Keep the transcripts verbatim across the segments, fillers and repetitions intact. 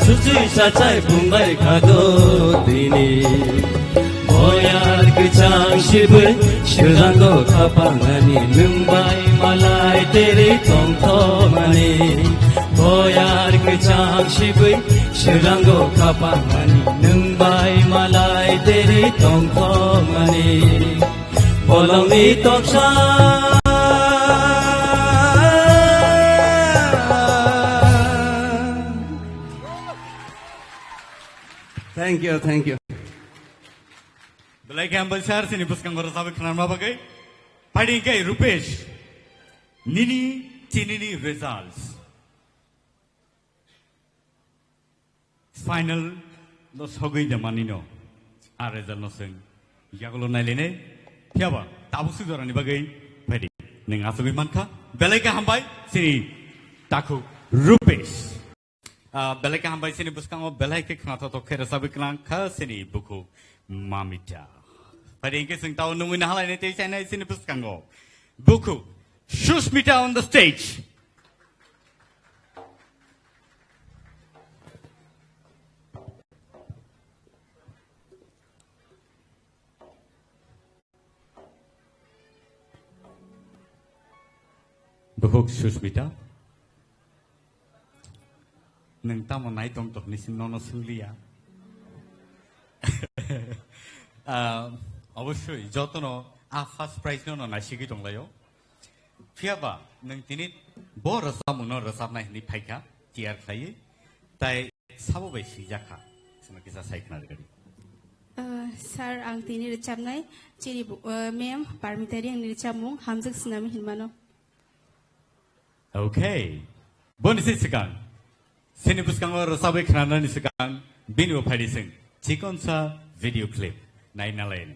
Suchi sachai bumbai khado dini. Boyar kwchang sibui srango khapangani nwng bai malai teri tongthomani. Boyar kwchang sibui srango khapangani nwng bai malai teri tongthomani. Bolongni toksa. Thank you, thank you. Belai khe hambai sir, chini bwskango rwchapwi khwnarma bagwi. Phaidi khe Rupesh, nini chinini results. Final no sogwi de manino. A result no swng. Yagulo nailene. Phiyaba, tabu sujorani bagwi phaidi. Nwng asugwi mankha. Belai khe hambai, chini takhuk Rupesh. Ah, belai khe hambai chini bwskango, belai khe khnathok khe rwchapwi khwnankha chini bukhuk Mamita. Phaidi hwnkhe chwng tao nungwi nahalaini tei chainai chini bwskango. Bukhuk Sushmita on the stage. Bukhuk Sushmita, nwng tamo nai tong tok ni sin nono swngliya. Ah, obosoi jotono a first prize no no naisigwi tonglaio. Phiyaba nwng tini bo rwchapmung no rwchapnai hwnwi phaikha tiyar khlaiwi. Tai sabo bai swijak kha. Sima kisa sai khna rwgadi. Ah, sir, ang tini rwchapnai chini bu-, ah, ma'am Parmita Reang ni rwchapmung Hamjak Snami hinmano. Okay. Boni se swkang. Chini bwskango rwchapwi khwnanani swkang bini bo phaidi chwng chikonsa video clip naina laini.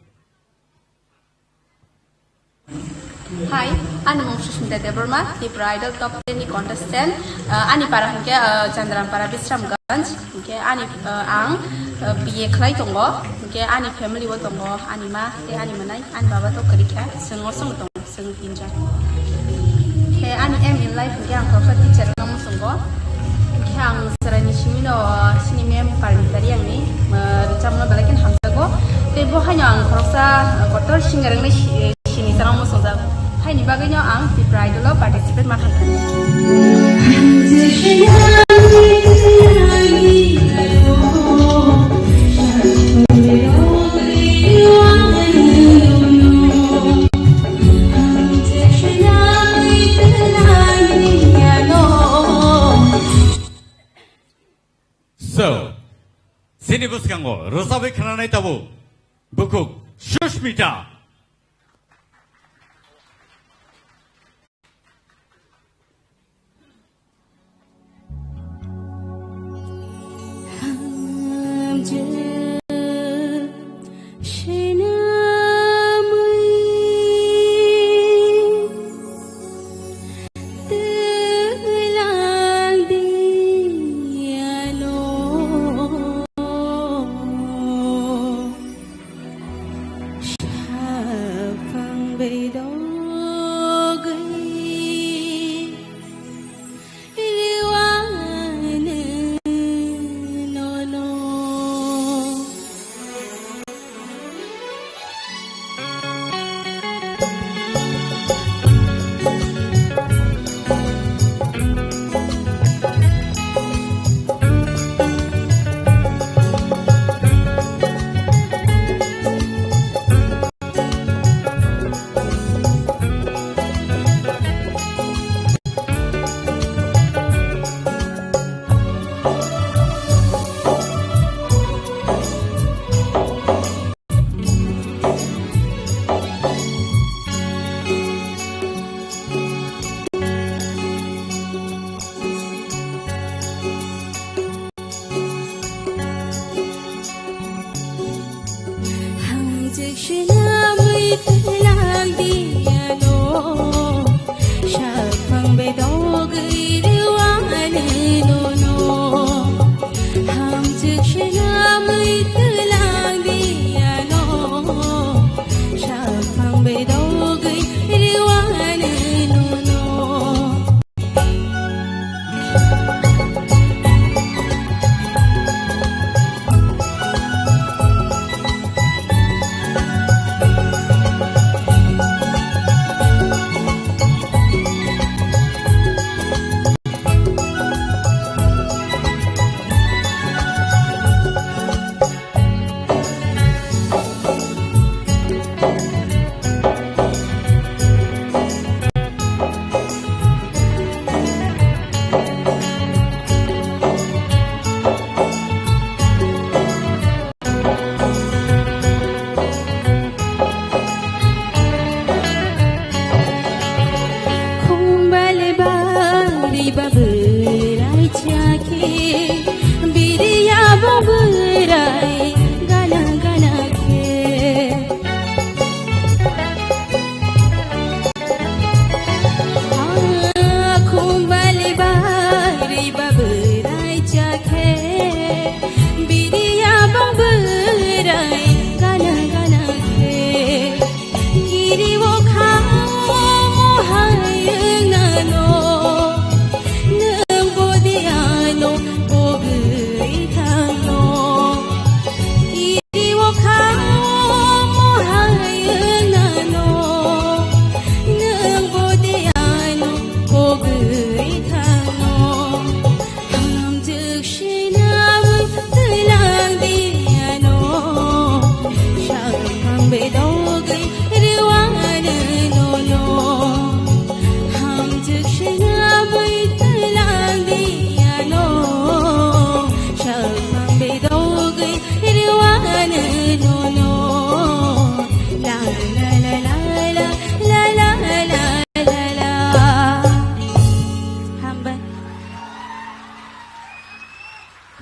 Hi, ani mung Sushmita Debbarma, Tripura Idol Top ten ni contestant. Uh, ani para hwnkhe, uh, Chandrampara Bisramganj. Hwnkhe ani, uh, ang, uh, B A khlai tongo. Hwnkhe ani family o tongo ani ma tei ani mwnai, ani baba to kwrwi kha, chwng osongo tongo, chwng tinjon. Hwnkhe ani aim in life hwnkhe ang khoroksa teacher wngna muchungo. Hwnkhe ang chwraini simino, uh, chini ma'am Parmita Reang ni, uh, rwchapmano belai kheno hamjago. Tei bo haino ang khoroksa, uh, kotor singer wngwi si-, sini chwng muchungjak. Haini bagwino ang Tripura Idol o participate ma kha. So, chini bwskango rwchapwi khwnanai tabuk bukhuk Sushmita.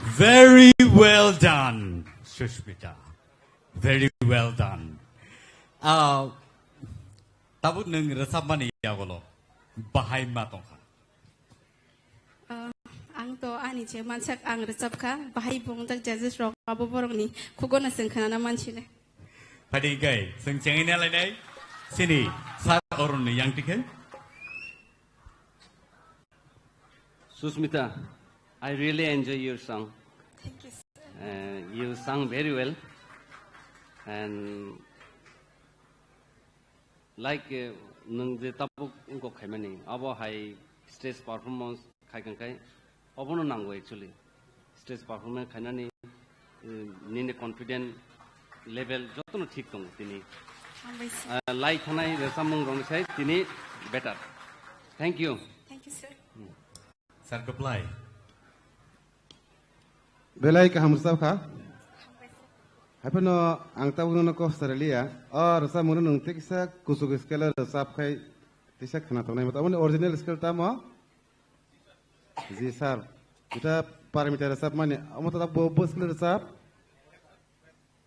Very well done, Sushmita. Very well done. Ah, tabuk nwng rwchapmani yagolo bahai ma tongkha? Ah, ang to ani je mansak ang rwchapkha, bahai bungjak judges rok abo borokni khugono chwng khnana mansinai. Phadi kai, chwng chengina lainai, sini sir Arun ni yang tikhe. Susmita, I really enjoy your song. Thank you, sir. Uh, you sung very well. And like, uh, nwng je tabuk wngkok khaimani, abo hai stage performance khai kang khai, obono nango actually. Stage performance khainani, uh, nini confident level jotono thik tongo tini. Hambai sir. Uh, lai thanai rwchapmung rokni sai tini better. Thank you. Thank you, sir. Sir, reply. Belai kaham rwchap kha. Haiphano ang tabuk nono kok sari liya. O rwchapmungno nwng tekisa kuchuk scale o rwchap khai tisa khna tongnai. Aboni original scale tamo? Ji sir. Ita Parmita rwchapmani. Omo to bo, bo scale rwchap.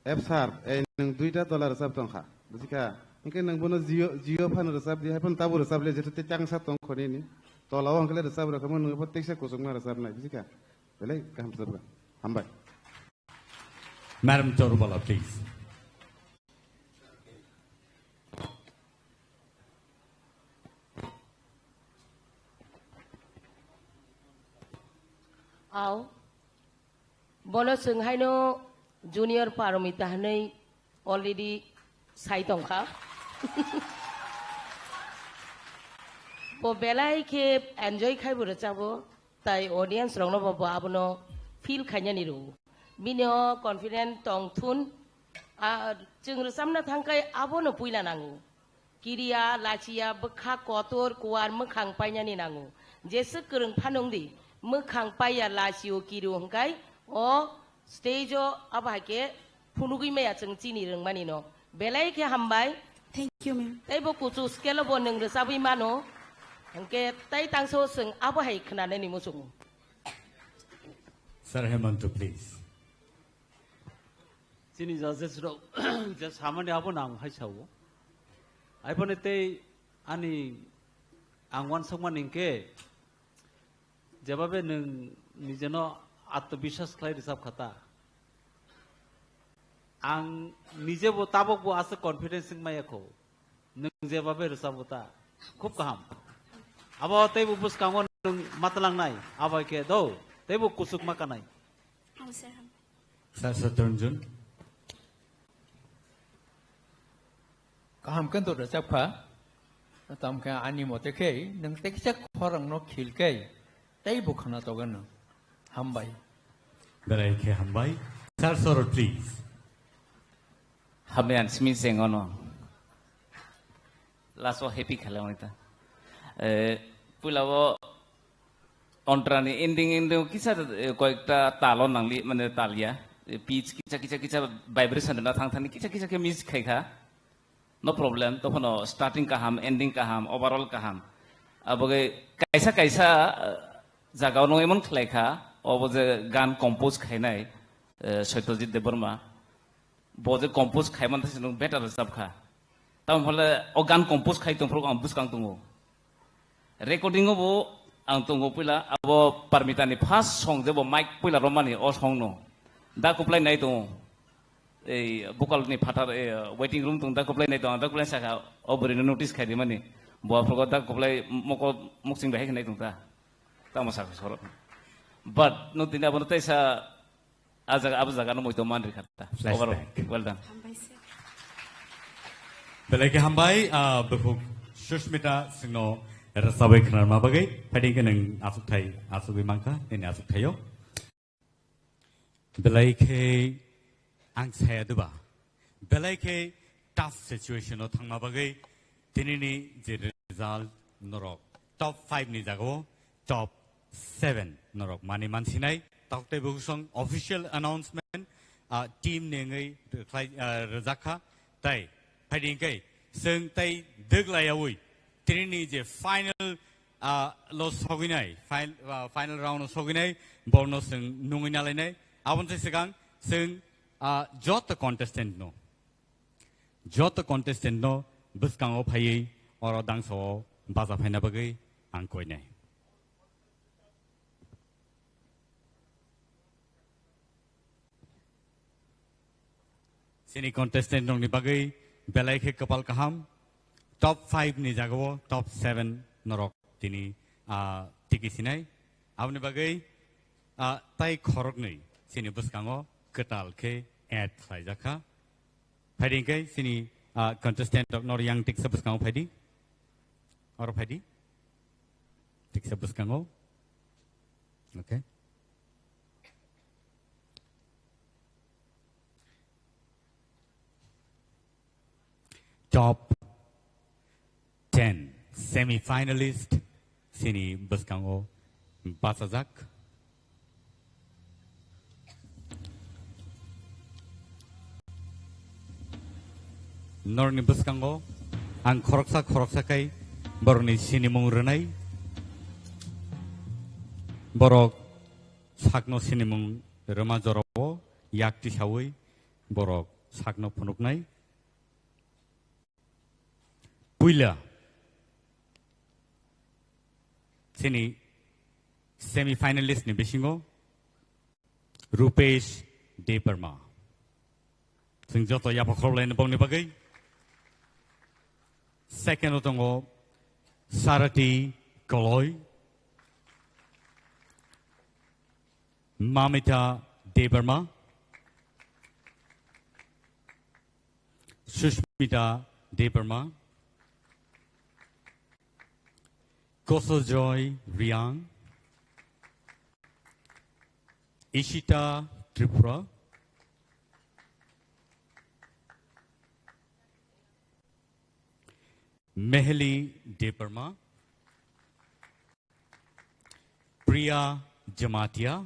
F sir, ei nwng duita tola rwchap tongkha, bujikha? Hwnkhe nwng bono jio, jio phano rwchap di, haiphano tabuk rwchap le, jeto tei changsa tong khoni ni. Tola o hwnkhe le rwchap rwkha, nwng bo teksa kuchukma rwchapnai, bujikha? Belai kaham rwchapkha. Hambai. Madam Chorupala, please. Au. Bono chwng haino Junior Paromita hwnwi already sai tongkha. Bo belai khe enjoy khai bo rwchabo, tai audience rokno bo, bo abono feel khainani rwo. Bini o confident tong thun, a, chwng rwchapna thang khai abono puila nango. Kiriya, lachiya, bwkha kotor, kuar, mwkhang painani nango. Jeswk kwrwng phano wng di, mwkhang paiya, lachio, kirio hwnkhe o stage o abo hai khe phunugwi maya chwng chini rwngmani no. Belai khe hambai. Thank you, ma'am. Tei bo kuchuk scale o bo nwng rwchabwi mano. Hwnkhe tai tangso chwng abo hai khwnanani muchungo. Sir Hemanta, please. Chini judges rok je samani abo nang hai sao. Aiboni tei ani ang wansukmani hwnkhe jebabe nwng nijeno atmobiswas khlai rwchap kha ta. Ang nijebo tabokbo aswk confidence wng maya kho. Nwng jebabe rwchapbo ta. Khub kaham. Abo teibo bwskango nwng matwlangnai. Abo hai khe do. Teibo kuchuk ma kanai. Sir Saturn Jun. Kaham khe to rwchap kha. Tamo khe ani mote khe nwng tekisa khorang no khil khe tei bo khana toga nwng. Hambai. Belai khe hambai. Sir Sorot, please. Hambai ang simi jengono. Last o happy khala wngta. Eh, puila o Ontrani ending, ending kisa, eh, koyekta talo nangli, mane talya. Eh, pitch kisa, kisa, kisa vibration na thang thani kisa, kisa khe miss khai kha. No problem, tokhno starting kaham, ending kaham, overall kaham. Aboge kaisa, kaisa, eh, jagao no emon khlai kha, obo je gan compose khainai, eh, Satyajit Debbarma. Bo je compose khaiman thai nwng better rwchap kha. Tamo phole o gan compose khai tongphuru ang bwskang tongo. Recording o bo ang tongo puila abo Parmita ni first song je bo mic puila romani o song no. Da kuplai nai tongo. Ei vocal ni phatar, eh, waiting room tong da kuplai nai tongo. Da kuplai saka o bwrwi no notice khai di mani. Bo aphuru da kuplai moko muksing bahai nai tong ta. Tamo saka sorot. But no tini abo no taisa A jaga, abo jaga no moito man rikha ta. Flashback. Overall, well done. Hambai sir. Belai khe hambai, ah, bukhuk Sushmita singno rwchabwi khwnarma bagwi. Phaidi khe nwng aswk thai, aswkwi mankha, nini aswk thaio. Belai khe ang saya duba. Belai khe tough situation o thangma bagwi tinini je result norok top five ni jagao top seven norok mani mansinai. Tok tei bukusong official announcement, ah, team ni wngwi rwkhlai, ah, rwjak kha. Tai phaidi hwnkhe chwng tai dwglaiyaui tinini je final ah, lo sogwinai, fin-, ah, final round o sogwinai, borno chwng nungwi nalainai. Aboni se swkang chwng, ah, joto contestant no, joto contestant no bwskango phaiwi oro dangsa o bacha phaina bagwi ang koinai. Chini contestant rokni bagwi belai khe kwpal kaham. Top five ni jagao top seven norok tini, ah, tiki sinai. Aboni bagwi, ah, tai khoroknwi chini bwskango kwtal khe add khlaijakha. Phaidi hwnkhe chini, ah, contestant rok nor yang tiksa bwskango phaidi. Oro phaidi. Tiksa bwskango. Okay. Top ten semi-finalist chini bwskango bachajak. Norni bwskango ang khoroksa khoroksa kai borokni sinimung rwnai. Borok sakno sinimung rwma jorao yak tisaui borok sakno phunuknai. Puila chini semi-finalist ni bisingo Rupesh Debbarma. Chwng joto yapha khorokhlaino bongni bagwi. Second o tongo Sarati Koloi, Mamita Debbarma, Sushmita Debbarma, Kosojoy Riang, Ishita Tripura, Meheli Debbarma, Priya Jamatia,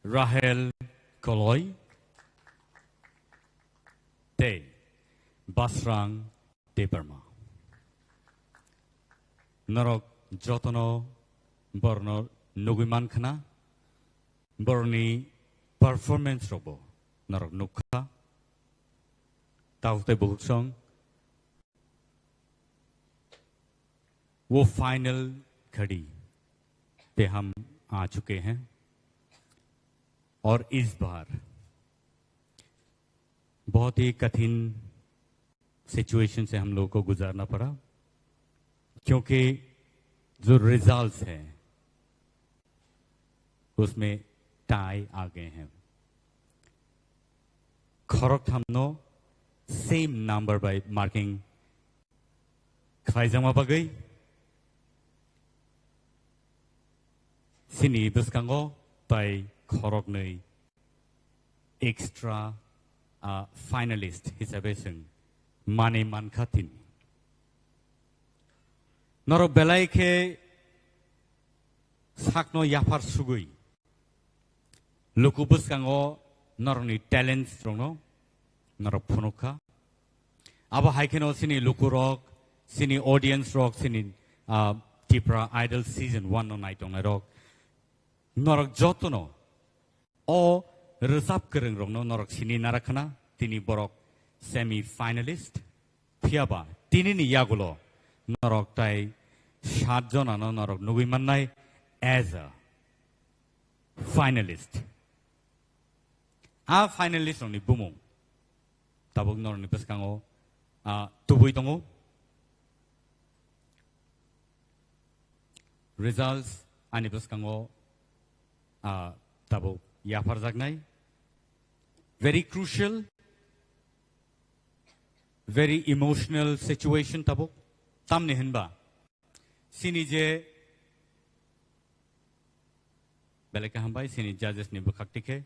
Rahel Koloi, tei Basrang Debbarma. Norok jotono borno nugwi mankhana, borni performance rokbo norok nukha. Tabuk tei bukhuk song, वो फाइनल घड़ी पे हम आ चुके हैं और इस बार बहुत ही कठिन सिचुएशन से हम लोगों को गुजारना पड़ा, क्योंकि जो रिजल्ट्स हैं उसमें टाई आ गए हैं। Khorok thamno same number by marking khlaijakma bagwi chini bwskango tai khoroknwi extra, ah, finalist hisabe chwng manwi mankha tini. Norok belai khe sakno yaphar sugwi luku bwskango norokni talents rokno norok phunukha. Abo hai kheno chini lukurok, chini audience rok, chini, ah, Tipra Idol Season one no naitongnai rok, norok jotono o rwchap kwrwng rokno norok sini narakhana, tini borok semi finalist. Phiyaba tinini yagulo norok tai sat jonano norok nugwi mannai as a finalist. A finalist rokni bumung tabuk norokni bwskango, ah, tubui tongo. Results ani bwskango, ah, tabuk yapharjaknai. Very crucial, very emotional situation tabuk. Tamni hinba chini je belai khe hambai, chini judges ni bwkhak tikhe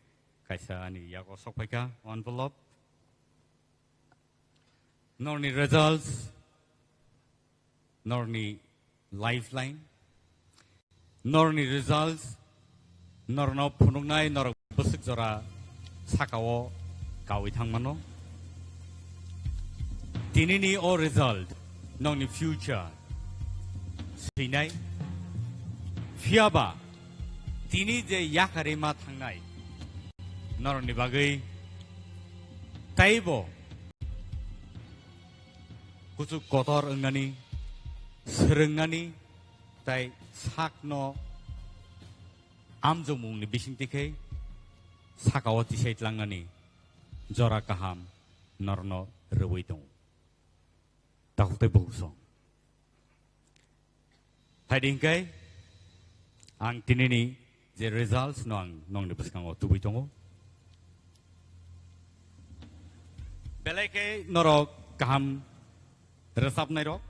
kaisa ani yago sokphaikha envelope. Norni results, norni lifeline, norni results, norno phunuknai norok bwswk jora sakao kawi thangmano. Tinini o result nokni future swinai. Phiyaba tini je yakarwi ma thangnai norokni bagwi taibo kuchuk kotor wngnani, swrwngnani, tai sakno amjokmungni bisingtwi khe sakao tisai tlangnani jora kaham norokno rwui tongo. Takhuk tei bukhuk song. Phaidi hwnkhe ang tinini je results no ang nokni bwskango tubui tongo. Belai khe norok kaham rwchapnairok.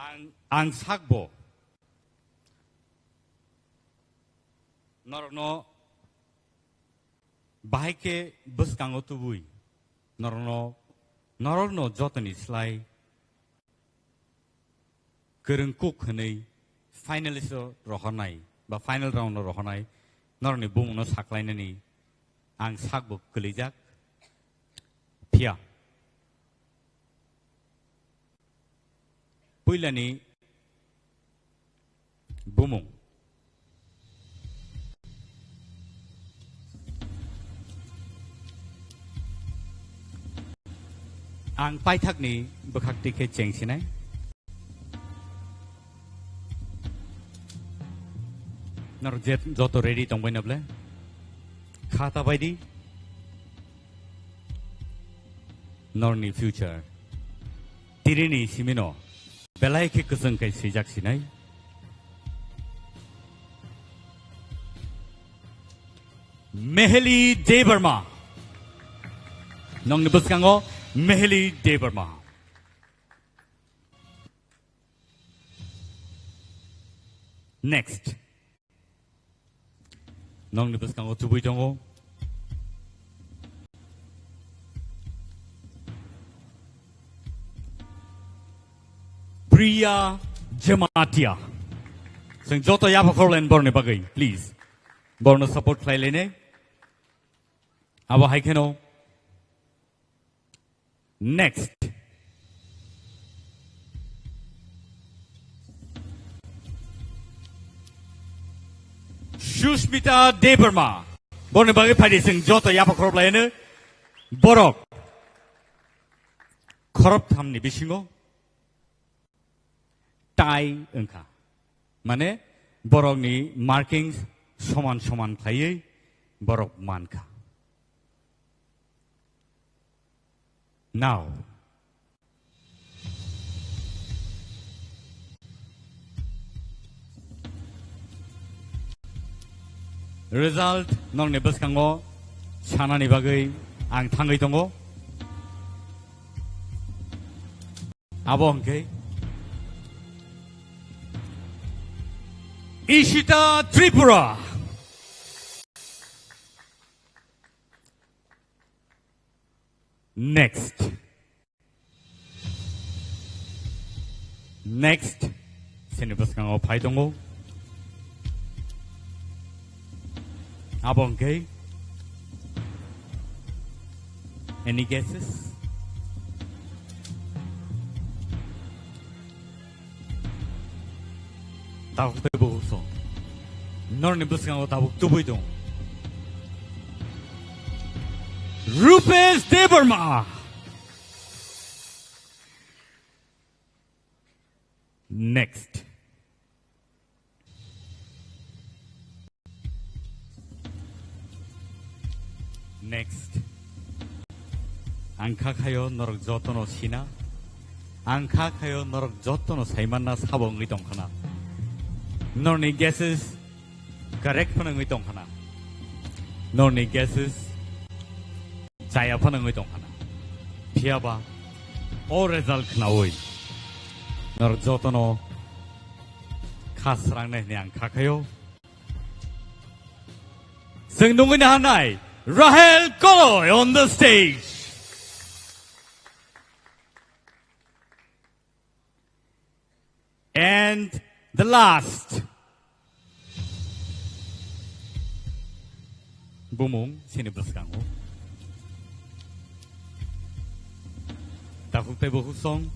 Ang, ang sakbo norokno bahai khe bwskango tubui norokno, norokno jotoni slai kwrwng kuk hwnwi finalist o rohornai ba final round o rohornai norokni bumungno saklainani ang sakbo kwlijak. Phiya puilani bumung. Ang paithakni bwkhak twi khe chengsinai. Norok je-, joto ready tongbai na ble? Kha ta bai di. Norni future. Tirini simino belai khe kwchwng kai swijak sinai. Meheli Debbarma. Nokni bwskango Meheli Debbarma. Next. Nokni bwskango tubui tongo. Priya Jamatia. Chwng joto yapha khorlaini borokni bagwi, please. Borokno support khlai lainai. Abo hai kheno. Next. Sushmita Debbarma. Borokni bagwi phaidi chwng joto yapha khorop laino. Borok khorop thamni bisingo tie wngkha. Mane borokni markings soman soman khlaiwi borok mankha. Now. Result nokni bwskango sanani bagwi ang thangwi tongo. Abo hwnkhe Ishita Tripura. Next. Next. Chini bwskango phai tongo. Abo hwnkhe. Any guesses? Tabuk tei bukhuk song. Norni bwskango tabuk tubui tong. Rupesh Debbarma. Next. Next. Ang kha khayo norok jotono sina. Ang kha khayo norok jotono saimanna sabo wngwi tongkhana. Norni guesses correct phano wngwi tongkhana. Norni guesses chaya phano wngwi tongkhana. Phiyaba o result khnaui norok jotono kha srangnai hwnwi ang kha khayo. Chwng nungwi naharnai Rahel Koloi on the stage. And the last. Bumung chini bwskango. Takhuk tei bukhuk song.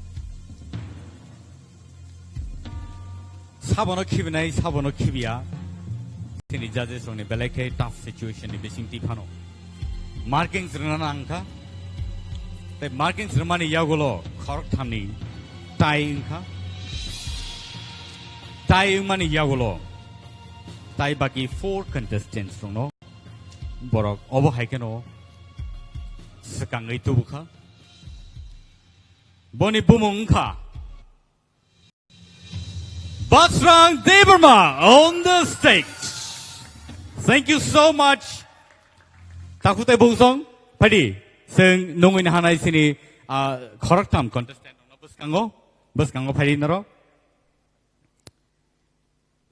Sabono khibinai, sabono khibiya. Chini judges rokni belai khe tough situation ni bising twi phano. Markings rwna nang kha. Tei markings rwmani yagulo khorok thamni tie wng kha. Tie wngmani yagulo tai baki four contestants rokno borok obo hai kheno swkangwi tubu kha. Boni bumung wng kha Basrang Debbarma on the stage. Thank you so much. Takhuk tei bukhuk song, phaidi, chwng nungwi nahanai chini, ah, khoroktham contestant rokno bwskango, bwskango phaidi norok.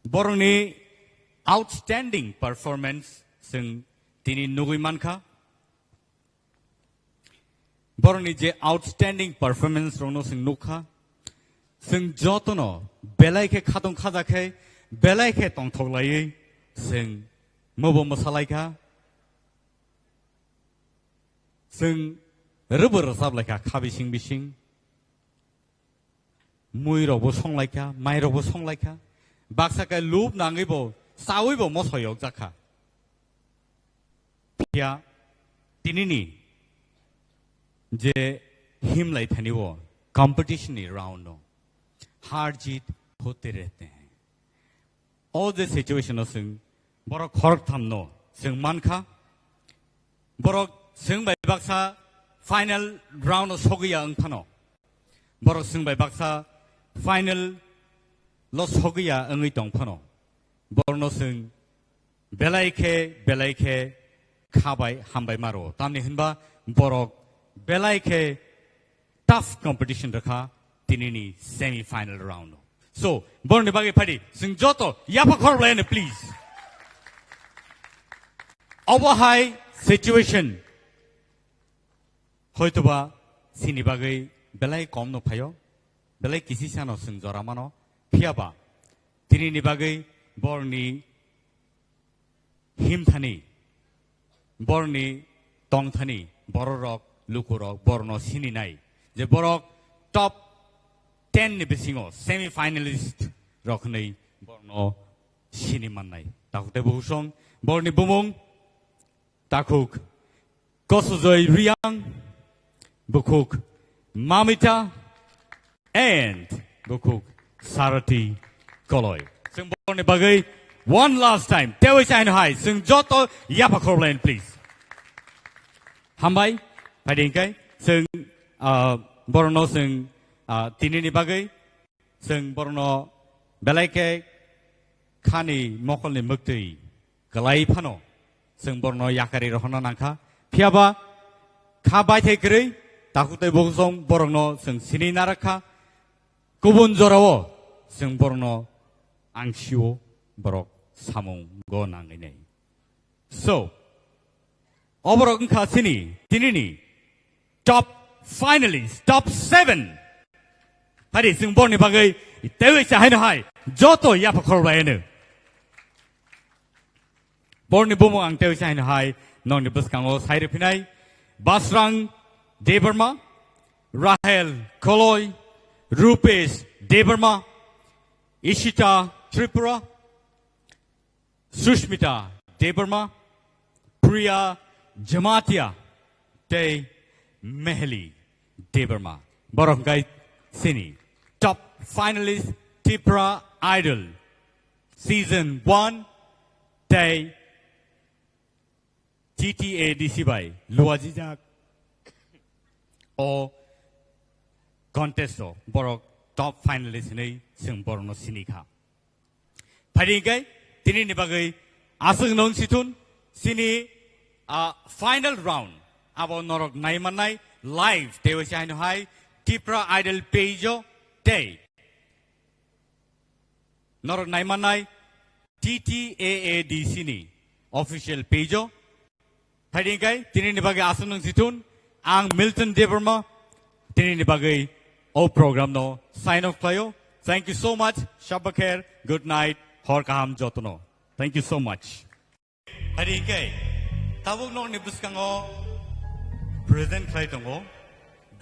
Borokni outstanding performance chwng tini nugwi mankha. Borokni je outstanding performance rokno chwng nukha, chwng jotono belai khe khatong khaja khe, belai khe tongthok laiwi chwng mobo mwsalaikha, chwng rwbo rwchap laikha kha bising bising. Mui rokbo song laikha, mai rokbo song laikha. Baksa khe lub nangwi bo, chawi bo mosoi yok jakha. Phiya tinini je himlai thani o competition ni round no har jeet hote rehte hain. O je situation o chwng borok khoroktham no chwng mankha. Borok chwng bai baksa final round o sogwi ya wng phano. Borok chwng bai baksa final lo sogwi ya wngwi tong phano. Borokno chwng belai khe, belai khe kha bai hambai maro. Tamni hwnba borok belai khe tough competition rwkha tinini semi final round o. So, borokni bagwi phaidi, chwng joto yapha khorok laiyano, please. Obo hai situation. Hoitoba chini bagwi belai kom no phaio, belai kisisano chwng jora mano, phiyaba tinini bagwi borni himthani, borni tongthani, bororok, lukurok, borno sininai je borok top ten ni bisingo semi finalist rok hwnwi borno sini mannai. Takhuk tei bukhuk song, borni bumung Takhuk Kosojoi Riang, bukhuk Mamita, and bukhuk Sarati Koloi. Chwng borokni bagwi one last time, tewi chaino hai, chwng joto yapha khorok laiyani, please. Hambai, phaidi hwnkhe, chwng, ah, borokno chwng, ah, tinini bagwi, chwng borokno belai khe khani mokolni mwktwi kwlai phano chwng borokno yakarwi rohorna nangkha. Phiyaba kha baithai kwrwi takhuk tei bukhuk song borokno chwng sini narakha. Kubun jorao chwng borokno angsio borok samungo nangwi nai. So, oborok wngkha chini tinini top finalist, top seven. Hari chwng borni bagwi tewi chahaino hai joto yapha khorok laiyano. Borni bumung ang tewi chahaino hai nokni bwskango sai rwphinai Basrang Debbarma, Rahel Koloi, Rupesh Debbarma, Ishita Tripura, Sushmita Debbarma, Priya Jamatia, tei Meheli Debbarma. Borok hwnkhe chini top finalist Tipra Idol season one tei T T A D C bai luajijak o contest o borok top finalist hinwi chwng borokno sini kha. Phaidi hwnkhe tinini bagwi aswk nung sithun chini, ah, final round abo norok naimannai live tewi se haino hai Tipra Idol page o tei norok naimannai T T A A D C ni official page o. Phaidi hwnkhe tinini bagwi aswk nung sithun ang Milton Debbarma tinini bagwi o program no sign off khlaio. Thank you so much. Shabba kher. Good night. Hor kaham jotono. Thank you so much. Phaidi hwnkhe tabuk nokni bwskango present khlai tongo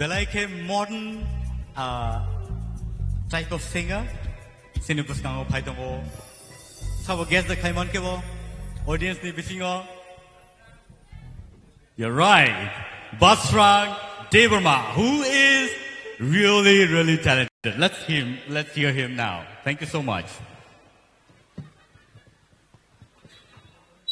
Belai khe modern, ah, type of singer. Chini bwskango phai tongo. Sabo guest da khai man khe bo audience ni bisingo. You're right. Basrang Debbarma, who is really, really talented. Let's him, let's hear him now. Thank you so much.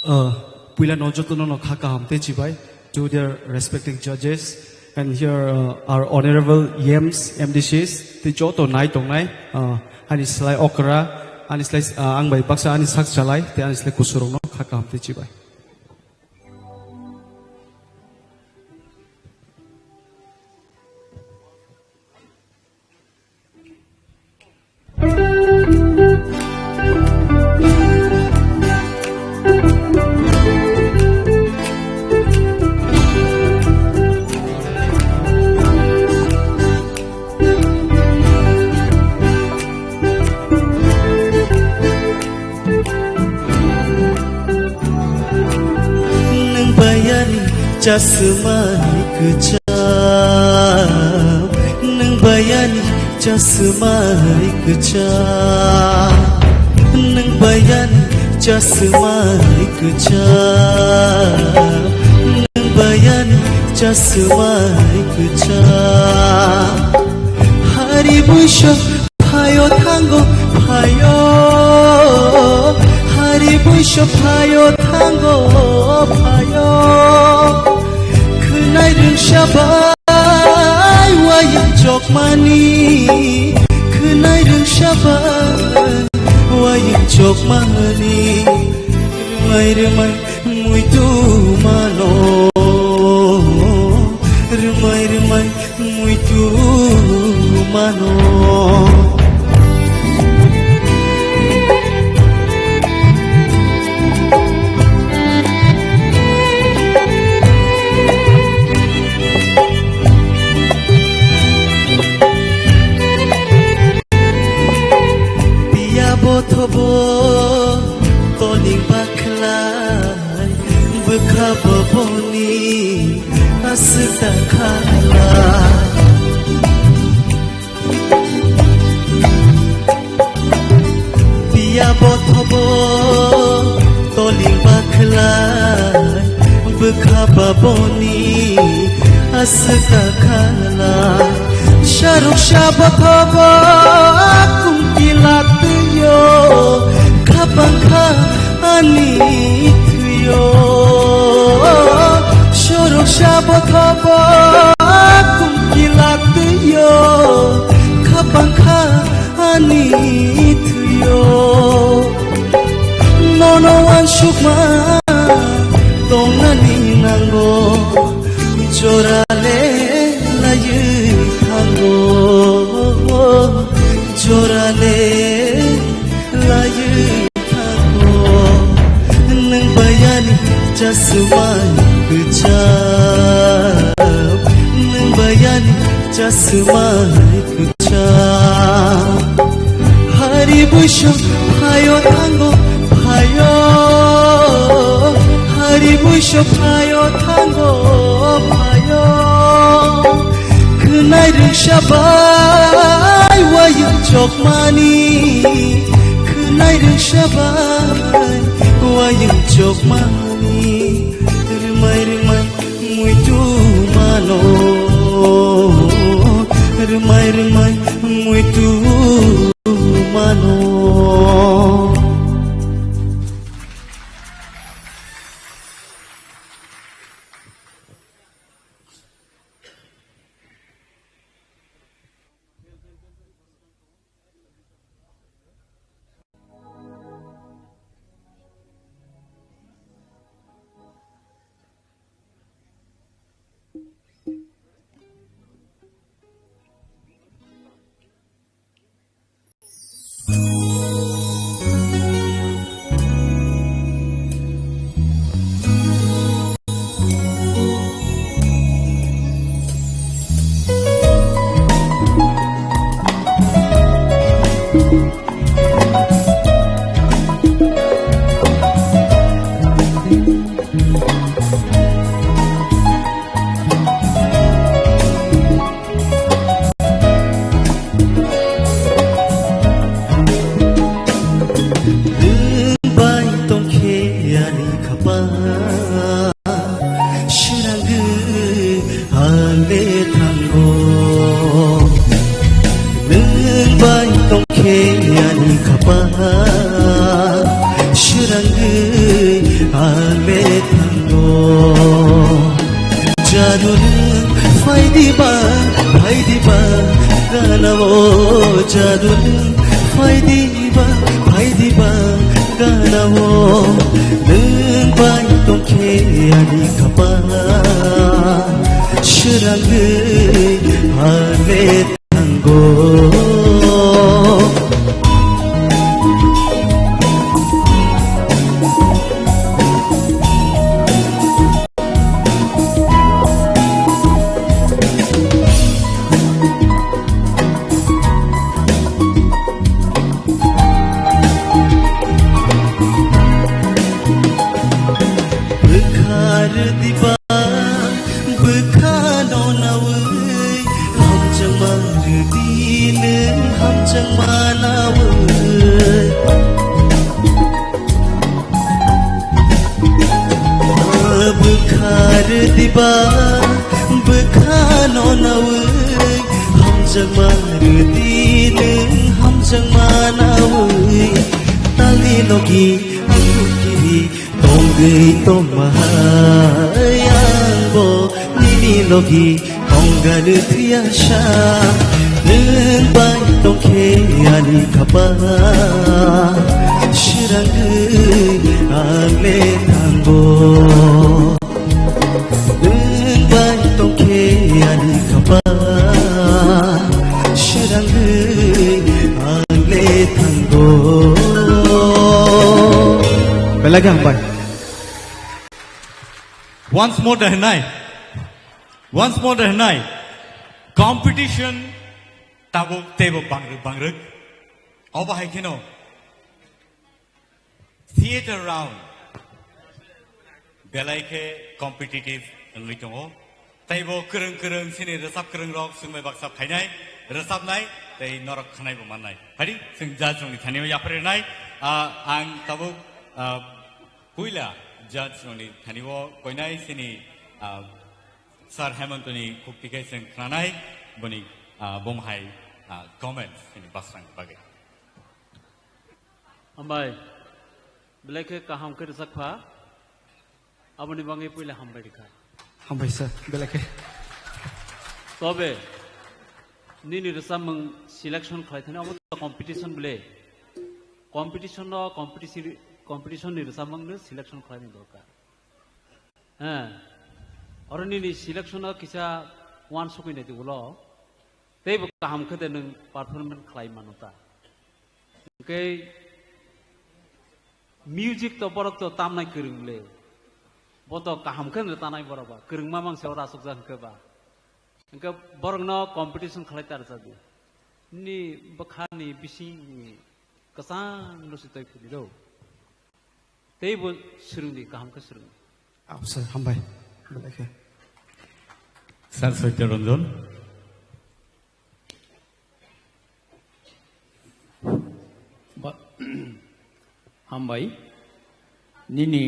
Uh, puila no joto no no kha kaham te chibai to their respecting judges, and here, uh, our honorable E Ms, M D Cs, te joto nai tongnai, uh, ani slai okra, ani slai, uh, ang bai baksa ani sak chalai, te ani slai kusurok no kha kaham te chibai. Nwng bayani chasmai kwcham, nwng bayani chasmai kwcham, nwng bayani chasmai kwcham, nwng bayani chasmai kwcham. Hari buisok phaio thango phaio, hari buisok phaio thango phaio. Khwnai rwngsa bai wayang chokmani, khwnai rwngsa bai wayang chokmani. Rwmai rwmai muitu mano, rwmai rwmai muitu mano. Piya bothobo toling bakhlai. Bwkha boboni aswk da khala. Piya bothobo toli bakhlai. Bwkha boboni aswk da khala. Saruk sa bothobo kumki latwiyo. Khabang kha ani thwiyo. Sorok sa bothobo kumki latwiyo. Khabang kha ani thwiyo. Nono wansukma tongnani nango. Jorale laywi thango, jorale laywi thango. Nwng bayani chasmai kwcham, nwng bayani chasmai kwcham. Hari buisok phaio thango phaio, hari buisok phaio thango phaio. Khwnai rwngsa bai wayang chokmani, khwnai rwngsa bai wayang chokmani. Rwmai rwmai muitu mano, rwmai rwmai muitu mano. Bai tongkhe ani khapang, srangwi ale thango. Jadu nwng phaidiba, phaidiba, ganao. Jadu nwng phaidiba, phaidiba, ganao. Nwng bai tongkhe ani khapang, srangwi ale thango. Bwkha rwdiba, bwkha no nawi, hamjakma rwdi nwng hamjakma nawi. Bwkha rwdiba, bwkha no nawi, hamjakma rwdi nwng hamjakma nawi. Talni logi ang kiri tongwi tongmahai, angbo nini logi tongganw thwiya sa. Nwng bai tongkhe ani khapang, srangwi ang le thango. Nwng bai tongkhe ani khapang, srangwi ang le thango. Belai khe hambai. Once more da hwnai. Once more da hwnai. Competition tabuk teibo bangrwk bangrwk. Obo hai kheno theater round belai khe competitive wngwi tongo. Teibo kwrwng kwrwng chini rwchap kwrwng rok chwngbai baksa phainai, rwchapnai tei norok khwnaibo mannai. Phadi chwng judge rokni thani o yapharwi rwnai. Ah, ang tabuk, ah, puila judge rokni thani o koinai chini, ah, Sir Hemantoni khukti khe chwng khwnanai, boni, ah, bumhai, ah, comments chini basrang bagwi. Hambai, belai khe kaham khe rwchap kha. Aboni bagwi puila hambai rikha. Hambai sir, belai khe. Tobe, nini rwchapmung selection khlai thani omo competition bwle. Competition no competition, competition ni rwchapmung no selection khlaini dorkar. He. Oro nini selection o kisa uansukwi naidi ulo. Teibo kaham khe de nwng performance khlai mano ta. Hwnkhe music to borok to tamnai kwrwng le. Bo to kaham khe no tanai borok ba. Kwrwngma mangse oro aswkjak hwnkhe ba. Hwnkhe borokno competition khlai ta rwchadi. Nini bwkhani bisingni kwchangno se twi philirw. Teibo swrwngdi, kaham khe swrwngdi. Aw, sir, hambai. Belai khe. Sir Satya Ranjan. Ba-, hambai. Nini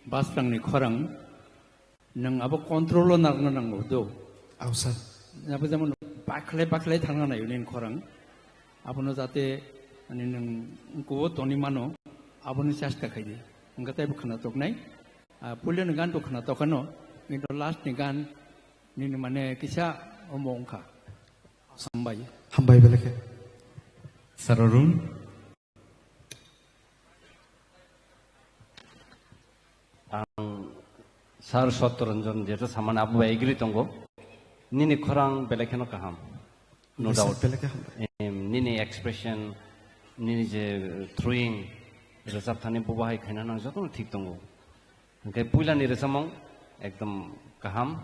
basrangni khorang nwng abo control o narwkna nango do. Aw, sir. Abo jemon bakhlai bakhlai thangna naio nini khorang. Abono jate, ani, nwng kubo toni mano, aboni chesta khaidi. Hwnkhe teibo khwnatok nai. Ah, puilani gan to khwnatok kheno, kintu last ni gan nini mane kisa omo wngkha. Hambai. Hambai belai khe. Sir Arun. Ang Sir Satya Ranjan jeto samani abo bai agree tongo. Nini khorang belai kheno kaham. No doubt. Belai khe hambai. Em, nini expression, nini je throwing, rwchap thani bo bahai khaina nang jotono thik tongo. Hwnkhe puilani rwchapmung ekdom kaham.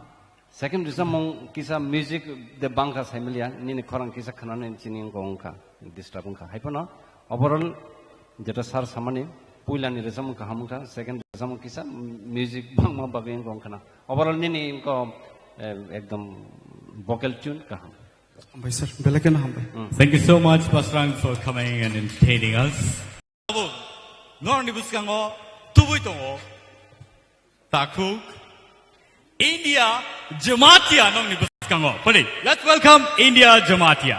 Second rwchapmung kisa music de bangkha saimaliya, nini khorang kisa khwnani chini wngkha wngkha, disturb wngkha. Haiphano overall jeto sir samani puilani rwchapmung kaham wngkha, second rwchapmung kisa music bangma bagwi wngkha wngkhana. Overall nini wngkha, eh, ekdom vocal tune kaham. Hambai sir, belai kheno hambai. Mm. Thank you so much, Basrang, for coming and entertaining us. Norokni bwskango tubui tongo takhuk India Jamatia norokni bwskango. Pwdi, let's welcome India Jamatia.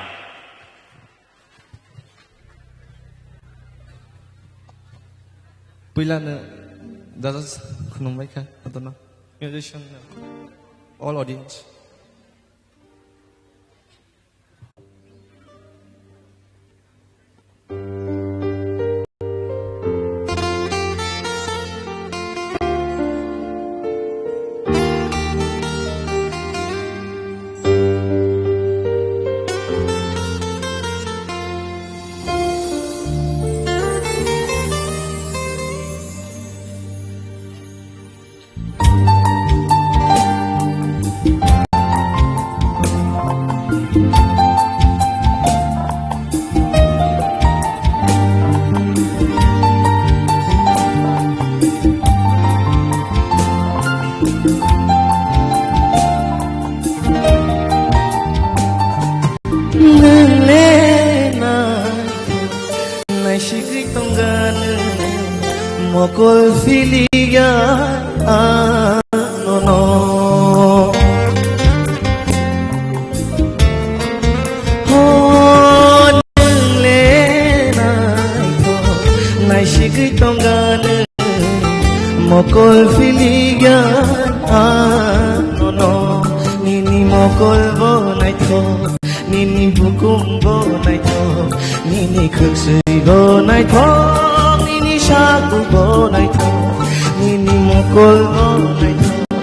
Puila no judges khulumbai kha, jotono musician no, all audience. Nwng le nai, naisigwi tongganw, mokol philikya anono. Ho, nwng le nai, naisigwi tongganw, mokol philikya anono. Nini mokol bo naithok, nini bukum bo naithok, nini khwksui bo naithok, nini saku bo naithok, nini mokol bo naithok,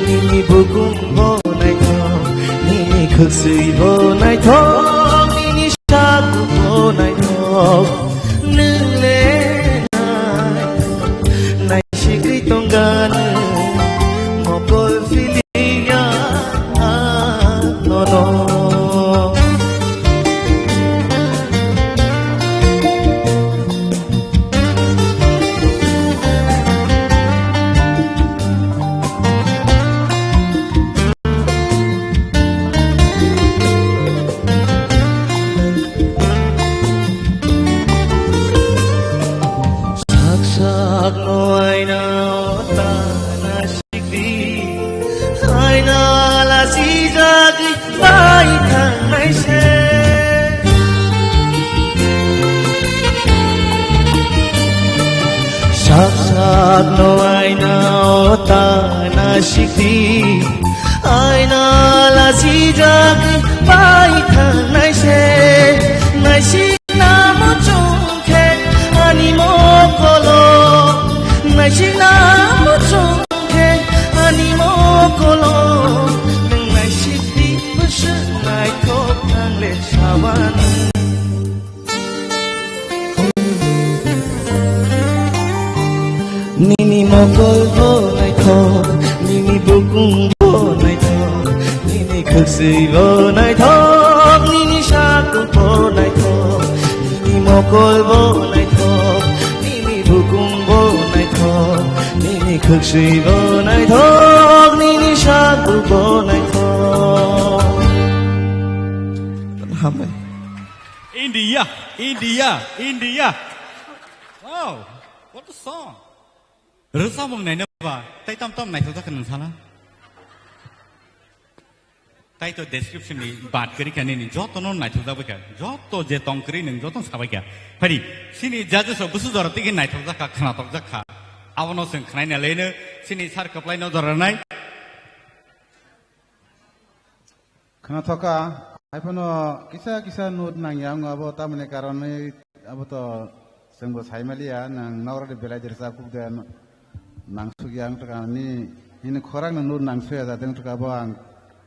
nini bukum bo naithok, nini khwksui bo naithok, nini saku bo naithok. Nwng le nai, naisigwi tongganw, mokol philikya anono. Sak sak no aina o ta na sikdi, aina la sijagwi bai thangnai se. Sak sak no aina o ta na sikdi, aina la sijagwi bai thangnai se. Naisi na muchung khe ani mokolo, naisi na muchung khe ani mokolo, nwng naisidi bwswk naithok ang le sabani. Nini mokol bo naithok, nini bukung bo naithok, nini khwswi bo naithok, nini saku bo naithok, nini mokol bo naithok, nini bukung bo naithok, nini khwswi bo naithok, nini saku bo naithok. Hambai. India, India, India. Wow, what a song. Rwchapmung naina ba, tai tam tam naithok jak nang sala. Tai to description ni bat kari kha nini joto no naithok jak bai kha. Joto je tong kri nang joto sabai kha. Phari, sini judges rok busu jora tigi naithok jak kha, khnatok jak kha. Abono seng khnai na leno, sini sar kaplai no jora nai. Khna thoka, haiphano kisa kisa note nangya wng abo tamoni karonwi abo to chwngbo saimaliya, nwng nokra de belai de rwchap kuk de nangsukya wng thaka ni, nini khorang no note nangsuya jate wng thaka abo ang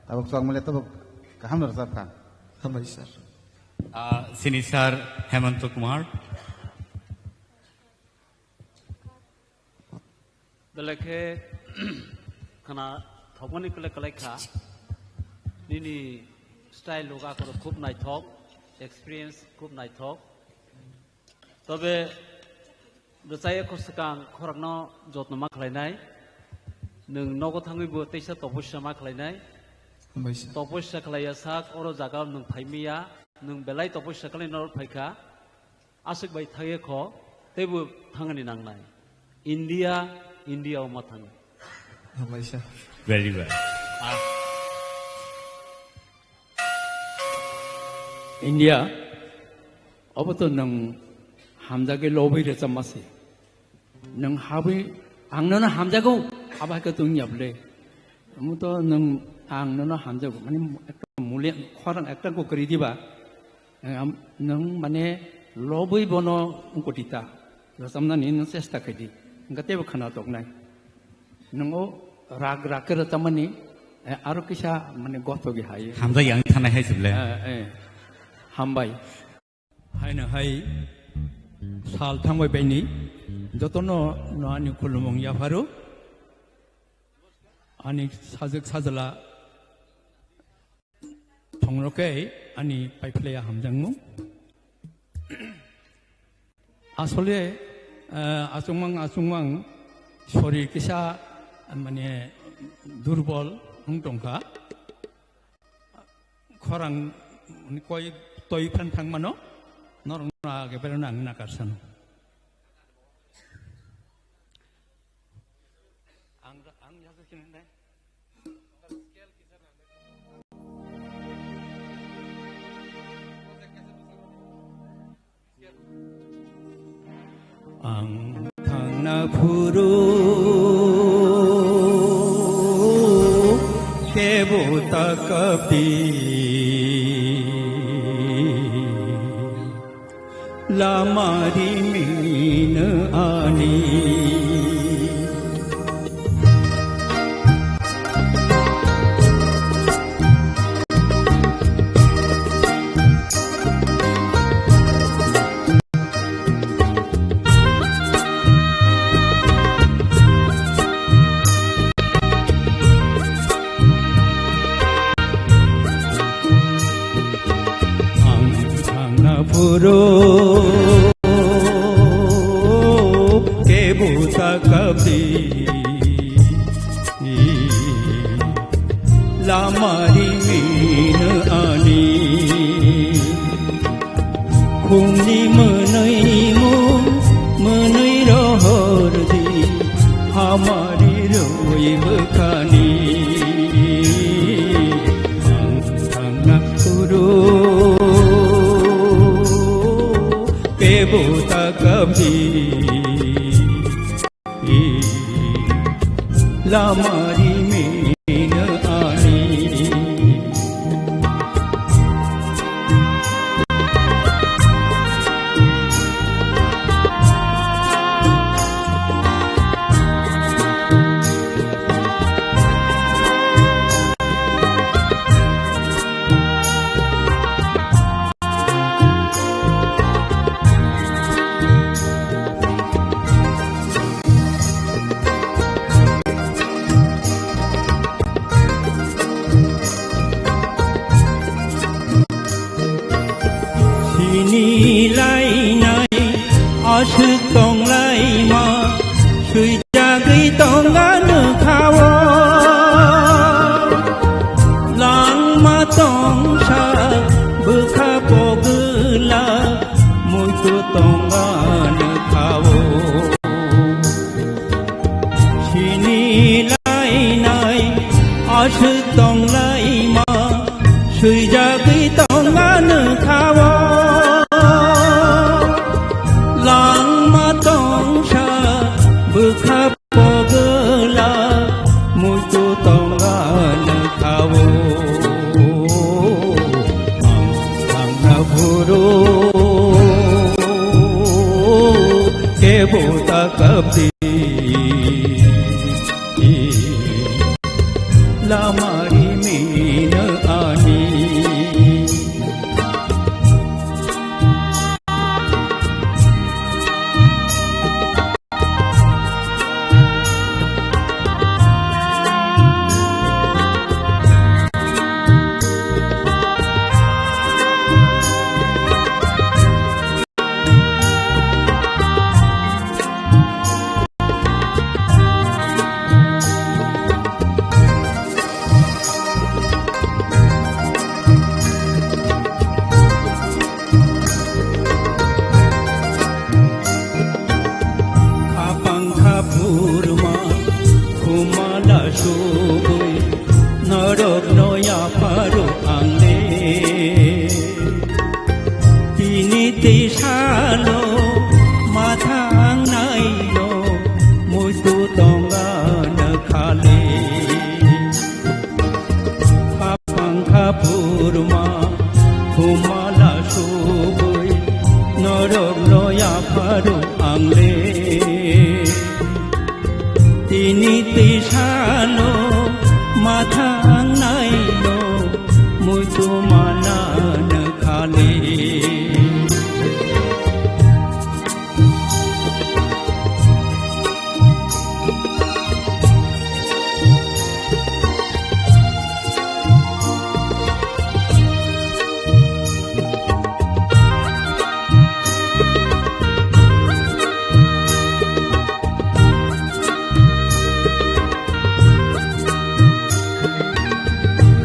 tabuk chokmaliya tabuk kaham no rwchap kha. Hambai sir. Ah, sini sir Hemanta Kumar. Belai khe khna thokmani kwlai kwlai kha. Nini style loga khoro khub naithok, experience khub naithok. Tobe rwchaya kho swkang khorokno jotno ma khlainai. Nwng nogo thangwi bo teisa toposia ma khlainai. Hambai sir. Toposia khlaiya sak oro jaga nwng phaimiya, nwng belai toposia khlai norok phaikha. Aswk bai thangya kho, teibo thangani nangnai. India, India o ma thango. Hambai sir. Very well. Ah. India, obo to nwng hamjagwi lobwi rwchapma se. Nwng habwi ang nono hamjago, abo hai khe tong ya bwle. Omo to nwng ang nono hamjago, mane ekta muli khorang ekta ko kwrwi diba. Nwng mane lobwi bono wngkotita rwchamnani nwng chesta khaidi, hwnkhe teibo khwnathoknai. Nwng o rag rag khe rwchapmani, eh, aro kisa mane gothogwi hai. Hamjak yang thanai hai se bwle. Eh, eh. Hambai. Haino hai sal thangbai baini jotono no ani khulumung yapharo. Ani sajwk sajla thongrokhe ani paiphlaiya hamjakmung. Asole, eh, achukmang achukmang sorir kisa, mane, durbol wng tongkha. Khorang, mane, koi toi phan thangmano, norokno age berano ang nakarsano. Ang, ang yaso sinai. Ang thangna phuru kebo ta kapdi. Lama rimino ani. Ang thangna phuru kebo ta kapdi. Lama rimino ani. Khumni mwnwi mung, mwnwi rohor di, hamari rwi bwkhani. Ang thangna phuru kebo ta kapdi. Lama rimino ani. Sini lainai aswk tong laima, swijagwi tong ano kha-o. Langma tongsa bwkha pogwla, muitu tong ano kha-o. Sini lainai aswk tong laima, swijagwi tong ano kha-o. Langma tongsa bwkha pogwla, muitu tong ano kha-o. Ang thangna phuru kebo ta kapdi. Lama rimino ani. Khapang khapurma khumala subui norok no yapharo ang le. Tini tei salo mathang nai no Borno yapharo angle. Tini tisano mathang naino muitu manano khale.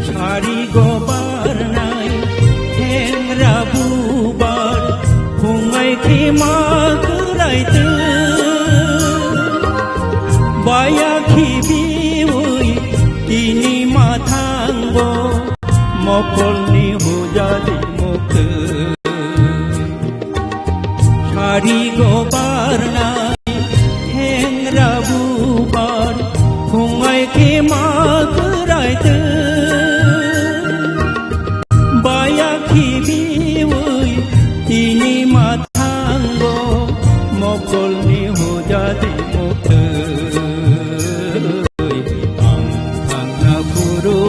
Sari gobar nai, hengra bubar, hungai khima kwrai twi. Baya khibiwi tini mathango, mokolni hujadi mukti. Sari gobar nai, hengra bubar, hungai khima kwrai twi. Baya khibiwi tini mathango, mokolni hujadi mukti. Ang thangna phuru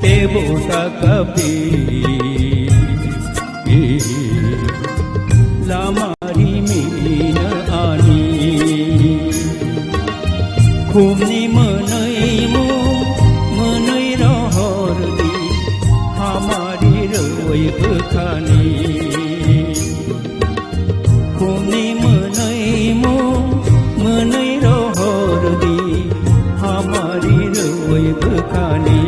kebo ta kapi. Lama rimina ani. Khumni mwnwi mu, mwnwi rohor di, hamari rwi bwkhani. Khumni mwnwi mu, mwnwi rohor di, hamari rwi bwkhani.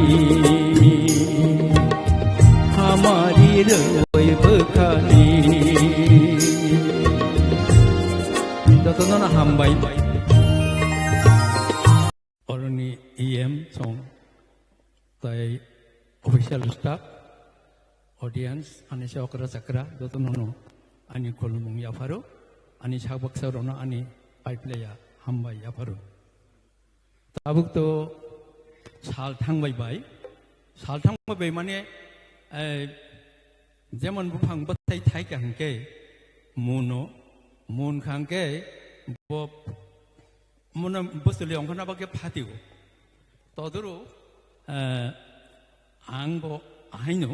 Hamari rwi bwkhani. Jotono no hambai. Oroni E M song tai official staff, audience, ani se okra chakra, jotono no ani khulumung yapharo, ani sak baksa rono ani paiplaya hambai yapharo. Tabuk to sal thangbai bai. Sal thangbai bai mane, eh, jemon buphang bwthai thai ka hwnkhe muno, mun kha hwnkhe bo muno bwswli ongkhorna bagwi phatio. Todoro, eh, ang bo ahaino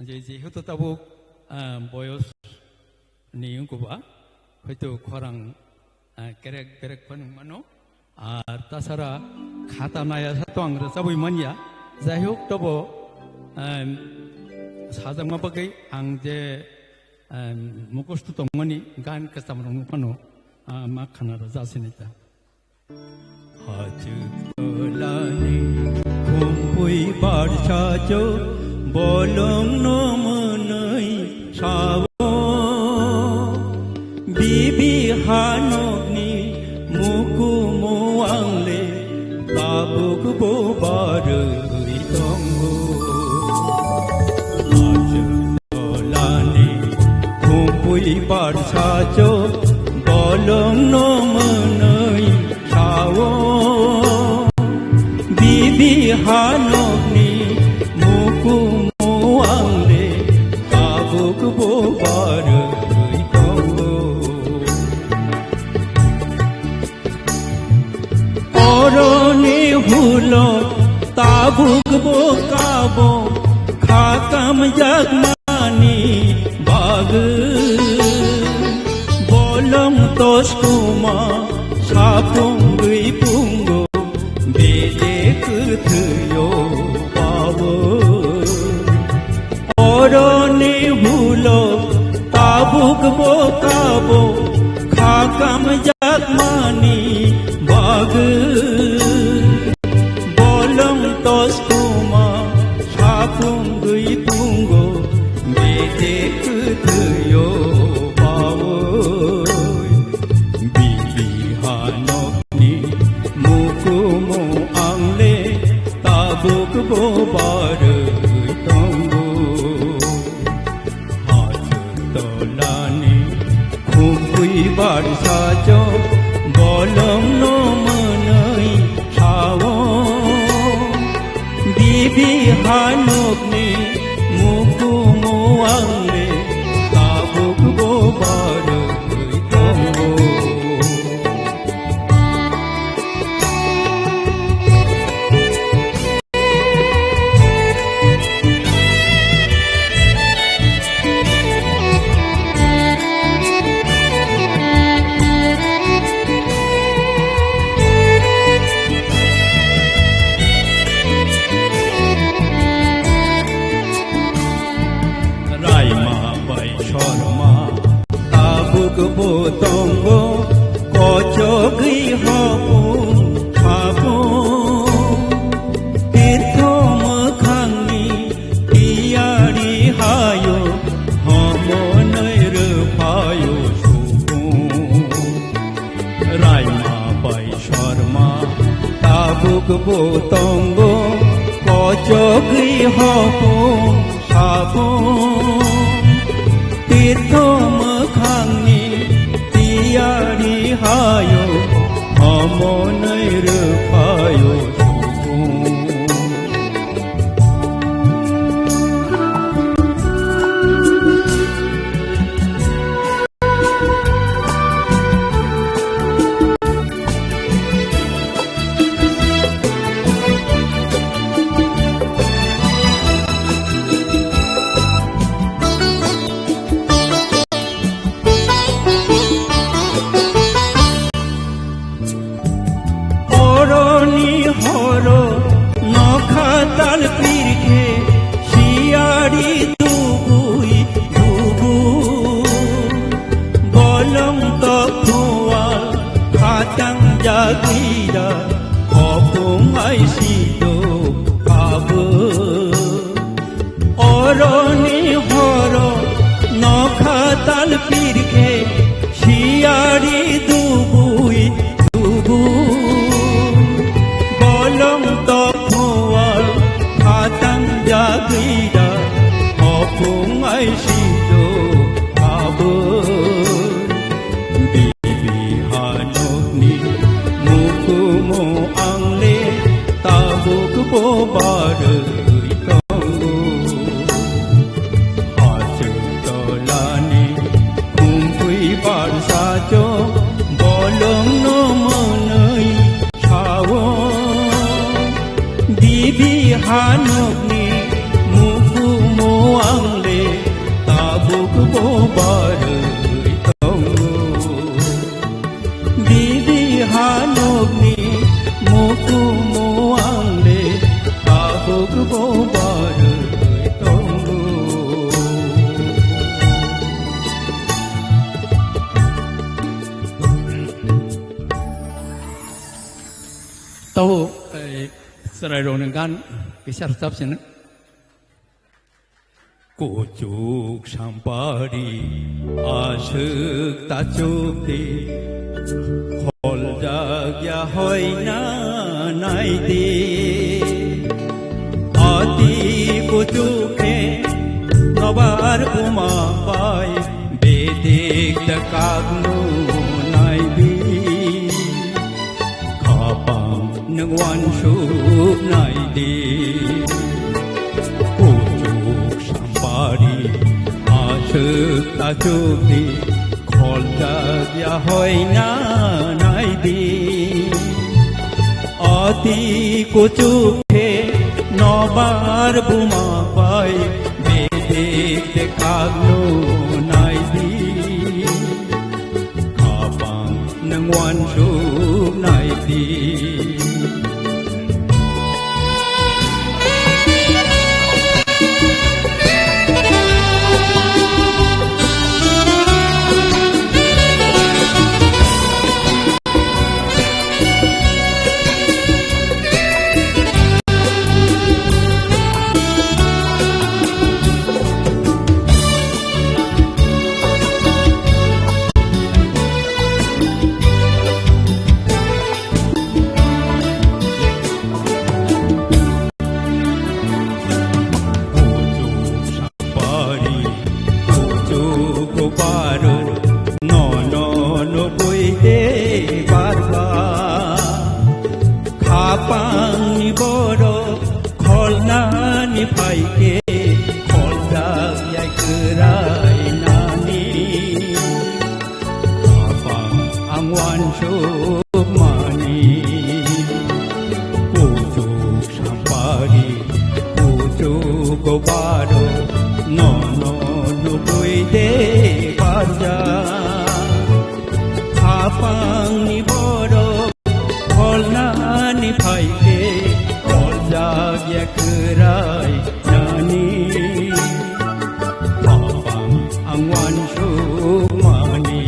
je, jehetu tabuk, eh, boyos ni wngkha ba, hoito khorang, ah, kerek berek phano wngmano. Ar tasara khata naya sa to ang rwchabwi manya. Jai hok, tobo, em, sajakma bagwi ang je, em, mukhusto tongmani gan kwcham rok phano, ah, ma khana rwjak sinai ta. Hachwk tolani khumpui barsa chwk bolongno mwnwi sao. Bibi hanokni mukumu angle tabukbo barwi tongo. Hachwk tolani khumpui barsa chwk bolongno mwnwi sao. Bibi hanokni mukumu angle tabukbo barwi tongo. Oroni hulo tabukbo kabo khakam jakmani bagwi. Bolong toskuma sapungwi pungo bede kwthwio pawo. Oroni hulo tabukbo kabo khakam jakmani bagwi. Bolong toskuma sapungwi pungo bede kwthwio pawo. Bibi hanokni mukumu angle tabukbo barwi tongo. Hachwk tolani khumpui barsa chwk bolongno mwnwi sao. Bibi hanokni mukumu ang Bo tongo kochogwi hopung sapung, tirtho mwkhangni tiyari hayo, omonwi rwphayo supung. Oroni horo nokha tal pirkhe siyari dugui dugu. Bolong tokhual khatang jagira hopung aisido abo. Oroni horo nokha tal pirkhe siyari dugui dugu. Bolong tokhual khatang jagira hopung aisido abo. Bibi hanokni mukumu angle tabuk bo barwi tongo. Hachuk tolani khumkhui barsa cho bolongno mwnwi sao. Bibi hanokni mukumu angle tabuk bo barwi tongo. Bibi hanokni mukumu angle tabuk bo barwi tongo. Tau, eh, chwrairokni gan kisa rwchap sino. Kuchuk sampari aswk tachuk di, kholjak ya hoina nai di. Ati kuchuk khe nobar buma bai bedik da kagnu nai di. Khapang nwng uansuk nai di. Kuchuk sampari aswk tachuk di, kholjak ya hoina nai di. Ati kuchuk khe nobar buma bai bedik de kagnu nai di. Khapang nwng uansuk nai di. Pari, kuchuk baro, nono nugui de barba. Khapangni borok kholnani phaikhe, kholjak yai kwrai nani. Khapang ang uansuk mani, kuchuk sampari, kuchuk baro, nono nugui de barja. Khapangni borok kholnani phaikhe, kholjak ya kwrai nani. Khapang ang uansuk mani,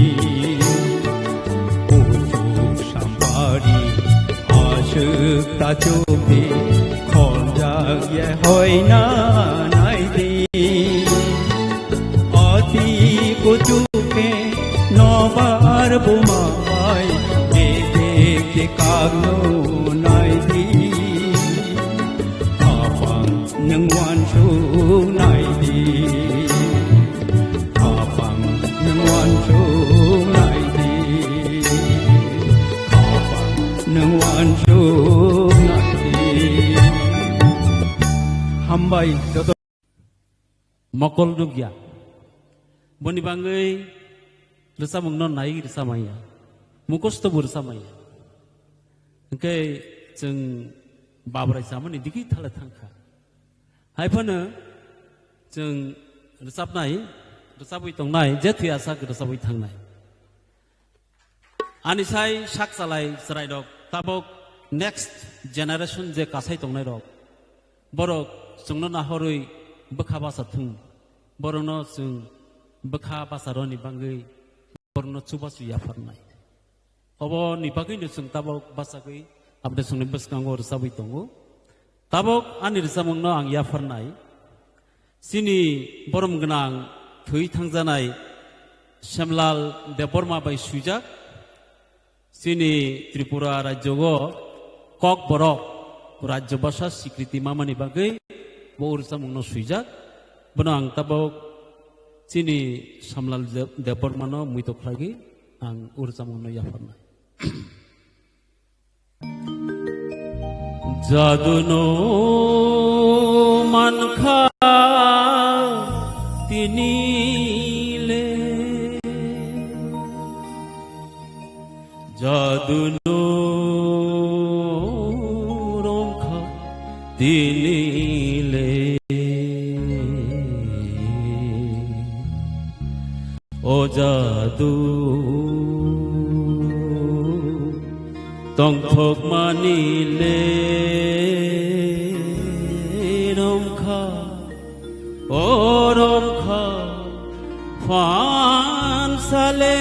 kuchuk sampari aswk tachuk di, kholjak ya hoina nai di. Ati kuchuk khe nobar buma bai, bedik de kagnu nai di. kol nukya. Boni bangwi rwchapmungno nai rwchapmanya, mukhusto bo rwchapmanya. Hwnkhe chwng Babrai chamani digi thale thangkha. Hai phano chwng rwchapnai, rwchapwi tongnai, je thwi asak rwchapwi thangnai. Ani sai sak chalai chwrairok tabok next generation je kasai tongnairok, borok chwngno nahorwi bwkha basa thung, borokno chwng bwkha basa rwni bangwi borokno chubachu yapharnai. Oboni bagwino chwng tabok bachagwi aboni chwngni bwskango rwchabwi tongo. Tabok ani rwchapmungno ang yapharnai. Chini borom gwnang thwi thangjanai Semlal Debbarma bai swijak. Chini Tripura rajyo o Kokborok rajyo basa sikriti mamani bagwi bo rwchapmungno swijak. Bono ang tabok chini Semlal Deb-, Debbarmano muito khlaiwi ang rwchapmungno yapharnai. Jadu no mankha tini le, jadu no romkha tini le. O jadu tongthokmani le romkha, o romkha phansale.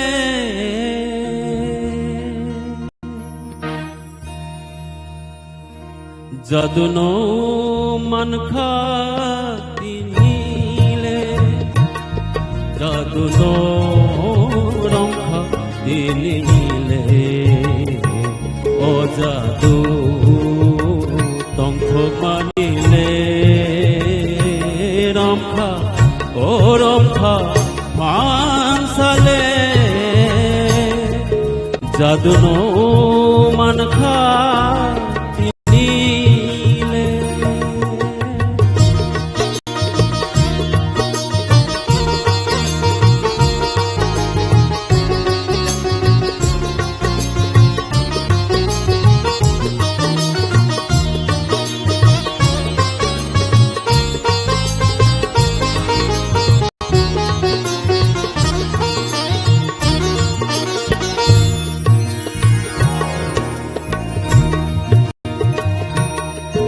Jadu no mankha tini le, jadu no romkha tini le. O jadu tongthokmani le romkha, o romkha phansale. Jadu no mankha tini le.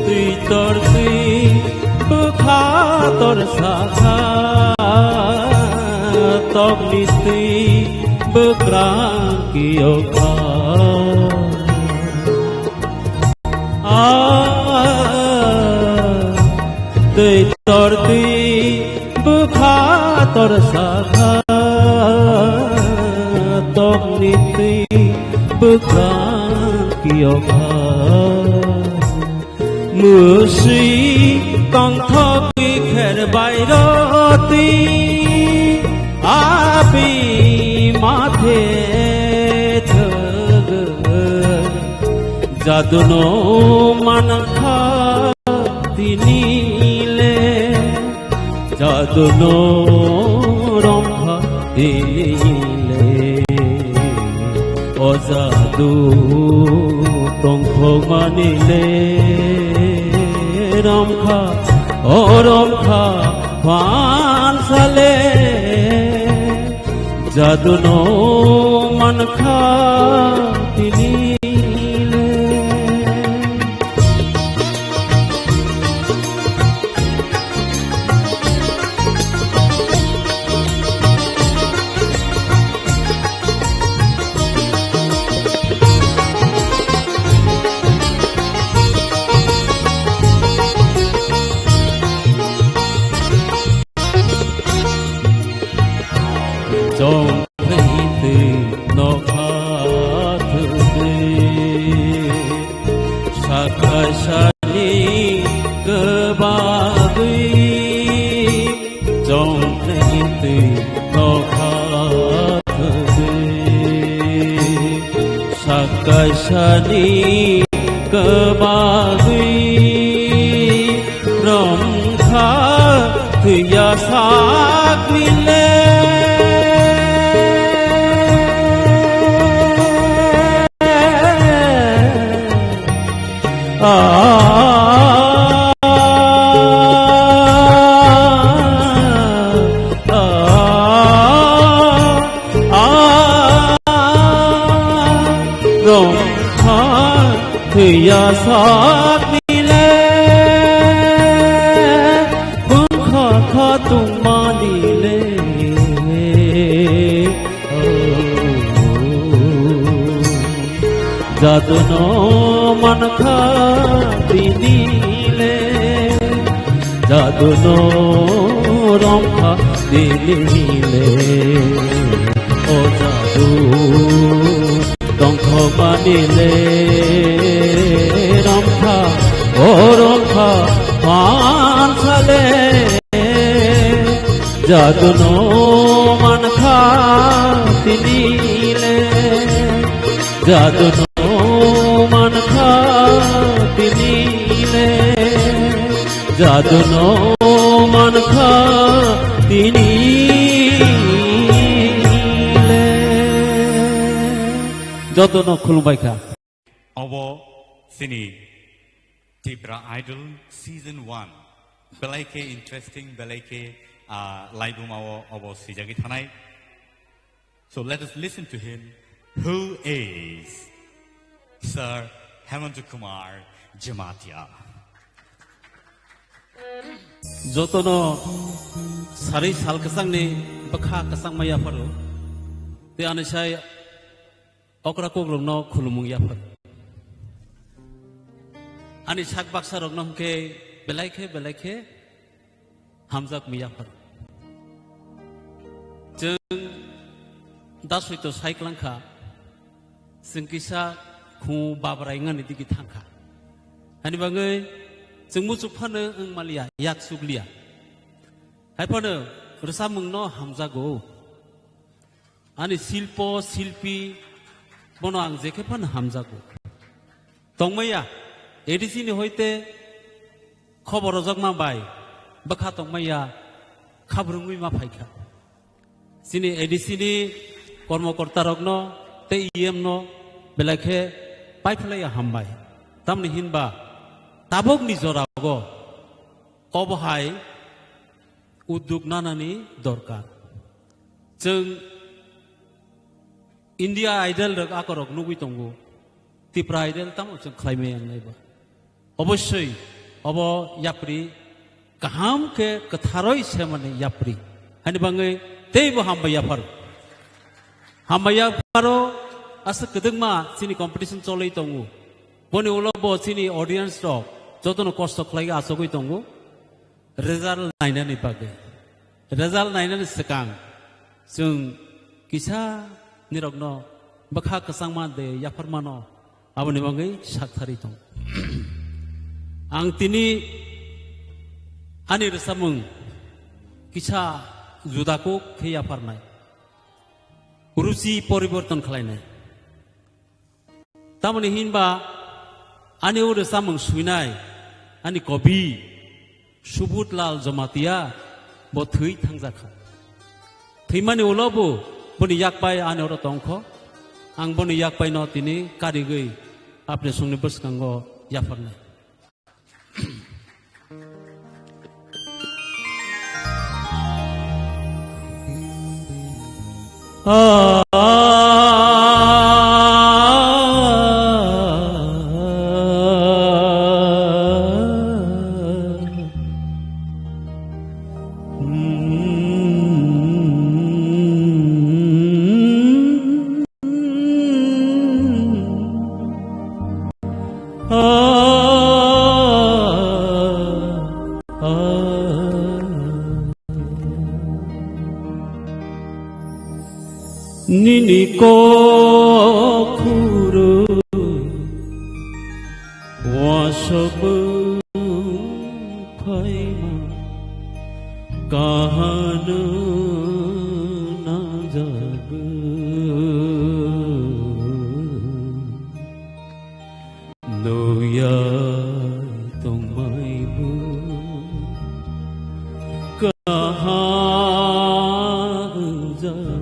Twi tor twi bwkha tor sakha, tokni twi bwkrang kiyokha. Ah, twi tor twi bwkha tor sakha, tokni twi bwkrang kiyokha. Mwswi tongthokwi kher bai roti, abi mathe thwgwi. Jadu no mankha tini le, jadu no romkha tini le. O jadu tongthokmani le romkha, o romkha phansale. Jadu no mankha tini le. Chongthai twi nokha thwgwi, sakaisani kwbagwi. Chongthai twi nokha thwgwi, sakaisani kwbagwi. Romkha thwiya sa Twiya sakni le, bwkha kha tongmani le. Jaduno mankha tini le, jaduno romkha tini le. O jadu tongthokmani le, romkha, o romkha, mansa le. Jaduno mankha tini le, jaduno mankha tini le, jaduno mankha tini le. Jotono khulumbai kha. Obo chini Tipra Idol Season one. Belai khe interesting, belai khe, ah, laibuma o obo swijagwi thanai. So let us listen to him, who is Sir Hemanta Kumar Jamatia. Jotono sari sal kwchangni bwkha kwchangma yapharo. Tei ani sai okra kokrokno khulumung yaphar. Ani sak baksa rokno hwnkhe belai khe, belai khe hamjak mi yaphar. Chwng da soito sai klang kha, chwng kisa khu babrai wngani digi thang kha. Ani bagwi chwng muchuk phano wng maliya, yak chukliya. Hai phano rwchapmungno hamjago. Ani silpo, silpi, bono ang jekhe phano hamjago. Tongmaya, A D C ni hoite khobor rojak ma bai, bwkha tongmaya, khabrwngwi ma phaikha. Chini A D C ni kormokorta rokno tei E M no belai khe paiphlaiya hambai. Tamni hinba tabukni jorago obo hai udduk nanani dorkar. Chwng India Idol rok akorok nugwi tongo. Tipra Idol tamo chwng khlaimaya wngnai ba. Obossoi obo yapri kaham khe kwtharoi semani yapri. Hani bangwi teibo hambai yapharo. Hambai yapharo aswk kwdwkma chini competition cholwi tongo. Boni ulo bo chini audience rok jotono kosto khlai achugwi tongo. Result nainani bagwi. Result nainani swkang chwng kisa nirokno bwkha kwchangma de yapharmano aboni bagwi sakthari tong. Ang tini ani rwchapmung kisa juda kuk khe yapharnai. Ruchi poriborton khlainai. Tamoni hinba ani o rwchapmung swinai ani kobi Subut Lal Jamatia bo thwi thangjak kha. Thwimani ulo bo boni yakpai ani oro tong kho. Ang boni yakpai no tini karigwi apni songni bwskango yapharnai. Nini kokhuru wasabung phaima kahano najago. Nukya tongmaibo kaha wngjago.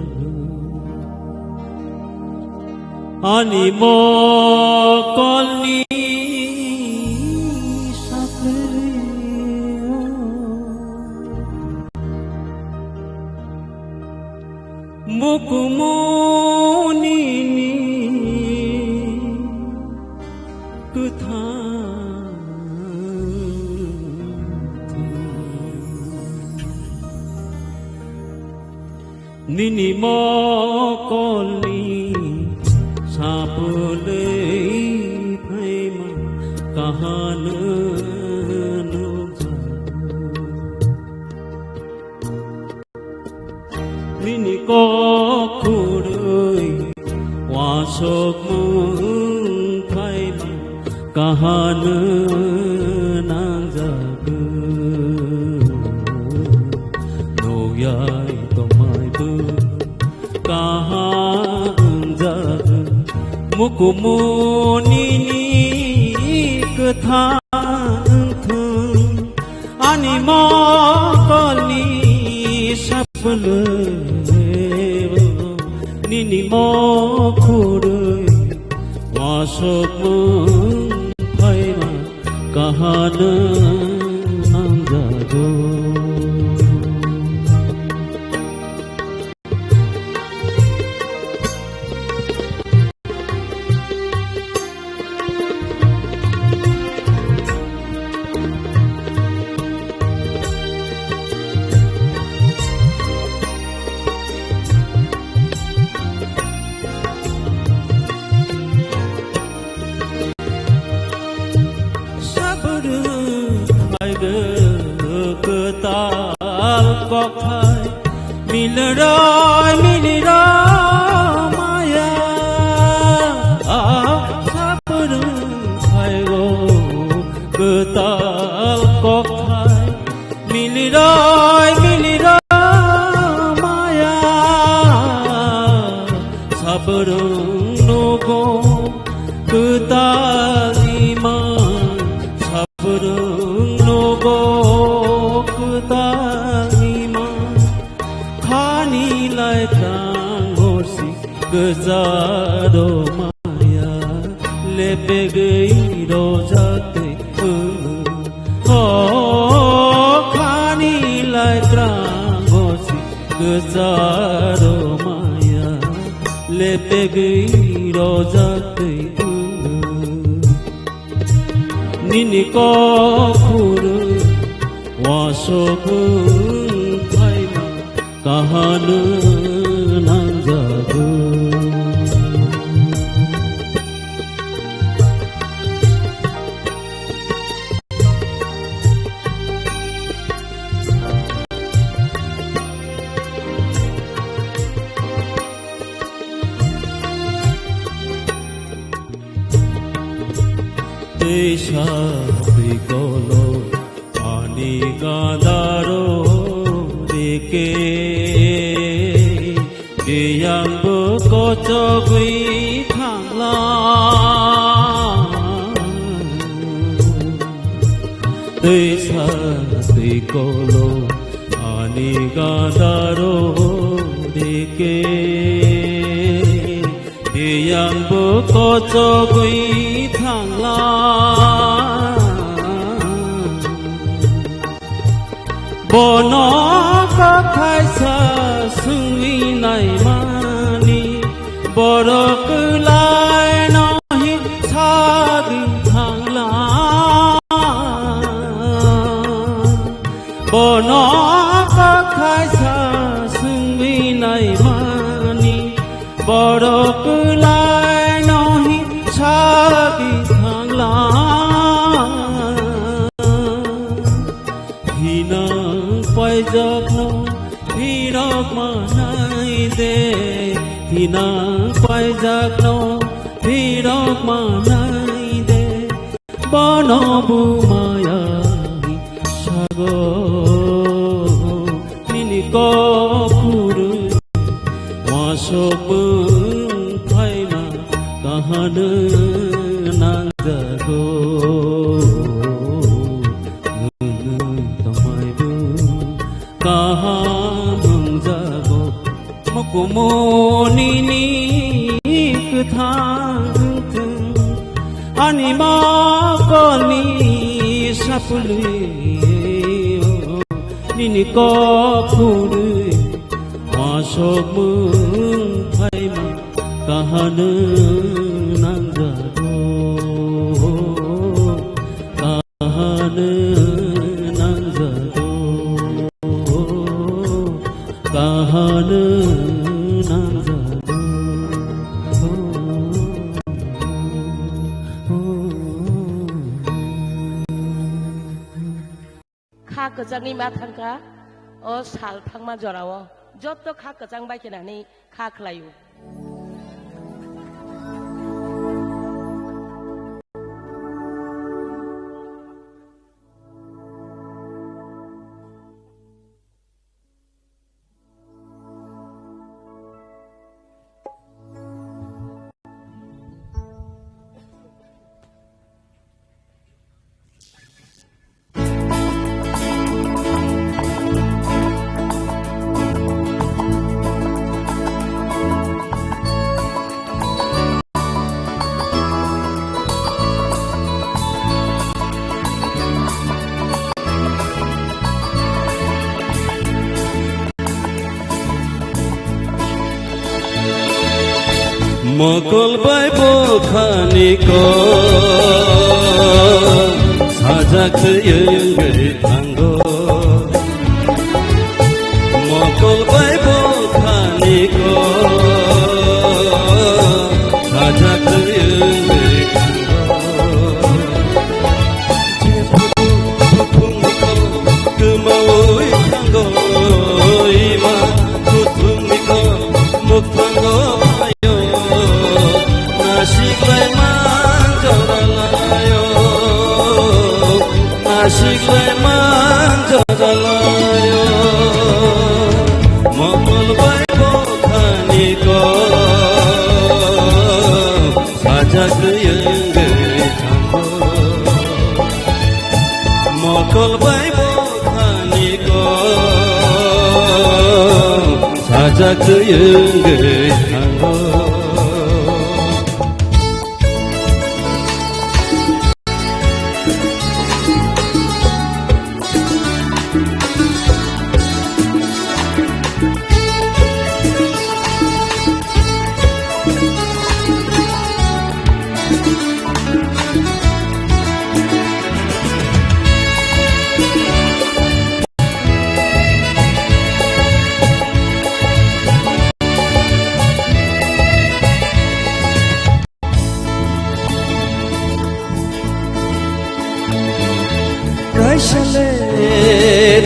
Ani mokolni saplio Mukumunini Nini mokolni sapulwi phaima kahano nukjago. Nini kok khurwi wasokmung phaima kahano nangjago. Nukyai tongmaibo kaham wngjago. Mukumu nini kwthang thung. Ani mokolni sapulwi nini mokhorwi wasokmung phaima kahano nangjago. Sabrwng phaigw kwtal kokthai, miliroi miliroi maya. Sabrwng phaigw kwtal kokthai, miliroi miliroi maya. Sabrwng nugo kwtal ima, sabrwng nugo kwtal ima. Khani lai tangorsi gwja rwmaya, lepegwi rwjak twi phuru. O khani lai tangorsi gwja rwmaya, lepegwi rwjak twi phuru. Nini kok khurwi wasokmung phaima kahano nangjago. Twisa twi kolo ani gandaro rike, biyangbo kochogwi thangla. Twisa twi kolo ani gandaro rike, biyangbo kochogwi thangla. Bono kokthai sa swngwi naimani, borok kwlaino hi sagwi thangla. Bono kokthai sa swngwi naimani, borok kwlaino hi sagwi thangla. Thinang paijakno phirok manai de, thinang paijakno phirok manai de. Bono bumaya sago nini kok khurwi wasokmung phaima kahano nangjago. Nwng tongmaibo kaham wngjago. Mukumu nini kwthang thung, ani mokolni sapulwi nini kok khurwi wasokmung phaima kahano nangjago. Kahano nangjago. Kha kwchangni ma thangkha, o sal thangma jorao joto kha kwchang bai khe nani kha khlaio. Mokol bai bokhani kok sajak twi wngwi thango. Mokol bai bokhani kok sajak twi wngwi thango. Kwmawi thango ima, kuthumni kok mukthango phaio, nasiklai manjoralaio, nasiklai manjoralaio, mokol bai bokhani kok sajak twi wngwi thango. Mokol bai bokhani kok sajak twi wngwi thango. Kaisa le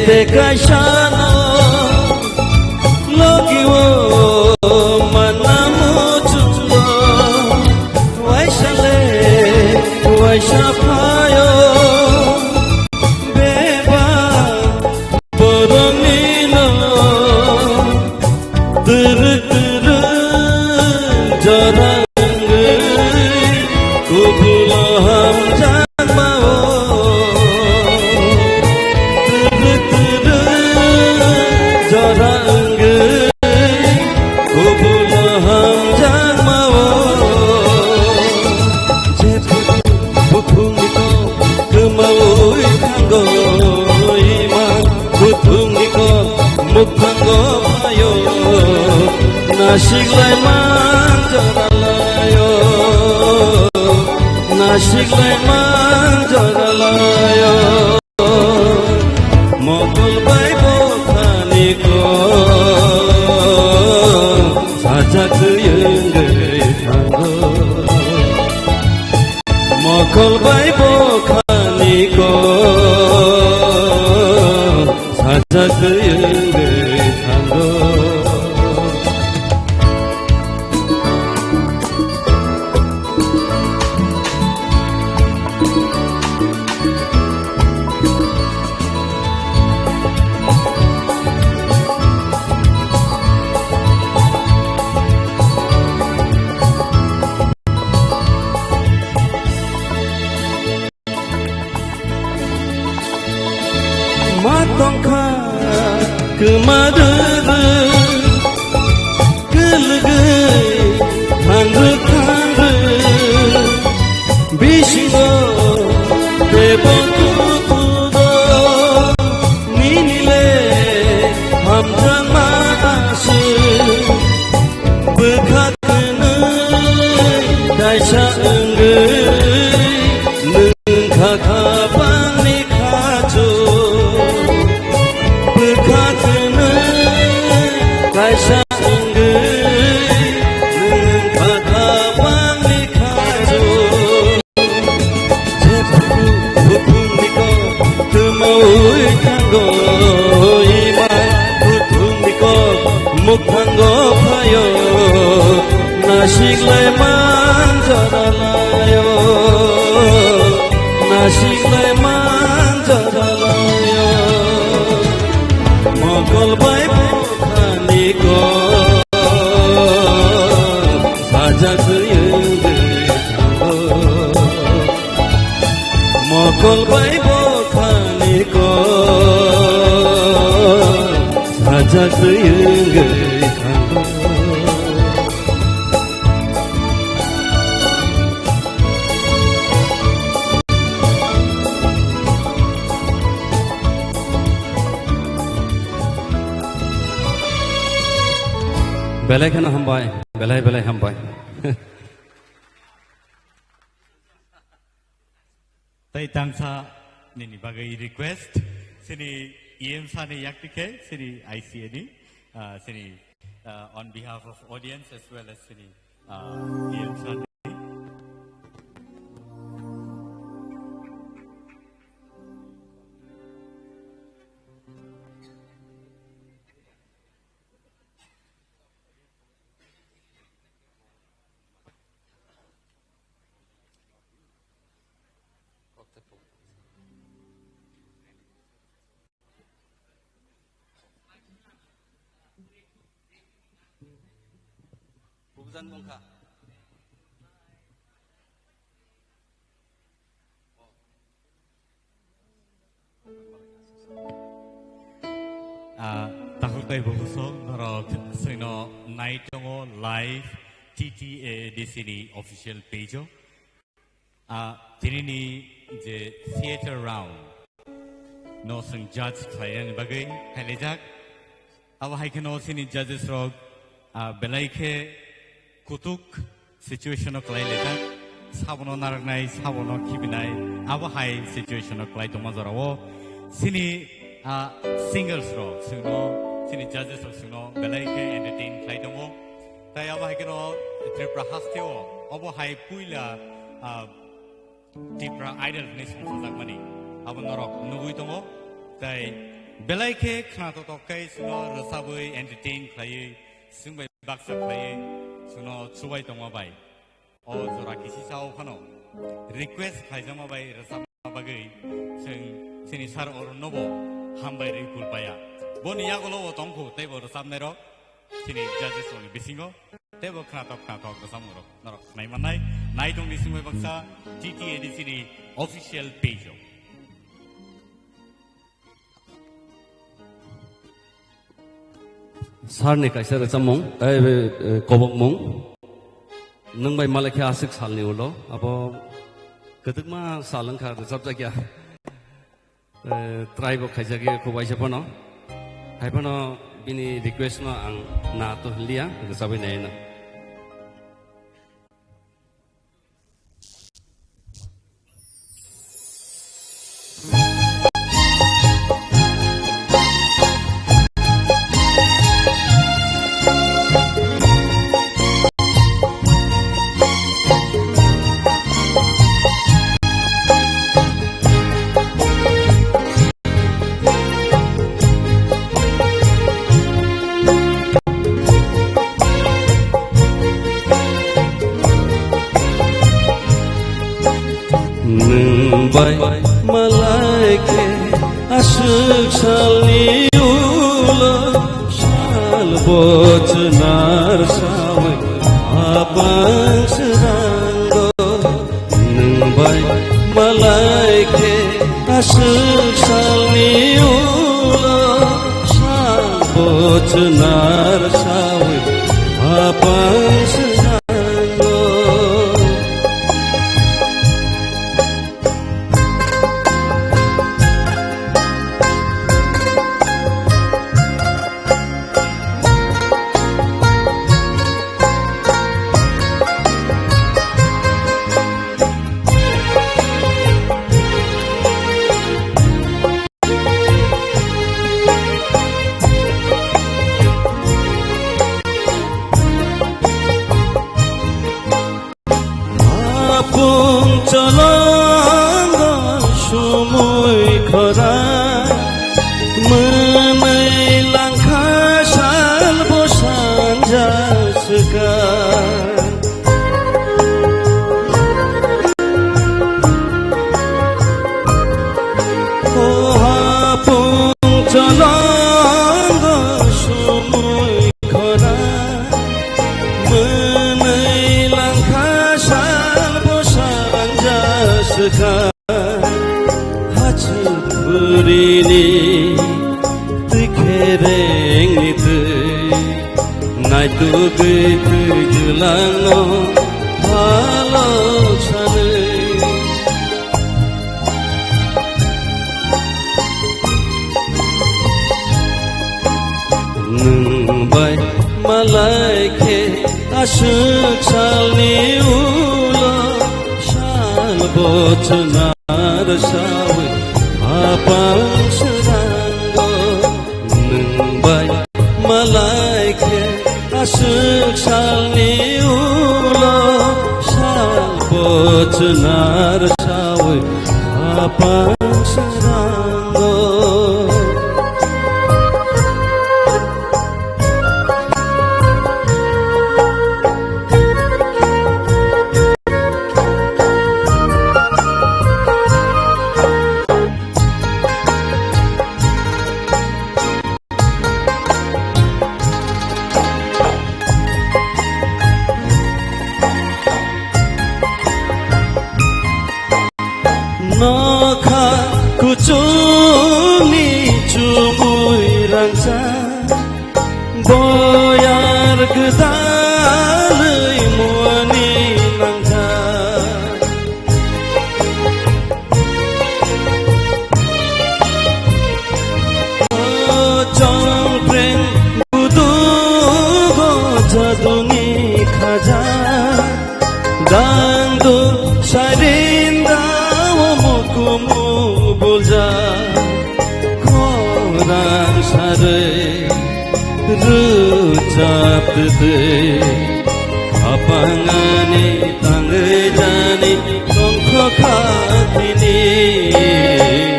te kaisa no logi o manna muchungo, waisa le waisa phaio beba boroni no twrwk twrwk jora wngwi kubulo hamjakma o. Twrwk twrwk jora wngwi kubulo hamjakma o. Jephuru bukhukni kok kwmawi thango ima, bukhukni kok mukthango phaio, nasiklai manjoralaio, nasiklai manjoralaio. Mokol bai bokhani kok sajak twi wngwi thango. Mokol bai bokhani kok sajak twi wngwi thango. Ma tongkha kwma Kaisa wngwi nwng kha thabangni khajo. Jephu buthumni kok twmaui thango, ima buthumni kok mukthango phaio. Nasinglai manjara laio, nasinglai manjara laio. Mokol bai bokhani kok sajagwi wngwi thango. Mokol bai bokhani kok sajagwi wngwi thango. Belai kheno hambai, belai belai hambai. Tei tangsa nini bagwi request, sini E M sani yakti khe, sini I C A ni, ah, sini, ah, on behalf of audience as well as sini, ah, E M sani. Pubujan bongkha. Ah, takhuk tei bukhuk norok chwngno nai tongo live T T A D C ni official page o. Ah, tinini je theater round no chwng judge khlainani bagwi phailaijak. Abo hai kheno chini judges rok, ah, belai khe kutuk situation o kwlai lijak, sabono narwknai, sabono khibinai, abo hai situation o kwlai tongma jorao chini, ah, singers rok chwngno, chini judges rok chwngno belai khe entertain khlai tongo. Tai abo hai kheno Tripura hasteo obo hai puila, ah, Tipra Idol hwnwi songchajakmani abo norok nugwi tongo. Tai belai khe khna totok khe chwngno rwchabwi entertain khlaiwi, chwng bai baksa khlaiwi chwngno chubai tongma bai. O jora kisisa o phano request khlaijakma bai rwchapna bagwi chwng chini sir Arun nobo hambai rwi kulpaya. Boni yagulo o tongkhu teibo rwchapnairok chini judges rokni bisingo. Teibo khnatok khnatok rwchapmung rok norok khnai mannai. Nai tongdi singbai baksa T T A D C ni official page o. Sir ni kaisa rwchapmung, eh, eh, kobokmung. Nwng bai malai khe aswk salni ulo, abo kwtwkma sal wngkha rwchapjakya. Eh, try bo khaijakya khubaisa phano. Hai phano bini request no ang na to hwnliya, rwchabwi naino. Nwng bai malai khe aswk salni ulo sal bo chwnar saui apang srango. Nwng bai malai khe aswk salni ulo sal bo chwnar saui apang srango. Naitugwi twijlangno phalok sanwi. Nwng bai malai khe aswk salni ulo sal bo chwnar sawi hapang srango. Nwng bai malai khe aswk salni ulo sal bo chwnar sawi hapang srango. Nokha kuchukni chumui rangchak, boyar gwdalwi muani nangkha. O chongpreng budugo jaduni khaja, dangdu sarinda o mukumu bulja, khorang sarwi rwchaptwi. Khapangani tangwi jani tongkho kha tini.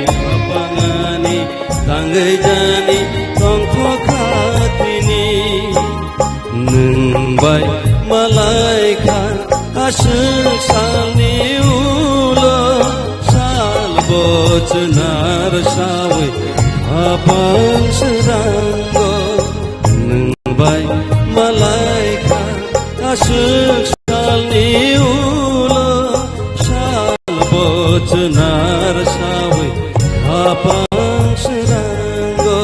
Khapangani tangwi jani tongkho kha tini. Nwng bai malai kha aswk salni ulo sal bo chwnar sawi hapang srango. Nwng bai malai kha aswk salni ulo sal bo chwnar sawi hapang srango.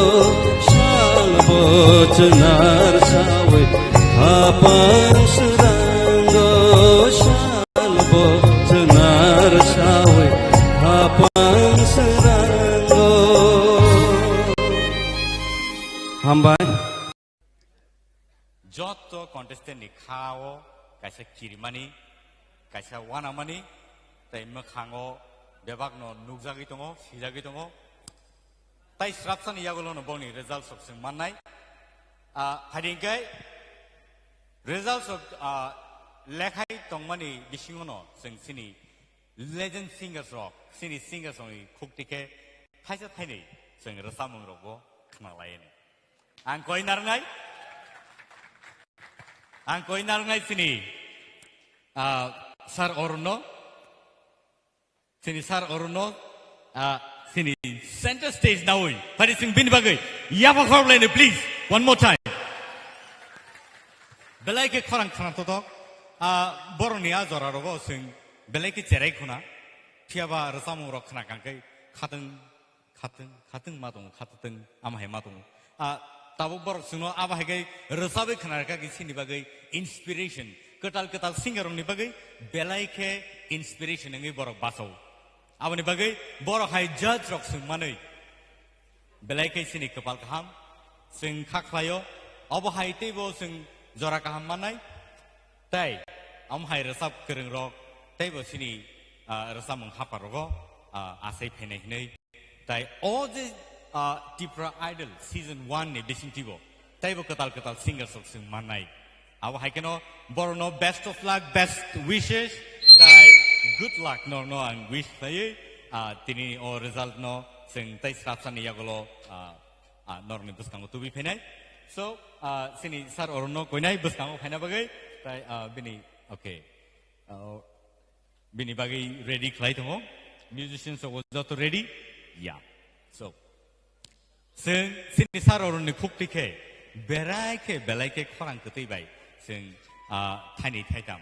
Sal bo chwnar sawi hapang srango. Sal bo chwnar sawi hapang srango. Hambai. Jotto contestant ni kha o kaisa kirimani, kaisa wanamani, tei mwkhango bebakno nukjagwi tongo, swijagwi tongo. Tai srapsani yagulono boni result sok chwng mannai. Ah, phaidi hwnkhe result sok, ah, lekhai tongmani bisingono chwng chini legend singers rok, chini singers rokni khukti khe thaisa thainwi chwng rwchapmung rokbo khna laino. Ang koi narwngnai, ang koi narwngnai chini, ah, Sir Arunno, chini Sir Arunno, ah, chini center stage nawi, phaidi chwng bini bagwi yapha khorok laino, please, one more time. Belai khe khorang khna totok, ah, borokni a jora rogo chwng belai khe cherai khuna, phiyaba rwchapmung rok khna kangkhe khatwng Khatwng, khatwng ma tongo, khatwng ama hai ma tongo. Ah, tabuk borok chwngno abo hai khe rwchabwi khna rwkha khe chini bagwi inspiration. Kwtal kwtal singer rokni bagwi belai khe inspiration wngwi borok bachao. Aboni bagwi borok hai judge rok swng manwi belai khe chini kwpal kaham. Chwng kha khlaio, obo hai teibo chwng jora kaham mannai. Tei omo hai rwchap kwrwng rok teibo chini, ah, rwchapmung hapar rogo, ah, achai phainai hinwi. Tai o je, ah, Tipra Idol season one ni bisingtwi bo teibo kwtal kwtal singers rok chwng mannai. Abo hai kheno borokno best of luck, best wishes, tai good luck norokno ang wish khlaiwi, ah, tini o result no chwng tei srapsani yagulo, ah, ah, norokni bwskango tubui phainai. So, ah, chini Sir Arunno koinai bwskango phaina bagwi, tai, ah, bini, okay. Ah, Bini bagwi ready khlai tongo. Musicians rok joto ready? Ya. So, chwng chini Sir Arunni khukti khe berai khe belai khe khorang kwtwi bai chwng, ah, thaini thaitam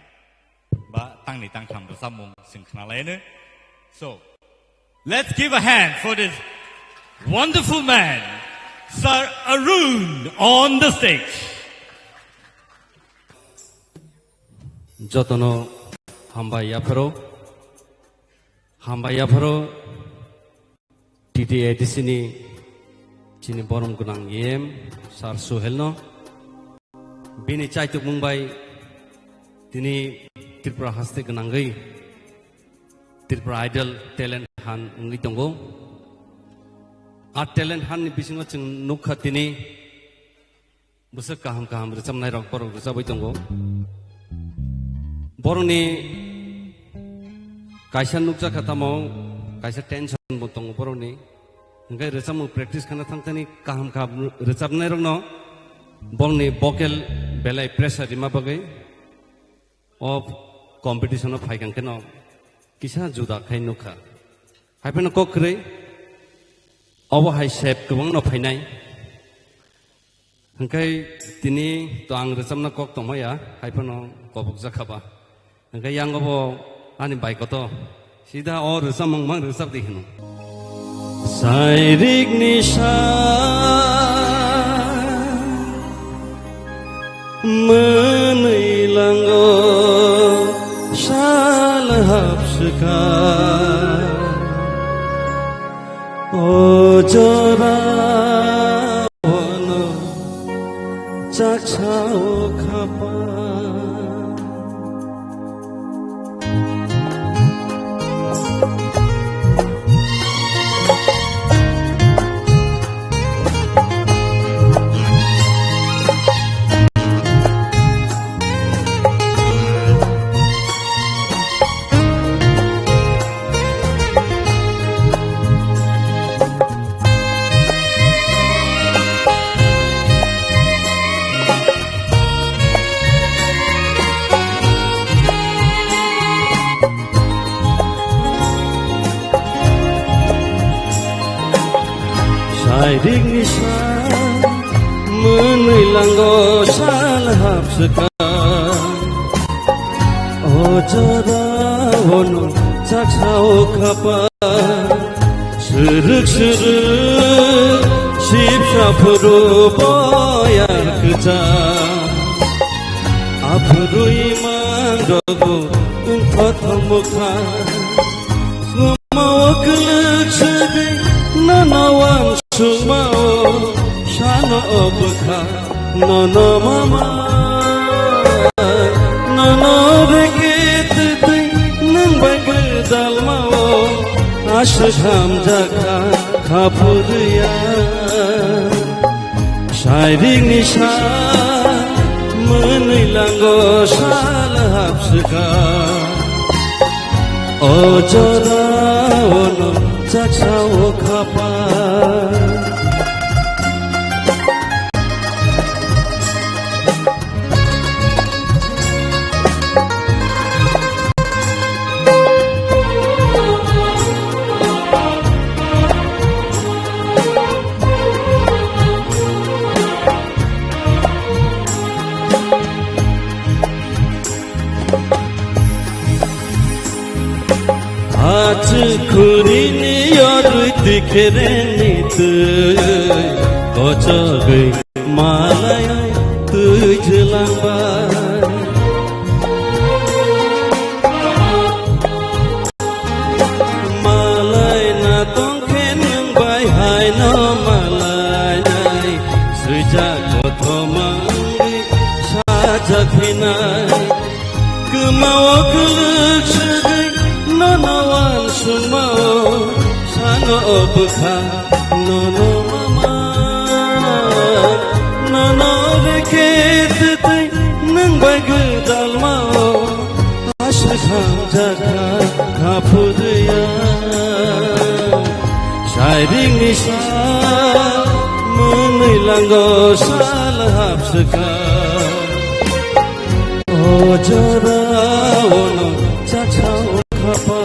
ba tangni tangtham rwchapmung chwng khna laino. So, let's give a hand for this wonderful man, Sir Arun, on the stage. Jotono hambai yapharo, hambai yapharo T T A D C ni chini borom gwnang E M Sir Suhel no. Bini chaitukmung bai tini Tripura haste gwnangwi Tripura Idol talent hunt wngwi tongo. A talent hunt ni bisingo chwng nukha tini bwswk kaham kaham rwchapnai rok borok rwchapwi tongo. Borokni kaisa nukjakha tamo kaisa tension bo tongo borokni. Hingke rwchapmung practice khana thangthani kaham kaham rwchapnai rokno bongni vocal belai pressure rima bagwi o competition o phaikang kheno kisa juda khai nukha. Haiphano kok kwrwi obo hai sep kwbangno phainai. Hingke tini to ang rwchapna kok tongmaya, haiphano kobokjak kha ba. Hingke yango bo ani bai koto, sida o rwchapmung mang rwchap di hino. Sairik ni sa mwnwi lango sal hapswka. O jora ono chaksa o khapa. Sairik ni sa mwnwi lango sal hapswka. O jora ono chaksa o khapa. Srwk srwk sipsa phuru boyar kwchang. Aphuru imang rogo wngthothok mwkhang. Sumao kwlwk swgwi nono wansukmao sano o bwkha. Nono mama, nono rege twtwi nwng bai gwdalmao aswk hamjakha khaphurya. Sairik ni sa mwnwi lango sal hapswka. O jora ono chaksa o khapa. Achukhurini yorwi tikhereni twi kochogwi malai twijlangbai. Malai na tongkhe nwng bai haino malai nai swijak kothoma wngwi sajak hinai. Kwmao kwlwk swgwi nono wansukmao sano o bwkha nono mama. Nono rege twtwi nwng bai gwdalmao aswk hamjakha khaphurya. Sairik ni sa mwnwi lango sal hapswka. O jora ono chaksa o khapa.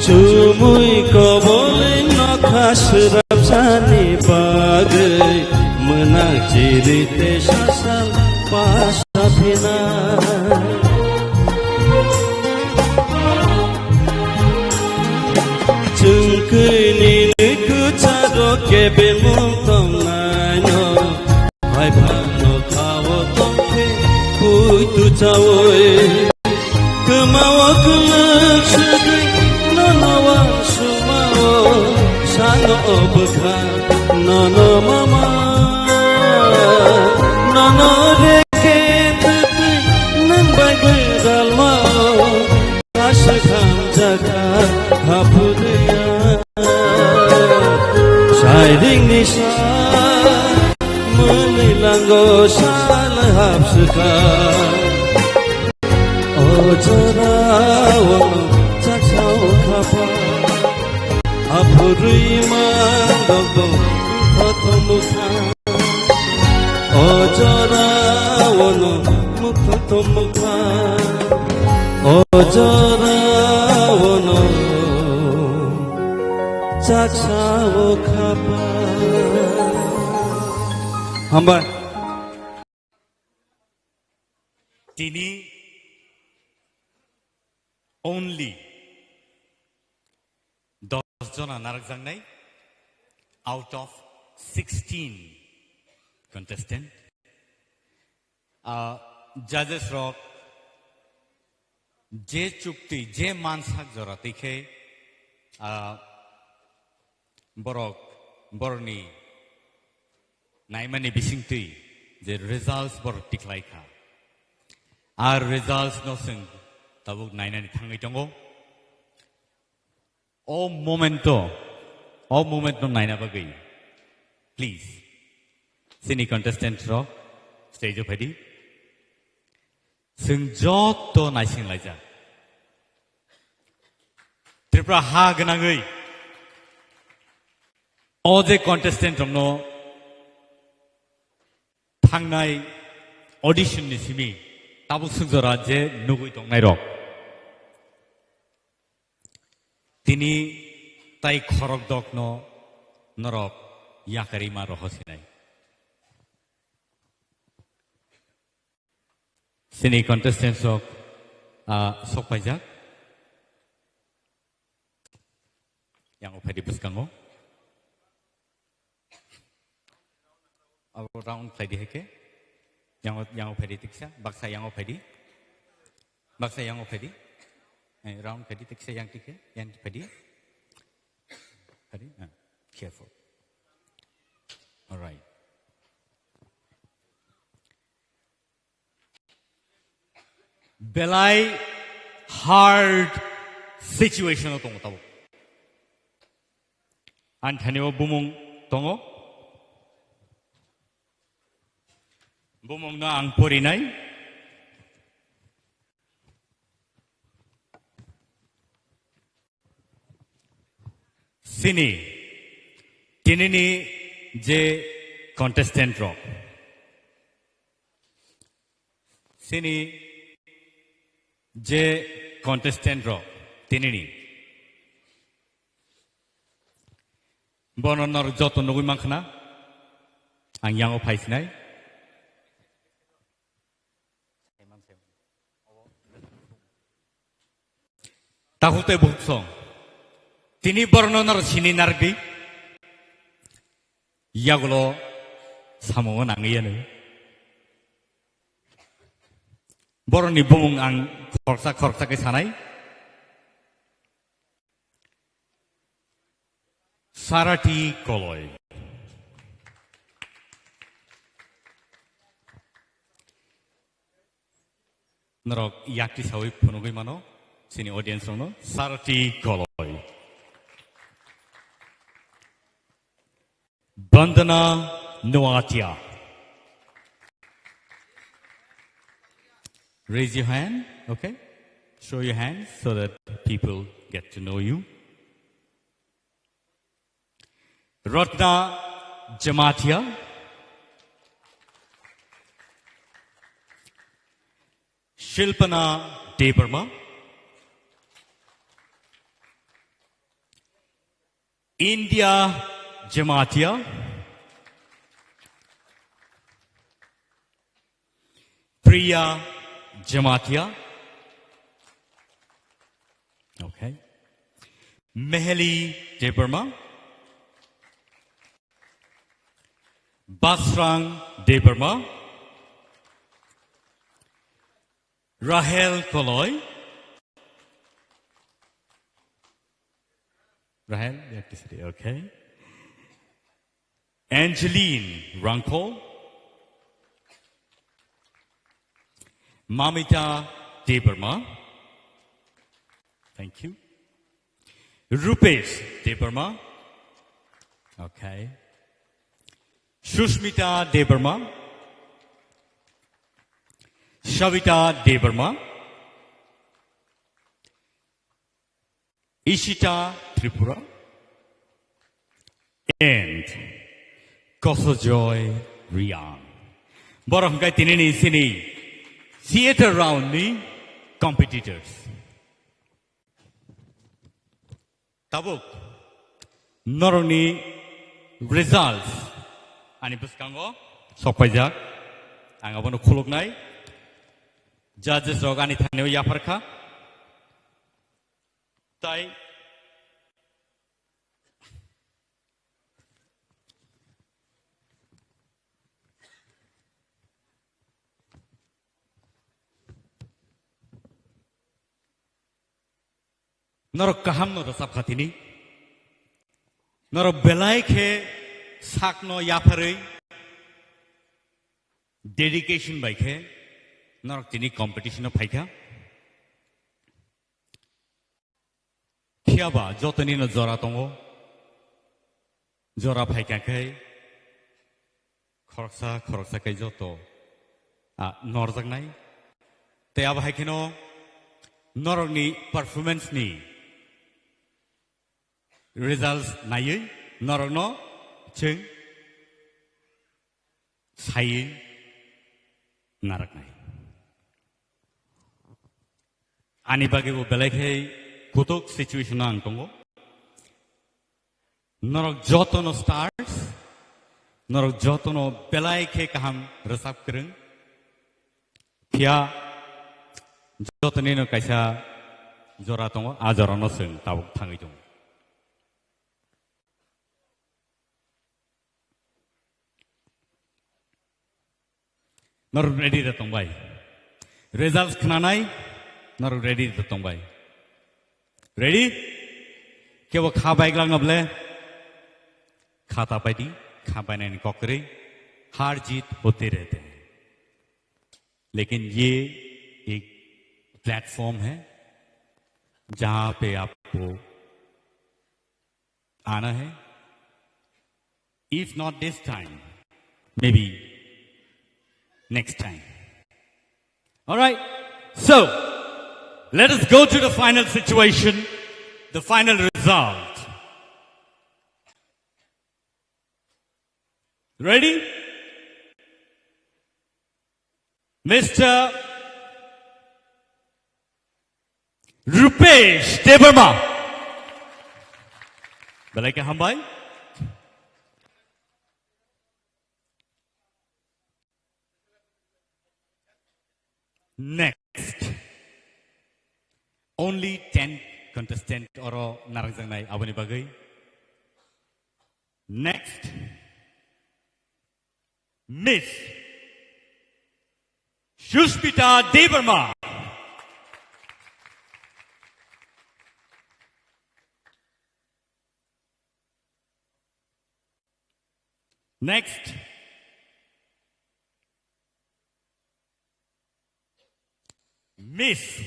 Chumui koboli nokha sra Sani bagwi mwnang chiri te sasal pasa phina. Chwng kwini ni kwcharo kebemung tongnaino. Hai phano khao tongkhe pui tu chawi. Kwmao kwlwk swgwi nono wansukmao sano o bwkha nono mama. Nono reke twtwi nwng bai gwdalmao aswk hamjakha haphurwya. Sairing ni sa mwnwi lango sal hapswkha. O jorao chaksa o khapa, aphurwi man dogdong kothom bwkha. O jorao no mukhotom bwkha, o jorao no chaksa o khapa. Hambai. Tini only dos jona narwkjaknai out of sixteen contestant. Ah, judges rok je chukti, je mansak jora twi khe, ah, borok, borokni naimani bisingtwi je results borok tikhlai kha. Ar results no chwng tabuk nainani thangwi tongo. O momento, o moment no naina bagwi, please, chini contestant rok stage o phaidi. Chwng joto naising laijak. Tripura ha gwnangwi o je contestant rokno thangnai audition ni simi tabuk swk jora je nugwi tongnai rok. Tini tai khorok dokno norok yakarima roho sinai. Sini contestants rok, ah, sok paijak. Yang o phaidi bwskango. Abo round khlai di hai khe. Yang o, yang o phaidi tiksa, baksa yang o phaidi. Baksa yang o phaidi. Eh, round khlai di tiksa yang tikhe, yang phaidi. Phaidi, ah, careful. All right. Belai hard situation o tongo tabuk. Ani thani o bumung tongo. Bumung no ang porinai. Sini, tinini je contestant rok. Sini je contestant rok, tinini. Bono nor joto nugui mankha na, ang yango phaisinai. Takhuk tei bukhuk song. Tini borokno noro sini narwkdi. Yagulo samungo nangwi yanu. Borokni bumung ang khoroksa khoroksa khe sanai. Sarati Koloi. Norok yakti sawi phunugwi mano, chini audience rokno Sarati Koloi. Bandana Noatia. Raise your hand, okay? Show your hand so that people get to know you. Ratna Jamatia. Shilpana Debbarma. India Jamatia. Priya Jamatia. Okay. Meheli Debbarma. Basrang Debbarma. Rahel Koloi. Rahel, you have to sit here, okay. Angeline Rangkol. Mamita Debbarma. Thank you. Rupesh Debbarma. Okay. Sushmita Debbarma. Savita Debbarma. Ishita Tripura. And Kosojoy Riang. Borok hwnkhe tinini sini theater round ni competitors. Tabuk norokni results ani bwskango sokpaijak. Ang abono khuluknai. Judges rok ani thangnao yapharkha. Tai norok kahamno rwchapkha tini. Norok belai khe sakno yapharwi dedication bai khe norok tini competition-o phaikha. Phiya ba jotonino jora tongo. Jora phaikha khe khoroksa khoroksa khe joto, ah, norjaknai. Tei abo hai kheno norokni performance-ni results naiwi norokno chwng saiwi narwknai. Ani bagwi bo belai khe kutuk situation-o ang tongo. Norok jotono stars, norok jotono belai khe kaham rwchap kwrwng. Phiya jotonino kaisa jora tongo, a jorano chwng tabuk thangwi tongo. Norok ready da tongbai? Results khnanai norok ready da tongbai? Ready? Kebo kha bai glak na ble? Kha ta pai di, kha bai nani kok kwrwi. हार जीत होते रहते हैं, लेकिन ये एक प्लेटफॉर्म है जहां पे आपको आना है. If not this time, maybe next time. All right. So, let us go to the final situation, the final result. Ready? Mister Rupesh Debbarma. Belai khe hambai. Next. Only ten contestant oro narwkjaknai aboni bagwi. Next. Miss Sushmita Debbarma. Next. Miss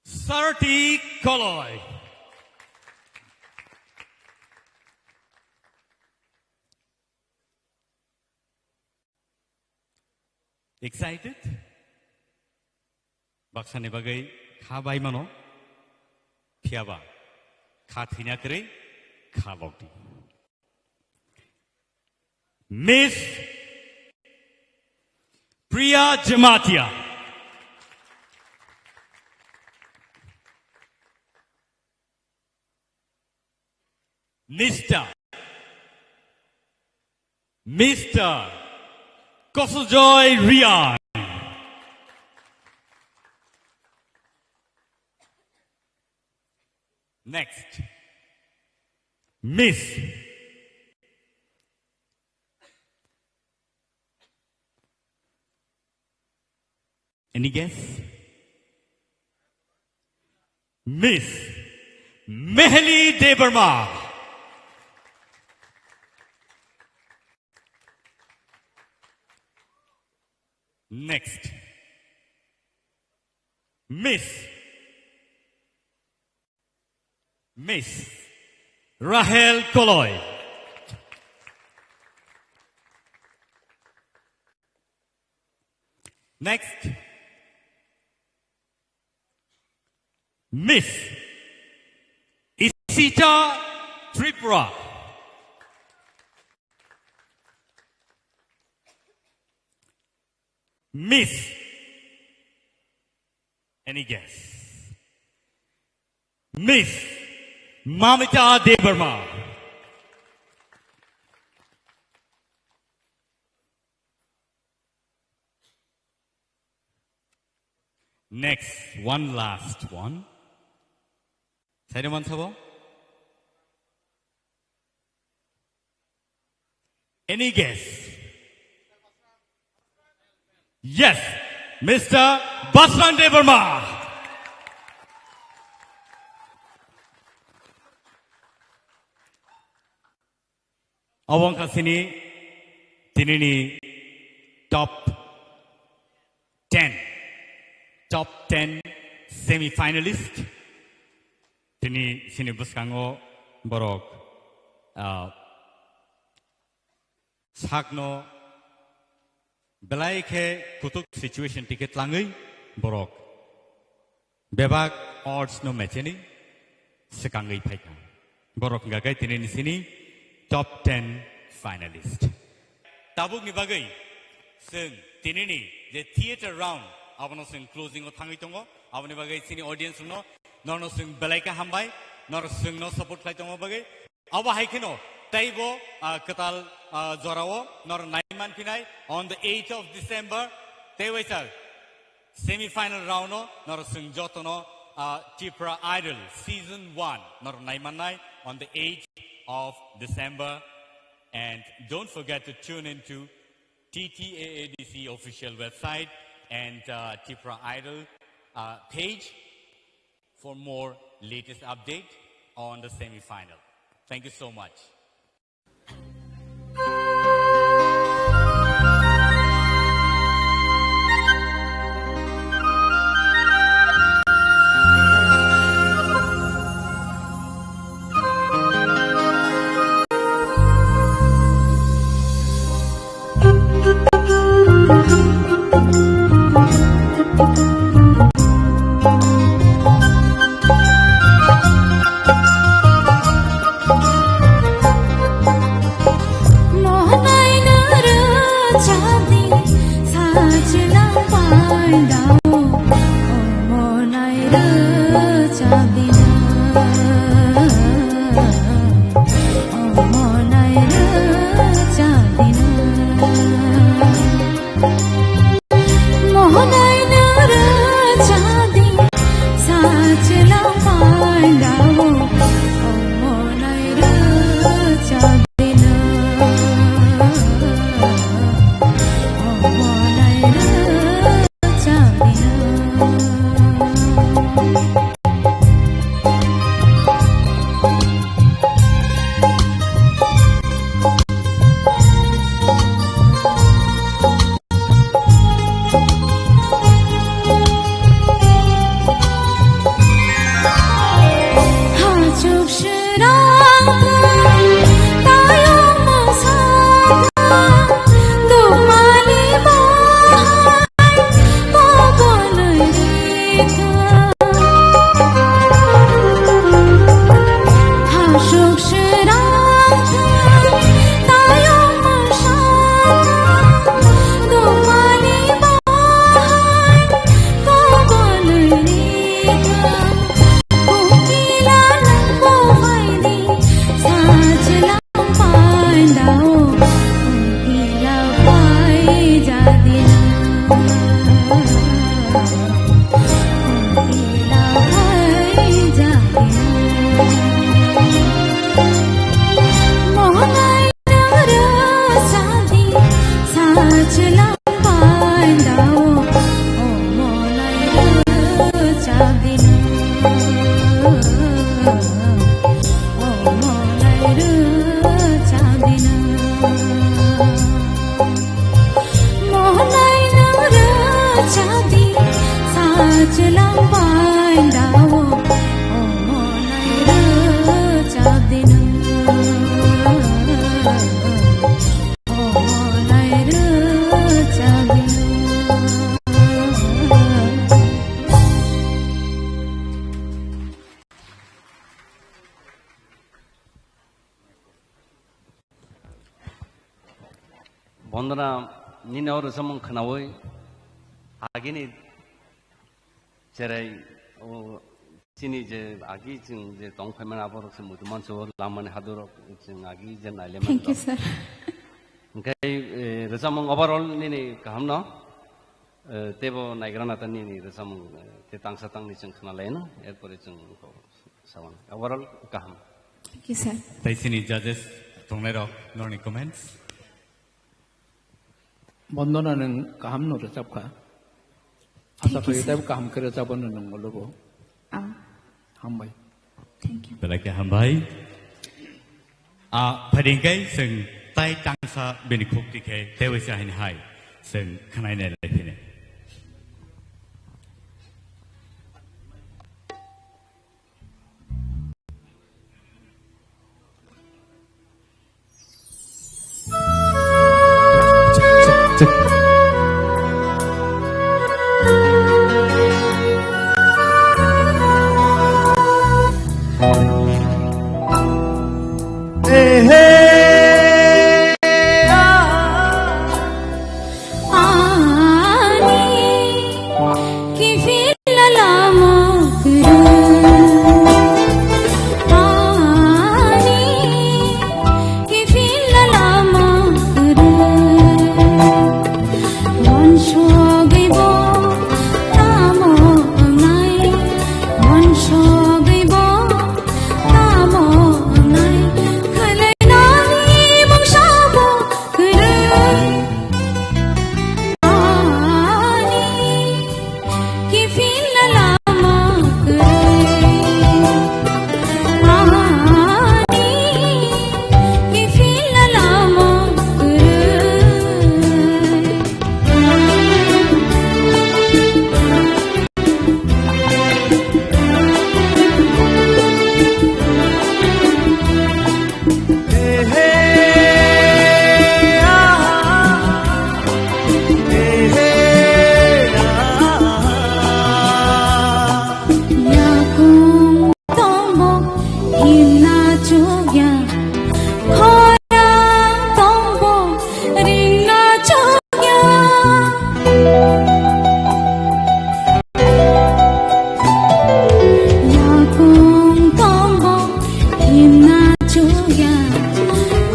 Sarati Koloi. Excited? Baksani bagwi kha bai mano, phiya ba kha thwina kwrwi kha lok di. Miss Priya Jamatia. Mister Mister Kosojoy Riang. Next. Miss. Any guess? Miss Mehli Debbarma. Next. Miss Miss Rahel Koloi. Next. Miss Isita Tripura. Miss. Any guess? Miss Mamita Debbarma. Next, one last one. Saireman sabo? Any guess? Yes, Mister Basran Debbarma. Obo wngkha chini tinini top ten, top ten semi-finalist. Tini chini bwskango borok, ah, sakno belai khe kutuk situation tike tlangwi borok bebak odds no mecheni swkangwi phaikha. Borok hwnkha khe tini ni sini top ten finalist. Tabukni bagwi chwng tinini je theater round abono chwng closing o thangwi tongo. Aboni bagwi chini audience rokno norno chwng belai khe hambai, nor chwngno support khlai tongma bagwi. Abo hai kheno teibo, ah, kwtal, ah, jorao nor naiman phinai on the eighth of December, tei waisa semi-final round o nor chwng jotono, ah, Tipra Idol season one nor naimannai on the eighth of December. And don't forget to tune into T T A A D C official website and, uh, Tipra Idol, uh, page for more latest update on the semi-final. Thank you so much. Chwlang bai dao, omo nai rwchap di nung. Omo nai rwchap di nung. Bondona, nini o rwchapmung khwnaui agini cherai o chini je agi chwng je tong phaimani aborok se muitu manso lamani hadurok chwng agi je naile Thank you, manjak. Sir. Hwnkhe, eh, rwchapmung overall nini kahamno, eh, teibo naigrana ta nini rwchapmung, eh, te tangsa tangni chwng khwnalaino, erpore chwng sawan. Overall kaham. Thank you, sir. Tei chini judges tongnairok norni comments. Bondona nwng kaham no rwchap kha. Asa Thank you, khayo sir. Teibo kaham khe rwchapano nwng olo bo. Ah. Hambai. Thank you. Belai khe hambai. A, phaidi hwnkhe chwng tai tangsa bini khuk tikhe teibo se haini hai chwng khwnai nai lai phini. Ani kiphilna lama kwrwi. Ani kiphilna lama kwrwi. Wansugwi bo tamo wngnai, wansugwi bo tamo wngnai, khwlainani mungsa bo kwrwi. Ani kiphilna lama kwrwi. Ani kiphilna lama kwrwi. Yakung tongbo himna chukya, khorang tongbo ringna chukya. Yakung tongbo himna chukya,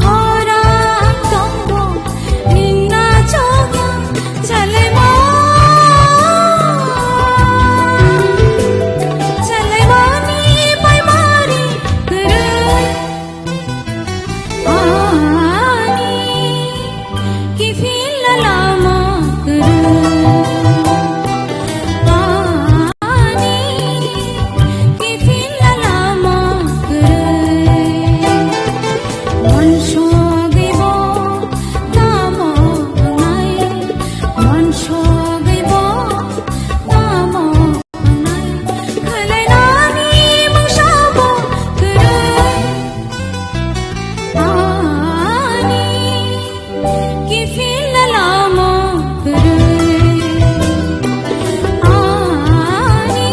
khorang tongbo ringna chukya. Chalaimo, chalaimani paimari kwrwi. Ani kiphilna lama kwrwi. Ani kiphilna lama kwrwi. Wansugwi bo tamo wngnai, wansugwi bo tamo wngnai, khwlainani mungsa bo kwrwi. Ani kiphilna lama kwrwi. Ani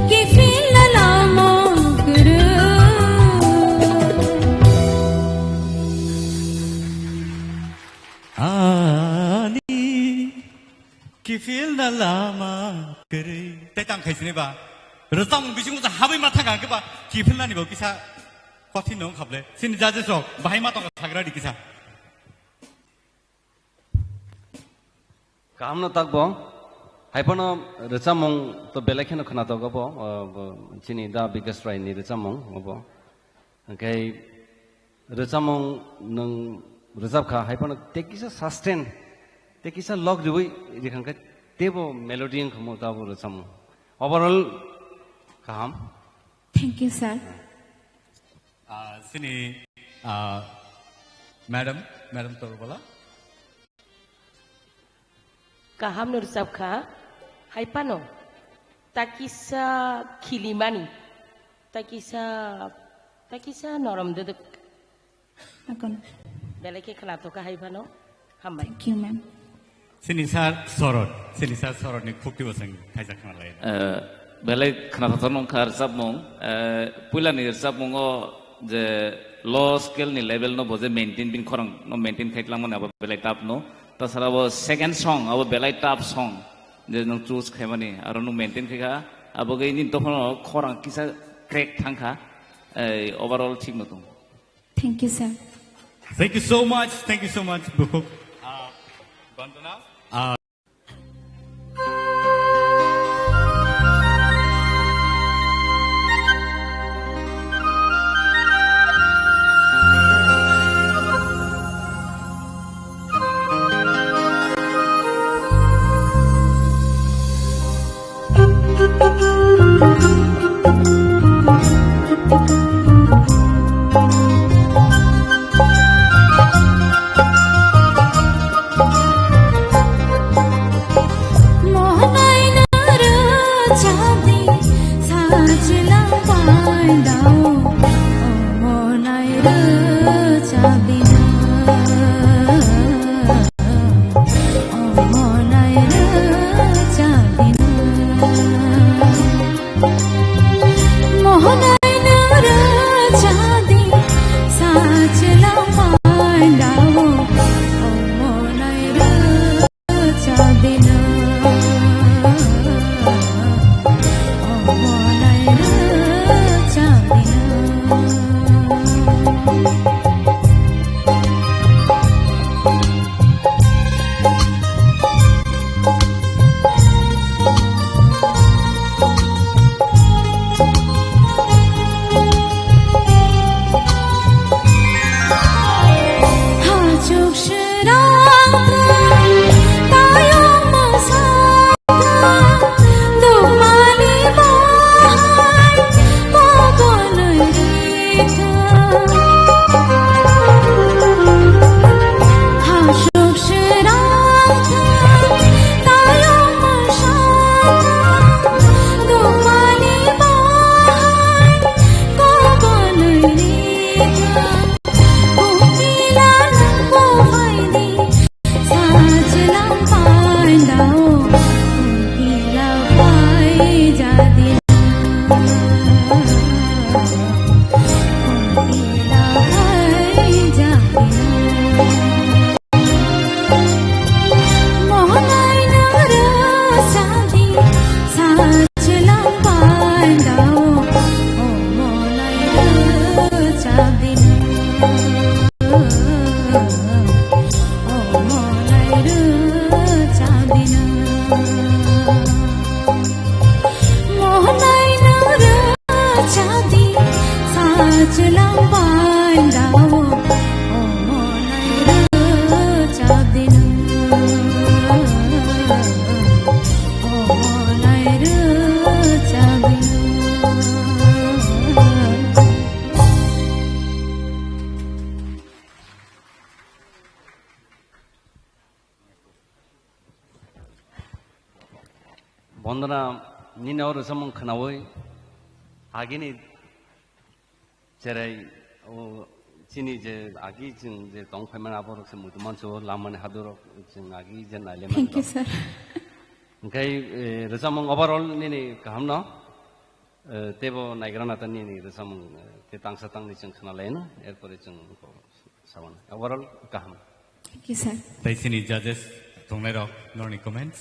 kiphilna lama kwrwi. Ani kiphilna lama kwrwi. Tei tang khai sini ba. Rwchapmung bisingo sa habwi ma thangkha hwnkhe ba kiphilnani bo kisa kothin no wngkha ble. Chini judges rok bahai ma tongkha sagra di kisa. Kaham no takbo. Hai phano rwchapmung to belai kheno khwnatok obo, o, bo, chini da Bikas Rai ni rwchapmung obo. Hwnkhe rwchapmung nwng rwchapkha, hai phano tei kisa sustain, tei kisa log riwi rikhankhe teibo melody wngkha mo tabo rwchapmung. Overall kaham. Thank you, sir. Ah, chini, ah, madam, madam Torbala. Kaham no rwchapkha, hai phano Takisa khilimani, takisa, takisa norom duduk. Akon. Belai khe khwnathok kha hai phano. Hambai. Thank you, ma'am. Sini sir Sorot, sini sir Sorot ni khukti bo chwng khaisa khna lai. Eh, belai khwnathok nong kha rwchapmung. Eh, puila ni rwchapmung o je low scale ni level no bo je maintain, bini khorang no maintain khai tlang mani abo belai tough no. Ta sara bo second song abo belai tough song. Je nwng choose khaimani, aro nwng maintain khai kha, abo khe nini tokhono khorang kisa crack thang kha, ei, overall thik no tong. Thank you, sir. Thank you so much, thank you so much, bukhuk. Ah, Bandana. Ah. Bondona, nini o rwchapmung khwnaui agini cherai o chini je agi chwng je tong phaimani aborok se muitu mansu o lamani hadurok chwng agi je naile Thank you, manjak. Sir. Hwnkhe, eh, rwchapmung overall nini kaham no, eh, teibo naigra nata nini rwchapmung, eh, te tangsa tangni chwng khwnalaino, erpore chwng sawan. Overall kaham. Thank you, sir. Tei chini judges tongnairok norni comments.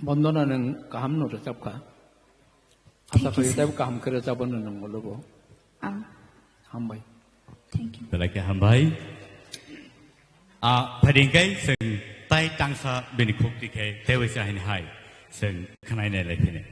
Bondona nwng kaham no rwchap kha. Asa Thank you, khaiwi sir. Teibo kaham khe rwchapno nwng ulobo. Ang. Hambai. Thank you. Belai khe hambai. A, phaidi hwnkhe chwng tai tangsa bini khukti khe teibo se haini hai chwng khwnai nai lai phini.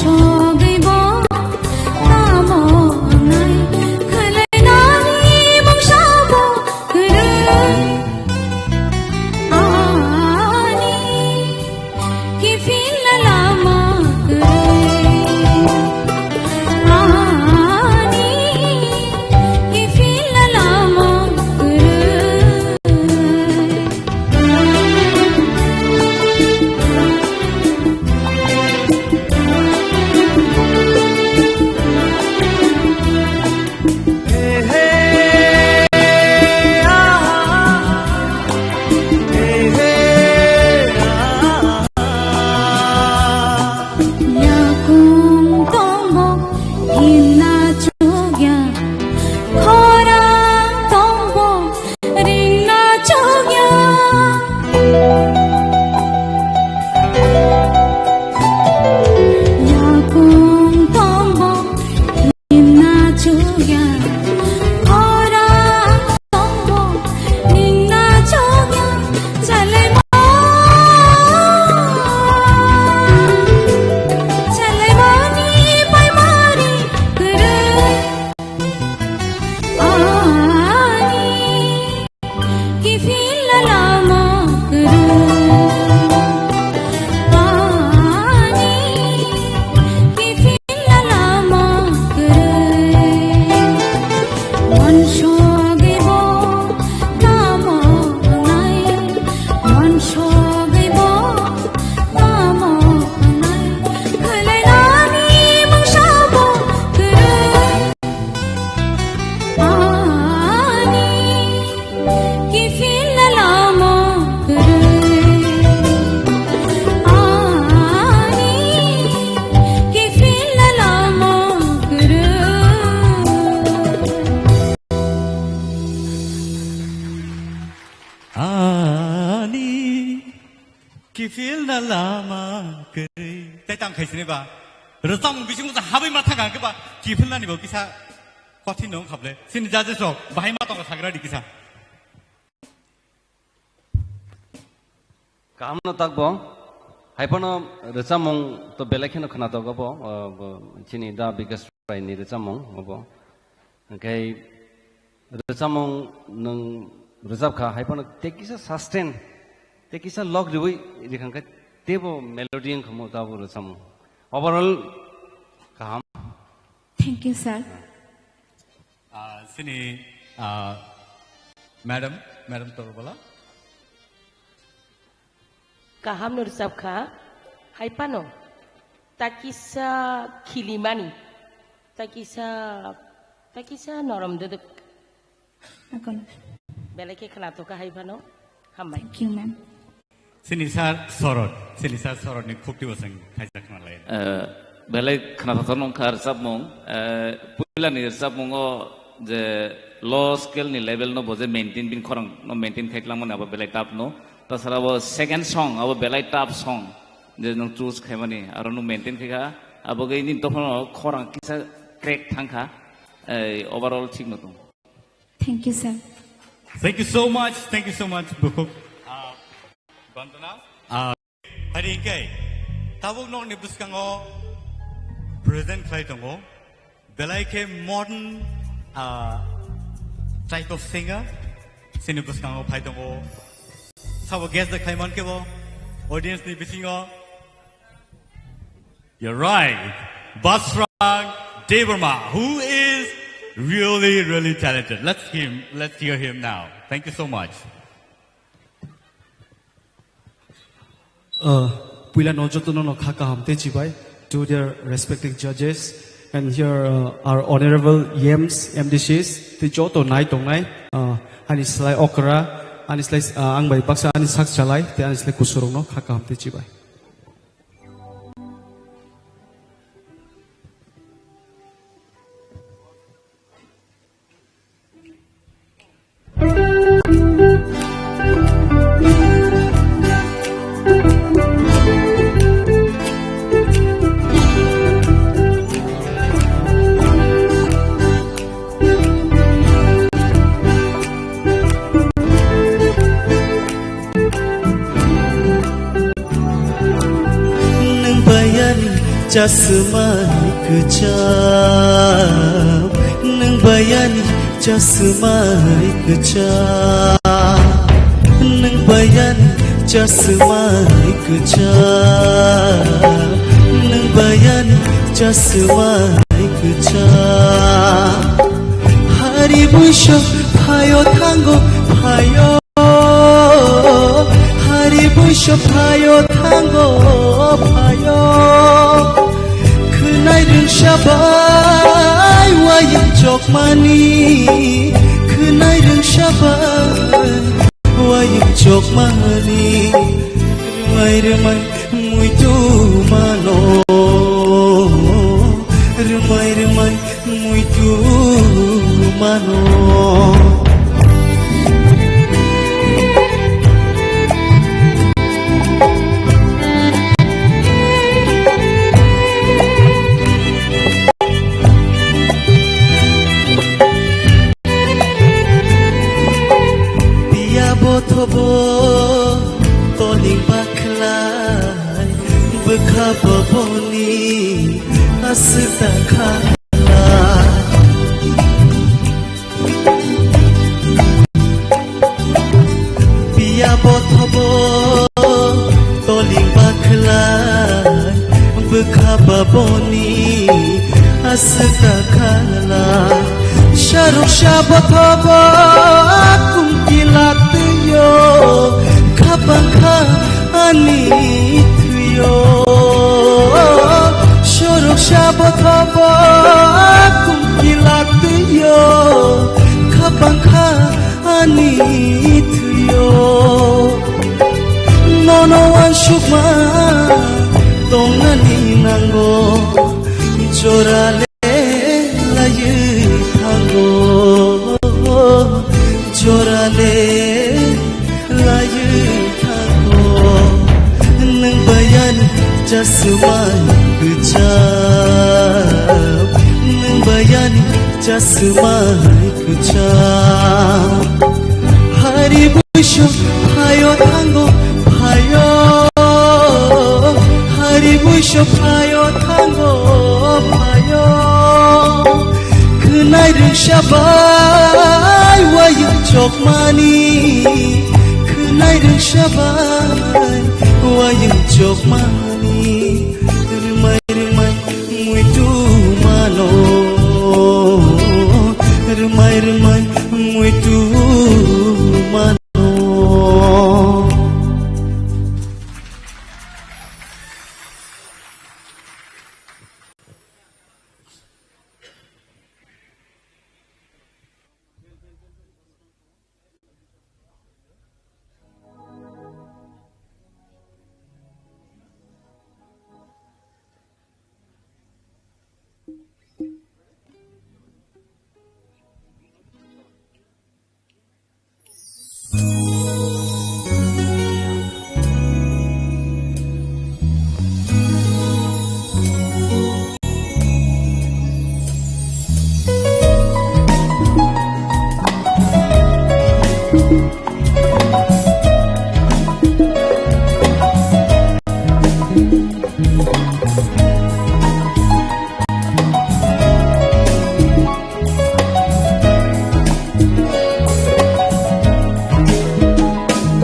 Sogwi bo tamo wngnai, khwlainani mungsa bo kwrwi. Ani kiphilna lama kwrwi. Ani kiphilna lama kwrwi. Yakung tongbo himna chukya, khorang tongbo ringna chukya. Yakung tongbo himna chukya, khorang tongbo ringna chukya. Chalaima, chalaimani paimari kwrwi. Ani kiphilna lama kwrwi. Ani kiphilna lama kwrwi. Wansugwi bo tamo wngnai, wansugwi bo tamo wngnai, khwlainani mungsa bo kwrwi. Ani kiphilna lama kwrwi. Ani kiphilna lama kwrwi. Ani kiphilna lama kwrwi. Tei tang khai sini ba. Rwchapmung bisingo sa habwi ma thang khe ba kiphilnani bo kisa kothin no wngkha ble. Sini judges rok bahai ma tongo sagra di kisa. Kaham no takbo. Hai phano rwchapmung to belai kheno khwnatok obo, o, bo, chini da Bikash Rai ni rwchapmung obo. Hwnkhe rwchapmung nwng rwchapkha, hai phano tei kisa sustain, tei kisa log riwi rikha khe teibo melody wngkha mo tabuk rwchapmung. Overall kaham. Thank you, sir. Ah, sini, ah, madam, madam Torbala. Kaham no rwchapkha, hai phano takisa khilimani, takisa, takisa norom duduk. Belai khe khwnathokha hai phano. Hambai. Thank you, ma'am. Sini sir Sorot, sini sir Sorot ni khukti bosong thaisa khna lai. Eh, belai khwnathok nongkha rwchapmung, eh, puila ni rwchapmungo je low scale ni level no bo je maintain, bini khorang no maintain khai tlangmani abo belai tough no. Tasara bo second song abo belai tough song je nwng choose khaimani aro nwng maintain khaikha abo gei nini dophano khorang kisa crack thangkha, eh, overall thik no tong. Thank you, sir. Thank you so much. Thank you so much, Bukhuk. Ah, Bandana. Ah, hari hingke, tabuk nokni bwskango present khlai tongo. Belai khe modern, ah, type of singer. Sini bwskango phai tongo. Sabo guest da khlai man khe bo audience ni bisingo. You're right. Basrang Debbarma, who is really, really talented. Let's him, let's hear him now. Thank you so much. Uh, puila no joto no no kha kaham te chibai to their respective judges, and here, uh, our honorable E Ms, M D Cs, te joto nai tongnai, uh, ani slai okra, ani slai, uh, ang bai baksa ani sak chalai, te ani slai kusurok no kha kaham te chibai. Chasmai kwcham, nwng bayani chasmai kwcham, nwng bayani chasmai kwcham, nwng bayani chasmai kwcham. Hari buisok phaio thango phaio. Hari buisok phaio thango phaio. Khwnai rwngsa bai wayung chokmani. Khwnai rwngsa bai wayung chokmani. Rwmai rwmai muitu mano. Rwmai rwmai muitu mano. Piya bothobo toni bakhlai bwkha boboni aswk dakha. Piya bothobo toli bakhlai bwkha baboni aswk dakhala. Saruksa bothobo kumkila twiyo khapang kha ani thwiyo. Sorok sabo thobo kumkila twiyo khapang kha ani thwiyo. Nono wansukma tongnani nango, jorale laywi thango, jorale laywi thango. Nwng bayani chasmai kwcham, nwng bayani chasmai kwcham. Hari buisok phaio thango phaio, hari buisok phaio thango phaio. Khwnai rwngsa bai wayung chokmani, khwnai rwngsa bai wayung chokmani. Rwmai rwmai muitu mano, rwmai rwmai muitu mano.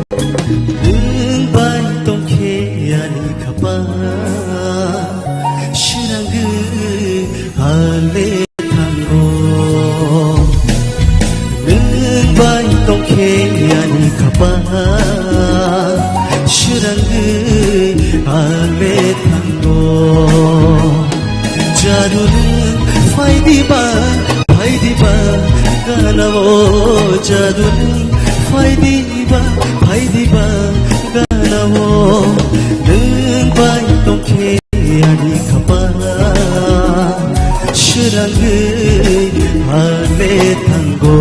Nwng bai tongkhe ani khapang, swrangwi ale thango. Nwng bai tongkhe ani khapang, swrangwi ale thango. Jadu nwng phaidiba, phaidiba ganao, jadu nwng phaidiba, phaidiba ganao. Nwng bai tongkhe ani khapang, swrangwi ale thango.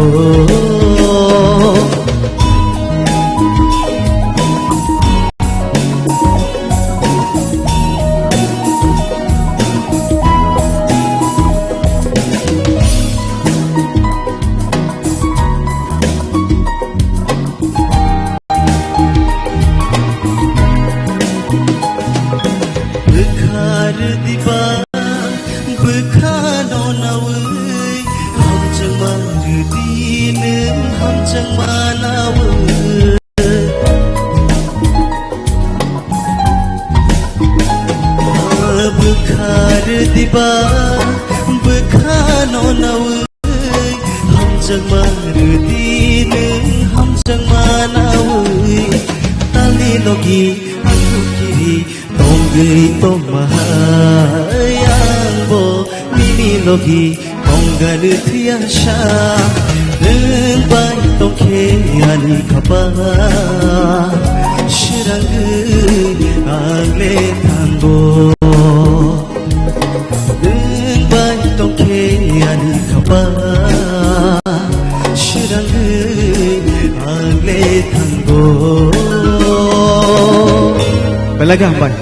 Bwkha rwdiba Rwdiba bwkhano nawi, hamjakma rwdi nwng hamjakma nawi. Tali logi ang kiri tongwi tongma hai, angbo nini logi tongani thiyasa. Nwng bai tongkhe ani khapa, swrangwi ang le thango. Nwng bai tongkhe ani khapa, swrangwi ang le thango. Belai khe hambai.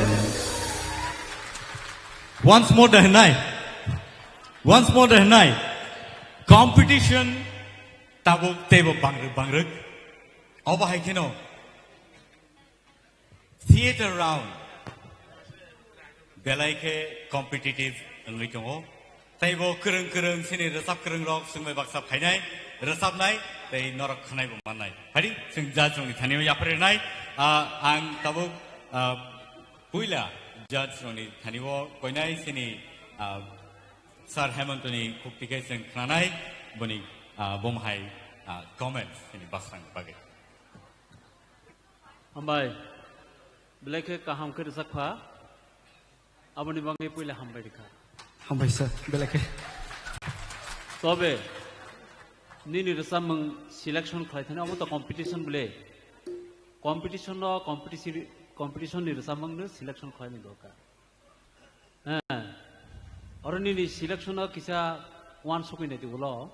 Once more da hwnai. Once more da hwnai. Competition tabuk teibo bangrwk bangrwk. Obo hai kheno theatre round belai khe competitive wngwi tongo. Teibo kwrwng kwrwng chini rwchap kwrwng rok chwngbai baksa phainai, rwchapnai tei norok khwnaibo mannai. Phadi chwng judge rokni thani o yapharnai. Ah, ang tabuk, ah, puila judge rokni thani o koinai chini, ah, Sir Hemantoni khukti khe chwng khnanai, boni, ah, bomo hai, ah, comments chini baksang bagwi. Hambai. Belai khe kaham khe rwchap kha. Aboni bagwi puila hambai rwkha. Hambai sir, belai khe. Tobe, nini rwchapmung selection khlai thani, omo to competition bole. Competition no, competition, competition ni rwchapmung no selection khlaini dorkar. He. Oro nini selection no kisa uansukwi naidi ulo.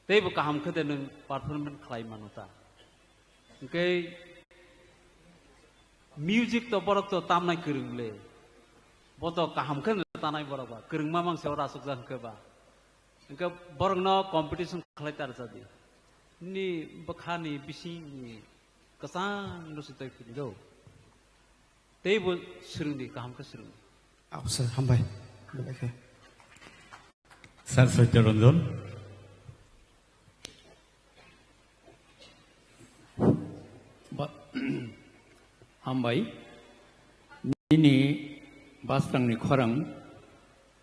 Teibo kaham khe de nwng performance khlai mano ta. Hwnkhe music to borok to tamnai kwrwng le. Bo to kaham khe no tanai borok ba. Kwrwngma mangse oro asukjak hwnkhe ba. Hwnkhe borokno competition khlai ta rwchadi. Nini bwkhani bisingni kwchang no se twi phili do. Teibo swrwngdi, kaham khe swrwngdi. Aw, sir, hambai. Belai khe. Sir Satya Ranjan. Ba-, hambai. Nini basrangni khorang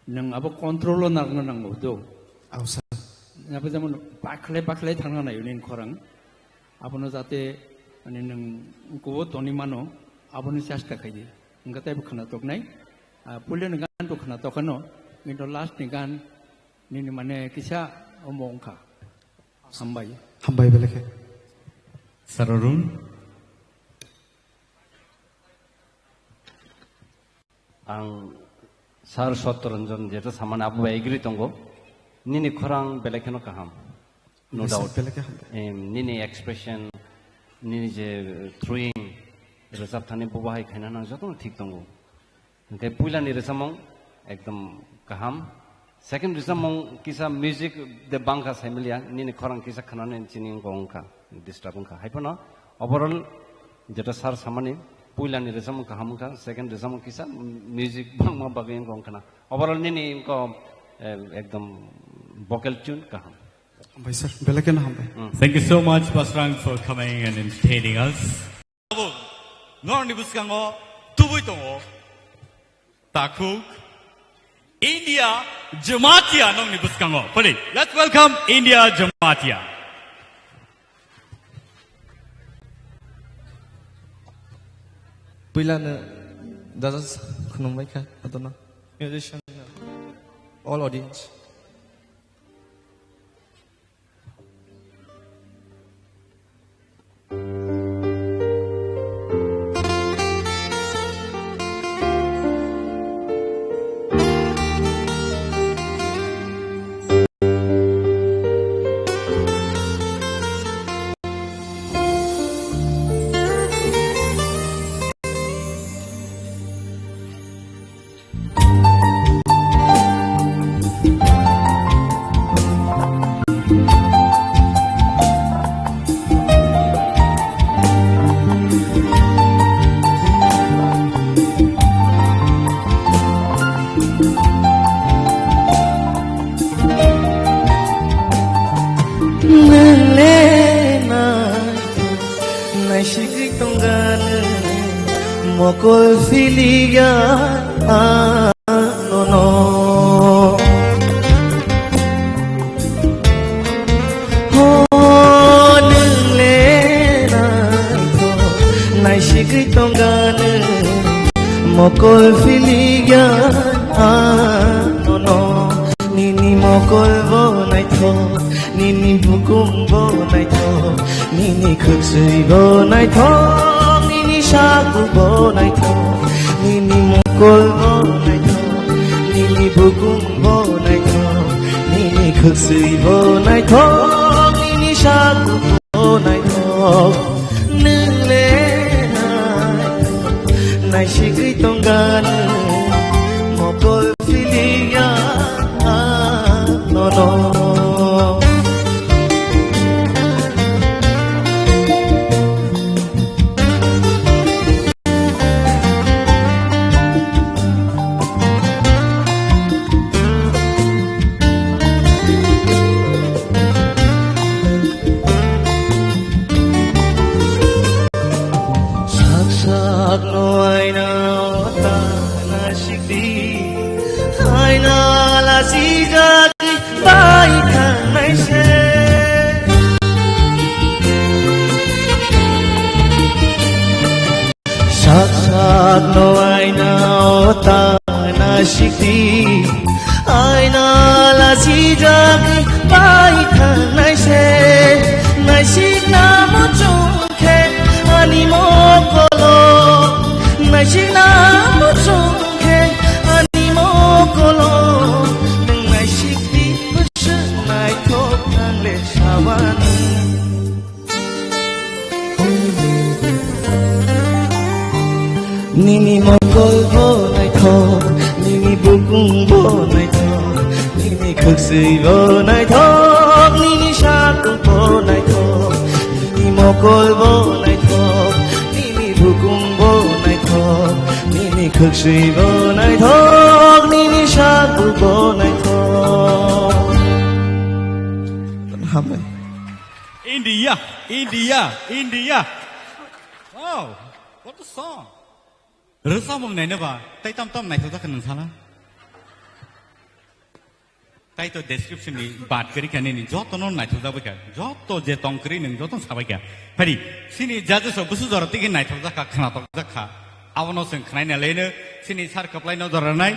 nwng abo control o narwkna nango do. Aw, sir. Abo jemon bakhle bakhle thangna naio nini khorang. Abono jate, mane, nwng kubo toni mano, aboni chesta khaidi. Hwnkhe teibo khwnathoknai. Ah, puilani gan to khwnathok kheno, kintu last ni gan nini, mane, kisa omo wngkha. Hambai. Hambai belai khe. Sir Arun. Ang Sir Satya Ranjan jeto samani abo bai agree tongo. Nini khorang belai kheno kaham. No doubt. Belai khe hambai. Em, nini expression, nini je, uh, throwing, rwchap thani bo bahai khaina nang jotono thik tongo. Hwnkhe puilani rwchapmung ekdom kaham. Second rwchapmung kisa music de bangkha saimiliya, nini khorang kisa khnani chini wngkha, wngkha, disturb wngkha. Haiphano overall jeto sir samani, puilani rwchapmung kaham wngkha, second rwchapmung kisa music bangma bagwi wngkha, wngkha na. Overall nini wngkha, eh, ekdom vocal tune kaham. Hambai sir, belai kheno hambai. Mm. Thank you so much, Basrang, for coming and entertaining us. Norokni bwskango tubui tongo. Takhuk India Jamatia nokni bwskango. Pwdi, let's welcome India Jamatia. Puilano judges khulumbai kha, adono. Musician, all audience. Nwng le nai, naisigwi tongganw, mokol siliya, ah, nono Twi bo naithok, nini saku bo naithok, nini mokol bo naithok, nini bukung bo naithok, nini khwswi bo naithok, nini saku bo naithok, nwng le nai, naisigwi tongani mokol. Siliya nono. Sak sak no aina ota na sikdi, aina la sijak bai thangnai se. Sak sak no aina ota na sikdi, aina la sijak bai thangnai se. Naisikna muchung khe ani mokolo, naisikna muchung khe ani mokolo, nwng naisikdi bwswk naithok ang le sabani. Nini mokol bo naithok, nini bukung bo naithok, nini khwswi bo naithok, nini saku bo naithok, nini mokol bo naithok, nini bukung bo naithok, nini khwswi bo naithok, nini saku bo naithok. Hambai. India, India, India. Wow, what a song. Rwchapmung naina ba, tai tam tam naithok jakha nwng sala. Tai to description ni bad kari kha nini joto no naithok jak bai kha. Joto je tong kri nwng joto sabai kha. Phari, sini judges rok busu jora tigi naithok jakha, khnatok jakha. Abono chwng khnaina leno, sini sar kwplai no jora nai.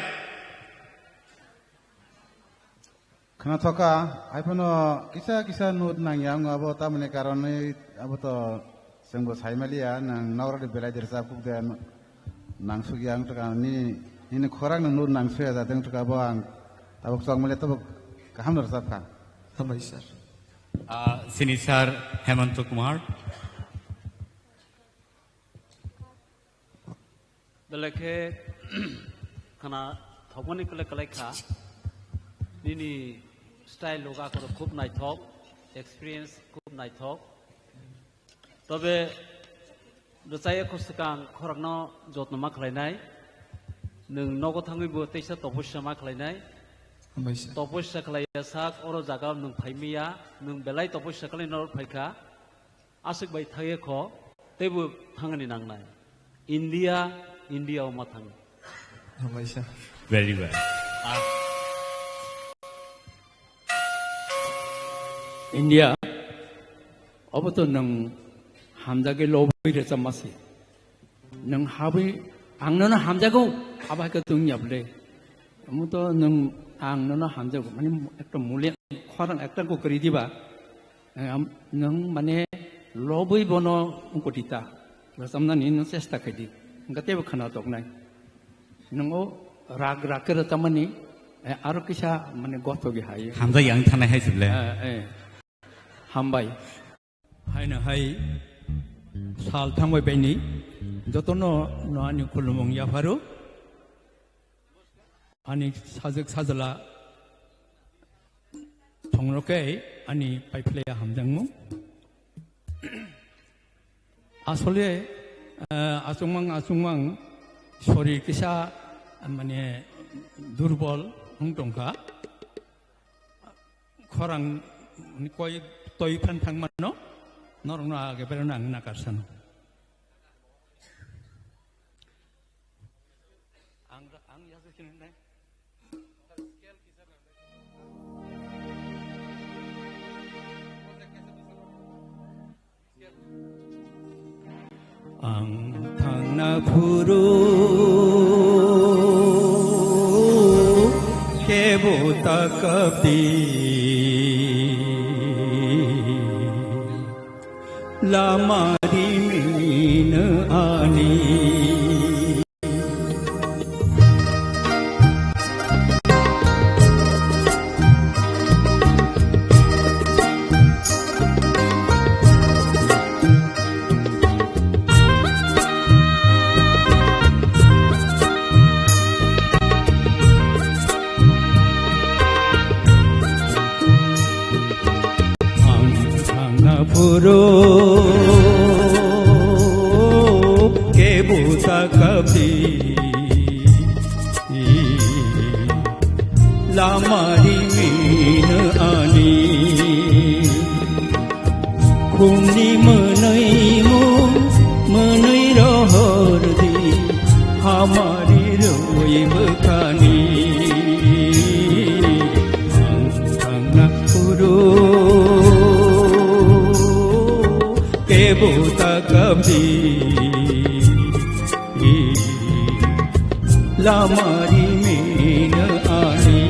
Khna thoka, haiphano kisa kisa note nangya wngo abo tamoni karonwi abo to chwngbo saimaliya, nang nokrokni belai de rwchap kuk de nangsukya wng tongkha, nini, nini khorang no note nangsuya jateng tongkha, abo ang tabuk chokmaliya tabuk kaham no rwchapkha. Hambai sir. Ah, sini sir Hemanta Kumar. Belai khe khna thokmani kwlai kwlai kha. Nini style loga khoro khub naithok, experience khub naithok. Tobe rwchaya kho swkang khorokno jotno ma khlainai. Nwng nogo thangwi bo teisa topossa ma khlainai. Hambai sir. Topossa khlaiya sak oro jaga nwng phaimiya, nwng belai topossa khlai norok phaikha. Aswk bai thangya kho, teibo thangani nangnai. India, India o ma thang. Hambai sir. Very well. Ah. India, obo to nwng hamjagwi lobwi rwchapma se. Nwng habwi ang nono hamjago, abo hai khe tong ya bwle. Omo to nwng ang nono hamjago, mane ekta mule khorang ekta ko kwrwi diba. Eh, am-, nwng mane lobwi bono wngkotita rwchapnani nwng chesta khaidi, hwnkhe teibo khna toknai. Nwng o rak rak khe rwchapmani, eh, aro kisa mane gothogwi hai. Hamjak yang thanai hai se bwle. Eh, eh. Hambai. Haino hai sal thangbai baini jotono no ani khulumung yapharo. Ani sajwk sajla thongno khe ani paiphlaiya hamjakmung. Asole, eh, achukmang achukmang sori kisa mane durbol wng tongkha. Khorang koi toi phan thangmano norokno age berano ang nakarsano. Ang, ang yasa sini nai. Ang thangna phuru kebo takapdi. Lamari mino ani. Ang thangna phuru kebo ta kapdi. Lamari mino ani. Khumni mwnwi mung, mwnwi rohor di, hamari rwi bwkhani. Ang thangna phuru kebo ta kapdi. Lamari mino ani.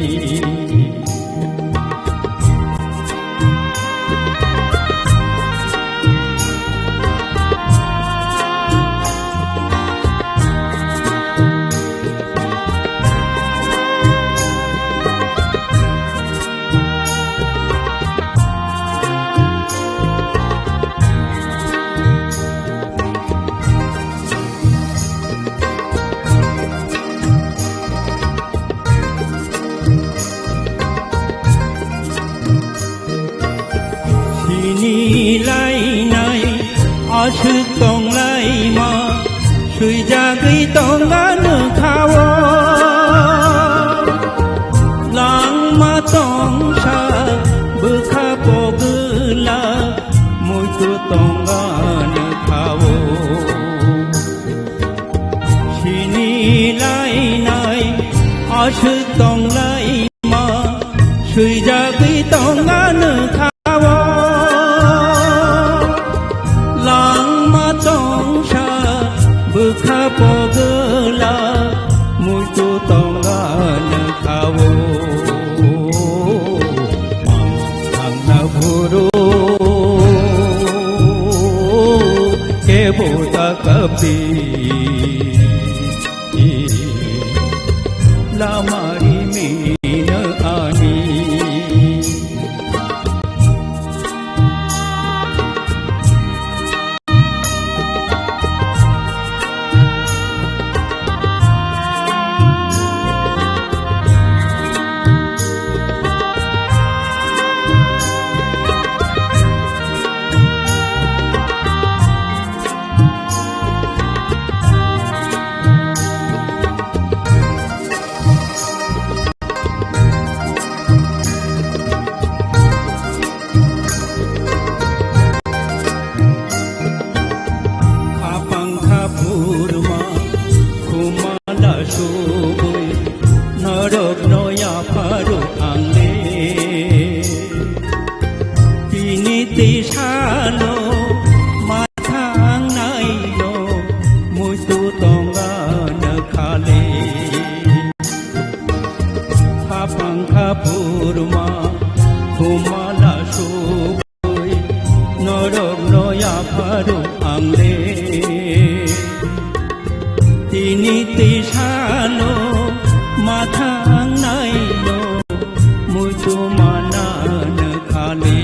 Sini lainai aswk tonglaima, swijagwi tongano khao. Langma tongsa bwkha pogwla, muitu tongano khao. Sini lainai aswk tonglaima, swijagwi tongano khao. Langma tongsa bwkha pogwla, muitu tongano khao. Ang thangna phuru kebo ta kapdi. Lamari mino ani. Khapang khaphurma khumala subui norok no yapharo ang le. Tini tisano mathang naino muitu tongano khale. Khapang khaphurma khumala subui norok no yapharo ang le. Tini tisano mathang naino muitu manano khale.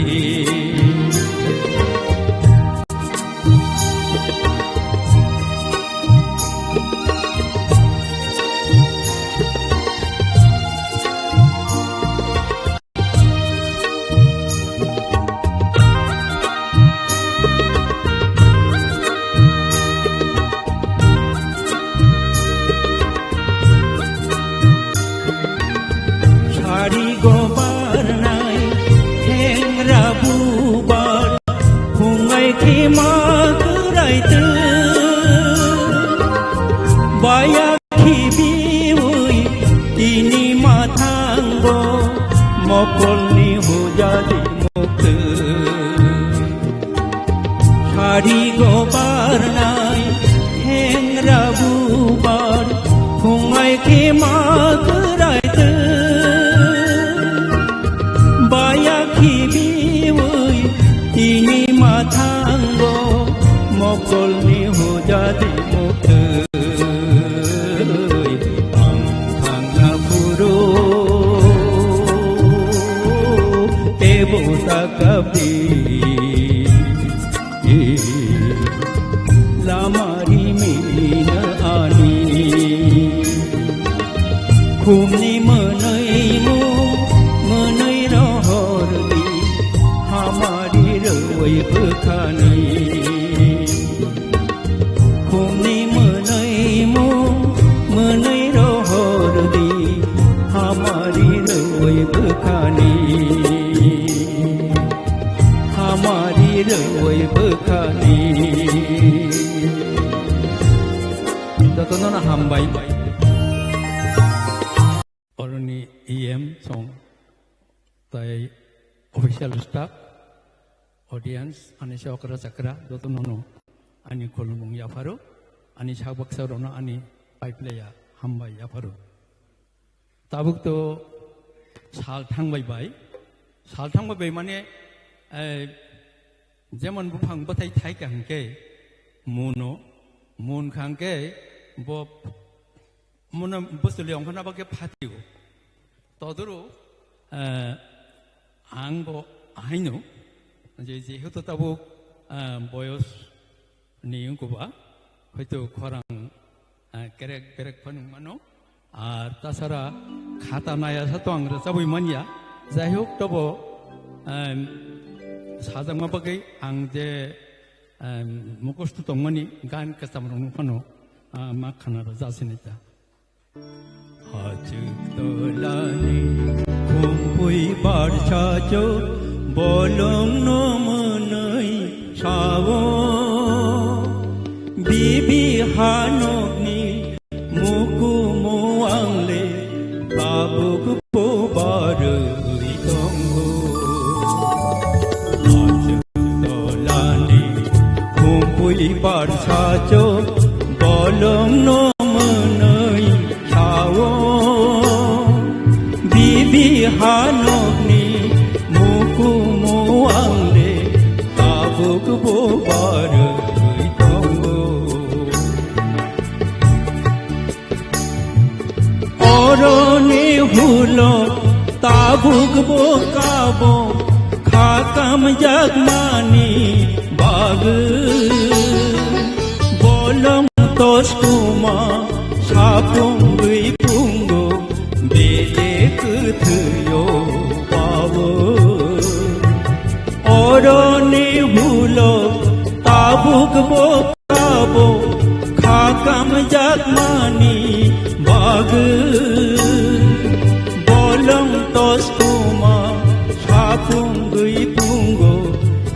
Sari gobar nai, hengra bubar, hungai khima kurai tu. Baya khibiwi tini mathango, mokolni hujadi muktu. Sari gobar nai, hengra bubar, hungai khima kurai tu. Baya khibiwi tini mathango, Lamari mina ani khumni mwnwi mo mwnwi rohor di hamari roi bwkhani. Khumni mwnwi mo mwnwi rohor di hamari roi bwkhani. Hamari roi bwkhani. Jotono no hambai. Oroni E M song tai official staff, audience, ani se okra chakra, jotono no ani khulumung yapharo, ani sak baksa rono ani paiplaya hambai yapharo. Tabuk to sal thangbai bai, sal thangbai bai mane, eh, jemon buphang bwthai thai ka hwnkhe muno, mun kha hwnkhe bo muno bwswli ongkhorna bagwi phatio. Todoro, eh, ang bo ahaino je, jehetu tabuk, eh, boyos ni wngkha ba, hoito khorang, ah, kerek berek phano wngmano. Ar tasara khata naya sa to ang rwchabwi manya. Jai hok, tobo, em, sajakma bagwi ang je, em, mukhusto tongmani gan kwcham rokno phano, ah, ma khana rwja sinai ta. Hachwk tolani khumpui barsa cho bolongno mwnwi sao. Bibi hanokni mukumu angle tabuk bo barwi tongo. Hachwk tolani khumpui barsa cho bolongno mwnwi sao. Bibi hanokni mukumu angle tabuk bo barwi tongo. Oroni hulo tabuk bo kabo khakam jakmani bagwi bolong toskuma sapungwi pungo bede kwthwio bao. Oroni hulo tabuk bo abo khakam jakmani bagwi bolong toskuma sapungwi pungo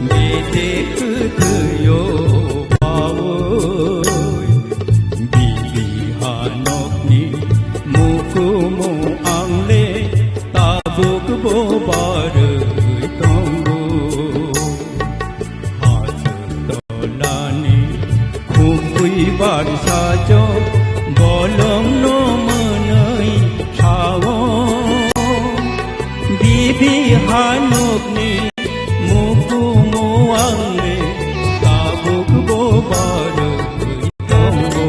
bede kwthwio bawi. Bibi hanokni mukumu angle tabuk bo barwi tongo. Hachwk tolani khumpui barsa cho bolongno mwnwi sao. Bibi hanokni mukumu angle tabuk bo barwi tongo.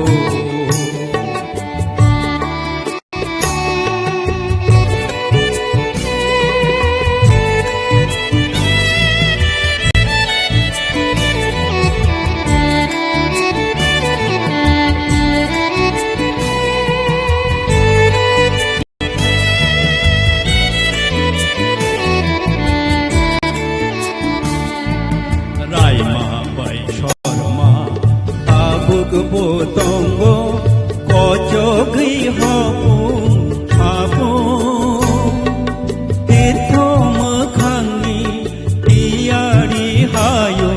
Raima bai Sorma tabuk bo tongo, kochogwi hopung hapung. Tirtho mwkhangni tiyari hayo,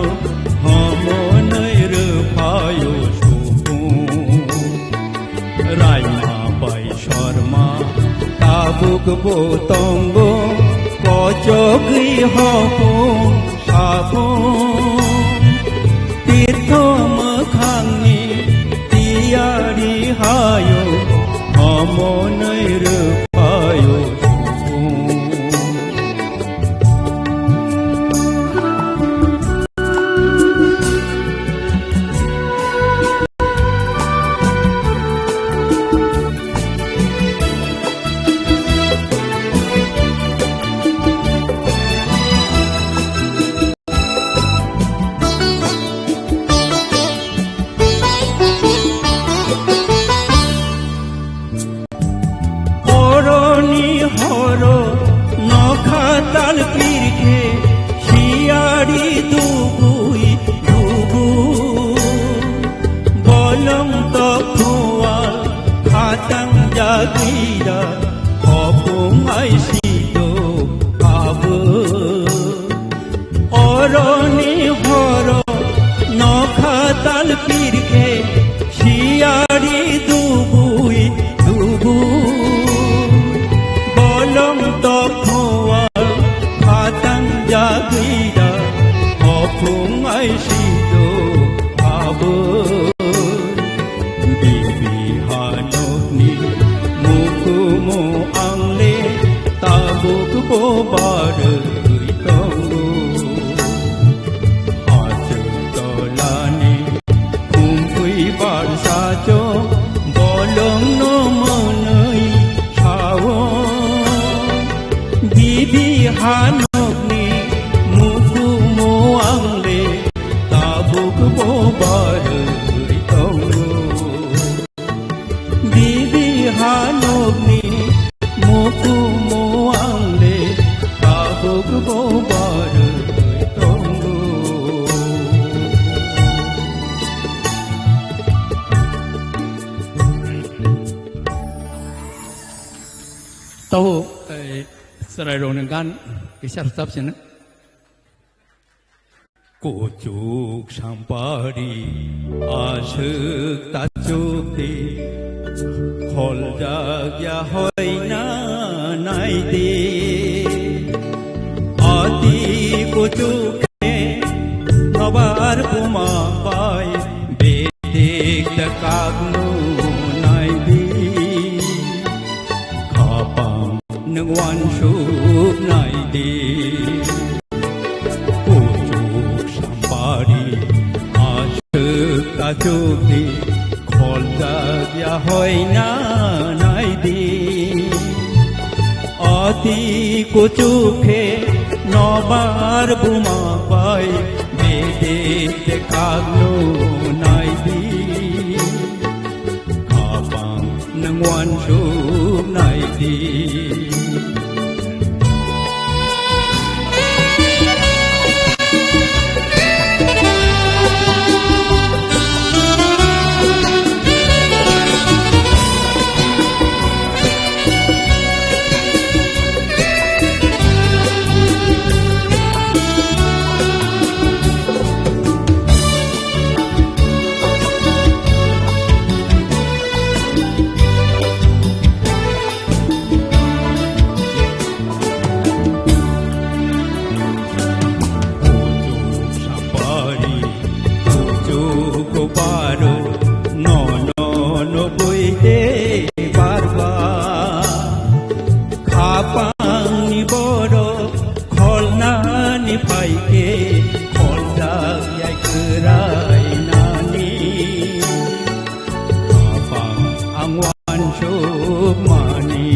homonwi rwphayo supung. Raima bai Sorma tabuk bo tongo, kochogwi hopung sapung. Tirtho mwkhangni tiyari hayo, homonwi rwphayo supung. Sito abo oroni horo nokha tal pirkhe siyari dubui dubui bolong tokhoa phatang jagwira hopung ai sito abo. Bibi hanokni mukumu angle tabuk bo barwi tongo. Hachuk tolani kumpui barsa cho bolongno mwnwi sao. Bibi hanokni mukumu angle tabuk bo barwi tongo. Bibi hanokni mukumu angle tabuk bo barwi tongo. Tau, eh, chwrairokni gan kisa rwchap sino. Kuchuk sampari aswk tachuk di, kholjak ya hoina nai di. Ati kuchuk khe nobar buma bai bedik da kagnu nai di. Khapang nwng uansuk nai di. Kuchuk sampari aswk tachuk di, kholjak ya hoina nai di. Ati kuchuk khe nobar buma bai bedik de kagnu nai di. Khapang nwng uansuk nai di. Kuchuk sampari, kuchuk baro, no, no, no, bui de barba. Khapangni borok kholnani phaikhe, kholjak yai kwrainani. Khapang ang uansukmani.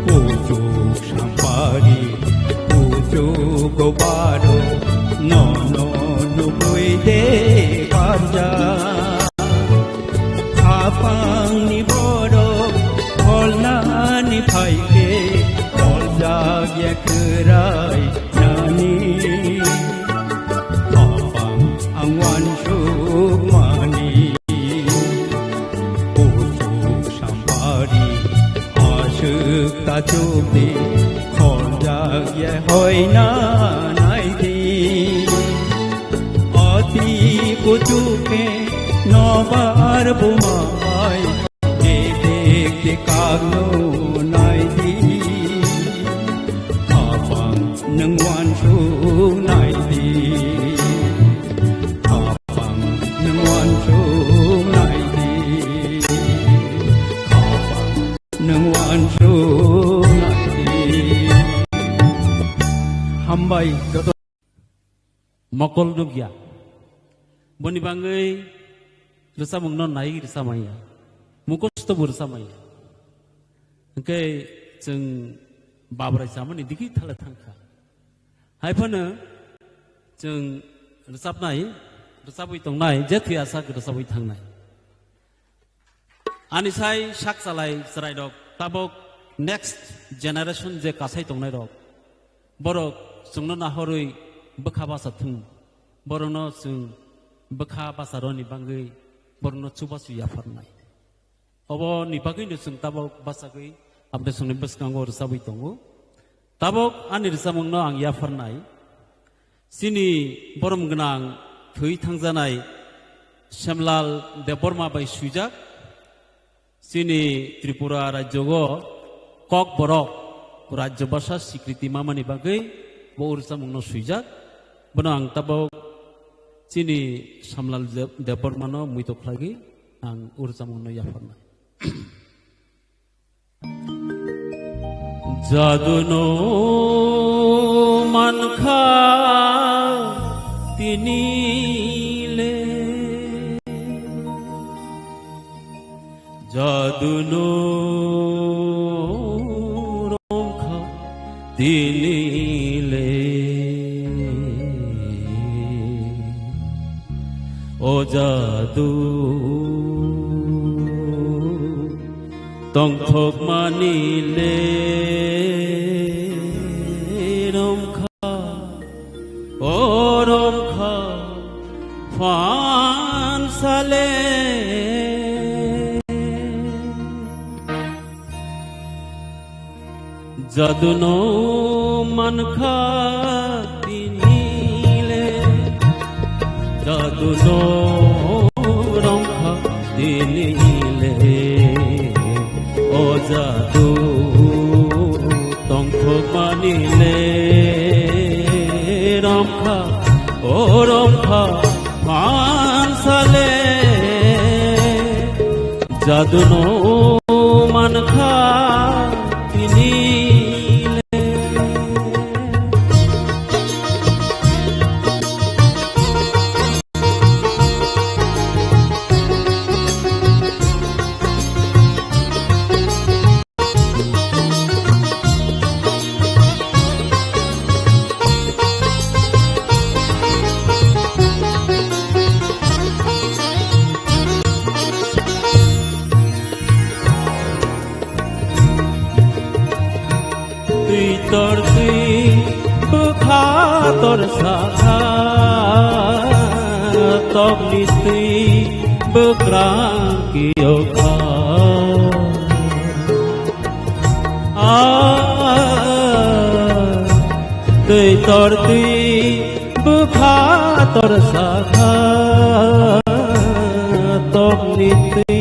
Kuchuk sampari, kuchuk baro, no, no, nukui de barjak. Khapangni borok kholnani phaikhe, kholjak ya kwrainani. Khapang ang uansukmani. Kuchuk sampari, aswk tachuk di, kholjak ya hoina nai di. Ati kuchuk khe nobar buma bai, bedik de kagnu nai di. Khapang nwng uansuk nai di. Khapang nwng uansuk nai di. Khapang nwng uansuk nai di. Hambai joto. Mokol nukya. Boni bangwi rwchapmungno nai rwchapmaya. Mukhusto bo rwchapmaya. Hwnkhe chwng Babrai chamani digi thala thangkha. Hai phano chwng rwchapnai, rwchapwi tongnai, je thwi asa rwchapwi thangnai. Ani sai sak chalai chwrairok tabok next generation je kasai tongnairok, borok chwngno nahorwi bwkha basa thung, borokno chwng bwkha basa rwni bangwi borokno chubachu yapharnai. Oboni bagwino chwng tabok bachagwi Abdesongni bwskango rwchabwi tongo. Tabok ani rwchapmungno ang yapharnai. Chini borom gwnang thwi thangjanai Semlal Debbarma bai swijak. Chini Tripura rajyogo Kokborok rajyo bhasha sikriti mamani bagwi bo rwchapmungno swijak. Bono ang tabok chini Semlal Deb-, Debbarmano muito khlaiwi ang rwchapmungno yapharnai. Jadu no mankha tini le, jadu no romkha tini le. O jadu tongthokmani le romkha, o romkha phansale. Jadu no mankha tini le, jadu no romkha tini le. O jadu tongthokmani le romkha, o romkha phansale. Jadu no mankha tini le. Twi tor twi bwkha tor sakha, tokni twi bwkrang kiyokha. Ah, twi tor twi bwkha tor sakha, tokni twi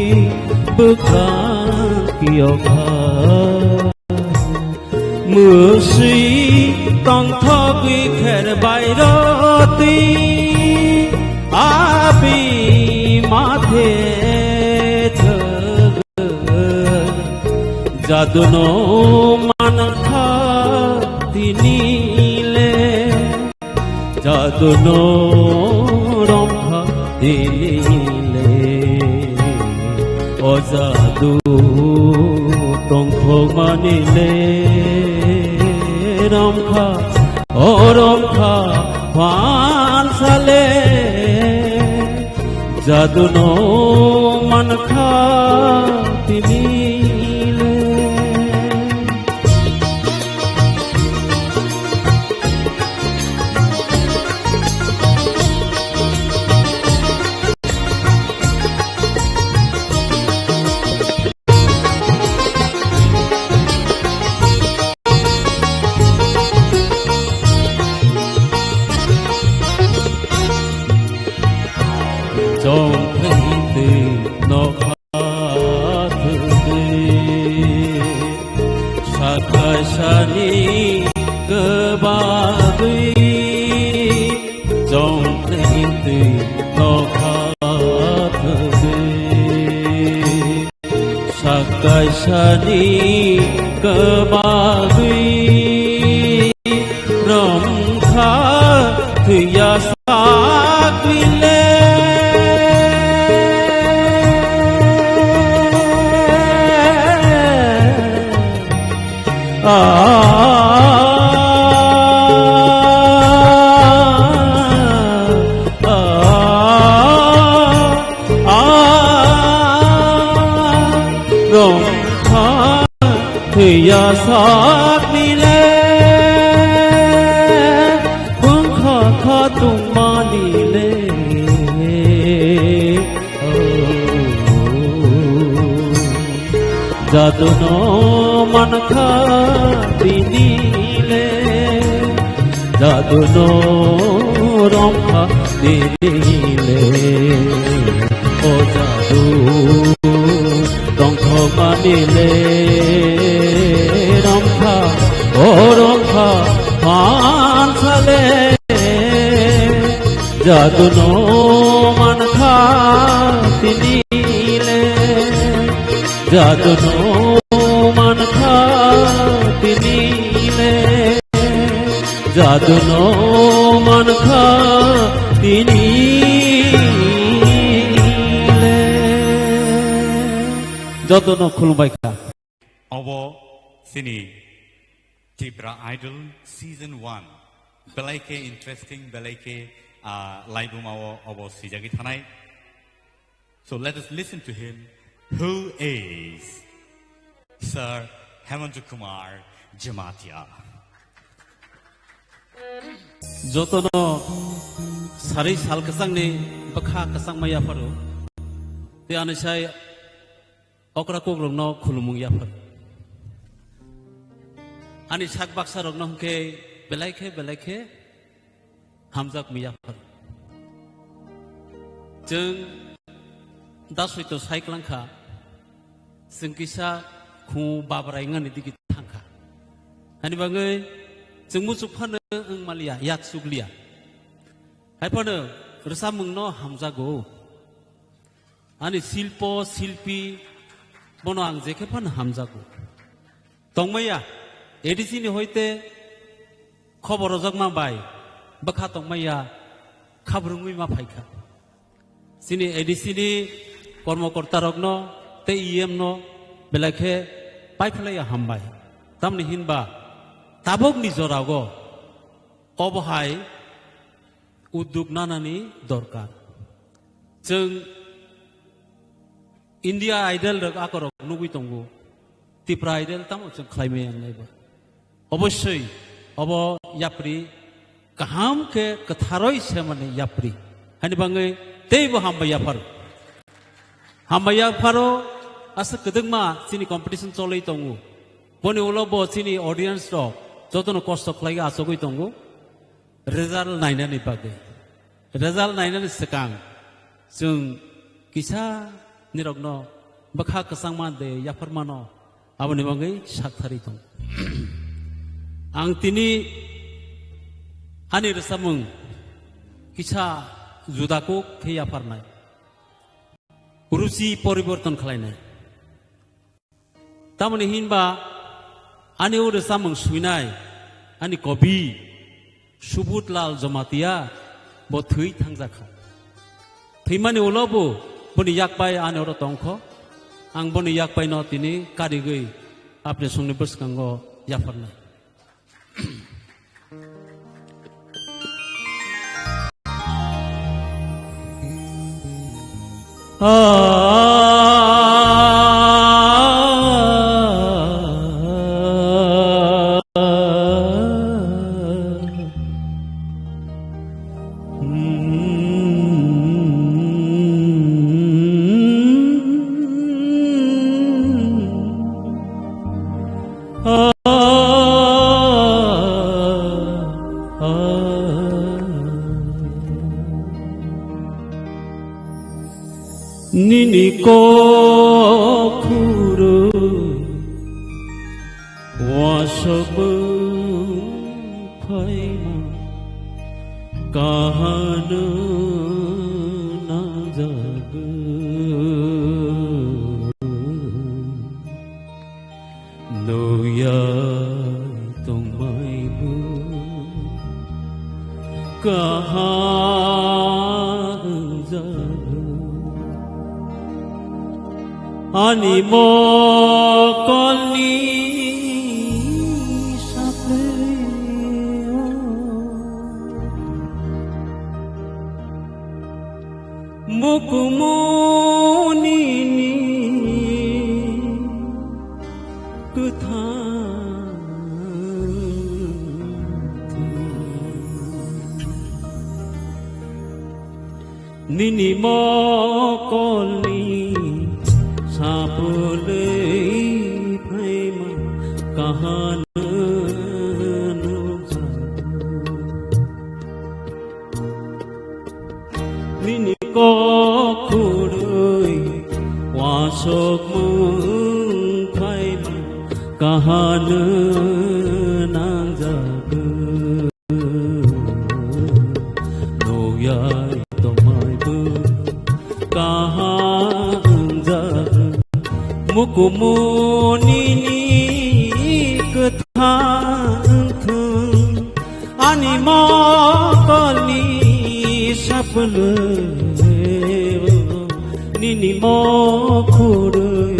bwkrang kiyokha. Mwswi tongthogwi kher bai rw twi, abi mathe thwgwi. Jadu no mankha tini le, jadu no romkha tini le. O jadu tongthokmani le romkha, o romkha phansale. Jadu no mankha tini le. Chongthwngtwi nokha thwgwi, sakaisani kwbagwi. Chongthwngtwi nokha thwgwi, sakaisani kwbagwi romkha thwiya sakni le. Ah, ah, ah, ah, romkha thwiya sakni le, bwkha kha tongmani le. Jadu no mankha tini le, jadu no romkha tini le, o jadu romkha mani le, romkha, o romkha mansa le, jadu no mankha tini le, jadu no mankha tini le, jadu no mankha tini le. Joto no khulumbai kha. Obo chini Tipra Idol Season one. Belai khe interesting, belai khe, ah, laibuma o obo swijagwi thanai. So let us listen to him, who is Sir Hemanta Kumar Jamatia. Jotono sari sal kwchangni bwkha kwchangma yapharo. Tei ani sai okra kokrokno khulumung yaphar. Ani sak baksa rokno hwnkhe belai khe, belai khe hamjak mi yaphar. Chwng da soito sai klang kha, chwng kisa khu babrai wngani digi thang kha. Hani bagwi chwng muchuk phano wng maliya, yak chukliya. Hai phano rwchapmungno hamjago. Ani silpo, silpi, bono ang jekhe phano hamjago. Tongmaya, A D C ni hoite khobor rojakma bai, bwkha tongmaya, khabrwngwi ma phaikha. Chini A D C ni kormokorta rokno tei E M no belai khe paiphlaiya hambai. Tamni hinba tabukni jorao obo hai udduk nanani dorkar. Chwng India Idol rok akorok nugwi tongo. Tipra Idol tamo chwng khlai maya wngnai ba. Obosoi obo yapri kaham khe kwtharoi semani yapri. Hani bangwi teibo hambai yapharo. Hambai yapharo aswk kwdwkma chini competition cholwi tongo. Boni ulo bo chini audience rok jotono kosto khlaiwi achugwi tongo. Result nainani bagwi. Result nainani swkang chwng kisa nirokno bwkha kwchangma de yapharmano aboni bagwi saktharwi tongo. Ang tini ani rwchapmung kisa juda kuk khe yapharnai. Ruchi poriborton khlainai. Tamoni hinba ani o rwchapmung swinai ani kobi Subudh Lal Jamatia bo thwi thangjakha. Thwimani ulo bo boni yakpai ani oro tongkho. Ang boni yakpaino tini karigwi apni songni bwskango yapharnai. Nini kokhuru wasabwng phaima kahano nangjago. Nuyai tongmaibo kaham wngjago. Ani mokolni saplio. Mukumunini kwthang nini mokolni sapulwi phaima Nini kok khurui wasok mung phaima kahano nangjago. Noyai tongmaibo kaha wngjago. Mukumu nini kwthang wngthung. Ani mokolni sapulweo nini mokhorwi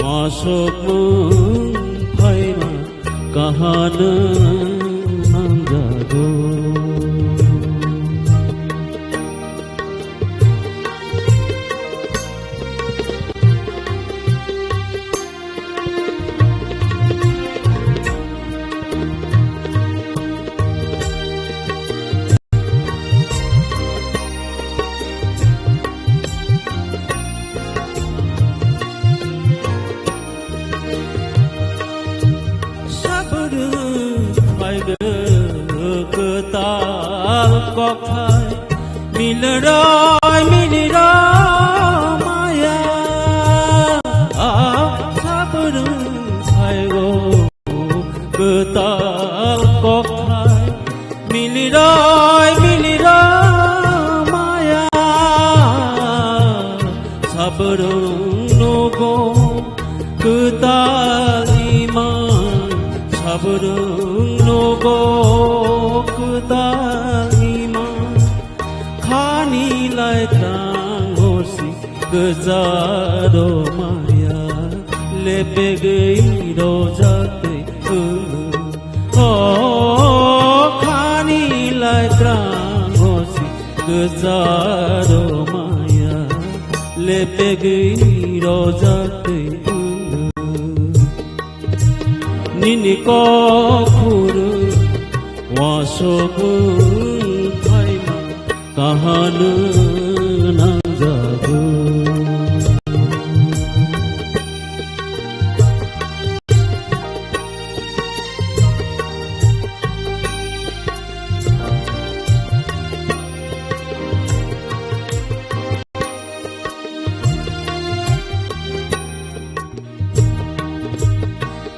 wasok mung phaima kahano nangjago. Sabrwng phaigw kwtal kokthai, milroi milroi maya. Sabrwng phaigo kwtal kokthai, miliroi miliroi maya. Sabrwng nogo kwtal ima, sabrwng nogo kwtal ima. Khani lai tang hosi Kwcharo maya lepegwi rojaktwi wngno. O khani lai tang hosi kwcharo maya lepegwi rojaktwi wngno. Nini kokhoro wasok wng phaima kahano nangjago.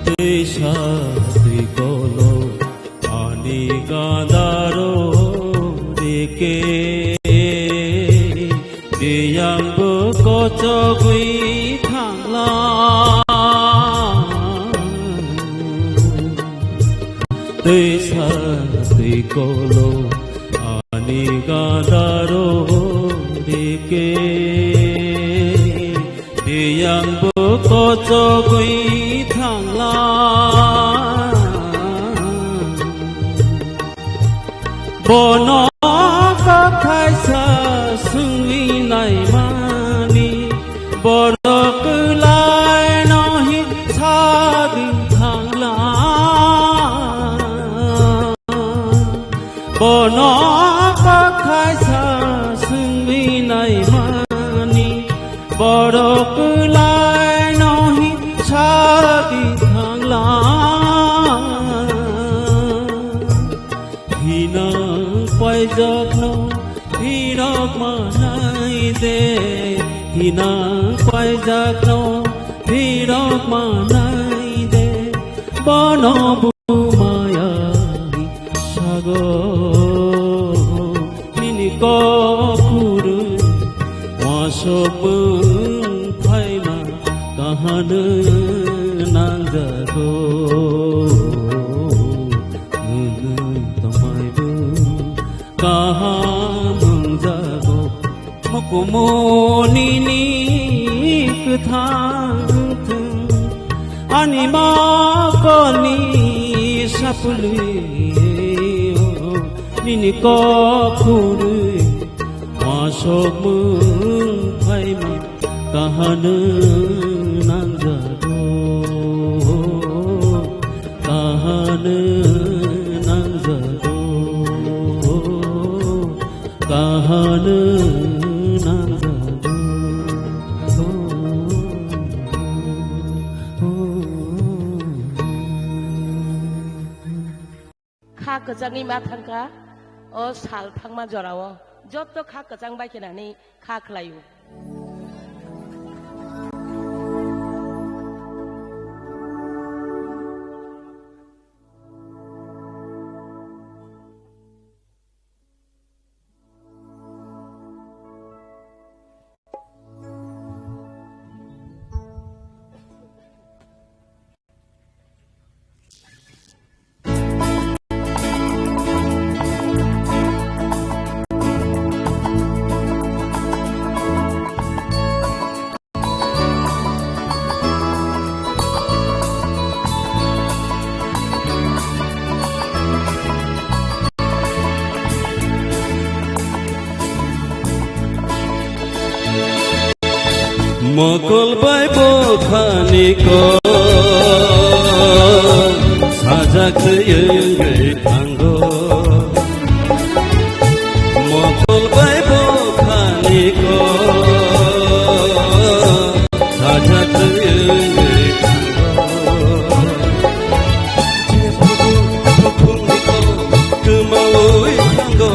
Twisa twi kolo ani gandaro dike, biyangbo kochogwi thangla. Twisa twi kolo ani gandaro dike, biyangbo kochogwi thangla. Bono kok thaisa swngwi naimani, borok kwlaino hi sagwi thangla. Bono kok thaisa swngwi naimani, borok kwlaino hi sagwi thangla. Hinang paijakno phirok manai de, hinang paijakno phirok manai de, bono bu maya sago. Nini kokhoro wasok wng phaima kahano nangjago. Wng tongmaibo kaham wngjago. Hukumu nini kwthang thung, ani mokolni sapulwi, nini kokhorwi wasok wng phaima kahano nangjago, kahano nangjago. Kahano nangjago. Kha kwchangwi ma thangkha, o sal thangma jorao jotto kha kwchang bai khe nani kha khlaio. Mokol bai bokhani kok sajak twi wngwi thango. Mokol bai bokhani kok sajak twi wngwi thango. Jephuru bukhukni kok kwmawi thango,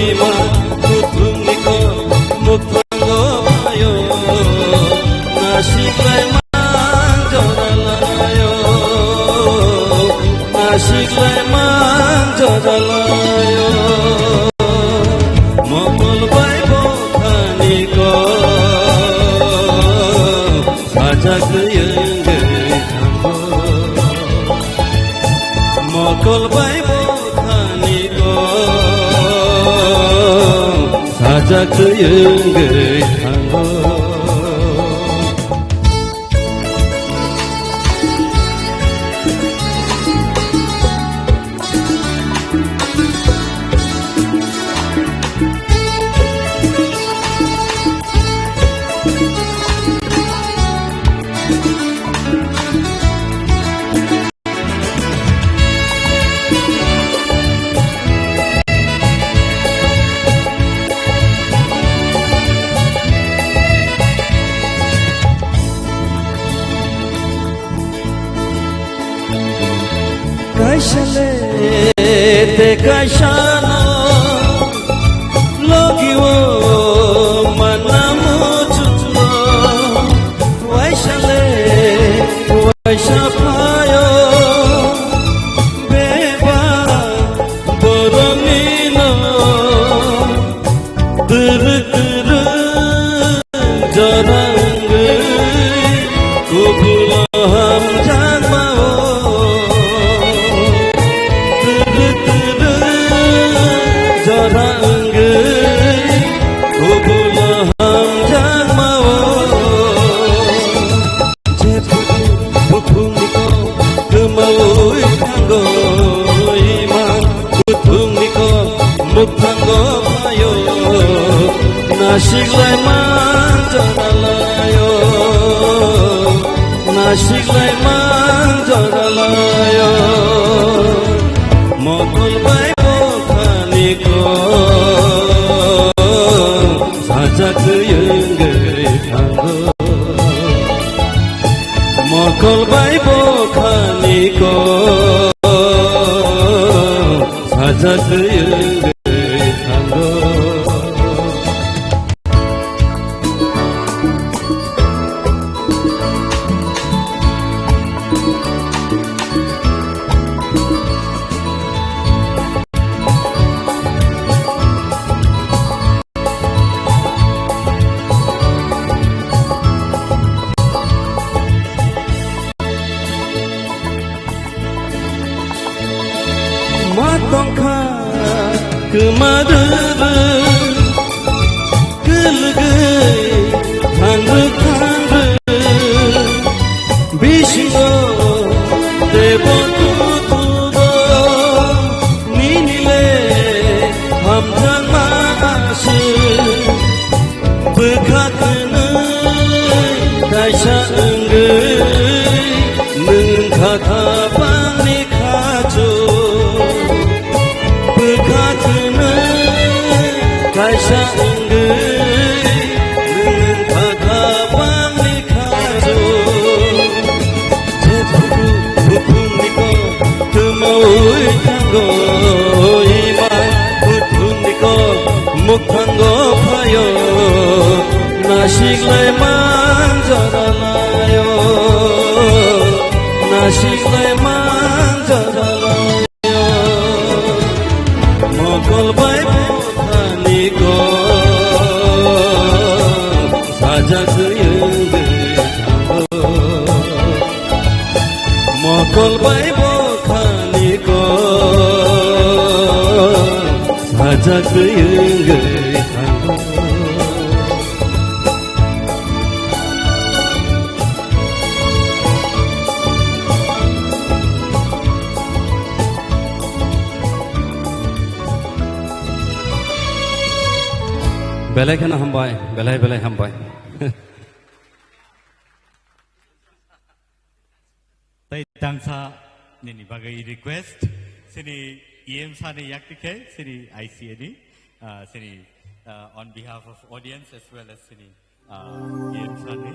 ima bukhukni kok mukha Nasikhlai mang joralaio, nasikhlai mang joralaio. Mokol bai bokhani kok sajak wngwi thango. Mokol bai bokhani kok sajak twi wngwi thango. Kaisa le te kaisa no logi o manna muchungo. Waisa le waisa phaio bebak borokni no twrwk twrwk jora wngwi kubul hamjakma o. Twrwk twrwk jora wngwi kubul hamjakma o. Jephuru bukhukni kok kwmawi thango, ima bukhukni kok mukthango phaio. Nasikhlai mang joralaio, nasikhlai mang joralaio. Mokol bai bokhani kok sajak wngwi thango. Mokol bai bokhani kok sajak wngwi thango. Ma tongkha kwma rwrwng, kwlwgwi thangrwk thangrwk, bisingo teibo tubugo nini le hamjakma aswk. Bwkha kwnwi kaisa wngwi nwng kha kha bangni khachu. Bwkha kwnwi kaisa wngwi nwng kha kha bangni khachu. Jephuru bukhukni Ima kuthumni kok mukhango phaio, nasiklai manjaralaio, nasiklai manjaralaio. Mokol bai bothani kok sajak wngwi thango. Mokol bai bokhani kok sajagwi wngwi thango. Belai kheno hambai, belai belai hambai. Tei tangsa nini bagwi request, sini E M sir ni yakti khe, sini I C A ni, ah, sini, ah, on behalf of audience as well as sini, ah, E M sir ni.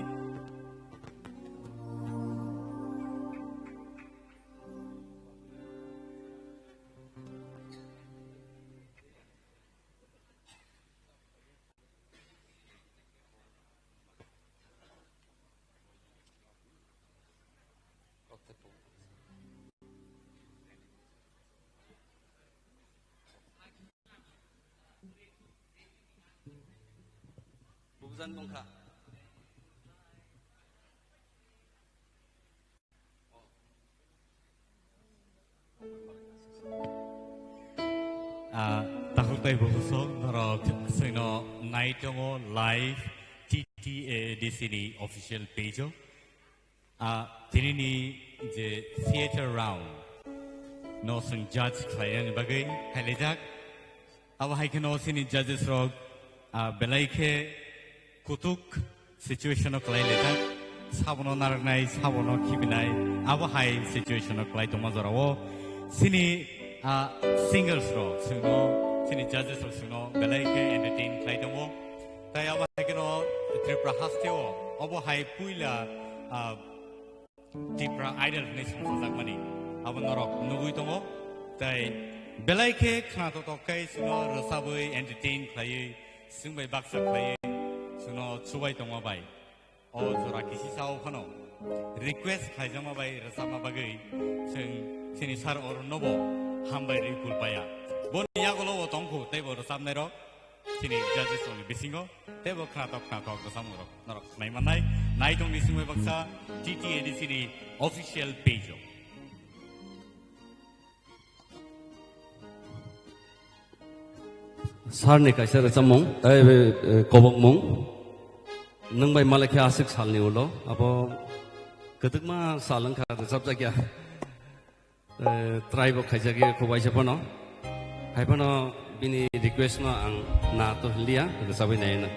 Bubujang tongkha. Ah, takhuk tei bukhuk sok norok chwngno nai tongo live T T A D C ni official page o. Ah, tinini je theater round no chwng judge khlainani bagwi hailaijak. Abo hai kheno chini judges rok, ah, belai khe kutuk situation o kwlai laijak, sabono narwknai, sabono khibinai, abo hai situation o kwlai tongma jorao chini, ah, singers rok chwngno, chini judges rok chwngno belai khe entertain khlai tongo. Tai abo hai kheno Tripura hasteo obo hai puila, ah, Tipra Idol hwnwi songchajakmani abo norok nugwi tongo. Tai belai khe khna totok khe chwngno rwchabwi entertain khlaiwi, chwng bai baksa khlaiwi chwngno chubai tongma bai. O jora kisi sao phano request khlaijakma bai rwchapna bagwi chwng chini sir Arun nobo hambai rwi kulpaya. Boni yagulo bo tongkhu tei bo rwchapnairok. Chini judges rokni bisingo teibo khnatok khnatok rwchapmung rok norok nai mannai. Nai tongni simi baksa T T A D C ni official page o. Sir ni kaisa rwchapmung, tei, eh, kobokmung. Nwng bai malai khe aswk salni ulo, abo kwdwkma sal wngkha rwchapjakya. Eh, try bo khaijak ya kho waisa phano. Hai phano bini request no ang na to hiliya, rwchabwi nai no.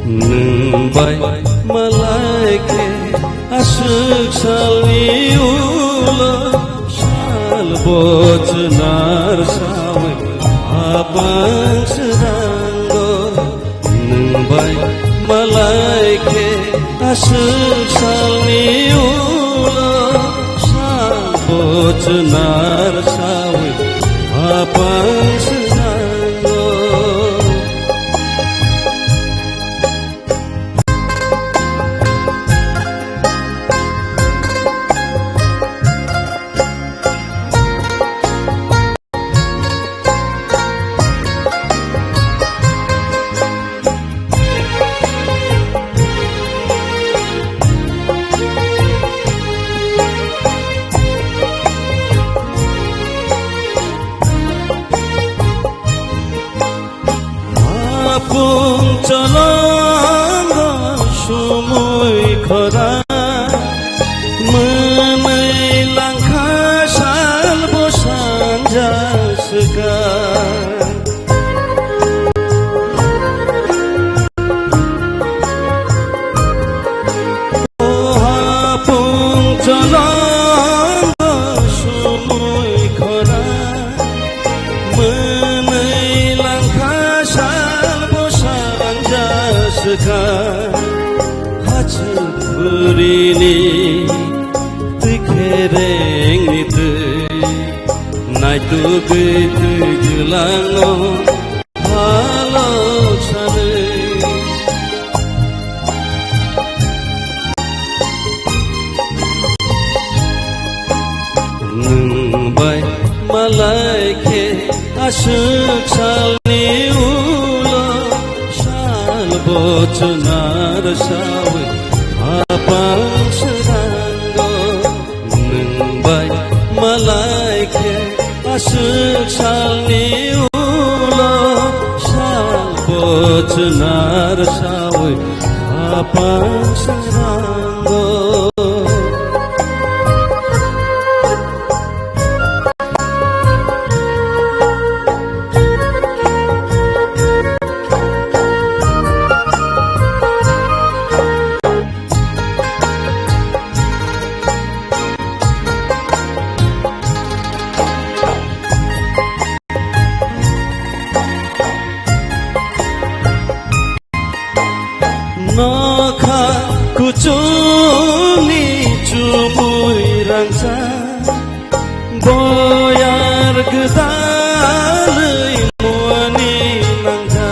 Nwng bai malai khe aswk salni ulo sal bo chwnar sawi apang srango. Nwng bai malai khe aswk salni ulo sal bo chwnar sawi apang srango. Longo sumui khora, mwnwi langkha sal bo sanja swkha. Hachuk burini twi kherengni twi, naitugwi twi jwlango. Halok sanwi. Nwng bai malai khe aswk salni ulo sal bo chwnar sawi hapang srango. Nwng bai malai khe aswk salni ulo sal bo chwnar sawi hapang srango. Nokha kuchungni chumui rangchak, boyar gwdalwi muani nangkha.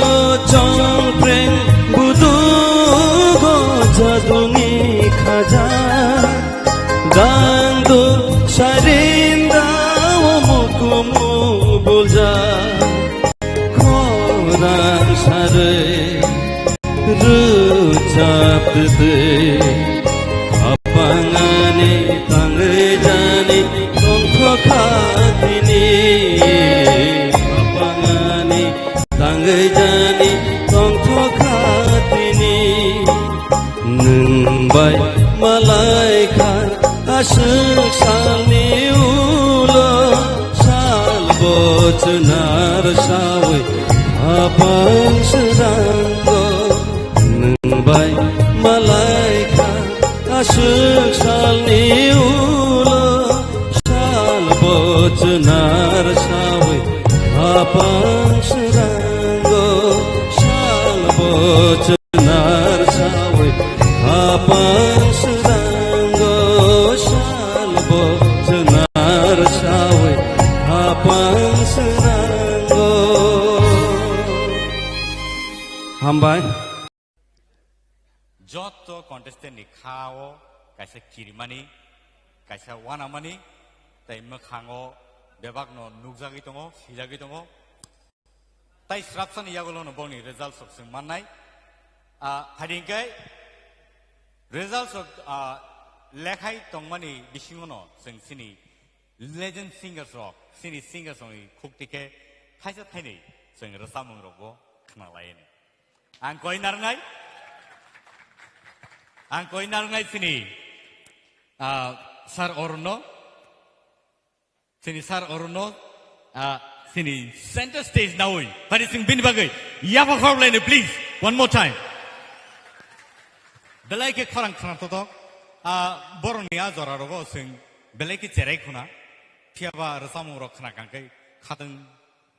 O chongpreng budugo jaduni khaja, dangdu sarinda o mukumu bulja, khorang sarwi rwchap twtwi. Hapangani tangwi jani tongthokha tini. Hapangani tangwi jani tongthokha tini. Nwng bai malai kha aswk salni ulo sal bo chwnar sawi hapang srango. Nwng bai malai kha aswk salni ulo sal bo chwnar sawi hapang srango. Sal bo chwnar sawi hapang srango. Sal bo chwnar sawi hapang srango. Hambai. Jotto contestant ni kha o kaisa kirimani, kaisa wanamani, tei mwkhango bebakno nukjagwi tongo, swijagwi tongo. Tai srapsani yagulono bongni result sok chwng mannai. Ah, phaidi hwnkhe result sok, ah, lekhai tongmani bisingono chwng chini legend singers rok, chini singers rokni khukti khe thaisa thainwi chwng rwchapmung rokbo khna lainai. Ang koi narwngnai, ang koi narwngnai chini, ah, Sir Arunno, chini Sir Arunno, ah, chini center stage nawi. Phaidi chwng bini bagwi yapha khorok laino, please, one more time. Belai khe khorang khna totok, ah, borokni a jora rogo chwng belai khe cherai khuna, phiyaba rwchapmung rok khna kangkhe khatwng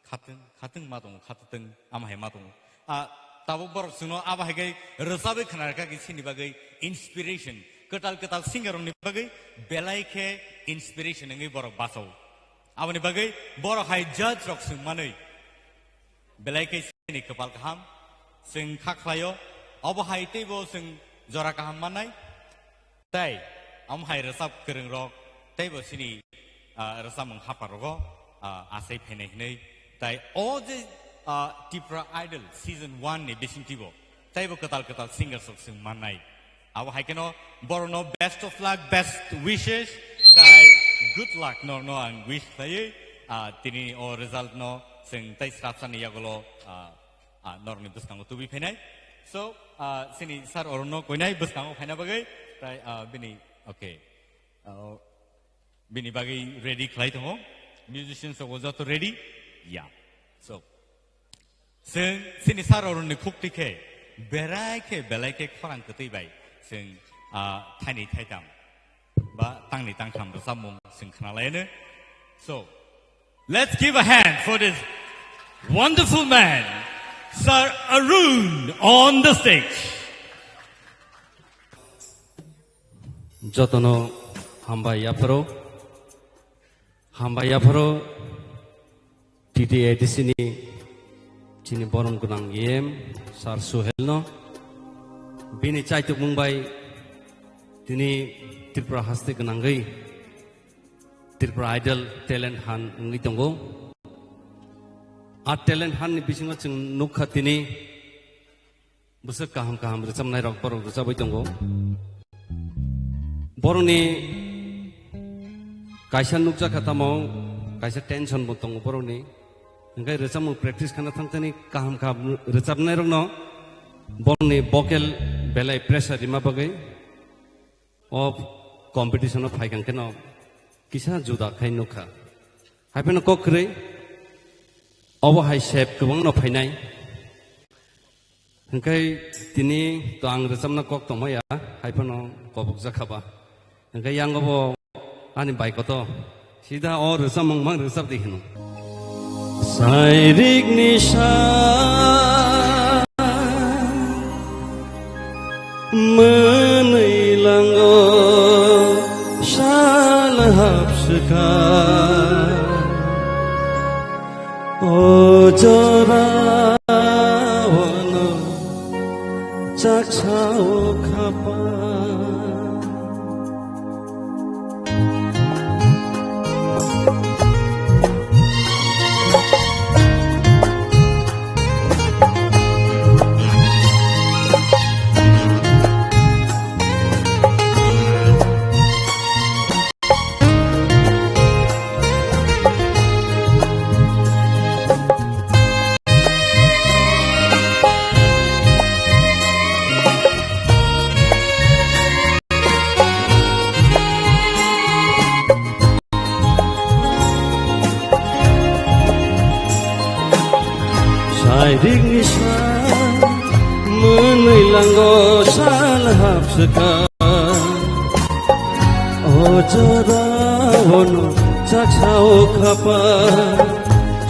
khatwng, khatwng ma tongo, khatwng ama hai ma tongo. Ah, tabuk borok chwngno abo hai khe rwchabwi khna rwkha khe chini bagwi inspiration. Kwtal kwtal singer rokni bagwi belai khe inspiration wngwi borok bachao. Aboni bagwi borok hai judge rok chwng manwi belai khe chini kwpal kaham chwng kha khlaio. Obo hai teibo chwng jora kaham mannai. Tai, omo hai rwchap kwrwng rok, teibo chini, ah, rwchapmung hapar rogo, ah, asai phainai hwnwi. Tai o je, ah, Tipra Idol season one ni bisingtwibo, teibo kwtal kwtal singers rok chwng mannai. Abo hai kheno borokno best of luck, best wishes, tai good luck norokno ang wish khlaiwi, ah, tini o result no chwng tai srapsani yagulo, ah, ah, norokni bwskango tubui phainai. So, ah, chini Sir Arunno koinai bwskango phaina bagwi, tai, ah, bini, okay. Ah, bini bagwi ready khlai tongo. Musicians rok joto ready? Ya. So, Chwng chini sir Arunni khukti khe, berai khe, belai khe khorang kwtwi bai chwng, ah, thaini thaitam ba tangni tangtham rwchapmung chwng khnalaino. So, let's give a hand for this wonderful man, Sir Arun, on the stage. Jotono hambai yapharo, hambai yapharo T T A D C ni chini borom gwnang E M Sir Suhel no, bini chaitukmung bai tini Tripura haste gwnangwi Tripura Idol talent hunt wngwi tongo. A talent hunt ni bisingo chwng nukha tini bwswk kaham kaham rwchapnai rok borok rwchabwi tongo. Borokni kaisa nukjakha tamo kaisa tension bo tongo borokni. Hwnkhe rwchapmung practice khana thangthani kaham kaham rwchapnai rokno borokni vocal belai pressure rima bagwi o competition o phaikang kheno kisa juda khai nukha. Haiphano kok kwrwi obo hai sep kwbangno phainai. Hwnkhe tini to ang rwchapna kok tongmaya, haiphano kobokjakha ba. Hwnkhe yango bo ani bai koto sida o rwchapmung mang rwchap di hino. Sairik ni sa mwnwi lango sal hapswkha. O jora ono chaksa o khapa. Sairik ni sa mwnwi lango sal hapswkha. O jora ono chaksa o khapa.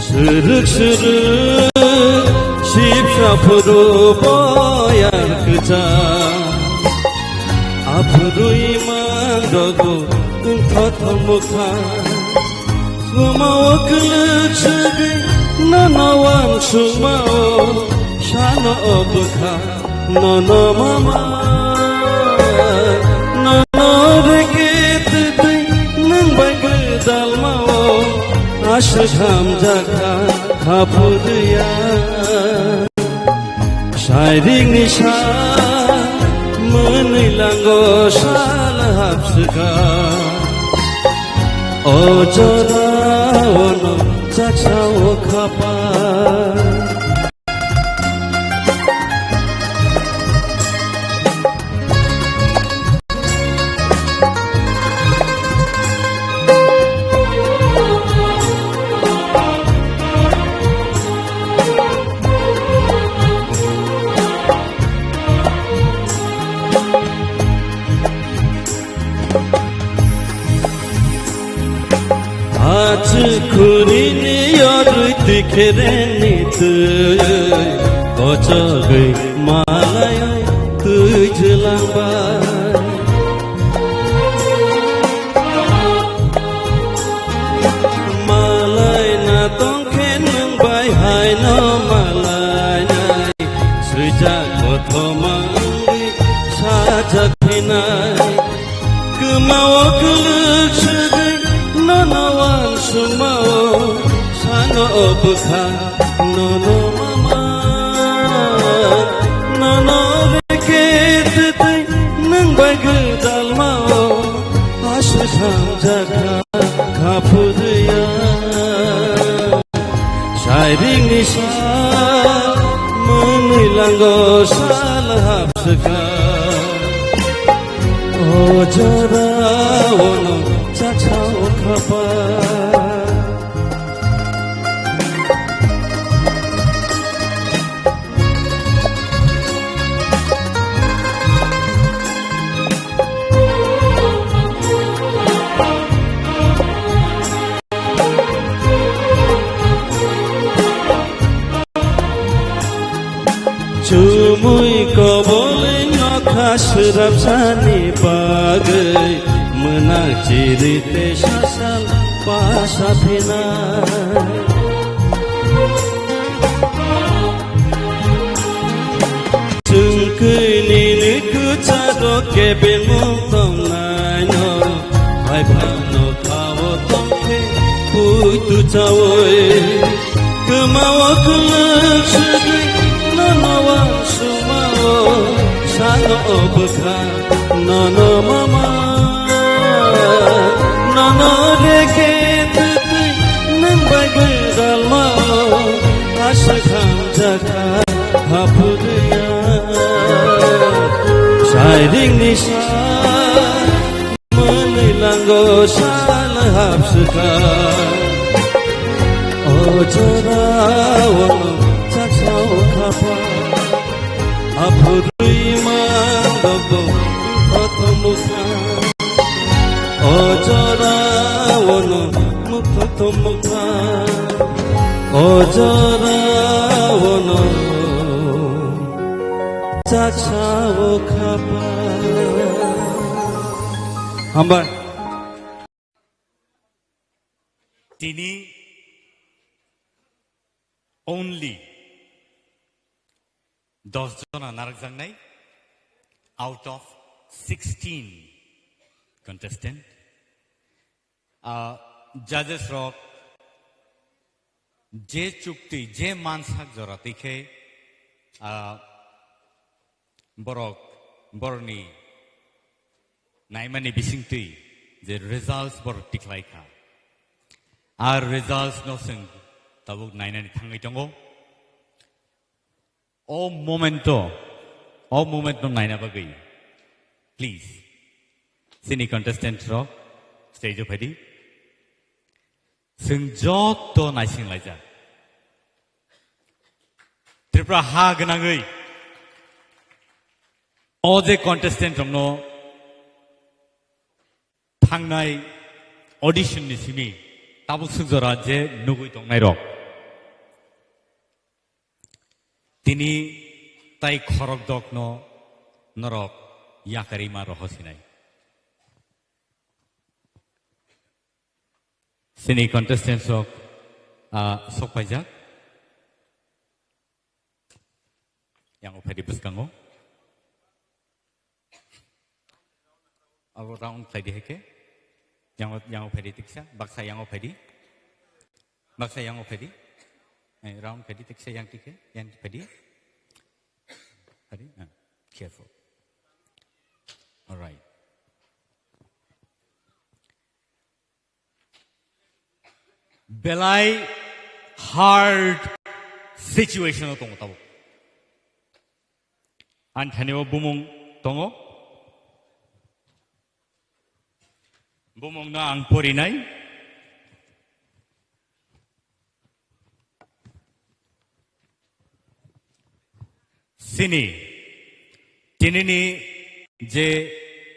Swrwk swrwk sipsa phuru boyar kwchang. Aphuru imang rogo wngthothok mwkha. Sumao kwlwk swgwi nono wansukmao sano o bwkha. Nono mama, nono reke twtwi nwng bai gwdalmao aswk hamjakha haphurya. Sairik ni sa mwnwi lango sal hapswkha. O jora ono chaksa o khapa. Achu khuni ni yorwi tikhere ni twi, ochogwi malai twi jwlangbai. Malai na tongkhe nwng bai haino malai nai, swijak kothoma wngwi sajak phinai. Kwmao kwlwk swgwi nono wansukmao, sano o bwkha nono mama. Nono reke twtwi nwng bai gwdalmao, aswk hamjakha khaphurya. Sairik ni sa mwnwi lango sal hapswkha. O jora ono chaksa o khapa. Mui kobol nokha srapsani bagwi mwnang chiri tei sasal pasa phinai. Chwng kwi nini kwcharo kebengmung tongnaino, hai phano khao tongkhe puitu chaui. Kwmao kwlwk swgwi nono wansukmao, sano o bwkha nono mama. Nono rege twtwi nwng bai gwdalmao, aswk hamjakha haphurya. Sairingni sa mwnwi lango sal hapswkha. O jorao chaksa o khapa. Aphurwi mandok bo kothom bwkha. O jorao no mukhothom bwkha. O jorao no chaksa o khapa. Hambai. Tini only dos jona narwkjaknai out of sixteen contestant. Ah, judges rok je chukti, je mansak jora twi khe, ah, borok, borokni naimani bisingtwi je results borok tikhlai kha. Ar results no chwng tabuk nainani thangwi tongo. O momento, o moment no naina bagwi, please, chini contestant rok stage o phaidi. Chwng joto naising laijak. Tripura ha gwnangwi o je contestant rokno thangnai audition ni simi tabuk swk jora je nugwi tongnai rok. Tini tai khorokdokno norok yakarima rohosinai. Chini contestants rok, ah, sokpaijak. Yang o phaidi bwskango. Abo round khlai di hai khe. Yang o, yang o phaidi tiksa, baksa yang o phaidi. Baksa yang o phaidi. Eh, round phaidi tiksa yang tikhe, yang phaidi. Phaidi, ah, careful. All right. Belai hard situation o tongo tabuk. Ani thani o bumung tongo. Bumung no ang porinai. Chini, tinini je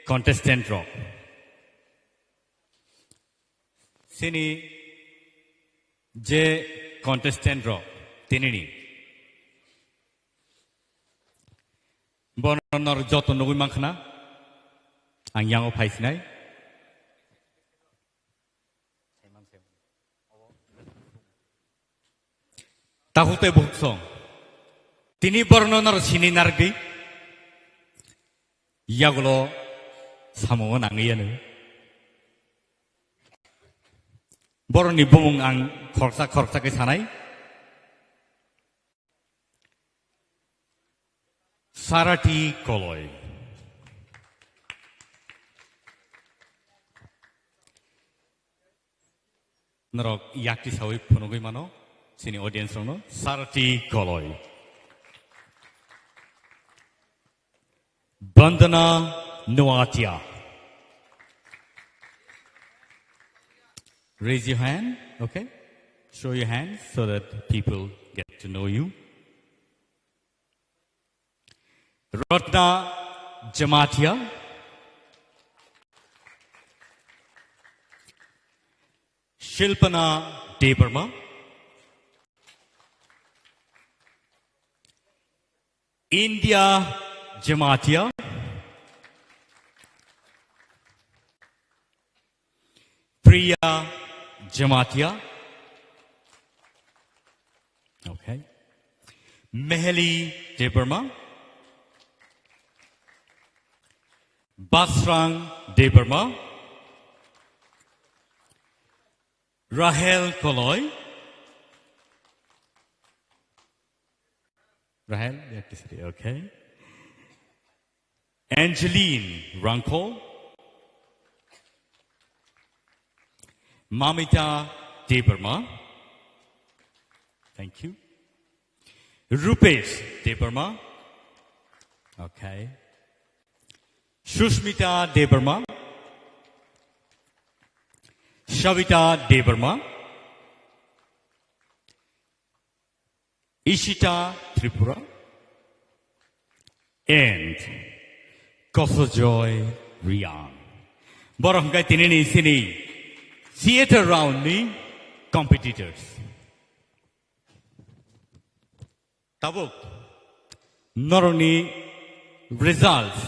contestant rok. Chini je contestant rok tinini. Bono nor joto nugwi mankha na? Ang yango phaisinai. Takhuk tei bukhuk song. Tini borno nor sini narwgwi. Yagulo samungo nangwi yanu. Boroni bumung ang khoroksa khoroksa khe sanai. Sarati Koloi. Norok yakti sawi phunugwi mano, chini audience rokno Sarati Koloi. Bandana Noatia. Raise your hand, okay? Show your hand so that people get to know you. Ratna Jamatia. Shilpana Debbarma. India Jamatia. Priya Jamatia. Okay. Meheli Debbarma. Basrang Debbarma. Rahel Koloi. Rahel, yeah, okay. Angeline Rangkol. Mamita Debbarma. Thank you. Rupesh Debbarma. Okay. Sushmita Debbarma. Savita Debbarma. Ishita Tripura and Kosojoy Riang. Borok hwnkhe tinini sini theater round ni competitors. Tabuk norokni results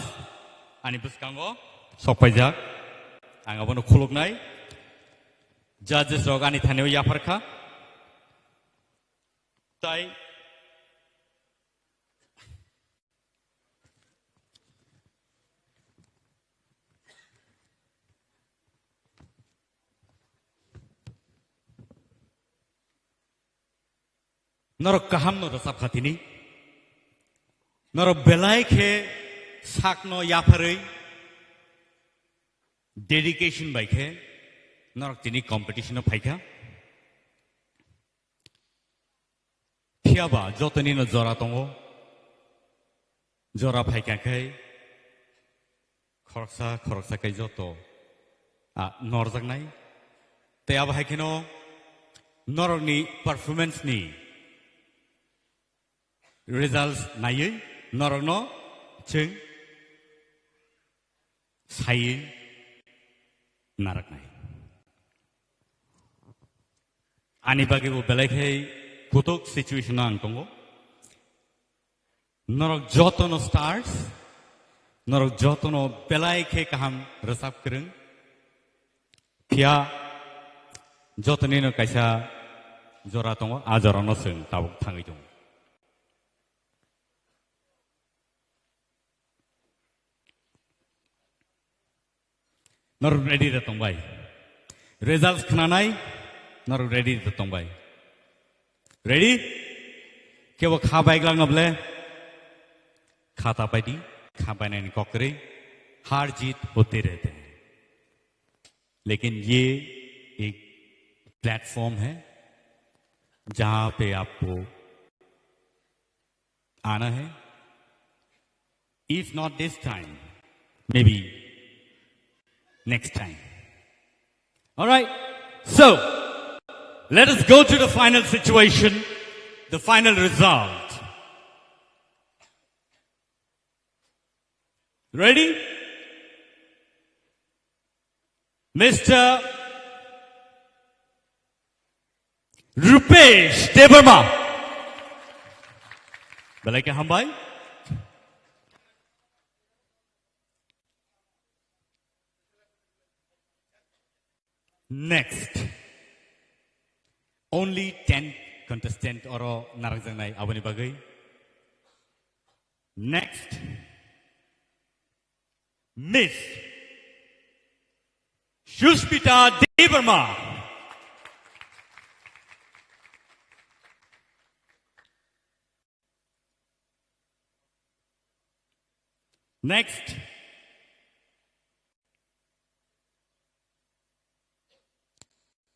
ani bwskango sokpaijak. Ang abono khuluknai. Judges rok ani thanio yaphar kha. Tai norok kaham no rwchap kha tini. Norok belai khe sakno yapharwi dedication bai khe norok tini competition o phaikha. Phiya ba jotoni no jora tongo. Jora phaikha khe khoroksa khoroksa khe joto, ah, norjaknai. Tei abo hai kheno norokni performance ni results naiwi norokno chwng saiwi narwknai. Ani bagwi bo belai khe kutuk situation o ang tongo. Norok jotono stars, norok jotono belai khe kaham rwchap kwrwng. Phiya jotoni no kaisa jora tongo, a jora no chwng tabuk thangwi tongo. Norok ready da tongbai? Results khnanai norok ready da tongbai? Ready? Kebo kha bai glak noble? Kha ta pai di, kha bai nani kokri, har jeet hote rehte hain. Lekin ye ek platform hai, jahan pe aapko aana hai. If not this time, maybe next time. All right. So, let us go to the final situation, the final result. Ready? Mister Rupesh Debbarma. Belai khe hambai. Next. Only ten contestant oro narwkjaknai aboni bagwi. Next. Miss Sushmita Debbarma. Next.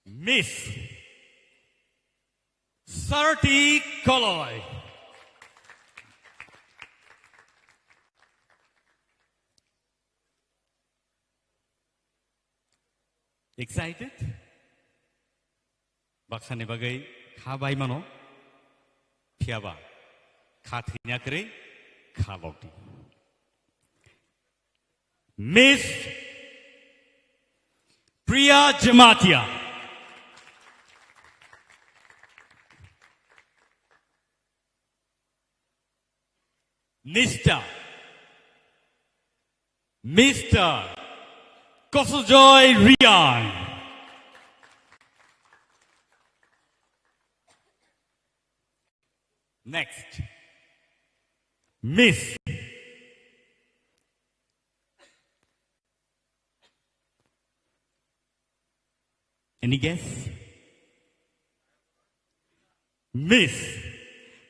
Miss Sarati Koloi. Excited? Baksani bagwi kha bai mano, phiya ba kha thwina kwrwi kha lok di. Miss Priya Jamatia. Mister, Mister Kosojoy Riang. Next, Miss. Any guess? Miss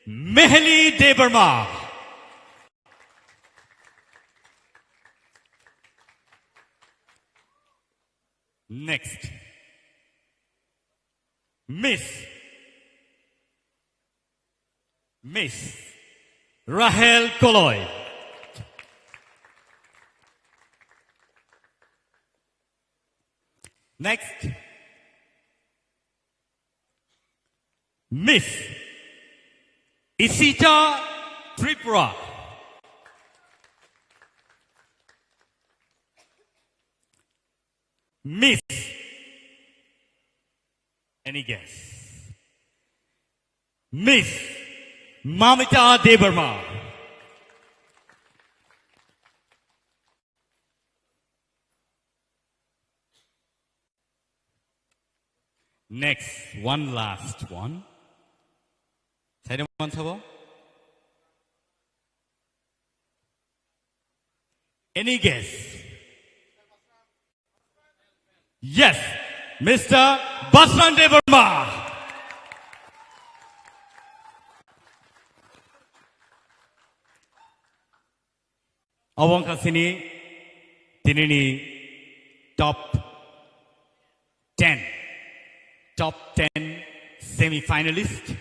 Mehli Debbarma. Next, Miss, Miss Rahel Koloi. Next, Miss Isita Tripura. Miss, any guess? Miss Mamita Debbarma. Next, one last one. Saida man sabo? Any guess? Yes, Mister Basran Debbarma. Obo wngkha chini tinini top ten, top ten semi finalist.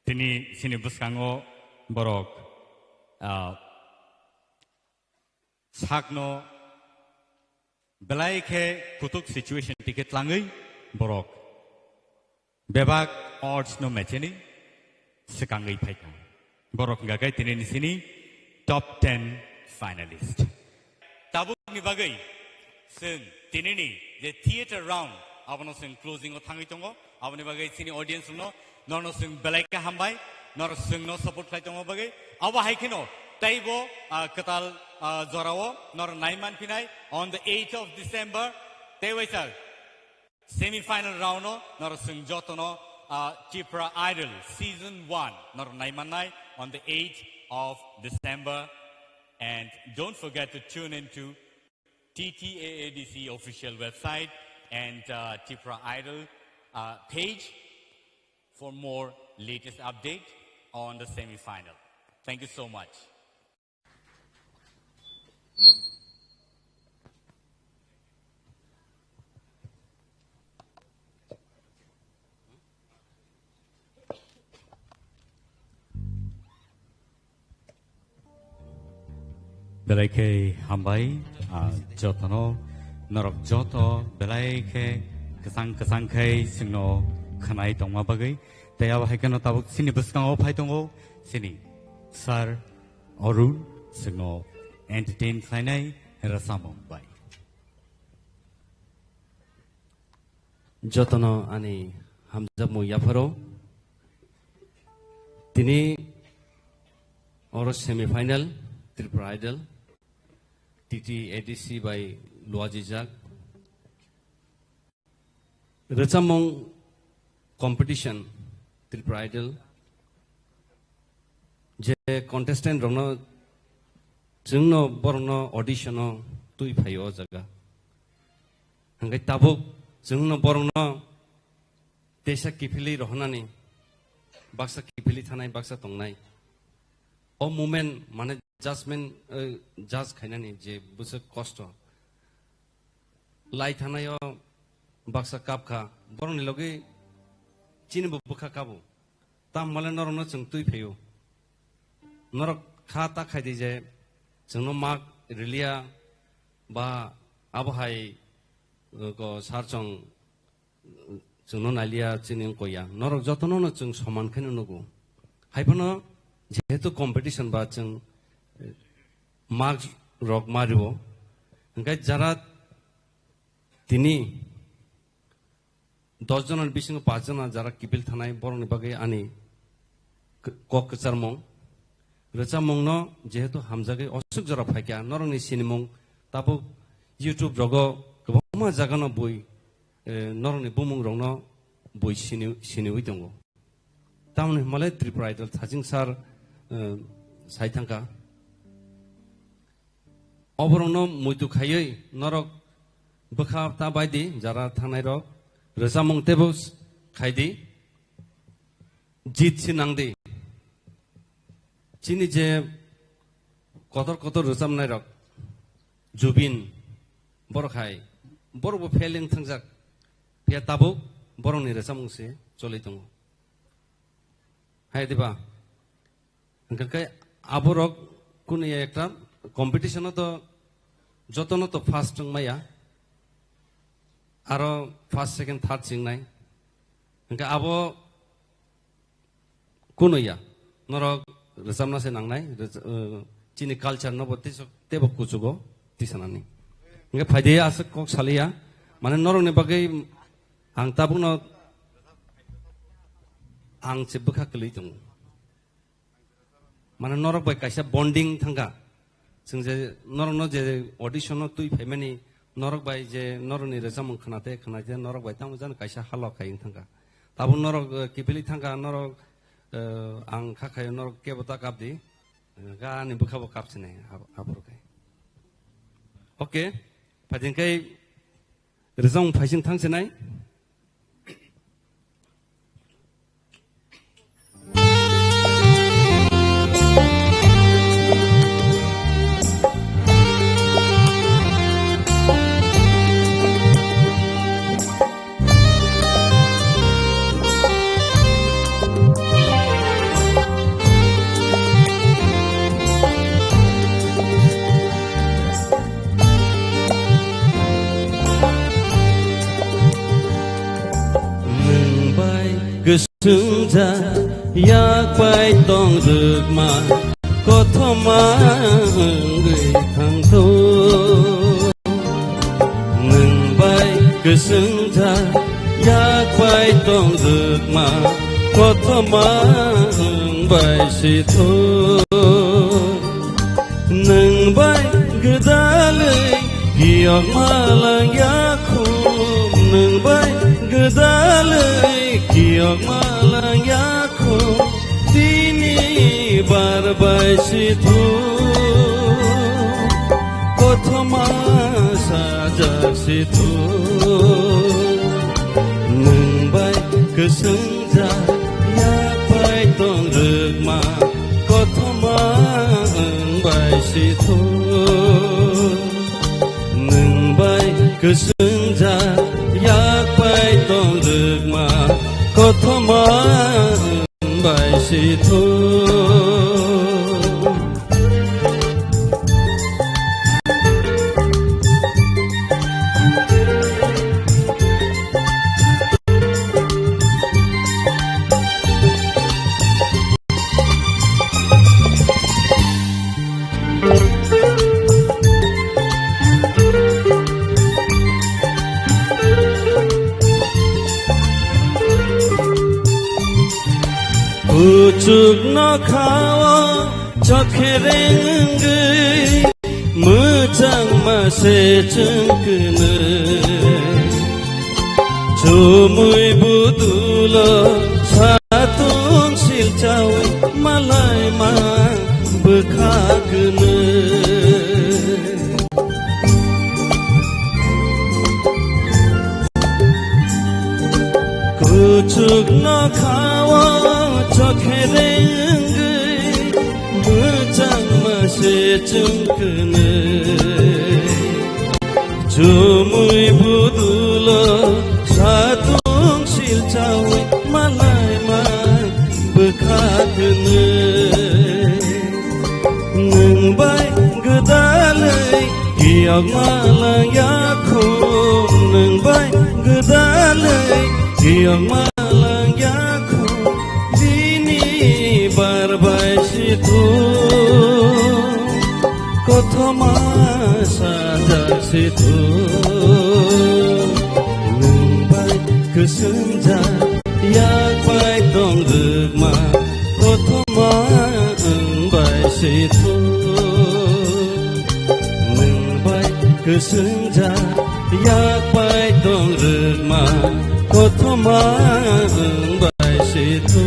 Tini chini bwskango borok, ah, sakno belai khe kutuk situation tike tlangwi borok bebak odds no mecheni swkangwi phaikha. Borok hwnkha khe tini ni sini top ten finalist. Tabukni bagwi chwng tinini je theater round abono chwng closing o thangwi tongo. Aboni bagwi chini audience rokno norno chwng belai khe hambai, nor chwngno support khlai tongma bagwi. Abo hai kheno teibo, ah, kwtal, ah, jorao nor nai manphinai on the eighth of December. Tei waisa semi final round o nor chwng jotono, ah, Tipra Idol season one nor nai mannai on the eighth of December. And don't forget to tune in to T T A A D C official website and, uh, Tipra Idol, uh, page for more latest update on the semi-final. Thank you so much. Belai khe hambai, ah, jotono, norok joto belai khe kwchang kwchang khe chwngno khwnai tongma bagwi. Tei abo hai kheno tabuk chini bwskango phai tongo chini Sir Arun, chwngno entertain khlainai rwchapmung bai. Jotono ani hamjakmung yapharo. Tini oro semi final Tripura Idol T T A D C bai luajijak. Rwchapmung competition Tripura Idol je contestant rokno chwngno borokno audition o twi phaio o jaga. Hwnkhe tabuk chwngno borokno teisa kiphilwi rohornani baksa kiphilwi thanai baksa tongnai. O moment mane judgment, eh, judge khainani je bwswk kosto. Lai thanaio baksa kap kha, borokni logi chini bo bwkha kabo. Tam male norokno chwng twi phaio. Norok kha ta khai di je chwngno mak riliya ba abo hai, eh, ko sar chong chwngno naliya chini wngkoya. Norok jotono no chwng soman khe no nugo. Haiphano jehetu competition ba chwng, eh, marks rok ma rio. Hwnkhe jara tini dos jona ni bisingo paanch jona jara kiphil thanai borokni bagwi ani k-, kok kwcharmung. Rwchapmungno jehetu hamjagwi oswk jora phaikha, norokni sinimung tabuk YouTube rogo kwbangma jagano bui, eh, norokni bumungrokno bui sini, siniwi tongo. Tamoni hwnmale Tripura Idol Thaching sir, eh, sai thangkha. Oborokno muitu khaiwi norok bwkha ta bai di, jara thangnairok rwchapmung teibo khai di, jit si nang di. Chini je kotor kotor rwchapnairok, Jubin, borok hai, borokbo fail wng thangjak, phiya tabuk borokni rwchapmung se choli tongo. Hai diba? Hwnkhe khe aborok kunu ya ekta competition-o to jotono to first wng maya, aro first, second, third chingnai. Hwnkhe abo kunu ya, norok rwchapna se nangnai, rwch-, eh, chini culture no bo teibo kuchugo tisanani. Hwnkhe phaidi aswk kok saliya, mane norokni bagwi ang tabukno ang se bwkha kwlwi tongo. Mane norok bai kaisa bonding thangkha. Chwng je norokno je audition-o twi phaimani, norok bai je norokni rwchapmung khwnate khwnate norok bai tamo jani kaisa halok khai wng thangkha. Tabuk norok, eh, kiphilwi thangkha, norok, eh, ang kha khaio norok kebo ta kapdi, eh, ga ani bwkhabo kapsinai abo, aborok hai. Okay, phaiding khai rwchapmung phaising thangsinai. Nwng bai kwswngjak yak bai tong rwkma kothoma wngwi thangtho. Nwng bai kwswngjak yak bai tong rwkma kothoma wng bai sitho. Nwng bai gwdalwi kiyokma lang ya khum, nwng bai gwdalwi kiyokma lang ya khum, tini bar bai sitho, kothoma sajak sitho. Nwng bai kwswngjak yak bai tong rwkma kothoma wng bai sitho. Nwng bai kwswngjak yak bai tong rwkma kothoma wng bai sitho. Kuchuk nokhao chokherengwi mwchangma se chwngkwnwi. Chumui budulo satung silchaui malaima bwkha kwnwi. Kuchuk nokhao chokherengwi mwchangma se chwngkwnwi. Chumui budulo satung silchaui malaima bwkha kwnwi. Nwng bai gwdalwi kiyokma lang ya khum, nwng bai gwdalwi kiyokma lang ya khum, bini bar bai sithu, kothoma sajak sithu. Nwng bai kwswngjak yak bai tong rwkma, kothoma wng bai Sithu, nwng bai kwswngjak yak pai tong rwkma, kothoma nwng bai sithu.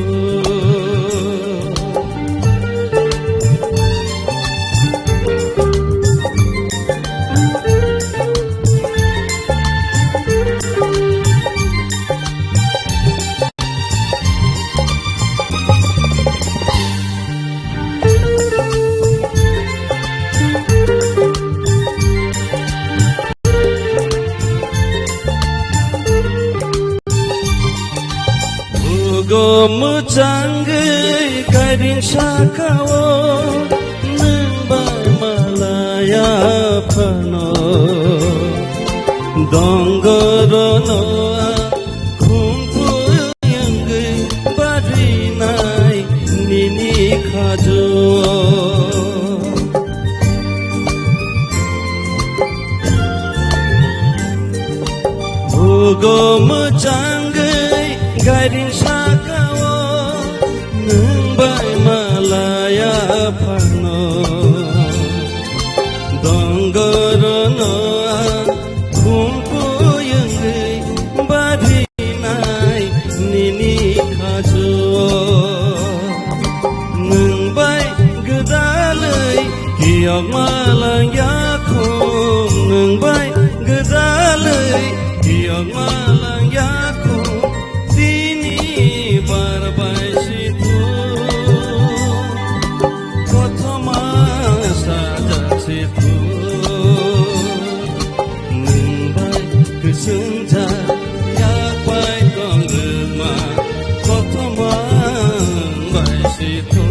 Bugo mwchangwi gairing sakao, nwng bai malaya phano. Dongorono a khumpu yangwi barinai nini khajuo. Bugo mwchangwi gairing sakao, nwng bai malaya phano. Dongorono a khumpu yangwi barinai nini khajuo. Nwng bai gwdalwi kiyokma langya khum, nwng bai gwdalwi kiyokma langya khum, tini bar bai sithu, kothoma sajak sithu. Nwng bai kwswngjak yak pai tong rwkma, kothoma nwng bai sithu.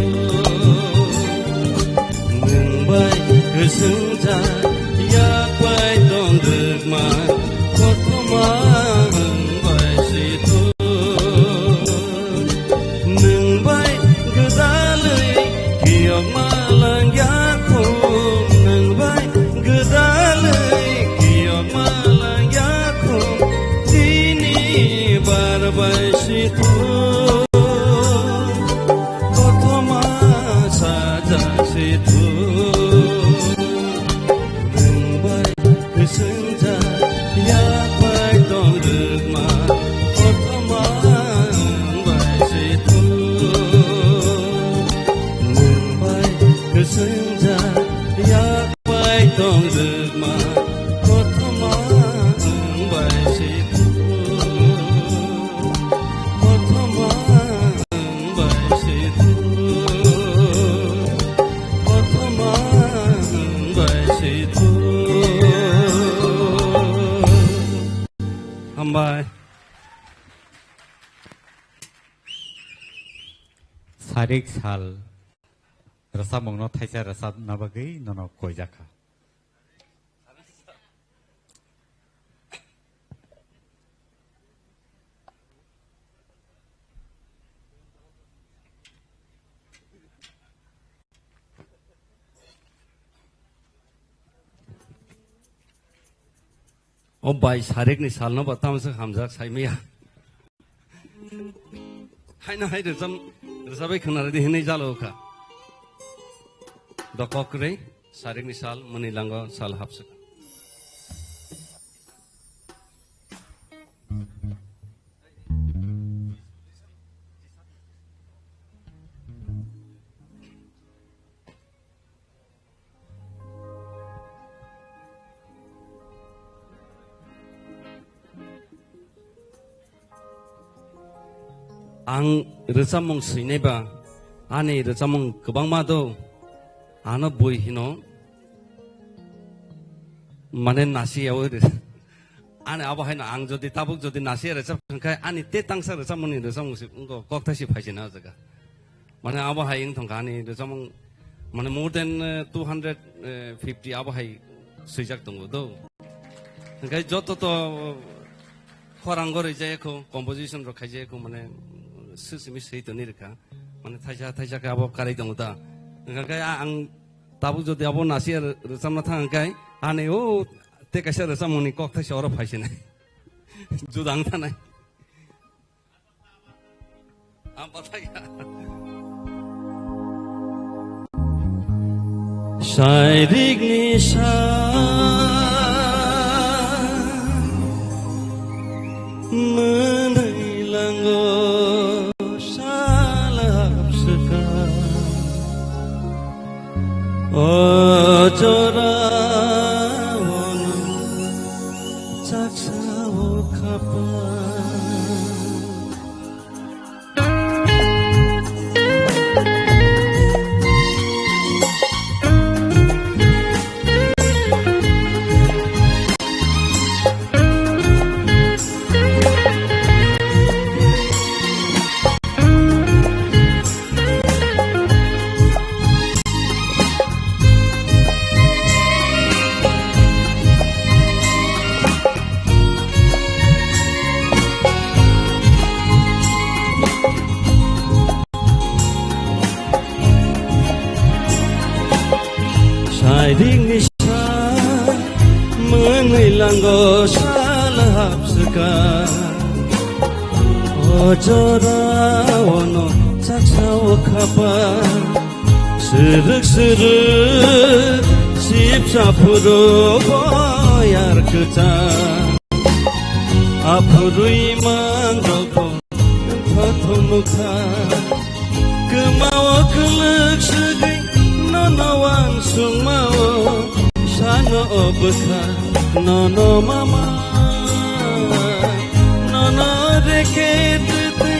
Nwng bai kwswngjak yak pai tong rwkma, kothoma nwng bai sithu. Nwng bai gwdalwi kiyokma langya khum, nwng bai gwdalwi kiyokma langya khum, tini bar bai sithu, kothoma sajak sithu. Nwng bai kwswngjak yak pai tong rwkma, kothoma nwng bai sithu. Nwng bai kwswngjak yak pai tong rwkma, kothoma nwng bai sithu. Kothoma nwng bai sithu. Kothoma nwng bai sithu. Hambai. Sarik sal rwchapmungno thaisa rwchapna bagwi nono koijakha. O bai, sarikni salno bo tamsa hamjak saimaya. Haino hai rwcham, rwchabai khwnaradi hinwi jalo kha. Dokok kwrwi, sarikni sal, mwnwi lango sal hapswk. Ang rwchapmung swinai ba, ani rwchapmung kwbangma do, ano bui hino, mane nasi yawi rw-, ani abo haino ang jodi tabuk jodi nasi rwchap thangkhai, ani te tangsa rwchapmungni rwchapmung si wngkha, kokthai si phaisina o jaga. Mane abo hai wng thangkha ani rwchapmung, mane more than, eh, two hundred fifty abo hai swijak tongo do. Hwnkhe joto to khorang gori jaya kho, composition rok khai jaya kho, mane swi simi swi toni rwkha. Mane thaisa thaisa khe abo karwi tongo ta. Hwnkhe a-, ang tabuk jodi abo nasi rw-, rwchapna thang khe ani o te kaisa rwchapmungni kok thaisa oro phaisinai. Juda wng thanai. Ang pathai ya. Sairikni sa mwnwi lango sal hapswka. O jora ono chaksa o khapa. Sairikni sa mwnwi lango sal hapswka. O jora ono chaksa o khapa. Srwk srwk sipsa phuru boyar kwchang. Aphurwi mangrokbo thothomukha. Kwmao kwlwk swgwi nono wansukmao sano o bwkha nono mama. Nono reke twtwi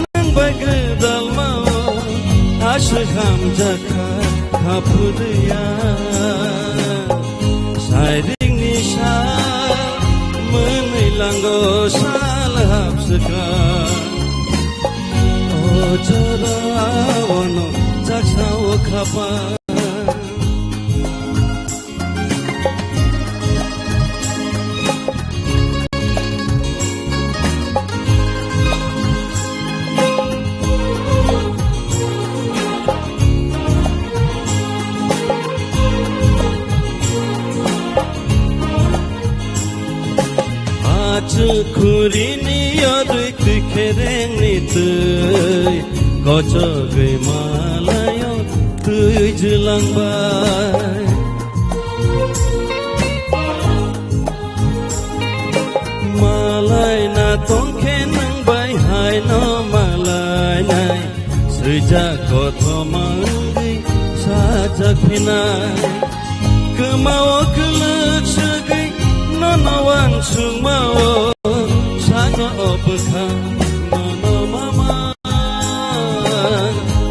nwng bai gwdalmao aswk hamjakha khaphurwi ang. Sairikni sa mwnwi lango sal hapswka. O jora ono chaksa o khapa. Achuk khurini yodwi twi kherengni twi kochogwi malayo twi jwlangbai. Malaina tongkhe nwng bai haino malainai. Swijak kothoma wngwi sajak phinai. Kwmao kwlwk swgwi nono wansukmao sano o bwkha nono mama.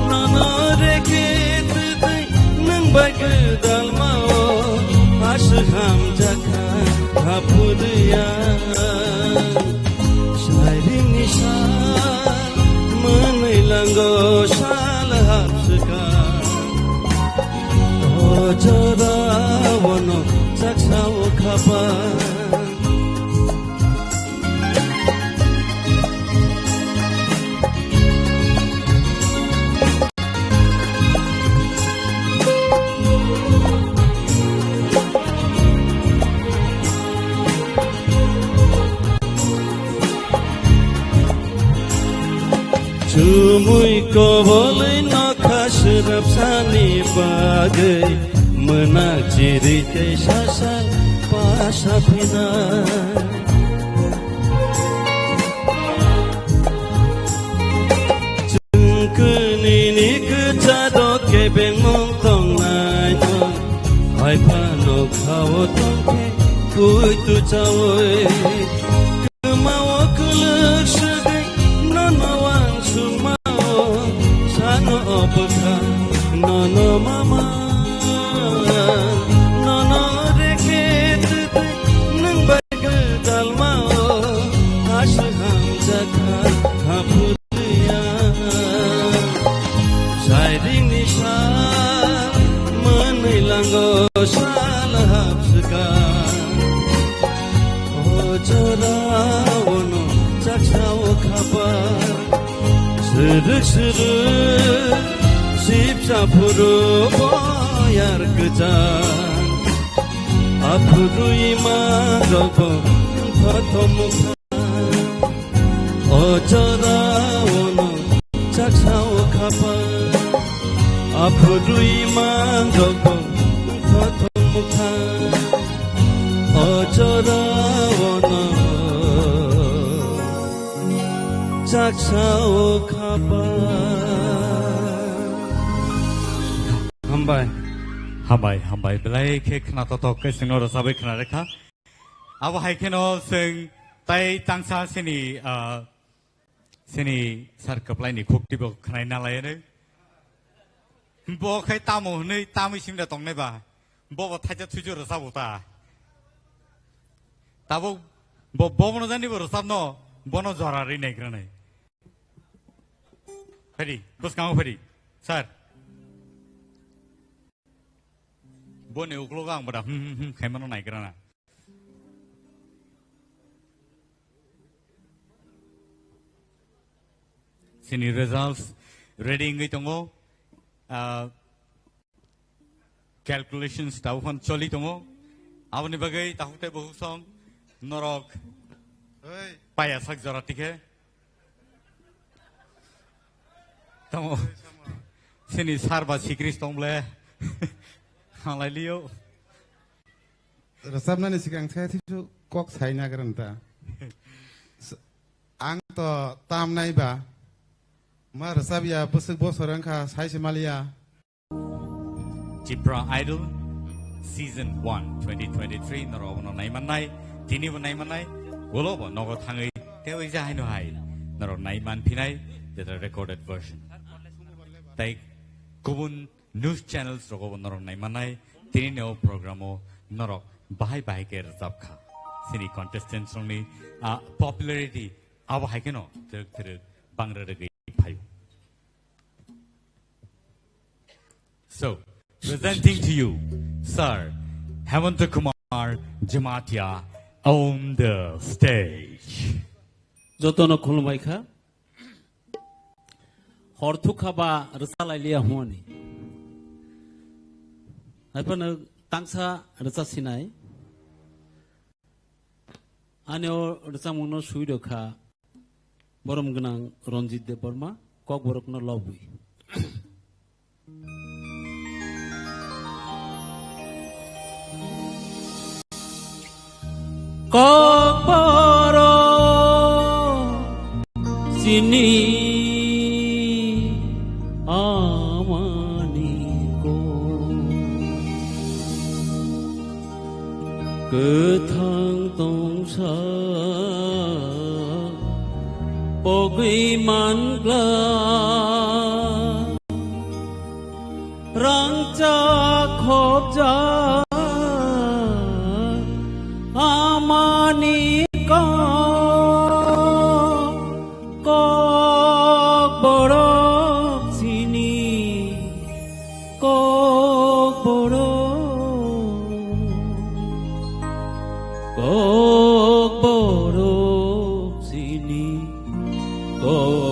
Nono reke twtwi nwng bai gwdalmao aswk hamjakha haphurwi ang. Sairingni sa mwnwi lango sal hapswka. O jora ono chaksa o khapa. Chumui kobolwi nokha swrapsani bagwi mwnak chiri tei sasa pasa phinai. Chwng kwnwini kwcharo kebengmung tongnaino, hai phano khao tongkhe puitu chaui. Kwmao kwlwk swgwi nono wansukmao, sano o bwkha nono mama. Nono reke twtwi nwng bai gwdalmao, aswk hamjakha haphurwi ang. Sairingni sa mwnwi lango sal hapswka. O jora ono chaksa o khapa. Swrwk swrwk sipsa phuru boyar kwchang. Aphurwi mangrokbo thothomukha. O jora ono chaksa o khapa. Aphurwi mangrokbo O jorao no chaksa o khapa. Hambai. Hambai, hambai. Belai khe khna totok khe chwngno rwchabwi khna rekha. Abo hai kheno chwng tai tangsa sini, ah, Sini sar kwplaini khukti bo khwnai nalaiyanwi. Bo khai tamo hwnwi tamwi simda tongnai ba. Bo bo thaisa thuisu rwchabo ta. Tabuk bo, bo bono jani bo rwchapno, bono jora ri naigrwnai. Phaidi, bwskango phaidi, sir. Boni uklogo ang boda hmm hmm hmm khaimano naigrana. Sini results ready wngwi tongo. Ah, calculations tabuk phano choli tongo. Aboni bagwi takhuk tei bukhuk song norok Oi. Paya sak jora tikhe. Tamo. Sini sar ba sikris tong ble. Halai liyo. Rwchapnani sikang se thisu kok sai nagrang ta. S-, ang to tam nai ba. Ma rwchap ya bwswk bosor wngkha sai se maliya. Tipra Idol Season one twenty twenty-three norok abono naimannai, tinibo naimannai, ulobo nogo thangwi tei ja haino hai norok naiman phinai, that are recorded version. Tei kubun news channels rogo bo norok naimanai, tini ni o program o norok bahai bahai khe rwchap kha. Sini contestants rokni, ah, popularity abo hai kheno twrwk twrwk bangra rwgwi phaio. So, presenting to you, Sir Hemanta Kumar Jamatia on the stage. Jotono khulumbai kha. Hor thukha ba rwchalai liya hwnwi. Haiphano tangsa rwcha sinai. Ani o rwchapmungno swi rw kha borom gwnang Ranjit Debbarma, Kokborokno lobwi. Kokborok chini amani kok. Kwthang tongsa pogwi mankla. Rangchak khopjak amani kok, Kokborok chini Kokborok, Kokborok chini Kokborok.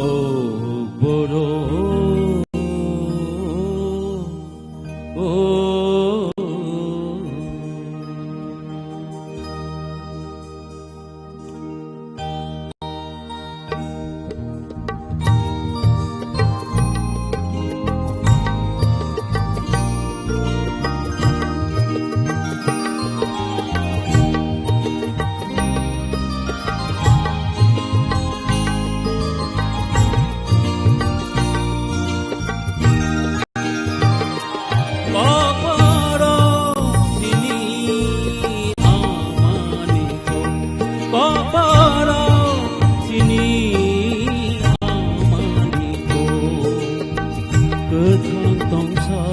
Kokborok chini amani kok, Kokborok chini amani kok. Kwthang tongsa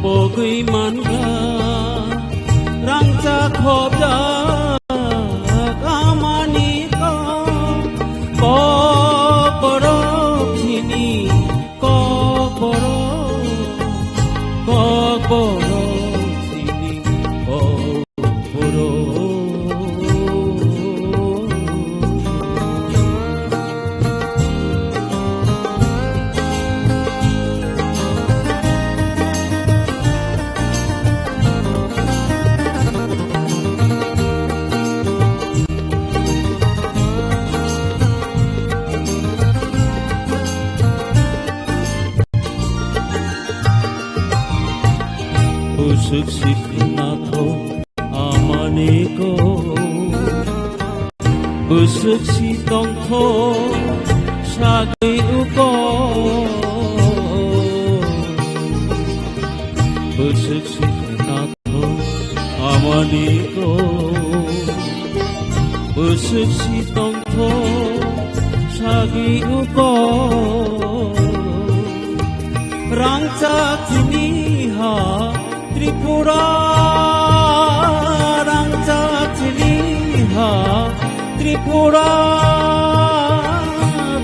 pogwi mankha, rangchak khopjak amani kok, Kokborok chini Kokborok, Kokborok chini Kokborok. Bwswk si nathok amani kok, bwswk si tongthok sagwi uko. Bwswk si nathok amani kok, bwswk si tongthok sagwi uko. Rangchak chini ha Tripura, rangchak chini ha Tripura,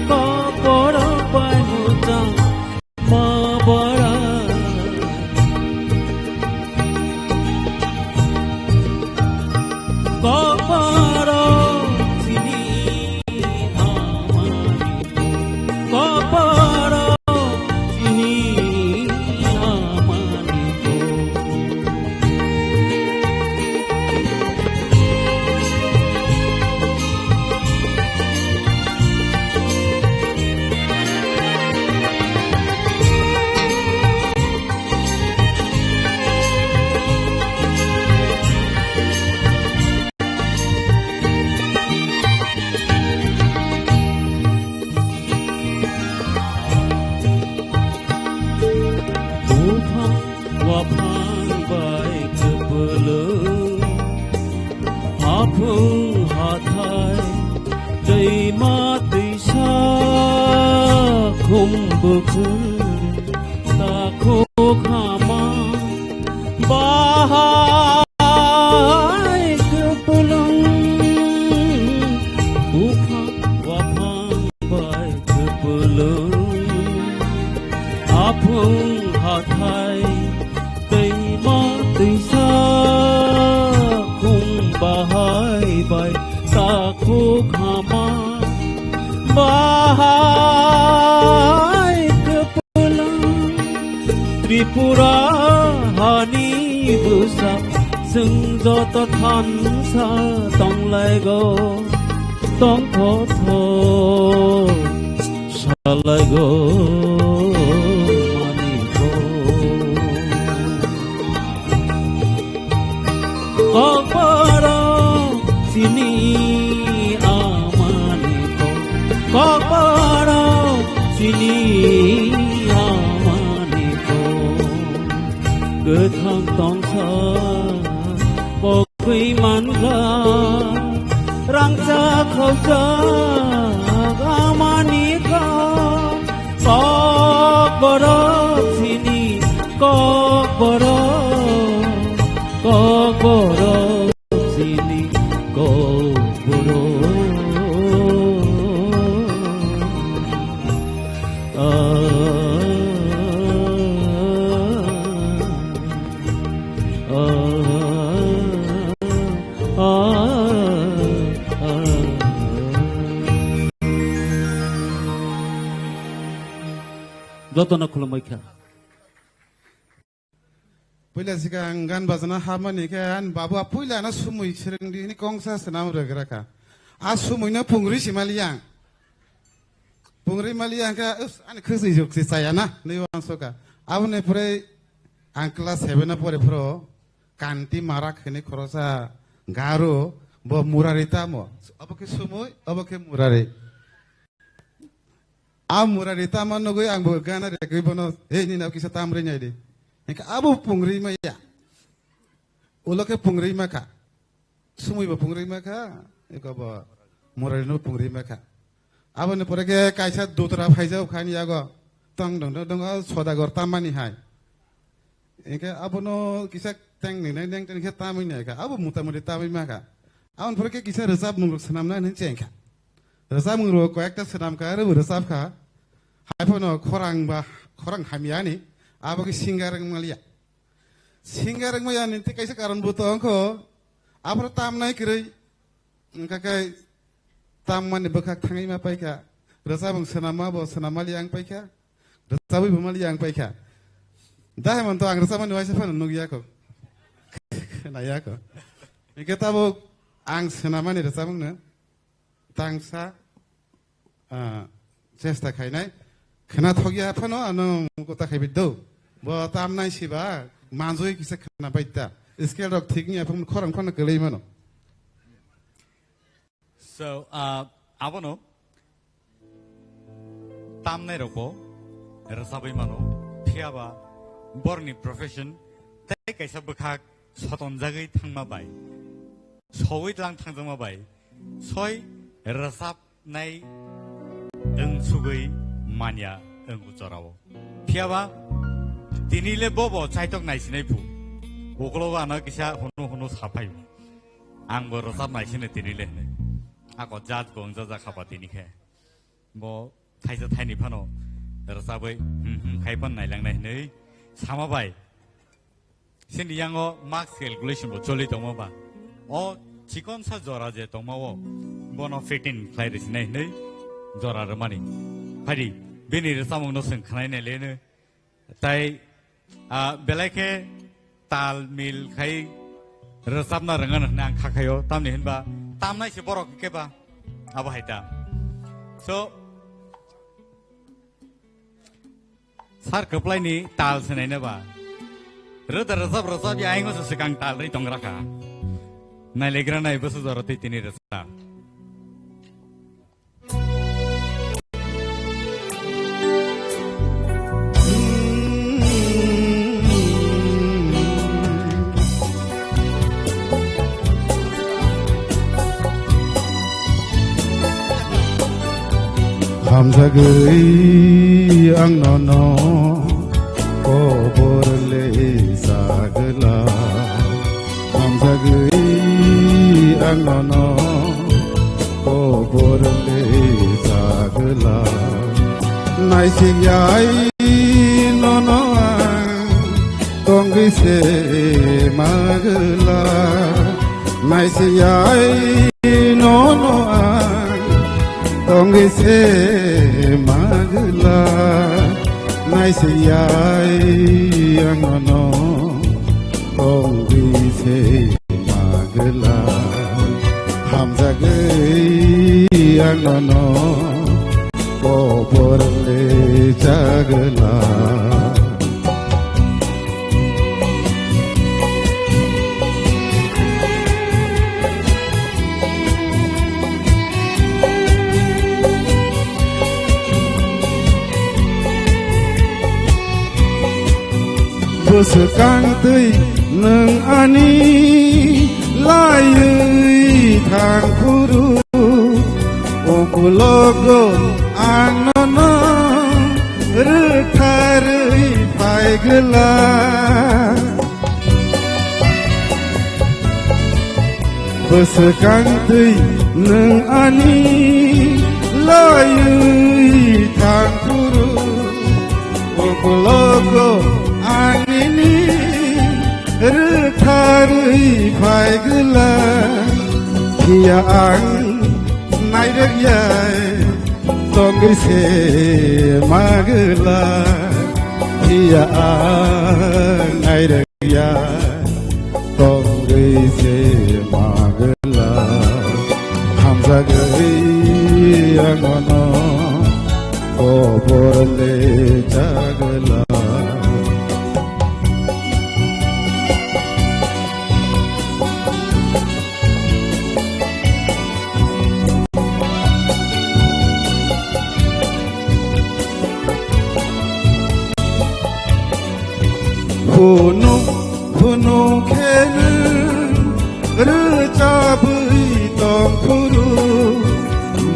kokborok bai muchang ma bara. Kokborok chini amani kokborok chini amani. Buphang waphang bai kwpwlwng, haphung hathai, twima twisa, khum bukhur, takhuk hama, bahai kwpwlwng. Buphang waphang bai kwpwlwng, aphung hathai, twima twisa, khum bahai bai takhuk hama, bahai kwpwlwng. Tripura hani bwsa, chwng joto thansa tonglaigo, tongthotho salaigo, Manipur. Kokborok chini amani kok, kokborok chini amani kok. Kwthang tongsa pogwi mankha, rangchak khokjak amani kok. Kokborok chini kokborok, kokborok chini kokborok. Ah, ah, ah, ah, ah. Jotono khulumwi kha. Puila sikang gan bajana hamani khe ani babu a puila no sumui swrwngdi hwnwi kongsa swnam rwgra kha. A sumui no pungri si mali ang. Pungri mali ang khe, "Us, ani khwswi juk si chaya na," hwnwi uansukha. Aboni pore ang class seven o pore phuru Kanti Marak hwnwi khorosa garo, bo Murari tamo. Obo khe sumui, obo khe Murari. A Murari tama nugwi ang bo gana rekwi bono, "Hey, nini kisa tamri nai di." Hingke abo pungri maya. Ulo khe pungri makha. Sumui bo pungri makha, eko bo Murari no pungri makha. Aboni pore khe kaisa dutra phaijao khani yago. Tong dong dong dong, o Sodagar tamani hai. Hingke abono kisa teng ni nai neng teng khe tamwi nai kha. Abo mota moti tamwi makha. Aboni pore khe kisa rwchapmung rok swnamna hinwi chengkha. Rwchapmung rok koyekta swnamkha, aro bo rwchapkha. Haiphano khorang ba, khorang hamya ni, abo khe singer wng maliya. Singer wng maya ni tei kaisa karon bo tong kho, aphuru tamnai kwrwi, wngkha khe tammani bwkhak thangwi ma paikha. Rwchapmung swnamma bo swnam maliya wng paikha. Rwchabwi bo maliya wng paikha. Da Hemanta ang rwchapmani waisa phano nukya kho. Naiya kho. Hingke tabuk ang swnamani rwchapmungno tangsa, ah, chesta khainai. Khwnathokya phano ano kota khaibi do. Bo tamnai siba. Manjui kisa khana bai ta. Scale rok thik ni aphang khorang khorang kwlai mano. So, uh, abono tamnai rokbo rwchabwi mano, phiyaba borni profession tei kaisa bwkhak sotonjagwi thangma bai, sogwi tlang thangjakma bai, soi rwchapnai wng sugwi manya wng o jorao. Phiyaba tini le bobo chaitok naisinai phu, ukologo ano kisa hunu hunu saphaio. Angbo rwchap naisino tini le hwnwi. Ako jat bo wngjajakha ba tini khe. Bo thaisa thaini phano rwchabwi hmm hmm khai phano nailangnai hwnwi sama bai. Chini yango marks calculation bo choli tongma ba. O chikon sa jora je tongma o bono fitting khlai rwsinai hwnwi jora rwmani. Phaidi bini rwchapmungno chwng khwnai nai leno. Tai, ah, belai khe tal mil khai rwchapna rwngano hwnwi ang kha khaio, tamni hinba tamnai se borok hwnkhe ba abo hai ta. So, sar kwplaini tal se naina ba. Rwda rwchap rwchap ya aingo se swkang tal ri tong rakha. Nailegra nai bwswk jora twi tini rwchap. Hamjagwi ang nono kobor le sagla. Hamjagwi ang nono kobor le sagla. Naisik yai nono ang tongwi se magla. Naisik yai nono ang tongwi se magla. Naisik yai ang nono tongwi se magla. Hamjagwi ang nono kobor le chagla. Bwswkang twi nwng ani laiwi thang phuru, ukulogo ang nono rwtharwi phai gwla. Bwswkang twi nwng ani laiwi thang phuru, ukulogo ang nini rwtharwi phai gwla. Phiya ang nairwk yai tongwi se magwla. Phiya ang nairwk ya tongwi se magwla. Hamjagwi ang nono kobor le chagwla. Hunu hunu khe nwng rwchabwi tong phuru,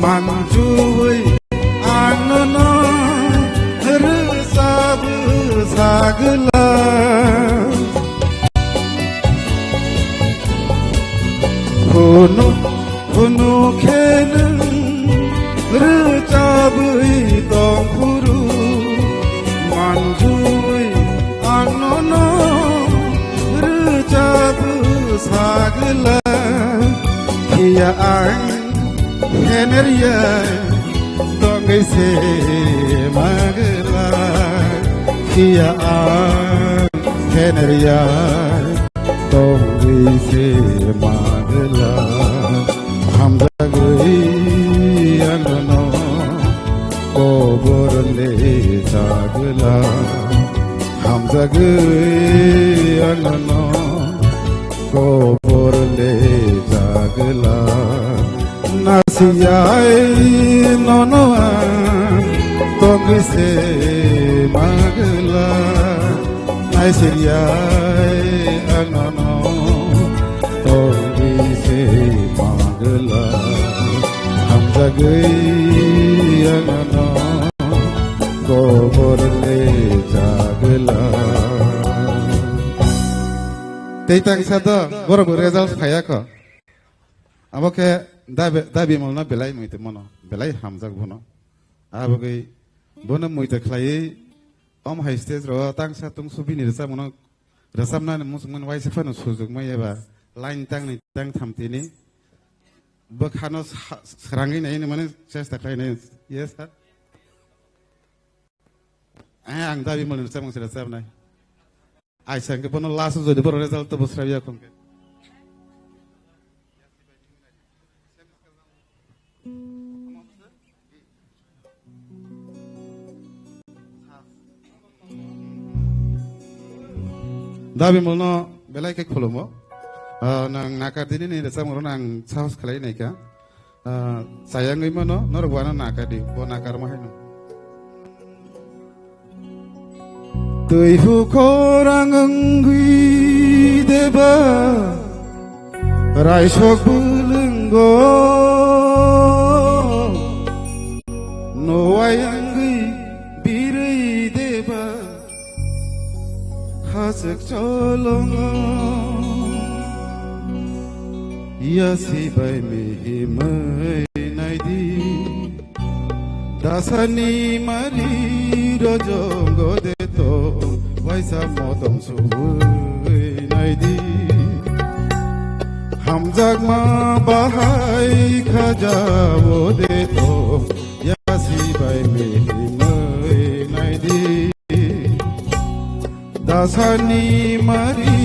manjui ang nono rwchap sagwla. Hunu hunu khe nwng rwchabwi tong phuru, manjui ang nono rwchap sagwla. Phiya ang henerya tongwi se magwla. Phiya ang henerya tongwi se magwla. Hamjagwi ang nono kobor le chagwla. Hamjagwi Ang no kobor le jagla, nasiyai nono ang tongwi se magla, naisiyai ang nono tongwi se magla, hamjagwi ang no kobor le jagla. Tei tang sa do, borok result phaya kho. Abo khe dabi, dabi molno belai mui tongmano, belai hamjak bono. Abo gwi bono mui ta khlaiwi om hai stage ro tang sa tong su bini rwchapmano, rwchapnani muchungmani waisa phano sujukma eba line tangni tang tham tini. Bwkhano sa-, srangwi nai mane chesta khlai nai. Yes, sir. Eh, ang dabi mali rwchapmung se rwchapnai. Ai sangke bono last jodi boro result to bwsra ya khongke. Dabi molno belai khe khulumo. Ah, nang nakar dini ni rwchapmung rok nang sahos khlai nai kha. Ah, chayangwi mano, norok wano nakadi, bo nakarma haino. Twi hukhorang wngwi deba, raisok bwlwngo, nowai wngwi birwi deba. Khachwk cholongo, yasi bai mihimwi naidi. Dasani mari rojongo de to, waisa motom subwi naidi. Hamjakma bahai khajao de to, yasi bai mihimwi naidi. Dasani mari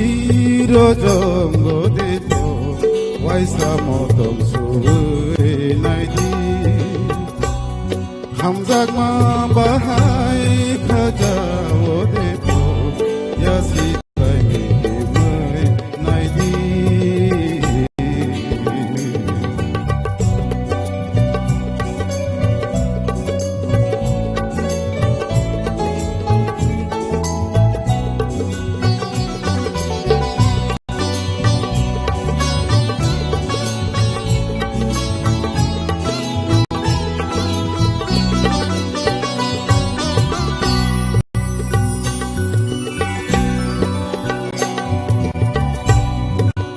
rojongo de to, waisa motom subwi naidi. Hamjakma bahai khajao de to, yasi bai mihimwi naidi.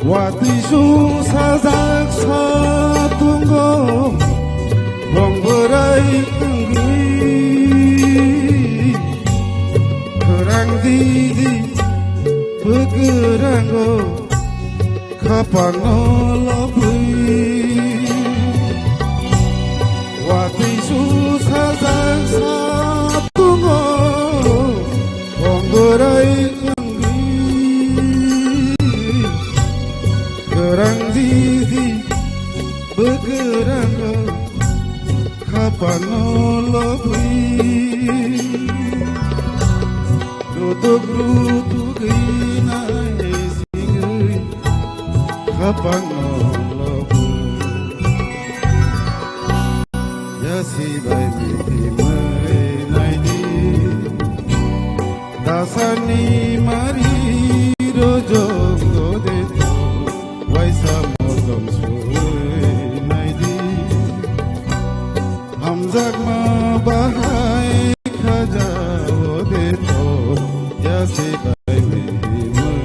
Watwi sung sajak sa tungo, bong bwrai wngwi. Khwrang didi bwkwrango, khapangno lobwi. Watwi sung sajak sa tungo, bong bwrai wngwi. Kwrang didi bwkwrango, khapangno lobwi. Rutuk rutuk ina singwi, khapangno lobwi. Yasi bai mihimwi naidi. Dasani mari rojongo de to, waisa motom subwi naidi. Hamjakma bahai khajao de to, yasi bai mihimwi,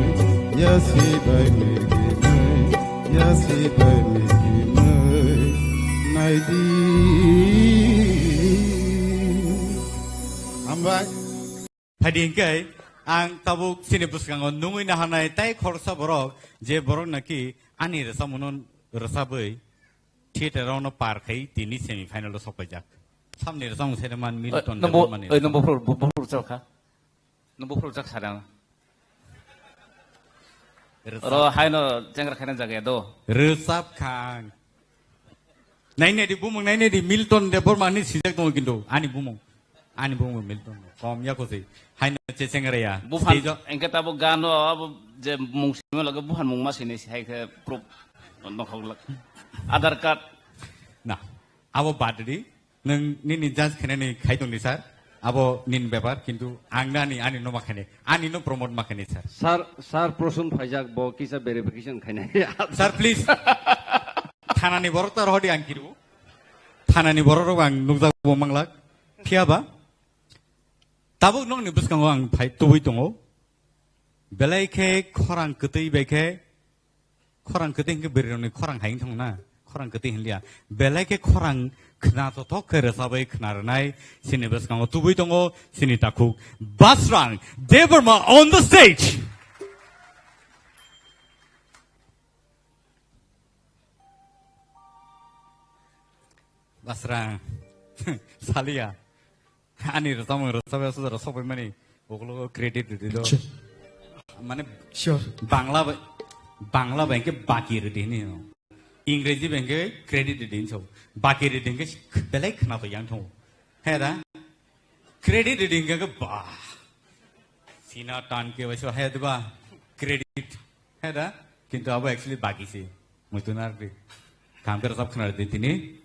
yasi bai mihimwi, yasi bai mihimwi naidi. Hambai. Phaidi hinkhe ang tabuk chini bwskango nungwi naharnai tai khoroksa borok, je borok naki ani rwchapmungno rwchapwi theater-o no par khai tini semi final-o sokpaijak. Samni rwchapmung sere man Milton Debbarmani. Nungbo, oi, nungbo phuru, bo-, bo phuru chal kha. Nungbo phuru chak sarang. Rwchap. Oro haino jengra khaina jagaya do. Rwchap khang. Nainedi bumung nainedi Milton Debbarmani sijak tongo kintu ani bumung. Ani bumung Milton. Kom yako se. Haino Sengreya. Buphan, stage o engke tabo gano abo je mung sima lage buphan mung ma sini hai khe proof nokhok lak. Aadhaar card. Na, abo bad di. Nang nini judge khenani khai tong di sir. Abo nin bepar, kintu ang nani ani no ma khani. Ani no promote ma khani sir. Sir, sir Prosun phaijak bo kisa verification khainai. Sir, please. Thanani borok ta rohodi ang kiru. Thanani borok rok ang nukjak bo manglak. Phiya ba? Tabuk nokni bwskango ang phai tubui tongo. Belai khe khorang kwtwi bai khe, khorang kwtwi hinkhe bwrwirokni khorang hai wngthang na, khorang kwtwi hinliya. Belai khe khorang khna tothok khe rwchabwi khna rwnai, chini bwskango tubui tongo, chini takhuk Basrang Debbarma on the stage. Basrang, saliya. Ani rwchapmung rwchapya suda rw sokphaimani ukologo credit rwdi do. Sure. Mane sure. Bangla bai, Bangla bai khe baki rwdi hini no. Ingreji bai khe credit rwdi hinso. Baki rwdi hinkhe belai khna to yang thung. He da? Credit rwdi hinkhe ba. Sina tan ke waisa he da ba. Credit. He da? Kintu abo actually baki se. Muitu nardi. Kam khe rwchap khna rwdi tini.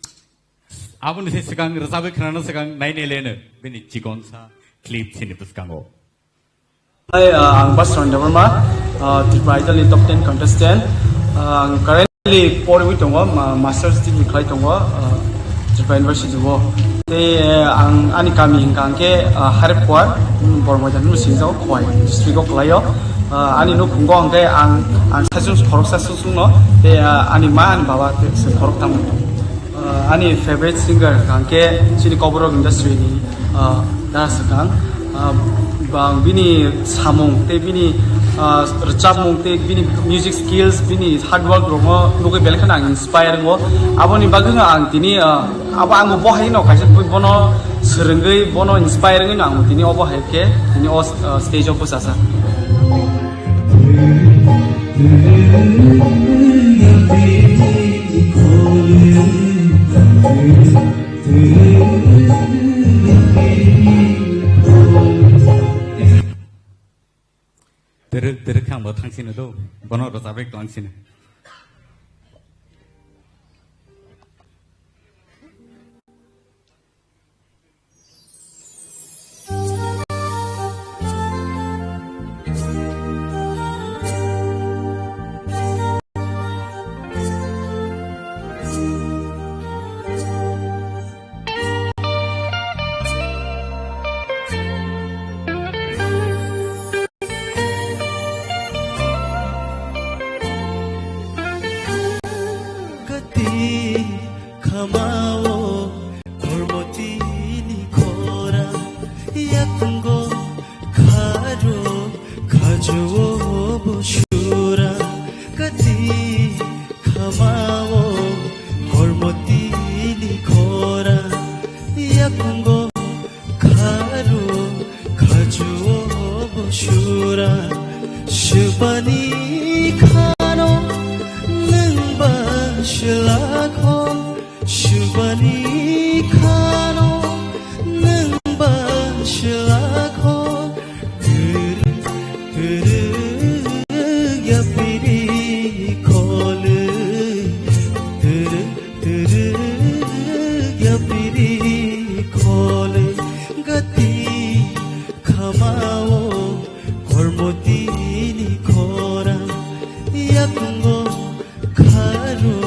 Aboni se swkang rwchabwi khnana swkang nainai leno bini chikonsa clip chini bwskango. Hi, uh, ang Basrang Debbarma, uh, Tripura Idol ni top ten contestant. Uh, ang currently porwi tongo, ma-, master's degree khlai tongo, uh, Tripura University o. Tei, uh, ang ani kami hingka hingke, uh, Harep Kuar, um, Bormojan no singjao, Khowai district o khlaio. Uh, ani nukhungo hingke ang, ang saichung khoroksa sung sung no, tei, uh, ani ma, ani baba, tei se khorok tamo. Uh, ani favorite singer hingke chini Kokborok industry ni, uh, da swkang. Uh, bang bini samung tei bini, uh, rwchapmung tei bini music skills, bini hard work rokno nugwi belai kheno ang inspire wngo. Aboni bagwino ang tini, uh, abo ang bo hai no kaisa bono swrwngwi bono inspire wngwi no ang tini obo hai khe tini o, uh, stage o bwchajak. Twrwk twrwk khe ang bo thang sino do, bono rwchapwi tong sino. Kati khamao Kormoti ni khora, yakungo kharo khajuo bo sura. Kati khamao Kormoti ni khora, yakungo kharo khajuo bo sura. Shibani khano nungba shilakho, shibani khano nungba shilakho. Turu, turu, yapiri kholu. Turu, turu, yapiri kholu. Gati khamao Kormoti ni khora, yakungo kharo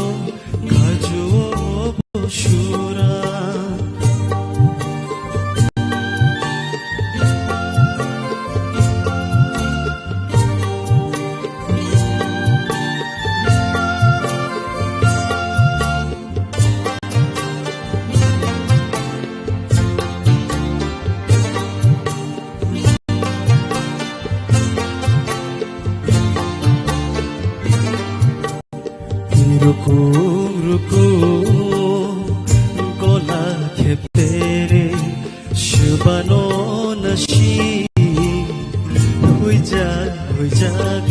khajuo bo sura. Rukum rukum gola kheptere, shibano nasi huijak huijak.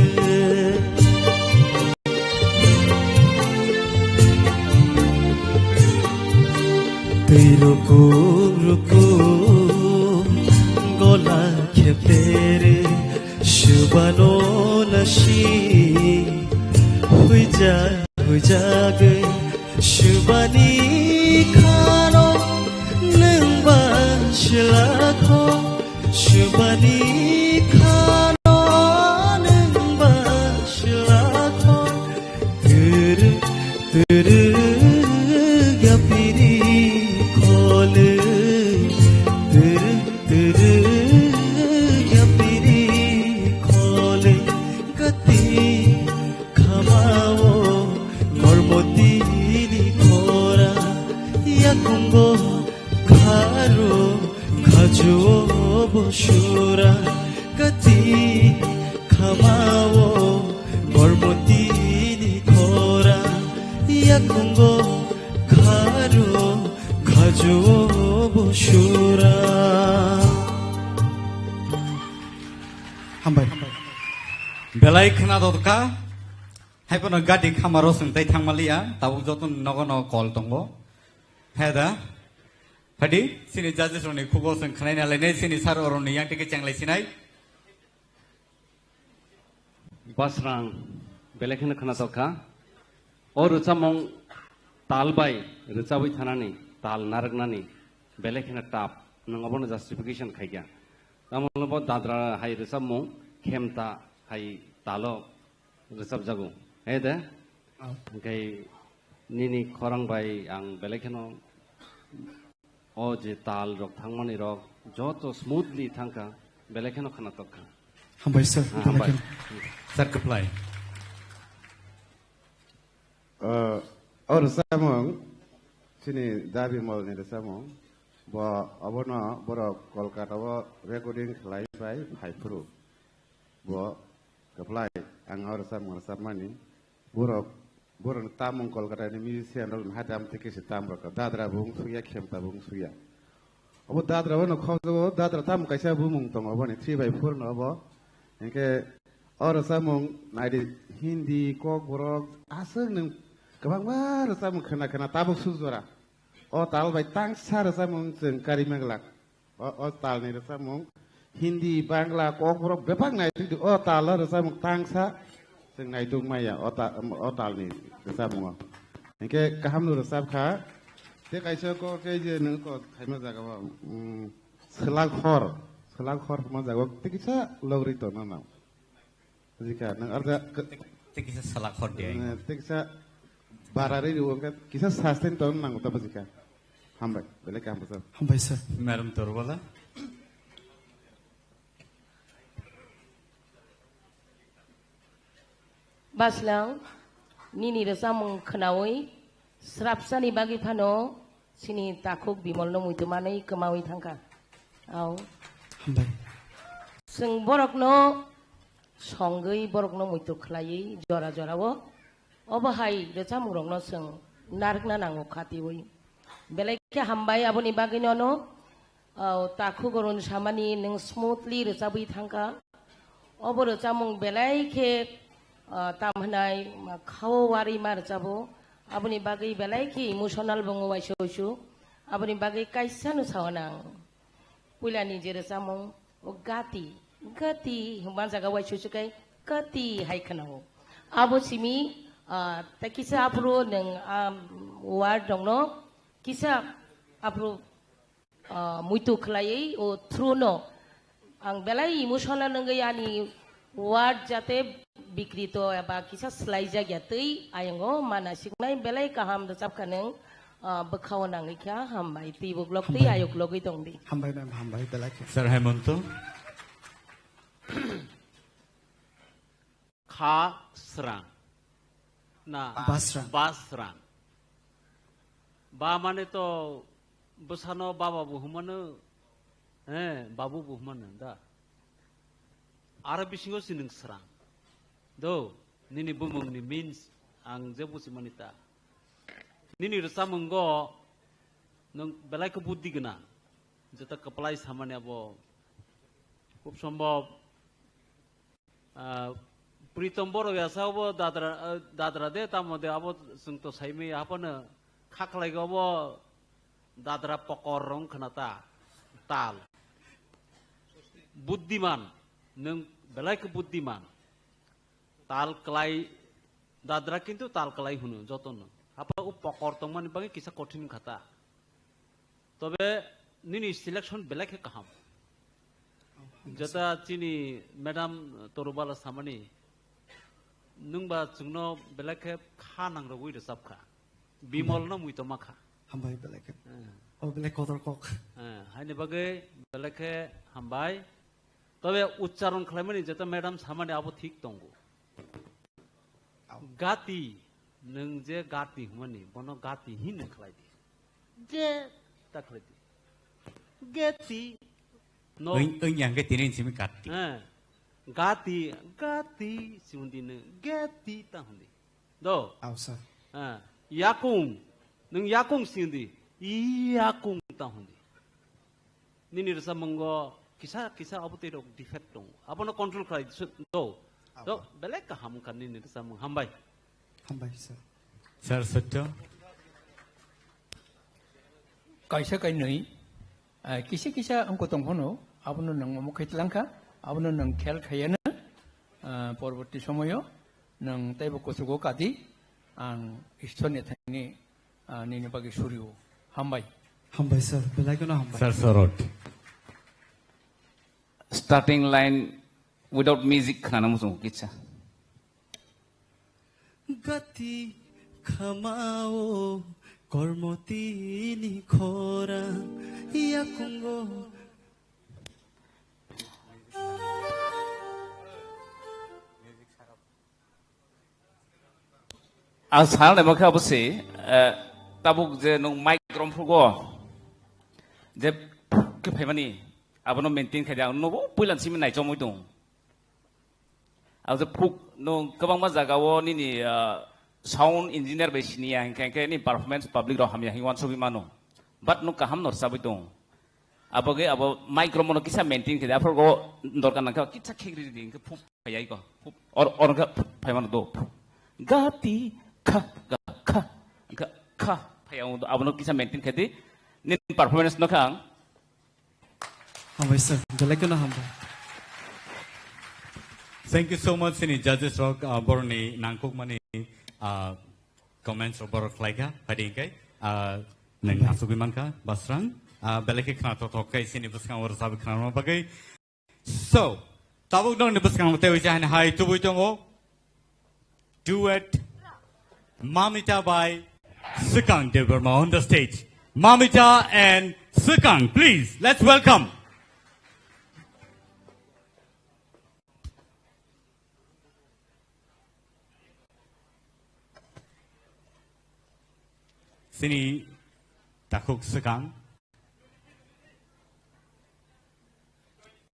Twi rukum rukum gola Tere subano nasi huija huijagwi subani khano nungba silakho subani khano nungba silakho. Turu turu yapiri khole turu turu yapiri khole gati khamao kormoti ni khora yakungo kharo khajuo bosura gati khamao kormoti ni khora yakungo kharo khajuo bosura. Hambai. Belai khna dodka. Hai phano gati khamaro swng tai thangmaliya. Tabuk joto nogo nogo kol tongo. He da. Phadi, sini judges rokni khugo swng khnaina lainai, sini sir oroni yang tike chenglai sinai. Basrang, belai kheno khna tokha. O rwchapmung tal bai rwchabwi thanani, tal narwknani, belai kheno tough. Nwng obono justification khaikha. Tamo hwnba dadra hai rwchapmung, khemta hai talo rwchapjago. He de? Oh. Hwnkhe nini khorang bai ang belai kheno o je tal rok thangmani rok joto smoothly thangkha, belai kheno khna tokha. Hambai sir, Ah, belai hambai. Kheno. Sir, kwplai. Uh, o rwchapmung, chini Dabi Molni rwchapmung, bo obono borok Kolkata o recording khlai bai phai phuru. Bo kwplai, ang o rwchapmung rwchapmani. Borok, borokni tamung Kolkata ni musician rok ni hati am tei kisa tam rok. Dadra bo wng suya, khemta bo wng suya. Obo dadra bo no khobjago, dadra tamung kaisa bumung tongo, oboni three by four no obo. Hinkhe o rwchapmung naidi Hindi, Kokborok, aswk nwng kwbangma rwchapmung khna khna tabuk suk jora. O tal bai tangsa rwchapmung chwng kari manglak. O, o talni rwchapmung Hindi, Bangla, Kokborok bebak naitugdi. O talo rwchapmung tangsa chwng naituk maya o ta-, o talni rwchapmungo. Hinkhe kahamno rwchapkha. Tei kaisa kok khe je nwng kok khaima jagao, mm, swlak hor, swlak hor hwnma jagao tei kisa logri tongna nang. Bujikha, nwng arda k-, Tei kisa swlak hor di ai. Eh, tei kisa barari rw, hwnkhe kisa sustain tong nango ta bujikha. Hambai, belai kaham bwsajak. Hambai sir. Madam Torbala. Baslang, nini rwchapmung khnaui srapsani bagwi phano chini takhuk Bimolno muitu manwi kwmaui thangkha. Au. Hambai. Chwng borokno songwi borokno muitu khlaiwi jora jorao obo hai rwchapmungrokno chwng narwkna nango khatiui. Belai khe hambai aboni bagwi nono, o, takhuk Arun samani nwng smoothly rwchabwi thangkha. Obo rwchapmung belai khe, o, tam hwnai, ma, khao warwi ma rwchabo. Aboni bagwi belai khe emotional bo wngo waisa uisu. Aboni bagwi kaisa no sao nang. Puilani je rwchapmung, o gati, gati hwnba jaga waisa uisu kai gati hai khwnao. Abo simi, ah, tei kisa aphuru nwng, ah, word rokno kisa aphuru, ah, muitu khlaiwi o through no ang belai emotional wngwi ani word jate bikrito eba kisa swlaijak ya twi ayongo mana siknai belai kaham rwchapkha nwng, ah, bwkhao nangwi kha hambai twi buklok twi Hambai. Ayuk logwi tongdi. Hambai ma'am, hambai belai khe. Sir Hemonto. Kha srang. Na. Basrang. Basrang. Ba mane to bwsano baba bo hwnmano, he, babu bo hwnmano da. Aro bisingo si nwng srang. Do, nini bumungni means ang je buchimani ta. Nini rwchapmungo nwng belai khe buddi gwnang. Jeta kwplai samani abo khub sombhob, ah, Pritom Borok yasa obo dadra, ah, dadra de tamo de abo chwng to saimaya haphano khaklai obo dadra pokor rong khna ta tal. buddiman, nwng belai khe buddiman. Tal klai, dadra kintu tal klai hwno jotono. Hapra o pokor tongmani bagwi kisa kothin kha ta. Tobe nini selection belai khe kaham. Jeta chini madam Torubala samani, nwngba chwngno belai khe kha nangrogwi rwchap kha. Bimol no muitoma kha. Hambai belai khe. Eh. O belai kotor kok. Eh, haini bagwi belai khe hambai. Tobe uchcharon khlaimani jeta madam samani abo thik tongo. Au. Gati, nwng je gati hwnmani, bono gati hin nwng khlai di. Ge ta khlai di. Geti. No. Oi, oi, yang ke tini simi gati. Eh. Gati, gati, si hwn di nwng, geti ta hwn di. Do. Au, sir. Eh. Yakung, nwng yakung si hwn di, yakung ta hwn di. Nini rwchapmungo kisa kisa abo twi rok defect tongo. Abono control khlai di, do. Abo. Do, belai kaham wngkha nini rwchapmung. Hambai. Hambai, sir. Sir, sotto. Kaisa kainwi, ah, kisa kisa wngkha tong phano, abono nwng omo khe tlangkha, abono nwng khel khaiya na, ah, porborti somoyo nwng teibo kuchugo kadi, ang Ishwar ni thani Ah, nini bagwi surio. Hambai. Hambai, sir. Belai kheno hambai. Sir, sorot. Starting line without music khana muchung kitsa. Gati khamao kormoti ni khora yakungo. Ang sana naima khe abo se, eh, tabuk je nwng mic rom phugo, je phuk khe phaimani, abono maintain khai di, ang nobo puila simi naichomwi tong. Ang je phuk nwng kwbangma jaga o nini, eh, sound engineer bai siniya hinkhe, hinkhe ni performance public rok hamya hinwi uansugwi mano. But nwng kaham no rwchabwi tong. Abo ge abo mic rom no kisa maintain khai di, aphuru go dorkar nangkhe kisa khegri di, hinkhe phuk. Phai ko. Or, or ka phai mano do. Gati kha, ga, kha, ga, kha. Phai ang do, abono kisa maintain khai di. Nin performance no kha ang. Hambai sir, belai kheno hambai. Thank you so much, sini judges rok, uh, borni nangkuk mani, uh, comments rok borok khlai kha, phadi kai, uh, nang asugui man kha, Basrang, uh, belai khe khna thok thok kai, sini bwskango rwchapwi khna bagwi. So, tabuk nokni bwskango tei uisa hani hai tubui tongo. Duet Mamita by Swkang Debbarma on the stage. Mamita and Swkang, please, let's welcome. Sini takhuk Swkang.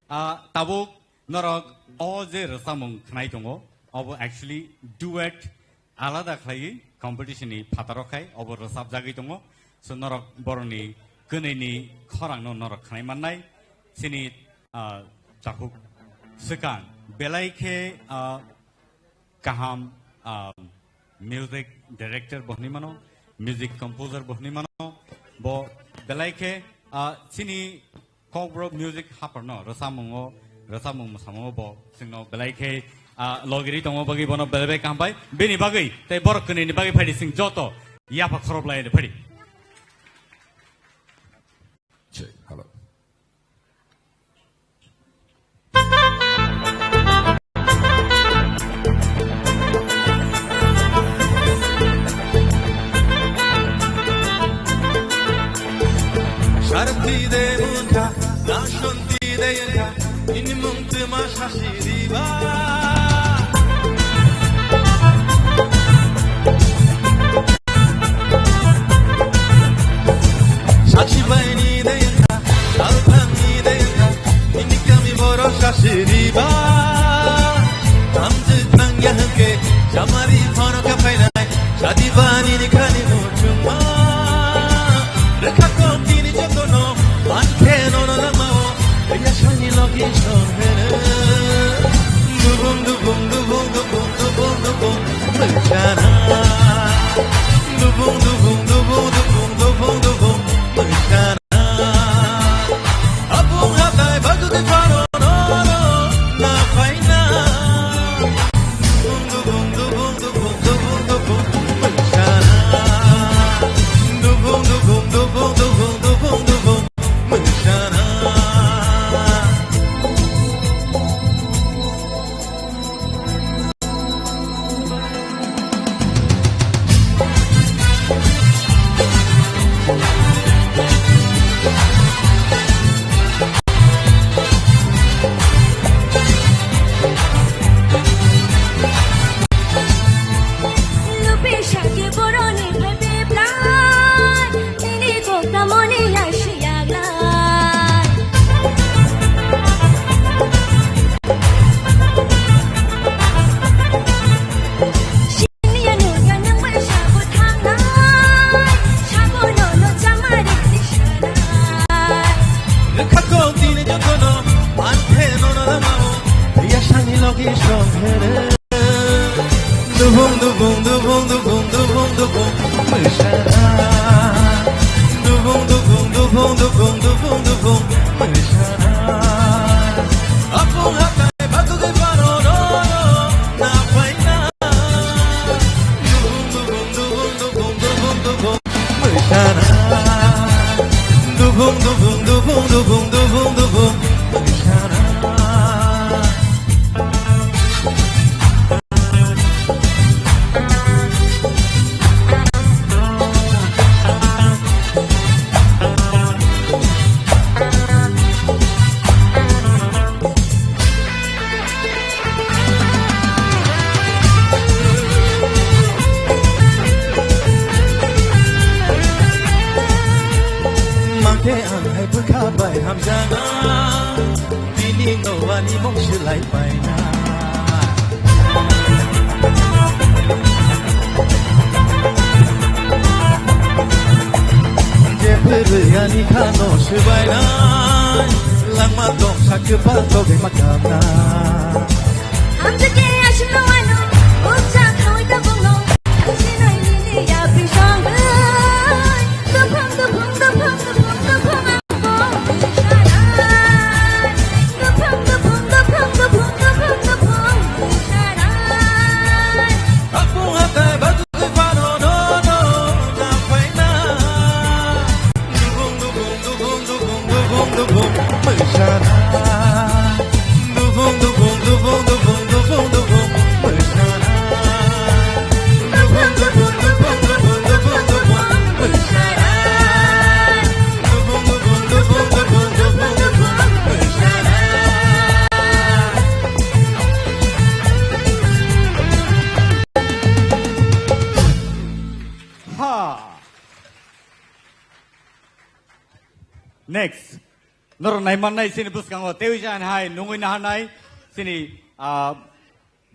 Ah, tabuk norok o je rwchapmung khnai tongo, obo actually duet alada khlaiwi competition ni phataro khai obo rwchapjagwi tongo. So norok borokni kwnwi ni khorang no norok khnai mannai. Sini, ah, takhuk Swkang belai khe, ah, kaham, ah, music director bo hwnwi mano, music composer bo hwnwi mano, bo belai khe, ah, chini Kokborok music haphar no rwchapmung o, rwchapmung mwsamung o bo chwngno belai khe, ah, logiri tongma bagwi bono belai bai kaham bai. Bini bagwi tei borok kwnwi ni bagwi phaidi chwng joto yapha khoroplai phadi. Check, hello. Sarti de munta, nashonti de yenta, inimung tuma shashiriba. Dubung, dubung, dubung, dubung, dubung, dubung, mwsana. Dubung, dubung, dubung, dubung, dubung, dubung, mwsana. Apung hatai bagwi baro no, no, na paina. Dubung, dubung, dubung, dubung, dubung, dubung, mwsana. Dubung, dubung, dubung, dubung, dubung, dubung, mwsana. Mangke ang hai bwkha bai hamjana. Bini nowani mung swlai paina. Jephuru ani khano swbainai, langma tong sakhe ba togwi ma kapna. Ang jeke asino ano, uksa khawai ta bongno, ang sinai nini ya pisang. Ha. Next. Norok nai mannai chini bwskango tewi jan hai nungwi naharnai chini, ah,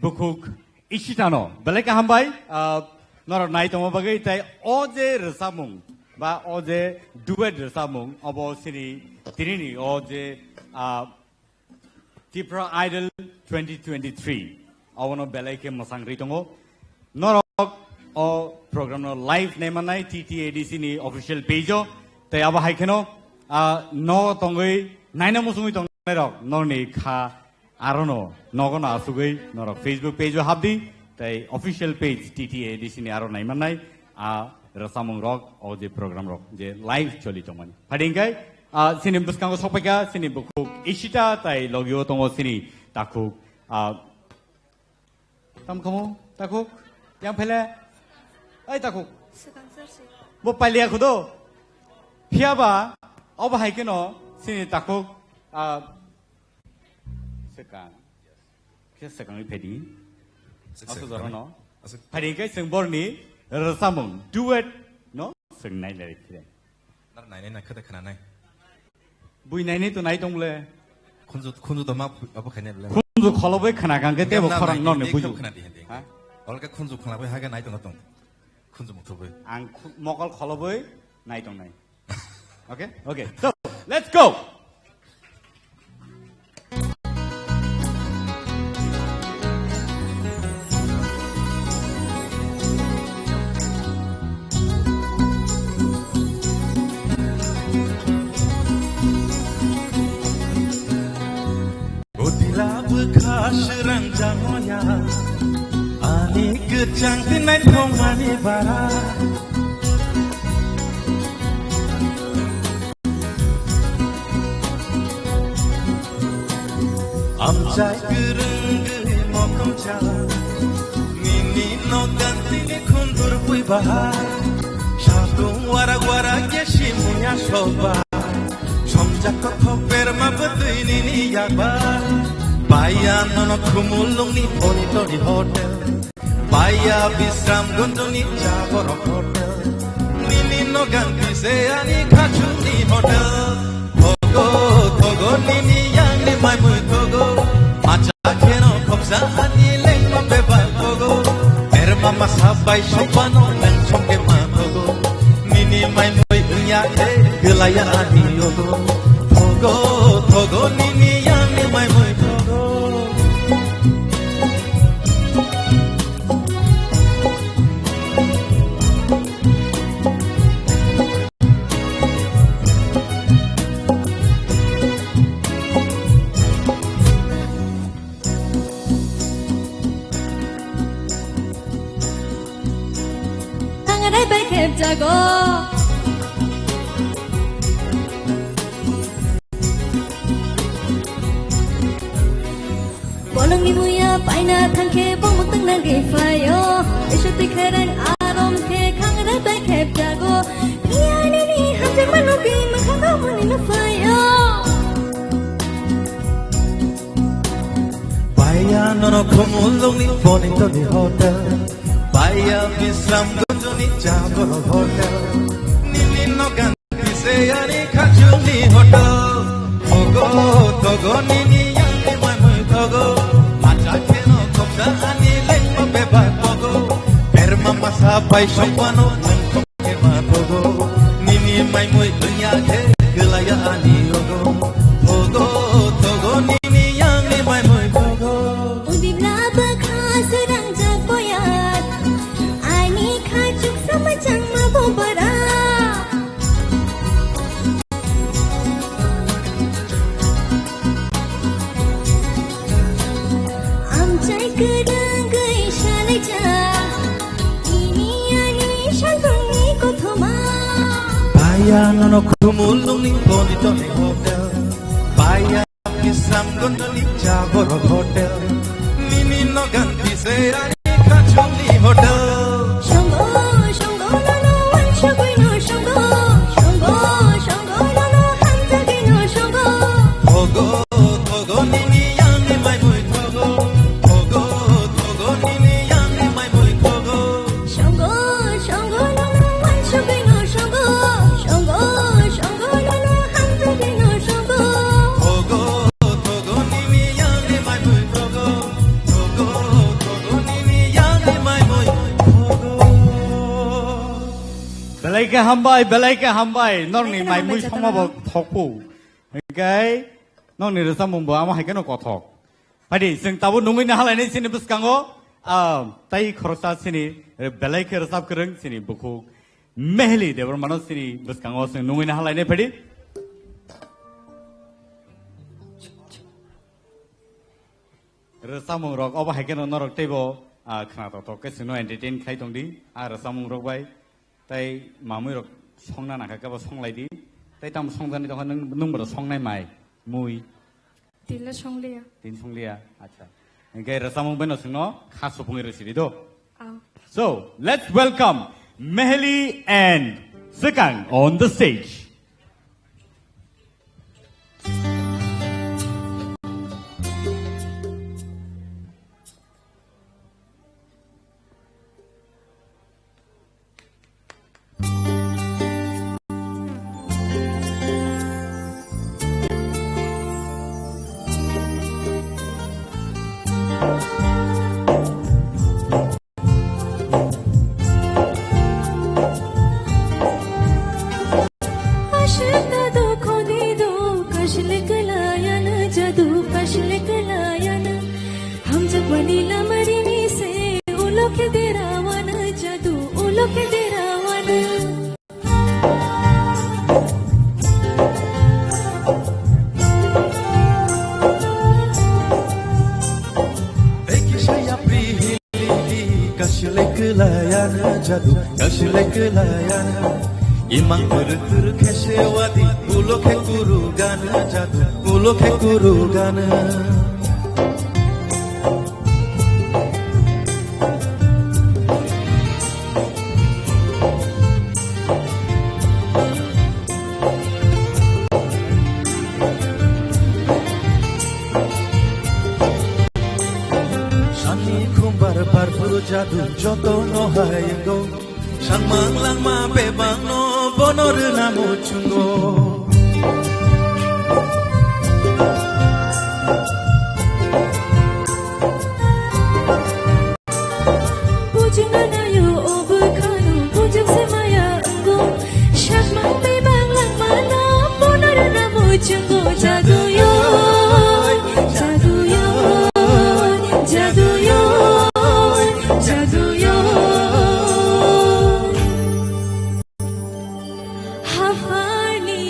bukhuk Ishitano. Belai kaham bai, ah, norok nai tongma bagwi tai o je rwchapmung ba o je duet rwchapmung obo chini tinini o je, ah, Tipra Idol twenty twenty-three. Abono belai khe mwsang rwi tongo. Norok o program no live nai mannai T T A D C ni official page o. Tei abo hai kheno, ah, no tongwi naina muchungwi tongnai rok norni kha arono nogono asugwi norok Facebook page o habdi tei official page T T A D C ni aro nai mannai. A rwchapmung rok, o je program rok je live choli tongmani. Phadi hwnkhe, ah, chini bwskango sokpaikha chini bukhuk Ishita tai logio tongo chini takhuk, ah, tam khamu takhuk, yang phele, ai takhuk. Bo pailiya khudo. Phiyaba obo hai kheno chini takhuk, ah, Swkang. Khe swkangwi phaidi. Aswk aswk jora no. Aswk. Phaidi khe chwng borni rwchapmung duet no chwng nai lai phire. Nar nai nai na khata khana nai. Bui nai nai to nai tong le. Khunju, khunju to ma abo khainai le. Khunju kholoboi khana kang khe tebo khorang no ne buju. Khana di hindi. Ha? Olga khunju khana bai haga nai tong tong. Khunju muthuboi. Ang khu-, mokol kholoboi nai tong nai. Okay? Okay. So, let's go. Utila bwkha swrang jamoya, ani kwchang tinai thongmani bara. Amchai kwrwng gwi mokom cha, nini nogan tini khundur bui bahai. Satung warak warak ya simuya soba. Somjak kothok berma bwtwi nini yakba. Baiya nono Khumulwngni Ponitori Hotel. Baiya Bisram Gunjuni Chaborok Hotel. Nini nogan kise ani khachukni hotel. Thogo, thogo nini yangni maimui thogo. Macha kheno khopsa ani lengma beba thogo. Erma masa bai sopano nang chongke ma thogo. Nini maimui unya khe gilaya ani yogo. Thogo, thogo nini yangni maimui thogo. jago. Bolongni muya paina thangkhe bomuk tangna gwi phaio. Isu tikharang arom khe khangra bai khep jago. Iyani ni hamjak mano gwi mwkhang mani no phaio. Baya nono Khumulwngni Bonitoni Hotel. Baya Bisramganjni Jabor Hotel. Nini nogan Biseyani Khachungni Hotel. Togo, togo nini yangni maimui togo. Acha kheno khopsa ani lengma bebak togo. Berma masa bai songpano nang Ema togo, nini maimui wngya khe kwlaiya ani rogo. Togo, togo, nini yangni maimui togo. Udibla bwkha swrangjak boya, ani khachuk samachangma bobara. Amchai kwrwngwi salaijak, ini ani salbumni kothoma. Baya nono Khumulwngni Bonitoni Hotel. Baya Bisramganjni Jabor Hotel. Nini nogan Biseyani Khachungni Hotel. Songo, songo, nono wansugwino songo. Songo, songo, nono hamjagwino songo. Togo, togo, nini yangni maimui togo. Togo, togo, nini yangni maimui togo. Songo, songo, nono wansugwino songo. Songo, songo, nono hamjagwino songo. Togo, togo, nini yangni maimui togo. Togo, togo, nini yangni maimui togo. Belai khe hambai, belai khe hambai. Norni belai khe maimui hambai, songma bo jatara. Thokpu. Hingkai norni rwchapmung bo amo hai kheno kothok. Phaidi, chwng tabuk nungwi nahalainai chini bwskango, ah, tai khoroksa chini, eh, belai khe rwchap kwrwng chini bukhuk Meheli Debbarmano chini bwskango chwng nungwi nahalainai phaidi. Rwchapmung rok obo hai kheno norok teibo, ah, khna tok tok khe chwngno entertain khai tongdi, ah, rwchapmung rok bai. Tai mamui rok songna nangkha khe bo songlai di. Tai tamo songjani tongkha nwng, nwng bwrw songnai mai, mui. Tila songliya. Tin songliya, acha. Hingke rwchapmung bai no chwngno kha supungwi rw sidi do. Aw. So, let's welcome Meheli and Swkang on the stage. Ashita do khoni do, kashlik layana jadu, kashlik layana. Hamjak mani lamarini se, ulo khe derawana jadu, ulo khe derawana. Kashle klayana jadu, kashle klayana. Imang kuru kuru khesewadi, ulo khe kuru gana jadu, ulo khe kuru gana. Sani khumbar barpur jadu joto no hayengo. Sangmang langma bebang no bono rwna muchungo. Bujung anayo o bwkhano, bujung se maya wngkho. Sakmang bebak langmano, bono rwna muchungo. Jaduyo, jaduyo, jaduyo, jaduyo. Haphani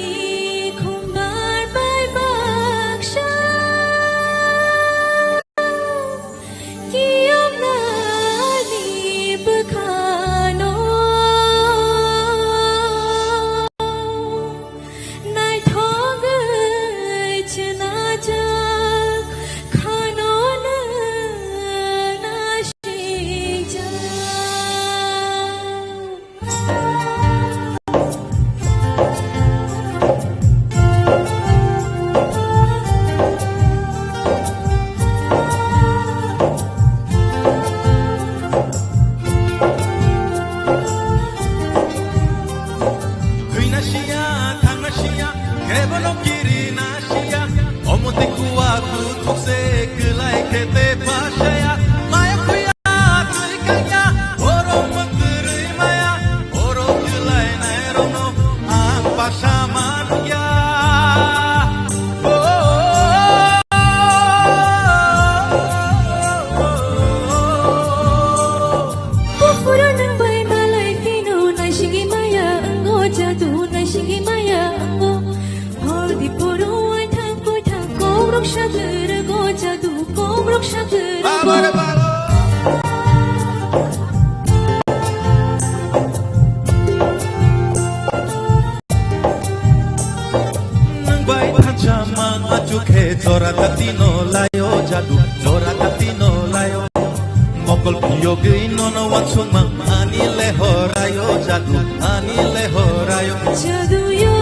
Okol phiyogwi nono wansukmang ani lehorayo jadu, ani lehorayo. Jaduyo,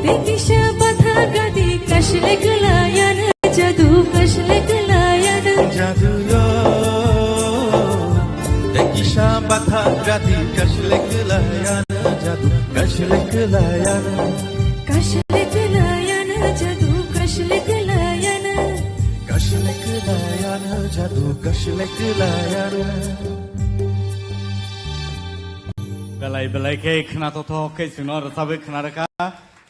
tei kisa batha gadi kashle kwlayano jadu, kashle kwlayano. Jaduyo, tei kisa batha gadi kashle kwlayano jadu, kashle kwlayano. Kashle kwlayano jadu, kashle kwlayano. Kashle kwlayano jadu, kashle kwlayano. Belai belai khe khna tothok khe chwngno rwchabwi khna rwkha.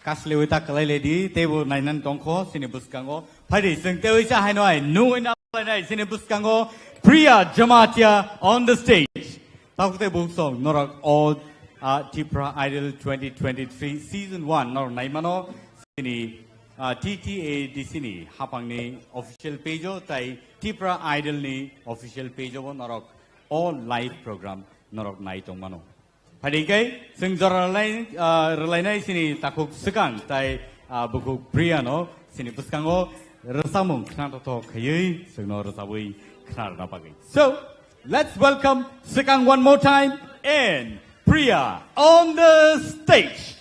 Kaslewi ta kwlai ledi, teibo nainani tongkho chini bwskango. Phaidi chwng tewi cha haino ai nungwi na lainai chini bwskango Priya Jamatia on the stage. Tabuk tei buk song norok o, ah, Tipra Idol twenty twenty-three season one norok naimano chini, ah, T T A D C ni hapangni official page o tai Tipra Idol ni official page o bo norok o live program norok nai tongmano. Phaidi khe chwng jora rwlai-, ah, rwlainai chini takhuk swkang tai, ah, bukhuk Priya no chini bwskango rwchapmung khna tothok khaiwi chwngno rwchabwi khna rwna bagwi. So, let's welcome Swkang one more time and Priya on the stage.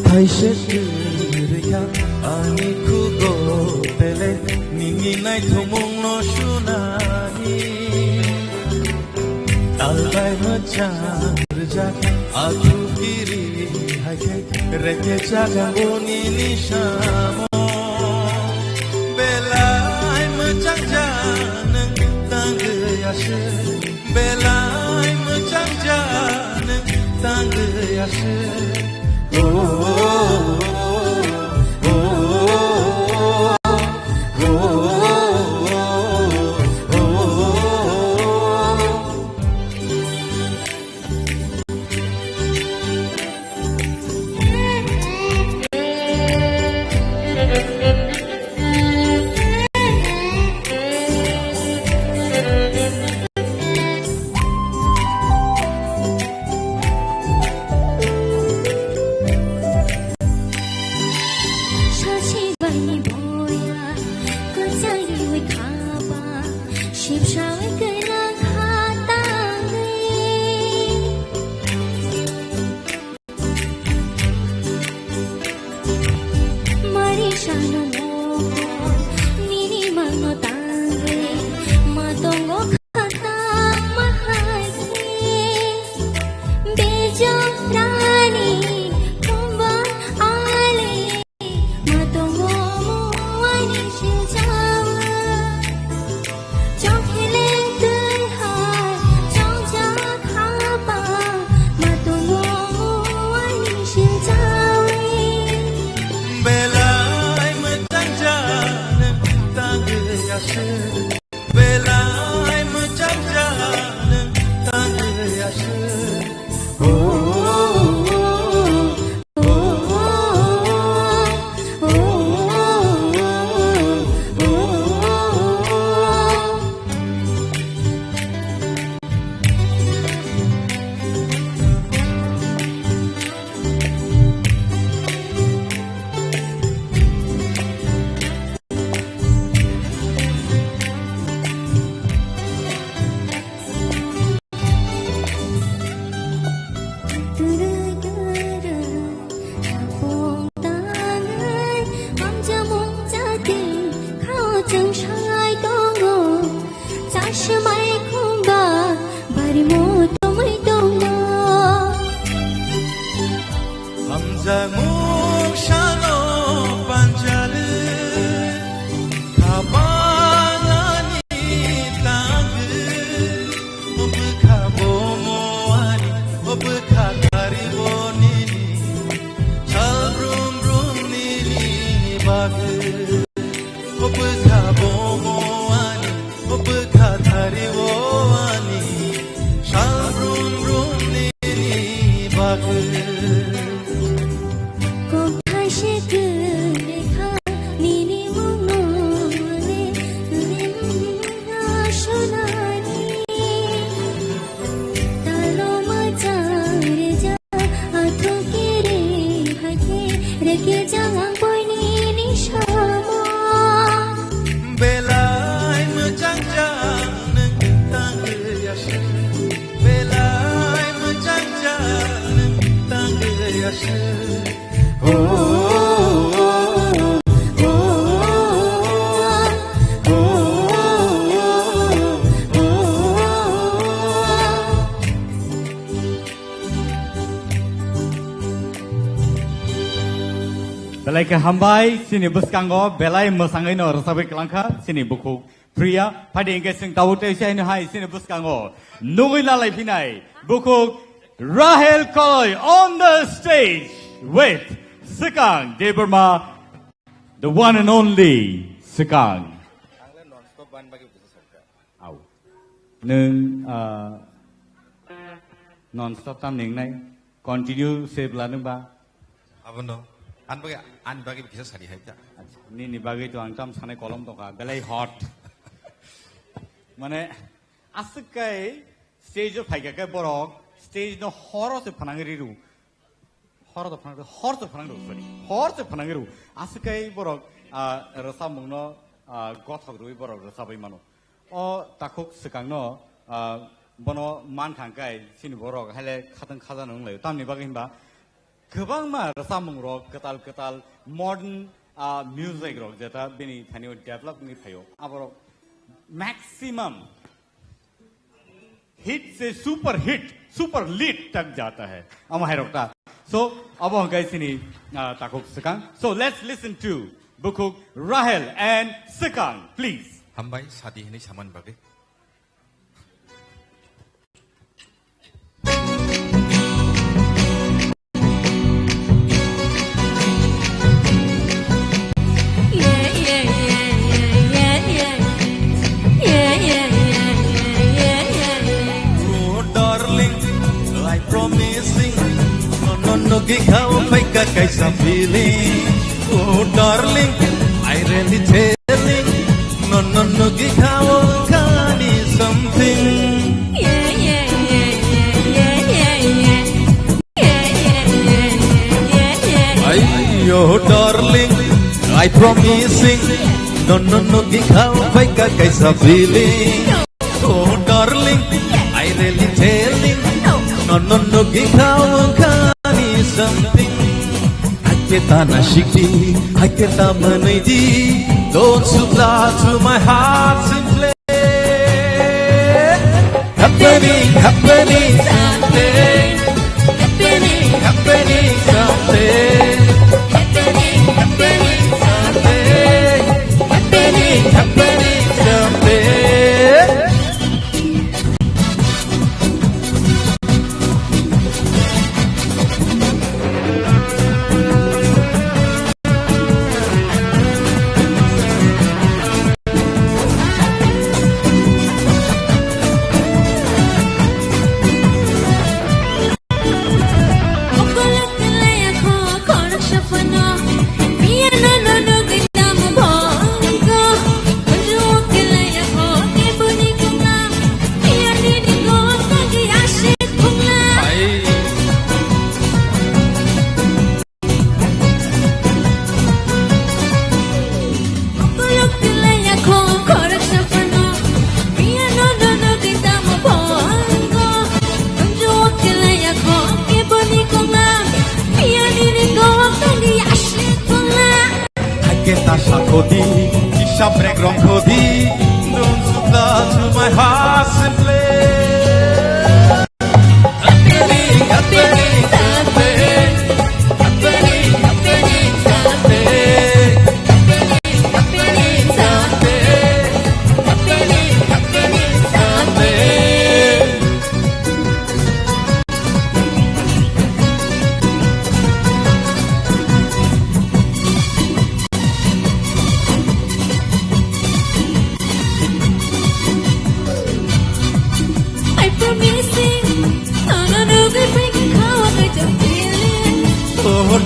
Thaise kwrwikha ani khugo belai nini naithokmungno sunani. Talbai mwchang rwjak athu kiri hai khe reke chagango nini samo. Belai mwchang ja nwng tangwi aswk. Belai mwchang ja nwng tangwi aswk. Oh, oh, oh, oh. Sachi bai ni boya, kwchang riwi khaba, sipsawi kwlang kha tangwi. Mari sano mo, nini mano tangwi, matongo khata mahai khe, bejo rani kumba ale. Matongo muani siljawa, chokhele twi hai chongjak haba. Matongo muani siljawi. Belai mwchang ja nwng tangwi aswk. Belai mwchang ja nwng tangwi aswk. Oh, oh, oh, oh. Hamjakmung sano panjari, khapanani tangwi, obwkha bomo ani, obwkha kari. Kok hai se kwrwi kha nini mungno le, le mungno sonani. Talo majang reja atho kere hakhe reke jang ang boini ni samo. Belai majang jang nwng tangwi aswk. Belai majang jang nwng tangwi aswk. Oh, oh, oh, oh, oh, oh, oh, oh. Belai khe hambai, chini bwskango belai mwsangwi no rwchapwi kwlangkha chini bukhuk Priya. Phaidi hwnkhe chwng tabuk tei se hai chini bwskango nugwi lalai phinai bukhuk Rahel Koloi on the stage with Swkang Debbarma, the one and only Swkang. Au. Nwng, ah, non stop tam ningnai, continue se bwla nwng ba? Abono, an bagwi, an bagwi kisa sadi hai ta. Acha, nini bagwi to ang tam sanai kolom tongkha, belai hot. Mane, aswk kai stage o phaikha khe borok, stage no horo se phanang riru. Hor do phanang, hor se phanang rw, sorry. Hor se phanang rw. Aswk kai borok, ah, rwchapmungno, ah, gothok rwi borok rwchapwi mano. O takhuk Swkangno, ah, bono man thang kai chini borok haile khatang khaja nung lai. Tamni bagwi hinba kwbangma rwchapmung rok kwtal kwtal modern, ah, music rok jeta bini thani o develop wngwi phaio. Aborok maximum hit se super hit, super lit tak jata hai. Amo hai rok ta. So, abo hwnkhe chini, ah, takhuk Swkang. So, let's listen to bukhuk Rahel and Swkang, please. Hambai, sadi hinwi saman bagwi. Oh, darling, I promising, no, no, no, gikha o phaika kaisa feeling. Oh, darling, I really telling, no, no, no, gikha o kani something. Ay, oh darling, I promising. No, no, no, gikha o phaika kaisa feeling. Oh darling, I really telling. No, no, no, gikha o kani something. Hakhe ta nasikdi, hakhe ta mwnwidi. Don't supply to my heart simply. Happening, happening something. Happening, happening something. Happening, happening something. Happening, happening something. Hakhe ta sakhodi, hisab rek rongkhodi, don't supply to my heart simply.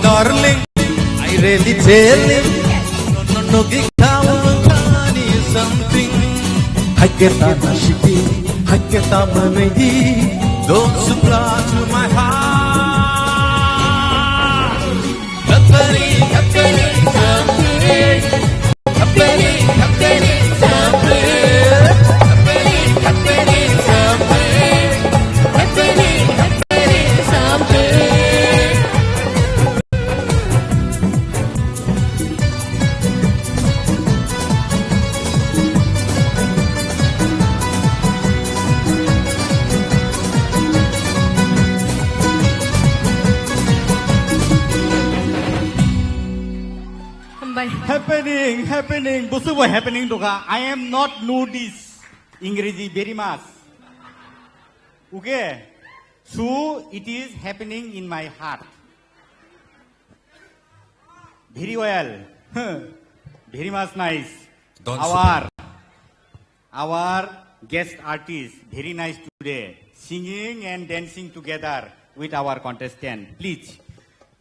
Darling, I really tell you, no, no, no, give down something. Haketa na shiti, haketa manai di, don't supply to my heart. Happening, happening, something. Happening, happening, something. Happening, happening, something. Happening, happening, something. Hambai. Happening, happening, busu bo happening doka. I am not notice Ingreji very much. Okay? So it is happening in my heart. Very well. Very much nice. Don't our, our guest artist, very nice today. Singing and dancing together with our contestant. Please,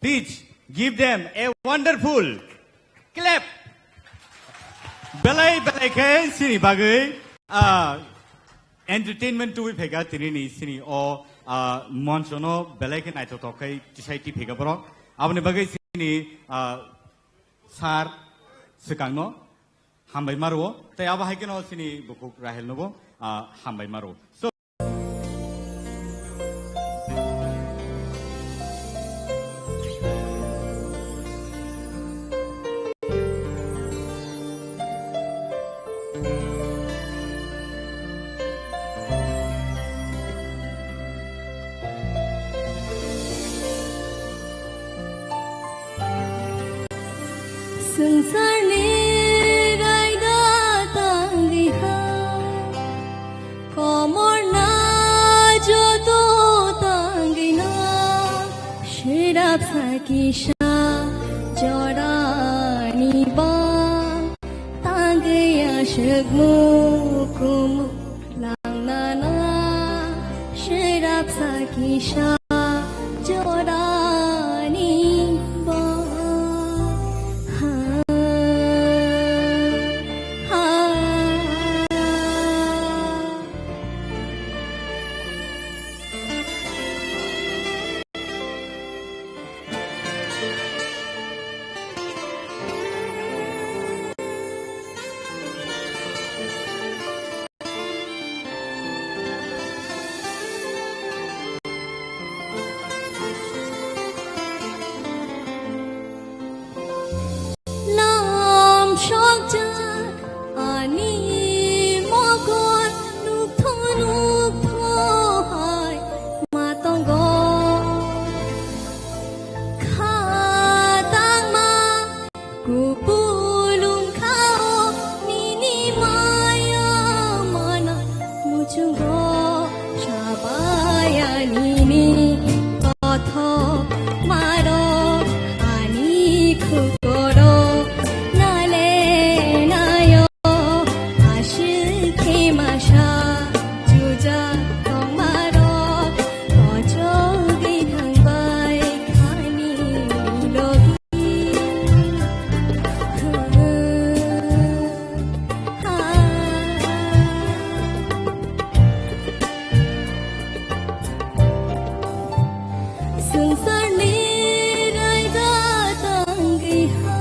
please give them a wonderful clap. Belai belai khe sini bagwi, ah, entertainment tubui phaikha tini ni sini o, ah, moncho no belai khe naithothok khai tisai ti phaikha borok. Aboni bagwi sini, ah, sir swkang no hambai maro, tei abo hai kheno sini bukhuk Rahel no bo, ah, hambai maro. So, Swngcharni raida tangwi ha, komorna joto tangwi na, swrapsa kisa jorani ba tangwi aswk mukumu. Langnana swrapsa kisa jorani ba. Ha, ha. Lam sokjak ani mokol nukthok nukthok hai ma tongo. Kha tangma kupulung khao nini maya mana muchungo sabaya nini kotho maro ani khukoro nale nayo. Ashwk khe masa jujak tongmarok kochogwi thangbai khani logi. Swngcharni raida tangwi ha.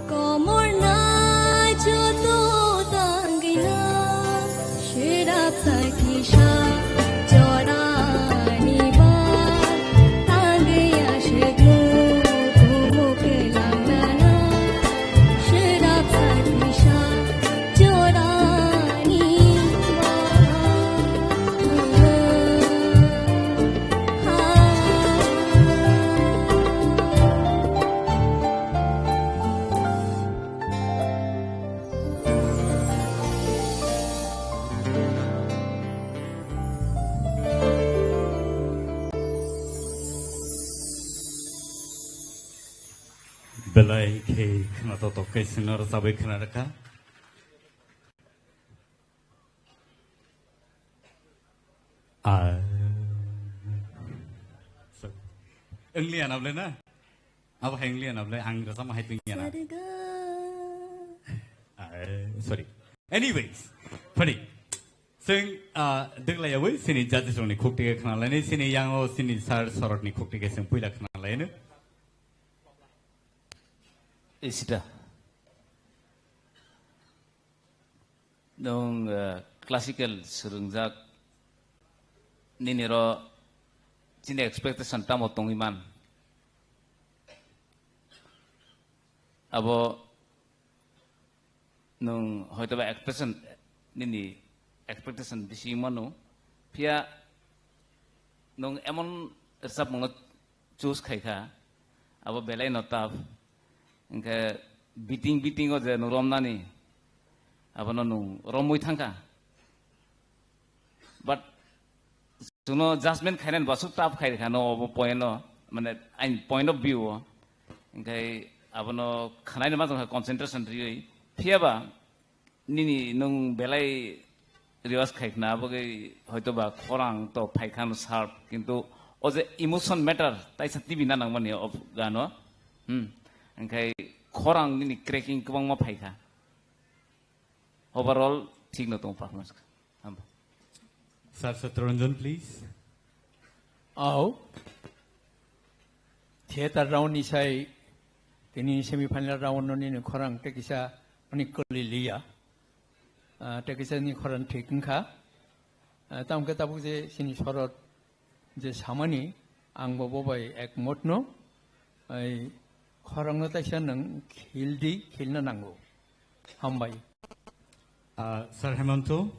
Komorna joto tangwi na, swrapsa kisa jorani ba, tangwi aswk mukumu kwlangnana, swrapsa kisa jorani ba. Belai khe khwnatok tok khe sino rwchabwi khwna rwkha. Ah. Wngli anable na? Abo hai wngli anable ang rwchapma hai tongya na. Ah, sorry. Anyways, phadi. Chwng, ah, dwglaiyawi chini judges rokni khukti khe khna laini, chini yango chini sir Sorotni khukti khe chwng puila khna laino. Isita. Nwng, eh, classical swrwngjak, nini ro chini expectation tamo tongwi man? Abo nwng hoitoba expectation, nini expectation bisi mano, phiya nwng emon rwchapmungno choose khai kha, abo belai no tough. Hwnkhe beating, beating o je nwng romnani, abono nwng romwi thangkha. But chwngno judgment khainani bo aswk tough khai rwkha no obo point o, mane aini point of view o. Hwnkhe abono khwnaino ma tongkha concentration riwi. Phiyaba nini nwng belai rehearse khai khna, aboni bagwi hoitoba khorang to phai kha no sharp, kintu o je emotion matter, taisa T V na nangmani o gano. Hmm. Hwnkhe khorang nini cracking kwbangma phai kha. Overall, thik no tongo performance. Hambai. Sir Satyaranjan, please. Au. Theater round ni sai, tini semi final round no nini khorang tei kisa ani kwlwi liya. Ah, tei kisa ni khorang thik wngkha. Ah, tamo khe tabuk je chini Sorot je samani, ang bo bo bai ekmot no, ai khorang no taisa nwng khil di, khilna nango. Hambai. Ah, Sir Hemanto.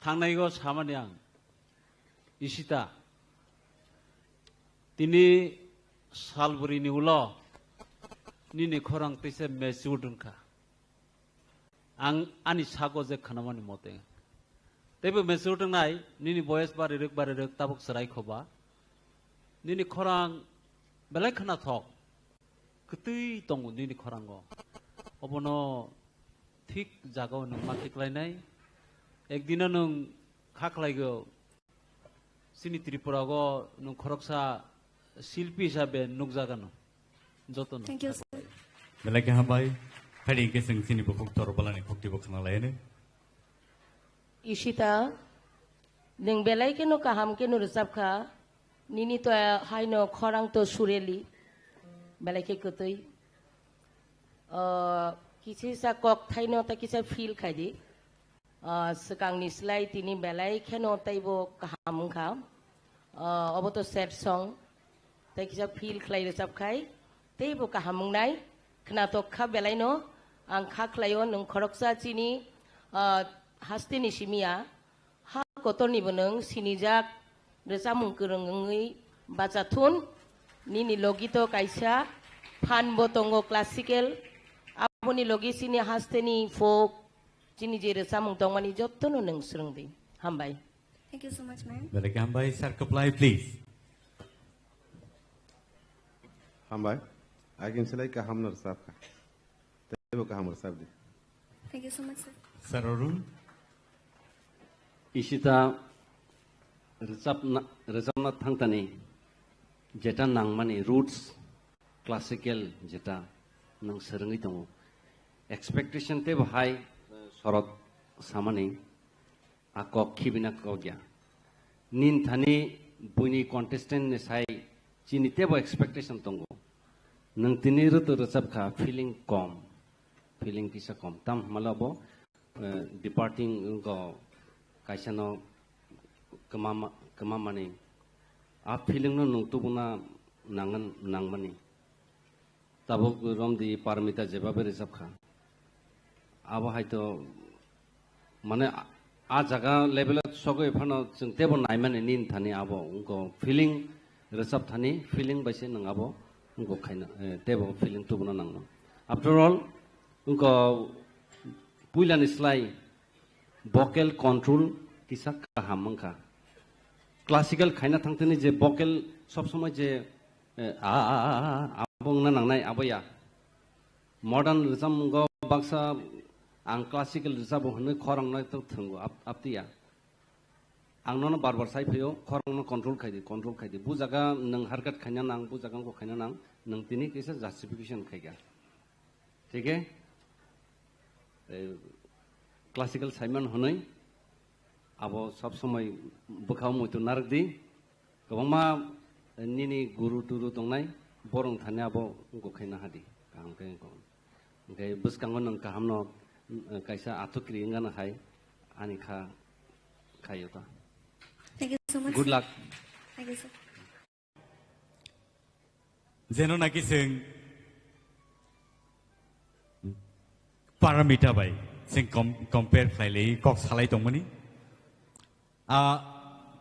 Thangnaigo samani ang, Isita, tini salbrini ulo nini khorang teisa matured wngkha. Ang ani sago je khwnamani mote. Teibo matured wngnai, nini boyes barirwk barirwk tabuk chwrai khoba. Nini khorang belai khwnathok. Kwtwi tongo nini khorango. Obono thik jagao nwng ma khiklainai. Ekdino nwng kha khlaigo, chini Tripura o nwng khoroksa silpi hisabe nukjagano. Jotono. Thank you, sir. Belai khe hambai. Phadi hwnkhe chwng chini bukhuk Torobalani khuktibo khna laino. Ishita, nwng belai kheno kaham kheno rwchapkha. Nini to haino khorang to sureli. Belai khe kwtwi. Ah, kisa kisa kok thaino ta kisa feel khaidi. Ah, swkangni slai tini belai kheno teibo kaham wngkha. Ah, obo to sad song. Tei kisa feel khlai rwchap khai teibo kaham wngnai. Khnatok kha belaino. Ang kha khlaio nwng khoroksa chini, ah, hasteni simi ya. Ha kotornibo nwng sinijak rwchapmung kwrwng wngwi bachathun. Nini logi to kaisa phan bo tongo classical. Aboni logi chini hasteni folk, chini je rwchapmung tongmani jottono nwng swrwngdi. Hambai. Thank you so much, ma'am. Belai khe hambai, Sir Kwplai, please. Hambai. Agin selai kaham no rwchapkha. Teibo kaham rwchapdi. Thank you so much, sir. Sir Arun. Ishita rwchapna, rwchapna thangtani jeta nangmani roots, classical jeta nwng swrwngwi tongo. Expectation teibo hai, Sorot samani. A kok khibina kok ya. Nin thani buini contestant ni sai chini teibo expectation tongo. Nwng tini rwtwk rwchap kha feeling kom. Feeling kisa kom. Tam hwnmale bo, eh, departing wngkha kaisa no kwmama, kwmamani. A feeling no nwng tubuna nangani, nangmani. Tabuk romdi Parmita jebabe rwchapkha. Abo hai to, mane, a, a jaga level o sogwi phano chwng teibo naimani nini thani abo wngkha feeling rwchap thani feeling bai se nwng abo wngkha khaina, eh, teibo feeling tubuna nangno. After all, wngkha puilani slai vocal control kisa kaham wngkha. Classical khaina thangthani je vocal sob somoi je, eh, a, a, a, a, a, abo wngna nangnai abo ya. Modern rwchapmungo baksa ang classical rwchabo hwnwi khorang no to thwngo ap-, aptiya. Ang nono bar bar sai phaio, khorang no control khai di, control khai di. Bu jaga nwng harkat khaina nang, bu jaga wngkok khaina nang, nwng tini kisa justification khai kha. Thik khe, eh, classical saiman hwnwi abo sob somoi bwkhao muitu narwk di. Kwbangma nini guru turu tongnai, borok thani abo wngkok khaina hadi. Kaham khe wngkok. Hwnkhe bwskango nwng kahamno, eh, kaisa atukri wngana hai ani kha khaio ta. Thank you so much, Good sir. Luck. Thank you, sir. Jeno naki chwng Paramita bai chwng com-, compare khlai lai kok salai tongmani. Ah,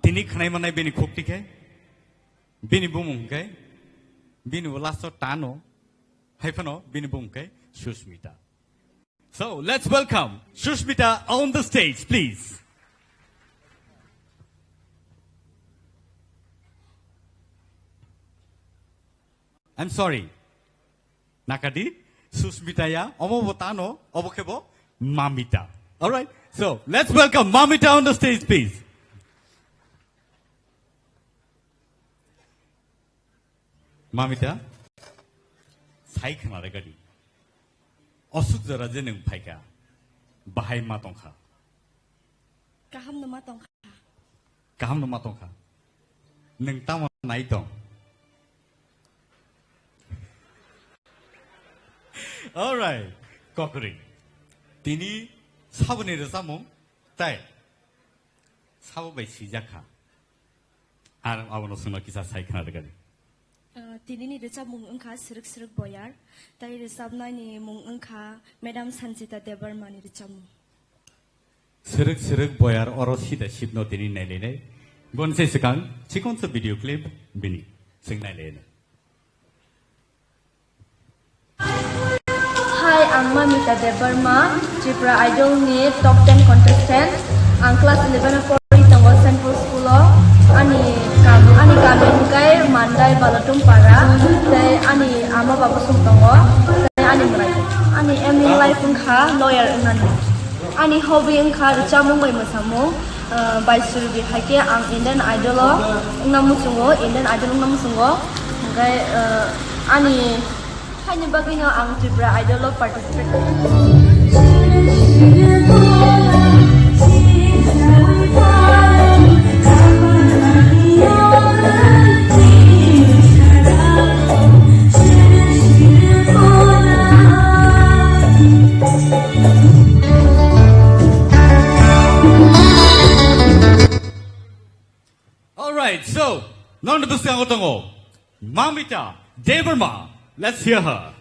tini khwnai manai bini khukti khe, bini bumung khe, bini bo last o tano, hai phano bini bumung khe Susmita. So, let's welcome Sushmita on the stage, please. I'm sorry. Nakadi, Sushmita ya, omo bo tano, obo khe bo Mamita. All right. So, let's welcome Mamita on the stage, please. Mamita, sai khna re gadi. Osuk jora je nwng phaikha, bahai ma tongkha. Kaham no ma tongkha. Kaham no ma tongkha. Nwng tamo nai tong. All right, kokri. Tini saboni rwchapmung tai sabo bai sijak kha. Ar abono swngno kisa sai khna rwgadi. Ah, tinini rwchapmung wngkha Srwk Srwk Boyar, tai rwchapnaini mung wngkha Madam Sanjita Debbarmani rwchapmung. Srwk Srwk Boyar oro sida sipno tini nailainai. Boni se swkang chikonsa video clip bini chwng nailainai. Hi, ang Mamita Debbarma, Tripura Idol ni top ten contestant. Ang class eleven o pori tongo Saint Paul School o. Ani kam, ani kami hwnkhe Mandai Balatum Para, tei ani ama baba song tongo, tei ani mwrai. Ani aim in life wngkha lawyer wngnani. Ani hobby wngkha rwchapmung bai mwsamung. Ah, bai surbi hai khe ang Indian Idol o wngna muchungo, Indian Idol wngna muchungo. Hwnkhe, ah, ani haini bagwino ang Tripura Idol o participate All right, so, nang ni bwskango tongo Mamita Debbarma. Let's hear her.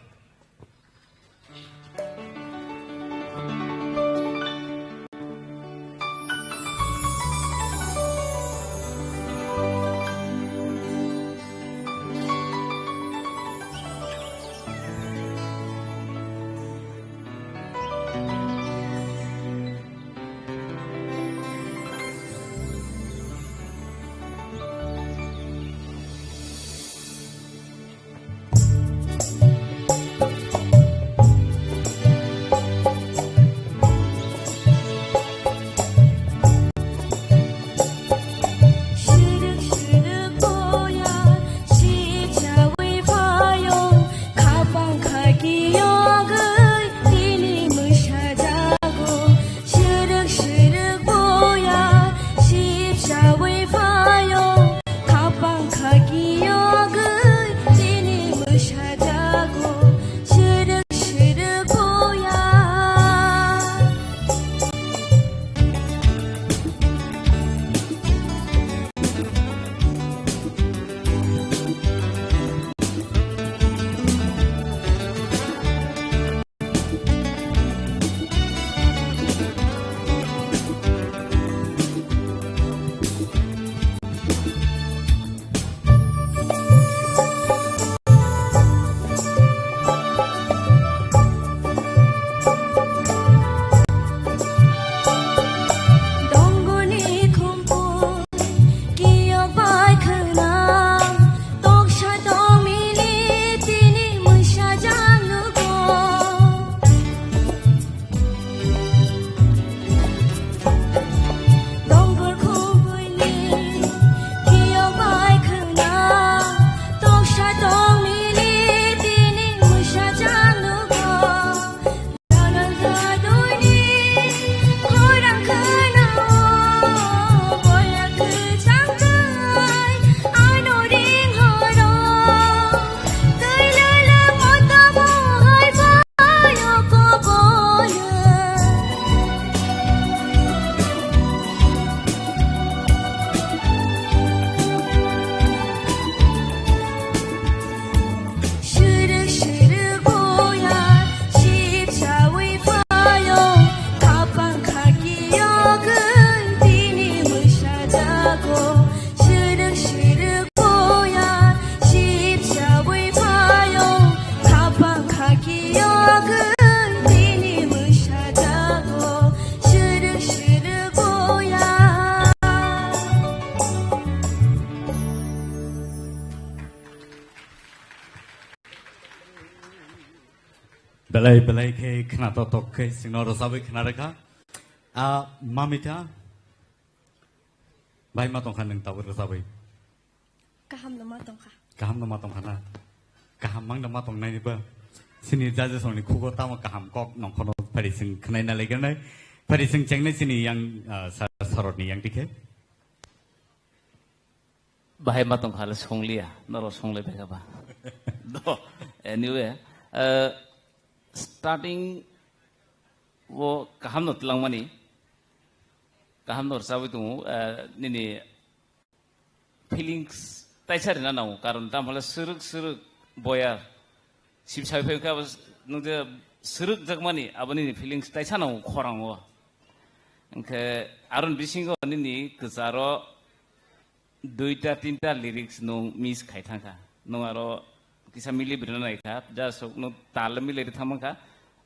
Belai belai khe khna tok tok khe chwngno rwchabwi khna rwkha. A, Mamita, bai ma tongkha nwng tabuk rwchabwi? Kaham no ma tongkha. Kaham no ma tongkha na? Kaham mang no ma tongnai ba? Sini jaje songni khugo tamo kaham kok nongkhono phari sing khnaina legenai. Phari sing chengnai sini yang, ah, sa-, sarotni yang dikhe. Bahai ma tongkha le songliya, noro songlai bai kha ba. Do, anyway, eh, starting o kaham no twlangmani, kaham no rwchabwi tongo, eh, nini feelings taisa rina nango, karon tamo le swrwk swrwk boya sibsai phai kha, abo s-, nung je swrwk jakmani, abo nini feelings taisa nango khorang o. Hwnkhe aron bisingo nini kwcharo duita tinta lyrics nung miss khai thangkha. Nung aro kisa mili brina naikha, just nung tal mili ri thangmangkha,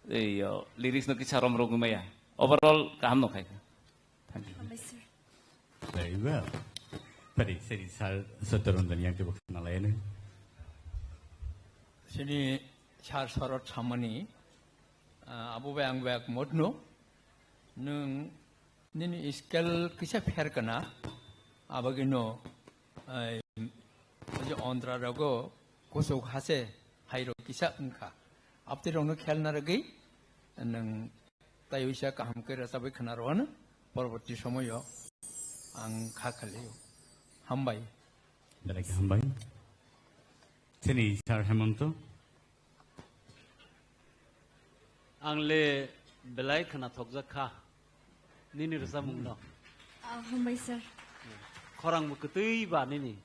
ei, yo, lyrics no kisa rom rogwi maya. Overall kaham no khaikha. Thank you. Hambai sir. Very well. Pari, seri sir, Satyaranjan yang tiba khna lainai. Sini sir sorot samani, ah, abo bai ang bai motno, nung nini scale kisa pher kana, abagino, ai, oje ontra rogo kusuk hase hairo kisa wngkha. Abti rokno khelna rwgwi, nung tai uisa kaham khe rwchabwi khna rwano, porborti somoyo ang kha khalio. Hambai. Belai khe hambai. Sini sir Hemanto. Ang le belai khna thokjak kha nini rwchapmung no. Ah, hambai sir. Khorang bo kwtwi ba nini.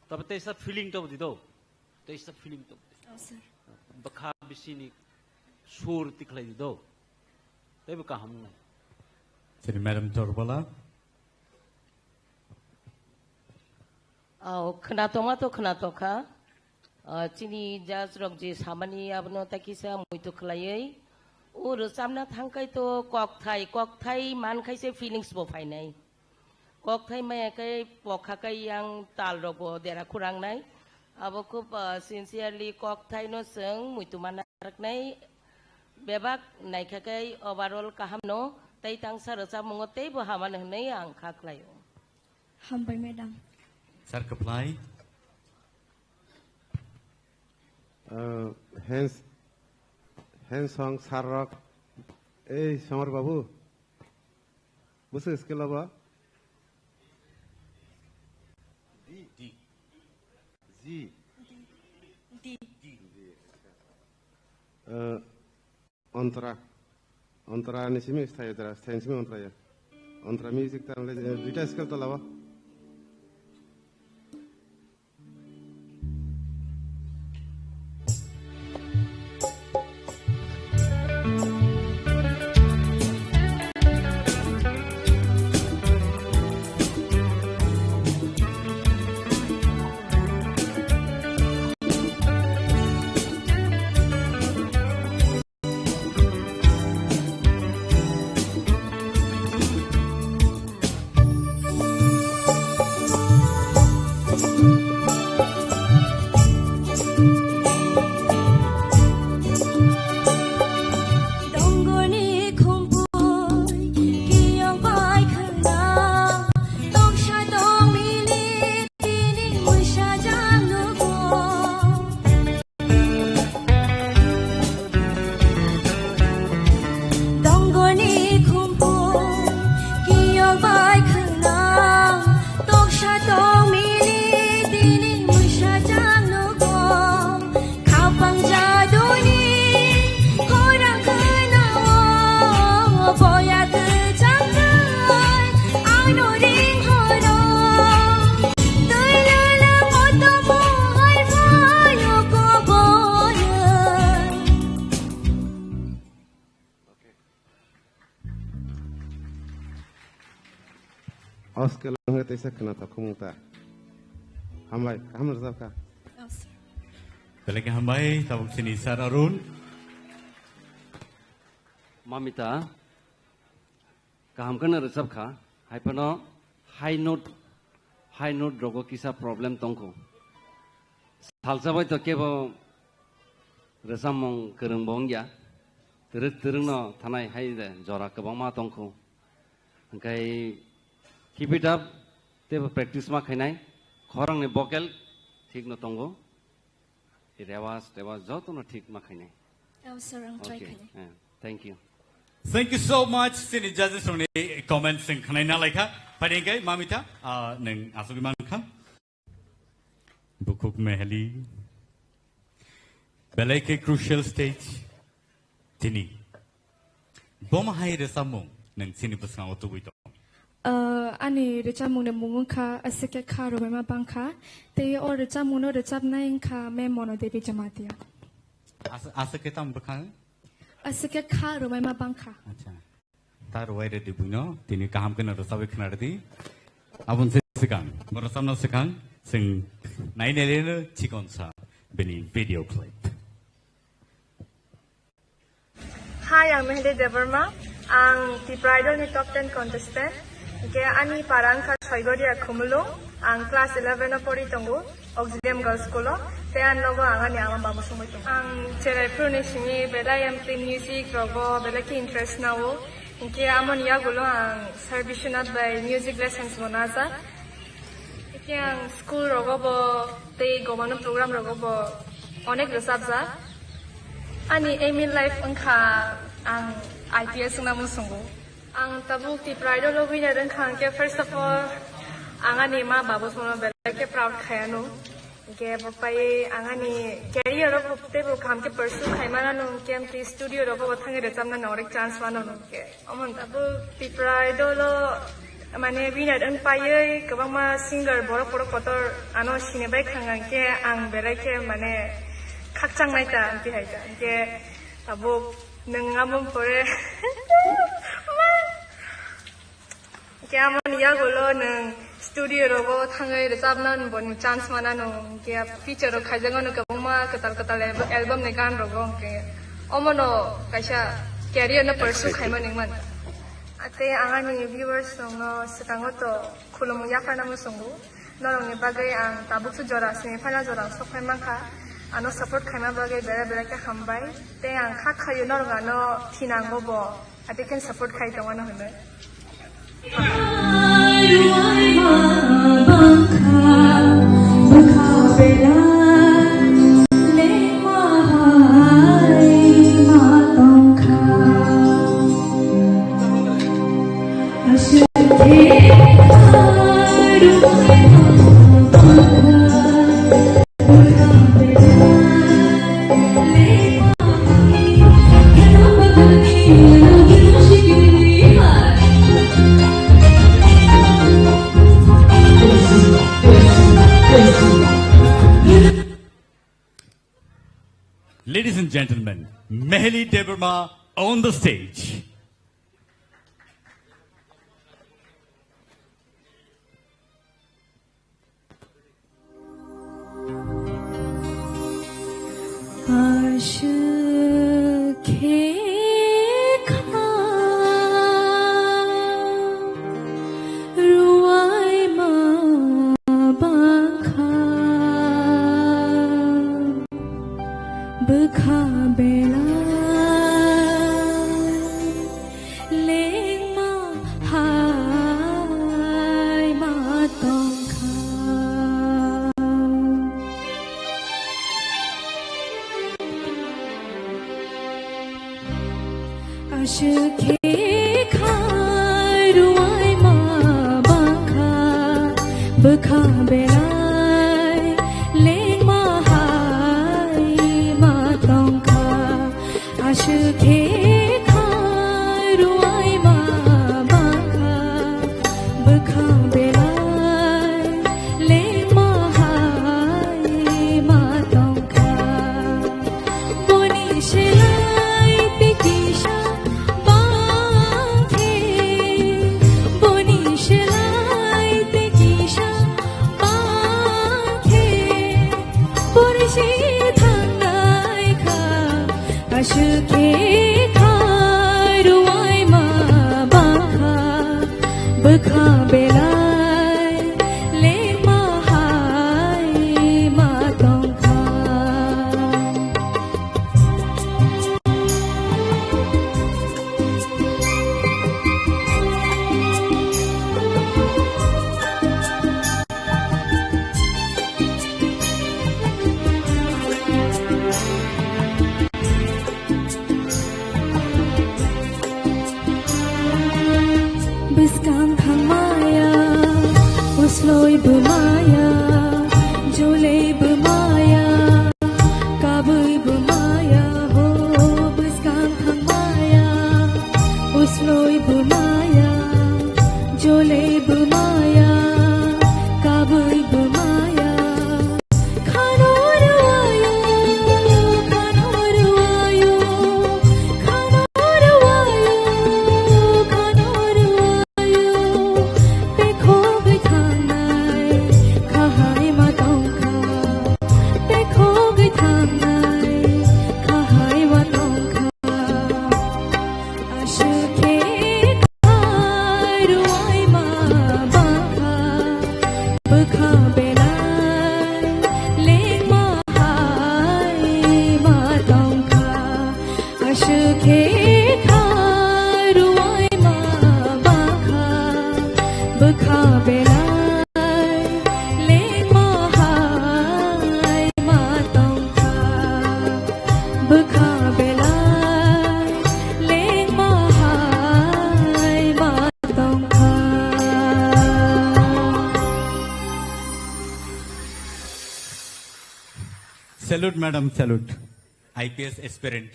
Tabe teisa feeling to di do. Teisa feeling to. Oh, sir. Bwkha bisini sur tikhlai di do. Tei bo kaham nai. Sini Madam Torbala. Oh, khna tongma to khna tokha. Ah, chini judge rok je samani abono ta kisa muitu khlaiwi. O rwchapna thangkai to kokthai, kokthai man khai se feelings bo phainai. Kokthai maya khe pokha khe yang tal rok bo dera khurang nai. Abo khub, ah, sincerely kokthai no chwng muitu mana raknai. Bebak naikha khe overall kaham no tei tangsa rwchapmungo tei bo hamano hwnwi ang kha khlaio. Hambai madam. Sir kwplai. Uh, hands, hands song sir rok. Ei Somar babu. Bwswk skill abo? D. D. G. D. D. D. Uh, Ontra. Ontra ni simi sthayo tra, sthayo ni simi ontra ya. Ontra music ta le, eh, duita skill ta lawa. Oske langhe teisa khna ta khumung ta. Hambai, kaham rwchapkha. Belai khe hambai, tabuk chini sir Arun. Mamita, kaham kheno rwchapkha, hai phano high note, high note rogo kisa problem tongkho. Salsa bai to kebo Rwchapmung kwrwng bo wngya. Twrwk twrwkno thanai hai de jora kwbangma tongkhu. Hwnkhe keep it up, teibo practice ma khainai. Khorangni vocal thikno tongo. Rewas, rewas jotono thik ma khainai. Oh, sir, ang try Okay, khainai. Eh, thank you. Thank you so much, chini judges rokni comments chwng khwnai na laikha. Phaidi hwnkhe Mamita, ah, nwng asugwi mankha. Bukhuk Meheli. Belai khe crucial stage. Tini. Bomo hai rwchapmung nwng chini bwskango tubui tong. Ah, ani rwchapmungni mung wngkha Aswk khe kha rwbaima bangkha. Tei o rwchapmungno rwchapnai wngkha Ma'am Mono Devi Jamatia. As-, aswk khe tamo bwkhang? Aswk khe kha rwbaima bangkha. Acha. Ta rwai rwdi buino, tini kaham kheno rwchabwi khna rwdi. Aboni se swkang, bo rwchapna swkang, chwng nai nai leno chikon sa bini video clip. Hi, ang Meheli Debbarma. Ang Tipra Idol ni top ten contestant. Hingke ani para wngkha Soigoria Khumulung. Ang class eleven o pori tongo, Auxilium Girls School o. Tei ang nogo ang ani ama babo songwi tongo. Ang cherai phuru ni simi belai M P music rogo belai khe interest nao. Hingke amoni yagulo ang Sir Biswanath bai music lessons bo najak. Hingke ang school rogo bo tei gomano program rogo bo onek rwchapjak. Ani aim in life wngkha ang I P S wngna muchungo. Ang tabuk Tipra Idol o winner wngkha hingke first of all ang ani ma babo sono belai khe proud khai ano. Hingke bo pai ang ani career o bo teibo kaham khe pursue khai mano hingke ang tei studio rogo bo thangwi rwchapna no onek chance mano hingke. Omo tabuk Tipra Idol o mane winner wng paiwi kwbangma singer borok borok kotor ano sini bai khang ang khe ang belai khe mane khakchang nai ta amtwi hai ta hingke tabuk nwng amo pore khe amoni yagulo nwng studio rogo thangwi rwchapna boni chance mana no hingke feature rok khaijak mano kwbangma kwtal kwtal album ni gan rogo hingke omono kaisa career no pursue khaima ningmani. Tei ang ani viewers rokno swkango to khulumung yapharna muchungo. Norokni bagwi ang tabukso jora semi final jora ang sokphai mankha. Ano support khaima bagwi bera bera khe hambai. Tei ang kha khaio norok ano thinango bo. Ati khe support khai tongmano hwnwi. Ladies and gentlemen, Meheli Debbarma on the stage. Aswk khe kha rwai ma bangkha bwkha belai. Lengma hai ma tongkha. Aswk khe kha rwai ma bangkha bwkha belai lengma hai ma tongkha. Aswk khe kha rwai ma bangkha bwkha belai lengma hai ma tongkha. Boni selai tei kisa bangkhe, boni selai tei kisa bangkhe, pore se thangnai kha. Aswk khe kha rwai ma bangkha bwkha belai lengma hai ma tongkha. Thangmaya, usloi bumaya, jolei bumaya, kabui bumaya, ho, buskang thangmaya, usloi bumaya, jolei bumaya, kabui bumaya. Aswk khe kha rwai ma bangkha, bwkha belai lengma hai ma tongkha. Aswk khe kha rwai ma bangkha, bwkha belai lengma hai ma tongkha. Bwkha belai lengma hai ma tongkha. Salute, madam, salute. I P S aspirant.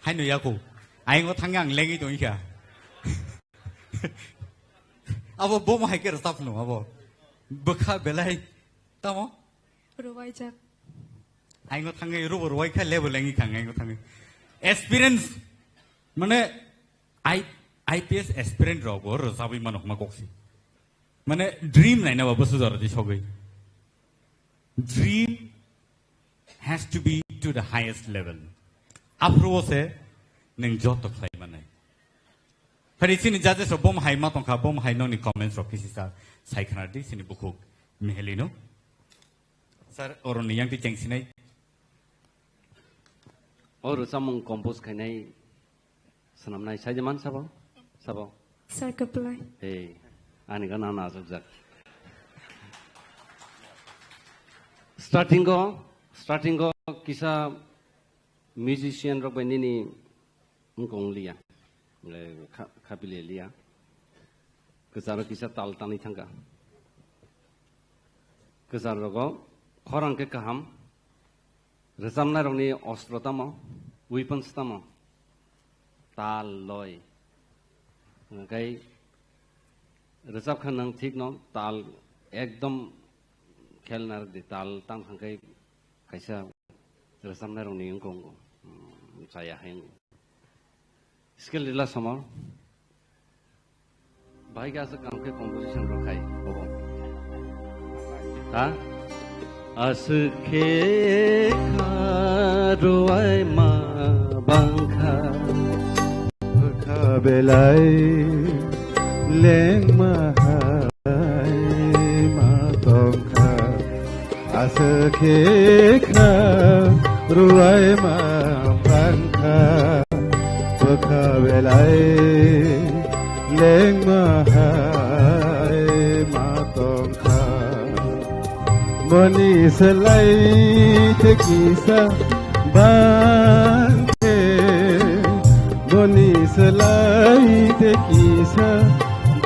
Haino yako. Aingo thangya ang lengwi tongkha. Abo bom hai khe rwchapno abo. Bwkha belai. Tamo? Rwbaijak. Aingo thangwi rubo rwai kha level engwi kha aingo thangwi. Experience mane I, I P S aspirant rok bo rwchabwi mano hwnma koksi. Mane dream naina ba bwswk jora di sogwi. Dream has to be to the highest level. Aphuru se nwng joto khlai manai. Phari chini judges rok bom hai ma tongkha, bom hai noni comments rok kisi sa sai khna di chini bukhuk Mihelino. Sir, oroni yang ti chengsinai. O rwchapmung compose khainai swnamnai sai man sabo? Sabo? Sir, kwplai. Hey, ani gana na ajak jak. Starting o, starting o kisa musician rok bai nini wngkong liya. Le kha-, khapile liya. Kwcharo kisa tal tanwi thangkha. Kwchar rogo khorang khe kaham. Rwchapnai rokni ostro tamo, weapons tamo? Tal, loi. Hwnkhai rwchap kha nang thik no, tal ekdom khel narwk di, tal tang thang khai kaisa rwchapnai rokni wngkong, mm, chaya hai wngkong. Skill rila samar. Bahai khe aswk kaham khe composition rok khai bobo. Ha? Aswk khe kha rwai ma bangkha. Bwkha belai lengma hai ma tongkha. Aswk khe kha rwai ma bangkha, bwkha belai lengma hai ma tongkha. Boni slai te kisa bang khe, boni slai te kisa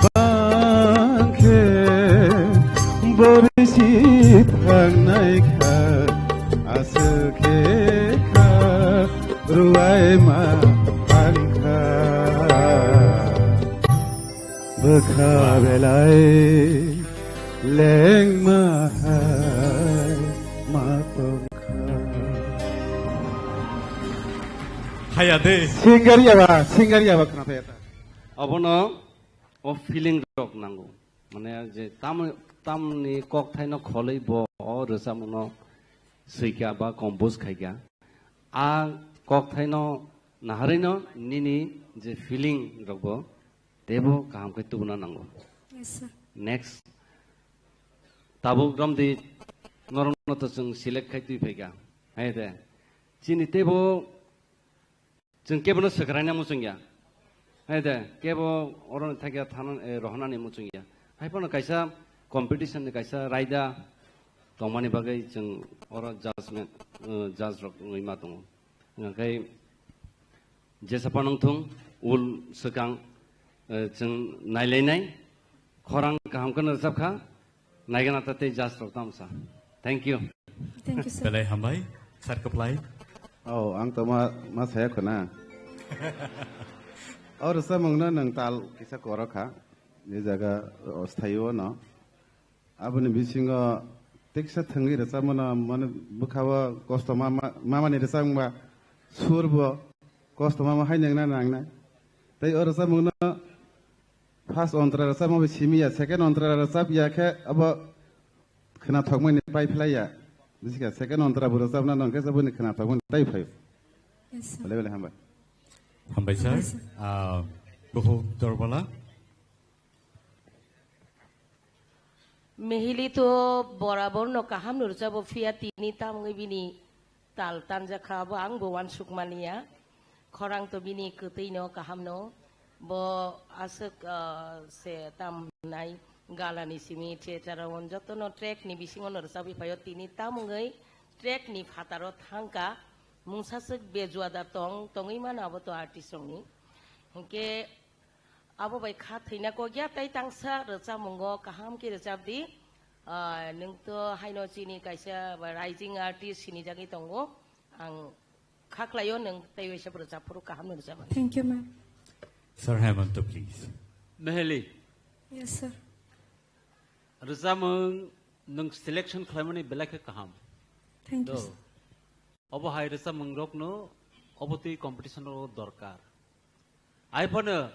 bang khe, bo bisi phangnai kha, aswk khe kha rwai ma phan kha. Bwkha belai lengma hai ma tong kha. Haya de. Singer yaba, singer yaba khna phai ta. Abono o feeling rok nango. Mane je tam, tamni kokthaino kholwi bo o rwchapmungno swikha ba compose khaikha. A kokthaino naharwino nini je feeling rokbo teibo kaham khe tubuna nango. Yes, sir. Next. Tabuk romdi norokno to chwng select khai twi phaikha. Hai de. Chini teibo chwng kebono swkraina muchungya. Hai de, kebo oro thakya thana, eh, rohonani muchungya. Hai phano kaisa competition ni kaisa raida tongmani bagwi chwng oro judgment, eh, judge rok wngwi ma tongo. Hwnkhai jesa phano wngthung, ul swkang, eh, chwng nailainai, khorang kaham kheno rwchap kha. Naigana ta tei judge rok tamo sa. Thank you. Thank you, sir. Belai hambai, sir kwplai. Oh, ang to ma, ma saya khuna. Oh, rwchapmung no nwng tal kisa koro kha. Ni jaga, oh, sthaio no. Aboni bisingo teksa thwngwi rwchapmano mane bwkhao kosto ma, ma, mamani rwchapmungba sur bo kosto mama hai nangna nangnai. Tei o rwchapmungno first ontra rwchapma bai simi ya, second ontra rwchap ya khe abo khwnathokmani pai phlai ya. Bisi kha second ontra bo rwchapna nang khe saboni khwnathokmani tai phaio. Yes, sir. Belai belai hambai. Hambai, sir. Hambai, sir. Ah, Kuhu Dorbala. Mehili to borabor no kaham no rwchabo, phiya tini tamungwi bini tal tanjakha, bo ang bo uansuk mani ya. Khorang to bini kwtwi no kaham no. Bo aswk, ah, se tam nai galani simi theater o joto no track ni bisingo no rwchabwi phaio, tini tamungwi track ni phataro thangka, mungsa swk bejua da tong, tongwi mano abo to artist rokni. Hinkhe abo bai kha thwina kok ya, tei tangsa rwchapmungo kaham khe rwchap di. Ah, nwng to haino chini kaisa ba rising artist sinijagwi tongo. Ang kha khlaio nwng tei waisa rwchap phuru kaham no rwchap. Thank you, ma'am. Sir Hemanta, please. Meheli. Yes, sir. Rwchapmung nwng selection khlaimani belai khe kaham. Thank you, Do. Sir. Obo hai rwchapmung rokno obo twi competition rok dorkar. Ai phano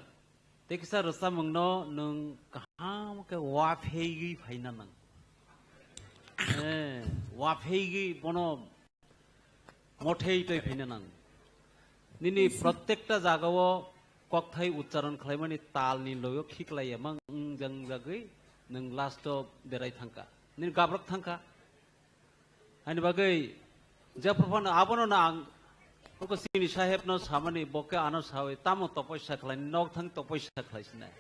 tei kisa rwchapmungno nwng kaham khe wa phegwi phaina nang. Eh, wa phegwi bono mothei tei phaina nang. Nini Yes, sir. Protekta jagao kokthai uchcharon khlaimani talni loyo khiklai emang wngjang jagwi nwng last o derai thangkha. Nini gabrak thangkha. Ani bagwi jephru phano abono no ang uko chini saheb no samani, bo khe ano sawi tamo topoisa khlai, nok thang topoisa khlai sinai.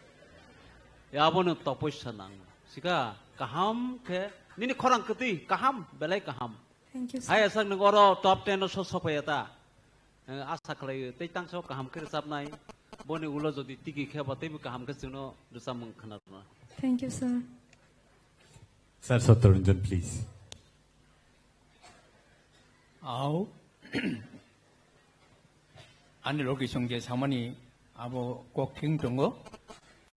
Ya abono topoisa nang. Sika kaham khe nini khorang kwtwi kaham, belai kaham. Thank you, sir. Hai aswk nwng oro top ten o so sokphaiya ta. Eh, asa khlai tei tangsa kaham khe rwchapnai. Boni ulo jodi tiki khe ba teibo kaham khe chwngno rwchapmung khna rwna. Thank you, sir. Sir Satyaranjan, please. Au. Ani logi song je samani abo kok thing tongo.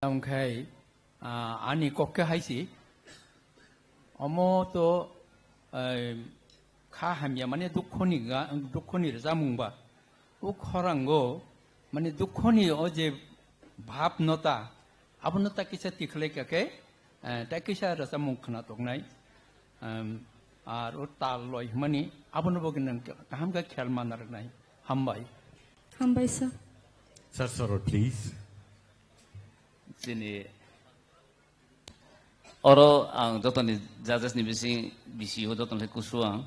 Tamo khai, ah, ani kok khe hai si. Omo to, eh, kha hamya mane dukhoni ga, dukhoni rwchapmung ba. O khorango mane dukhoni o je bhab no ta, abo no ta kisa tikhlai kha khe, eh, ta kisa rwchapmung khna tongnai. Em, ar o tal loi hwnmani abono bo gwnang kaham khe khel mana rwnai. Hambai. Hambai, sir. Sir Sorot, please. Chini oro ang jotoni judges ni bising, bisi o jotoni kusu ang.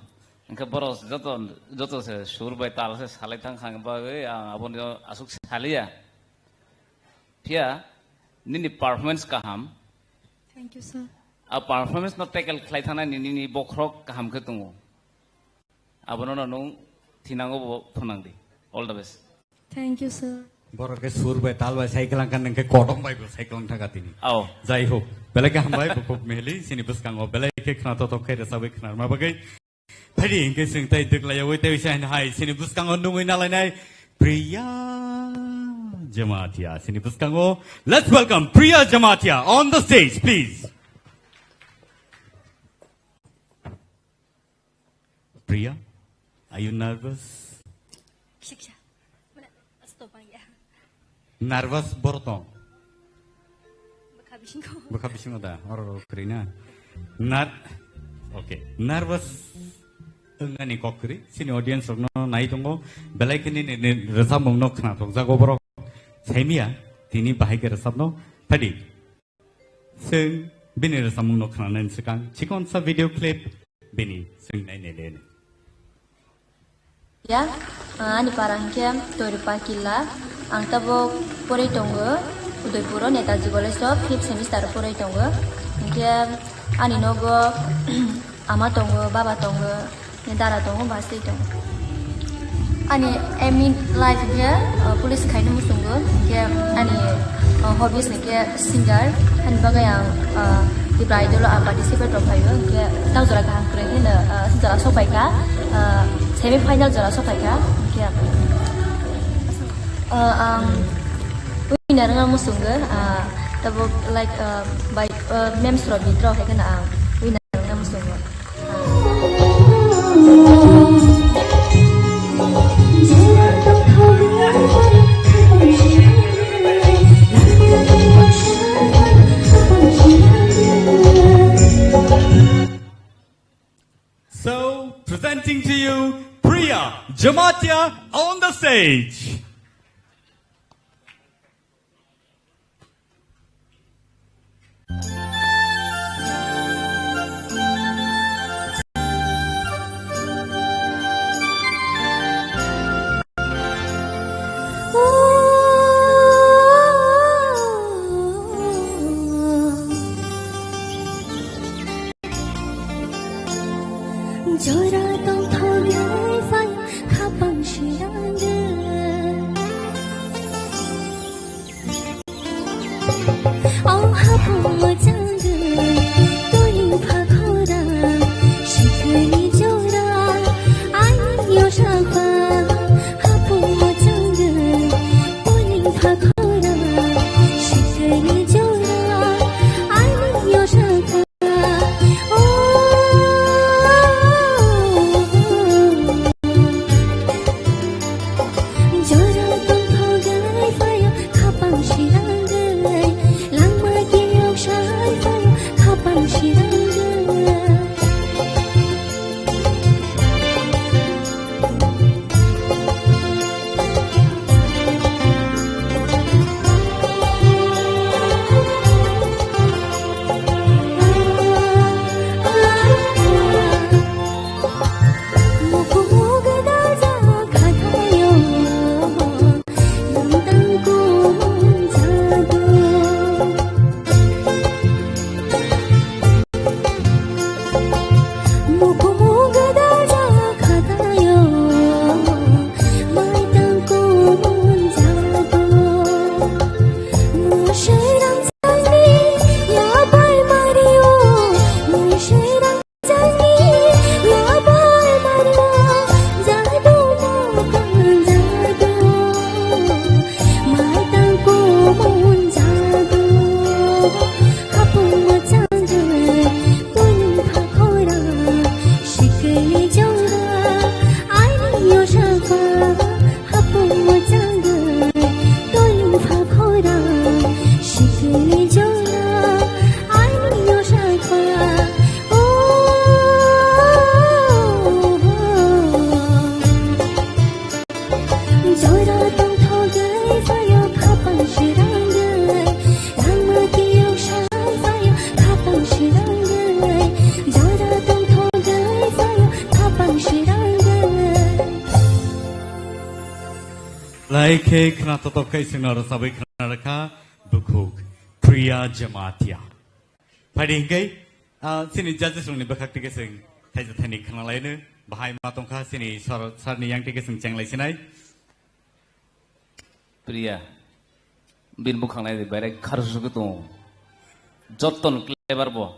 Hingke borok joto, joto se sur bai tal se salai thang khang bagwi ang aboni asuk saliya. Phiya nini performance kaham. Thank you, sir. A performance no tackle khlai thana nini, nini bokhorok kaham khe tongo. Abono no nung thinango bo phunang di. All the best. Thank you, sir. Borok ke sur bai tal bai cycle ang kan ke kodong bai bo cycle ang thaka tini. Ao. Jai ho. Belai ke hambai bo kok mehli sini bwskango belai ke khna to tok khe resa bai khna ma bagwi. Phadi hingke sing tai dwklai yawi tai sa hai sini bwskango nungwi nalainai Priya Jamatia sini bwskango. Let's welcome Priya Jamatia on the stage, please. Priya, are you nervous? Kisa kisa. Mana, stop ang ya. Nervous borok tong? Bwkha bisingo. Bwkha bisingo da, oro oro kwrwi na. Nar-, okay, nervous wngnani kok kwrwi, chini audience rokno nai tongo, belai khe nini, nini rwchapmungno khna thokjago borok. Saimiya, tini bahai khe rwchapno, phadi. Chwng bini rwchapmungno khnanani swkang chikonsa video clip bini chwng nainai le. Ya, ani para hwnkhe Toiripa Killa. Ang tabuk porwi tongo Udaipuro Netaji College o fifth semester o porwi tongo. Hwnkhe ani nogo ama tongo, baba tongo. Ni dara tongo, bus twi tongo. Ani aim in life khe, uh, police khaina muchungo, hwnkhe ani Uh, hobbies ni khe singer, hani bagwi ang, uh, Tipra Idol o ang participate rok phaio, hwnkhe tak jora kaham kwrwi hino, uh, jora sopaikha, uh, semi final jora sopaikha, hwnkhe, uh, ang winner wngna muchungo, uh, tabuk like, uh, by, uh, memes rok bithra hai kheno ang winner wngna muchungo. So, presenting to you, Priya Jamatia on the stage. Jora tongthok lai phai khapang sirangde. O hapung mojang de, toling phakhora, sikini jora, ani yosakha. Hapung mojang de, toling phakhora, sikini jora, ani yosakha. Lai khe khna totok khe sengno rwchabwi khna rwkha bukhuk Priya Jamatia. Phaidi hwnkhe, ah, chini judges rokni bwkhak tike chwng thaisa thaini khna laino bahai ma tongkha chini sir, sir ni yang tike chwng cheng lai sinai. Priya, bini bukhang nai di, berai kharsu khe tongo. Jottoni clever bo.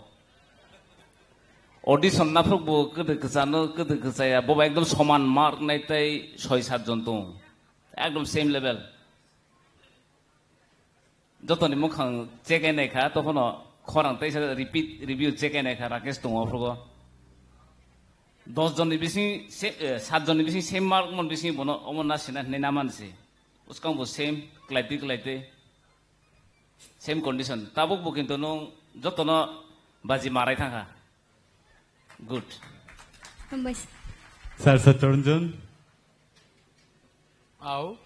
Audition naphuk bo kwdwi kwchano, kwdwi kwchaya, bo ekdom soman mark nai tei soi sat jon tongo. Ekdom same level. Jottoni mukhang check nai kha, tokhono khorang teisa repeat review check nai kha, Rakesh tongo aphrugo. Dos jonni bising se, eh, sat jonni bising same mark mon bising bono omo na sina hinwi na mansi. Uskang bo same, klaitwi klaitwi. Same condition. Tabuk bo kintu nung jotono baji marai thangkha. Good. Hambai. Sir Satyaranjan. Au,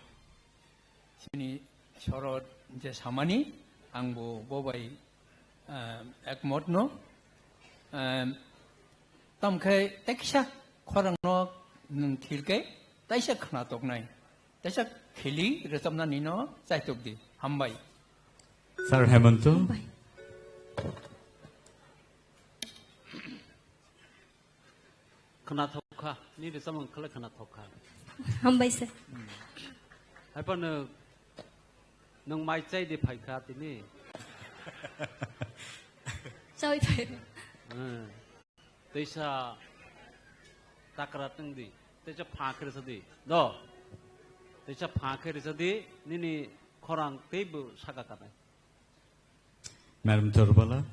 chini sorot je samani, ang bo bobai, ah, ekmot no. Ah, tamkhe teksa khorang no nung thilke, taisa khna toknai. Taisa khili rwchapnani no chaitok di. Hambai. Sir Hemanto. Hambai. Khna thok kha, ni rwchapmung khlai khna thok kha. Hambai sir. Haiphano, Nwng mai chai di phai kha tini. Chai phai. Hmm. Teisa takra tong di. Teisa pha khe rwsa di. Do. Teisa pha khe rwsa di. Nini khorang teibo saka kanai. Madam Chorbala.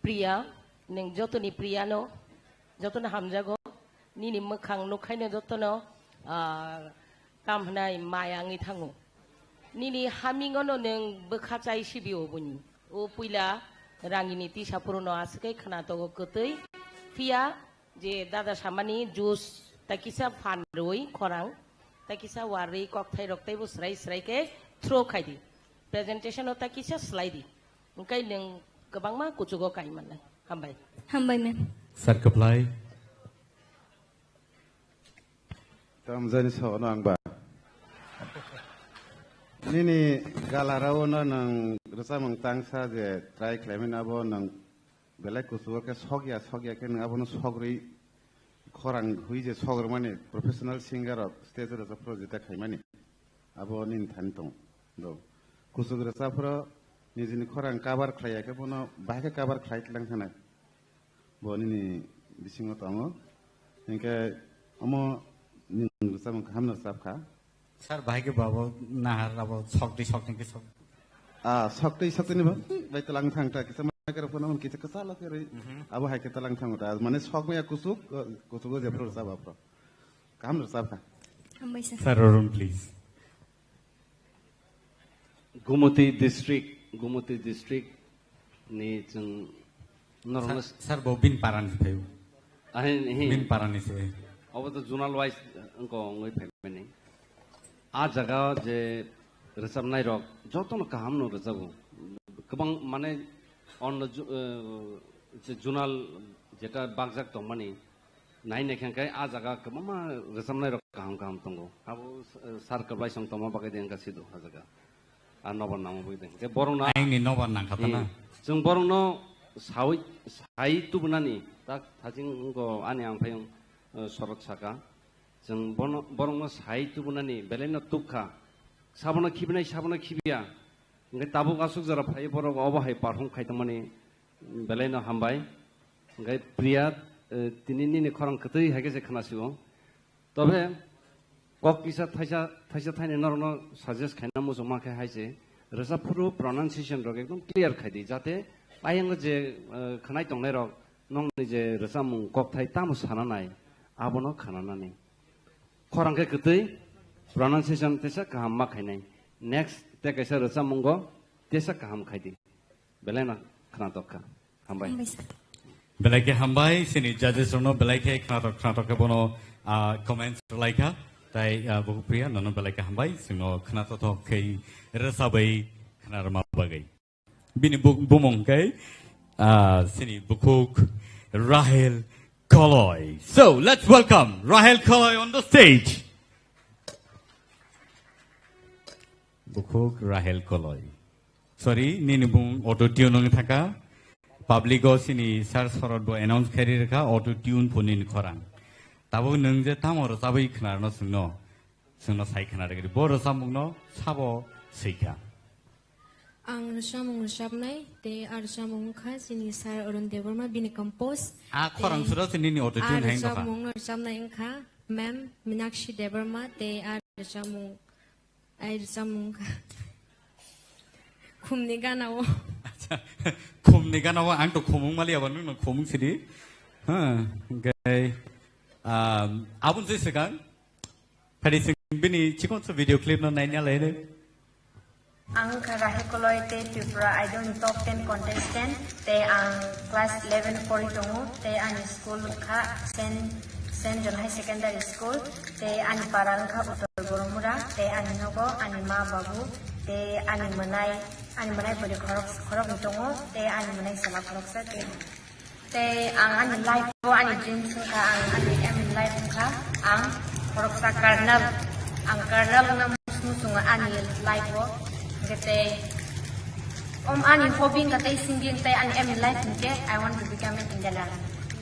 Priya, nwng jotoni Priya no, jotono hamjago, nini mwkhang nukhaino jotono, ah, kam hwnai maya wngwi thango. Nini hamingono nwng bwkha chai sibi o buini. O puila rangini tisa purono aswk khe khwna tongo kwtwi. Phiya je dada samani juice ta kisa phan rwi khorang, ta kisa warwi kokthai rok teibo srai srai khe throw khai di. Presentation o ta kisa slai di. Hwnkhe nwng kwbangma kuchugo kai mannai. Hambai. Hambai, ma'am. Sir, kwplai. Tamjani sono ang ba. Nini galarao no nwng rwchapmung tangsa je try khlaimani abo nwng belai kuchugo khe sokya, sokya khe nwng abono sogrwi khorang hui je sogrwmani professional singer rok stage o rwchapphru jeta khaimani. Abo nini thani tong do. Kuchuk rwchapphru nijini khorang cover khlaiya khe bono bahai khe cover khlai tlang thanai. Bo nini bisingo tongo. Hinkhe omo nini rwchapmung kaham no rwchap kha. Sir, bahai khe babo nahar abo sokti sokti khe sok. Ah, sokti sokti ni ba? Bai talang thang ta kisa microphone on kisa kisa la kere. Mhm. Abo hai khe talang thang ta. Mane sok maya kuchuk, kuchuk o jephru rwchap aphru. Kaham rwchap kha. Hambai sir. Sir, Arun, please. Gumoti district, Gumoti district ni chwng norokno Sir, sir, bo bin parani se phaio. Ahin, hin. Bin parani se. Obo to zonal wise wngko wngwi phaimani. A jaga je rwchapnai rok jotono kaham no rwchago. Kwbang mane onno ju-, eh, je zonal jeta bakjak tongmani, nai naikha hwnkhe a jaga kwbangma rwchapnai rok kaham kaham tongo. Abo, eh, sir kwplai song tongma bagwi de wngkha sido a jaga. A nobar nangma bagwi de. Hwnkhe borokno Ayangni nobar nangkha ta na? Hmm. Chwng borokno sawi, sai tubunani tak thajing wngkho ani ang phai wng, eh, sorot saka. Chwng bono, borokno sai tubunani belaino tukha. Sabono khibinai, sabono khibiya. Hwnkhe tabuk aswk jora phai borok obo hai perform khai tongmani. Belai no hambai. Hwnkhe Priya, eh, tini nini khorang kwtwi hai khe se khna sio. Tobe kok kisa thaisa, thaisa thaini norokno suggest khaina muchungma khe hai se, rwchapphuru pronunciation rok ekdom clear khai di, jate ayang je, eh, khnai tongnai rok nongni je rwchapmung kokthai tamo sana nai, abono khna nani. Khorang khe kwtwi, pronunciation tesa kaham ma khainai. Next te kaisa rwchapmungo tesa kaham khai di. Belai no khnatok kha. Hambai. Hambai sir. Belai khe hambai, sini judges rokno belai khe khnatok khnatok khe bono, ah, comments rwlai kha. Tai, ah, Bukupriya, nono belai khe hambai, sino khnatok khe rwchabwi khnarwma bagwi. Bini bu-, bumung khe, ah, sini bukhuk Rahel Koloi. So, let's welcome Rahel Koloi on the stage. Bukhuk Rahel Koloi. Sorry, nini bung auto tune wng thaka. Public o sini sir sorot bo announce khairi rwkha auto tune pho nini khorang. Tabuk nwng je tamo rwchabwi khwnarno chwngno, chwngno sai khwna rwgri. Bo rwchapmungno sabo swikha. Ang rwchapmung rwchapnai, tei a rwchapmung wngkha chini sir Arun Debbarma, bini compose. A khorang tei suro se nini auto tune a hai wngkha. Rwchapmung rwchapnai wngkha ma'am Minakshi Debbarma, tei a rwchapmung Ai rwchapmung kha. Khumni gana o. Acha, khumni gana o ang to khumung mali abo nwng khumung sidi. Ha, gai, um, abun se segang. Phadi sing bini chikon so video clip no naina lai ne. Ang kha Rahel Koloi tei Tripura Idol ni top ten contestant. Tei ang class eleven pori tongo, tei ani school wngkha Saint, Saint John High Secondary School, tei ani para wngkha Uttor Boromura, tei ani nogo ani ma babu, tei ani mwnai, ani mwnai bwrwi khorok, khoroknwi tongo, tei ani mwnai chwla khoroksa, tei, tei ang ani life o ani dreams wngkha, ang ani aim in life wngkha, ang khoroksa colonel, ang colonel wngna muchungo ani life o, hwnkhe tei, Om ani hobby wngkha tei singing tei ani aim in life hinkhe I want to become an engineer.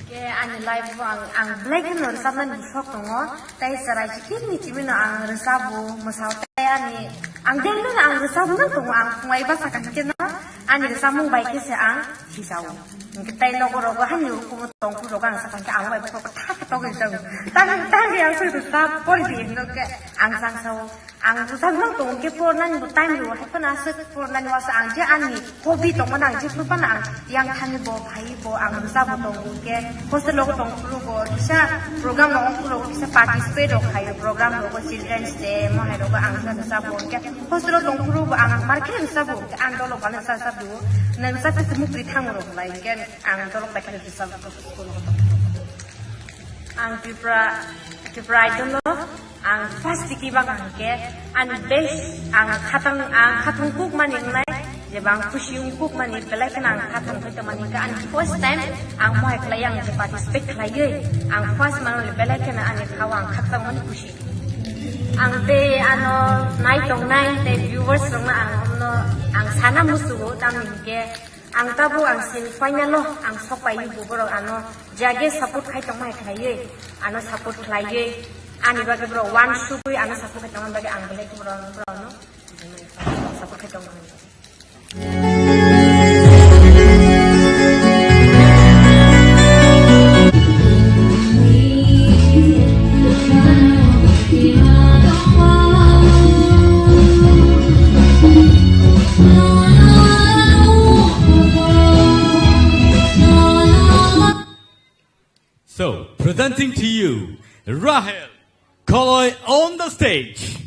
Hinkhe ani life o ang, ang belai kheno rwchapnani sok tongo tei chwrai chikirni chimino ang rwchapbo, mwsao tei ani Ang daily no ang rwchapna tongo, ang phungai bwsa kaham khe no ani rwchapmung bai khe se ang sijao. Hwnkhe tei nogo rogo hani ukumu tongphuru rogo ang sakha khe ang bai phuru khe thak khe togwi rwchapmung. Tang tang ang se rwchap pori di hwnkhe ang sangsao. Ang rwchapna tongo hwnkhe pornani bo time rwo hai phano aswk pornani wasa ang je ani hobby tongmani ang jephuru phano ang yang thani bo phai bo ang rwchapbo tongo hwnkhe hostel rogo tongphuru bo kisa program rogo phuru kisa participate rok khaio program rogo children's day mo hai rogo ang rwchapbo hwnkhe hostel o tongphuru bo ang market rwchapbo hwnkhe ang dolok bana rwchapbo nang rwchap khe mukri thango rok lai hwnkhe ang dolok bai khe rwchapbo school rogo tongphuru. Ang Tripura, Tripura Idol no ang first tiki bak ang ke, ang best, ang khatang, ang khatang kuk mani wngnai, je bang khusi ung kuk mani belai kheno ang khatang khaito mani ka, ang first time ang mohai khlai ang je participate khlai ye, ang first mano le belai kheno ani khao ang khatang mani khusi. Ang te ano nai tong nai te viewers rok no ang omno ang sana musugo tamni ke, ang tabuk ang semi final o ang sok pai ni buborok ano jage support khai tong mai khlai ye, ano support khlai ye, ani bagwi borok one sugwi ano support khai tong mai bagwi ang belai borok borok no support khai tong mai. So, presenting to you, Rahel Koloi on the stage.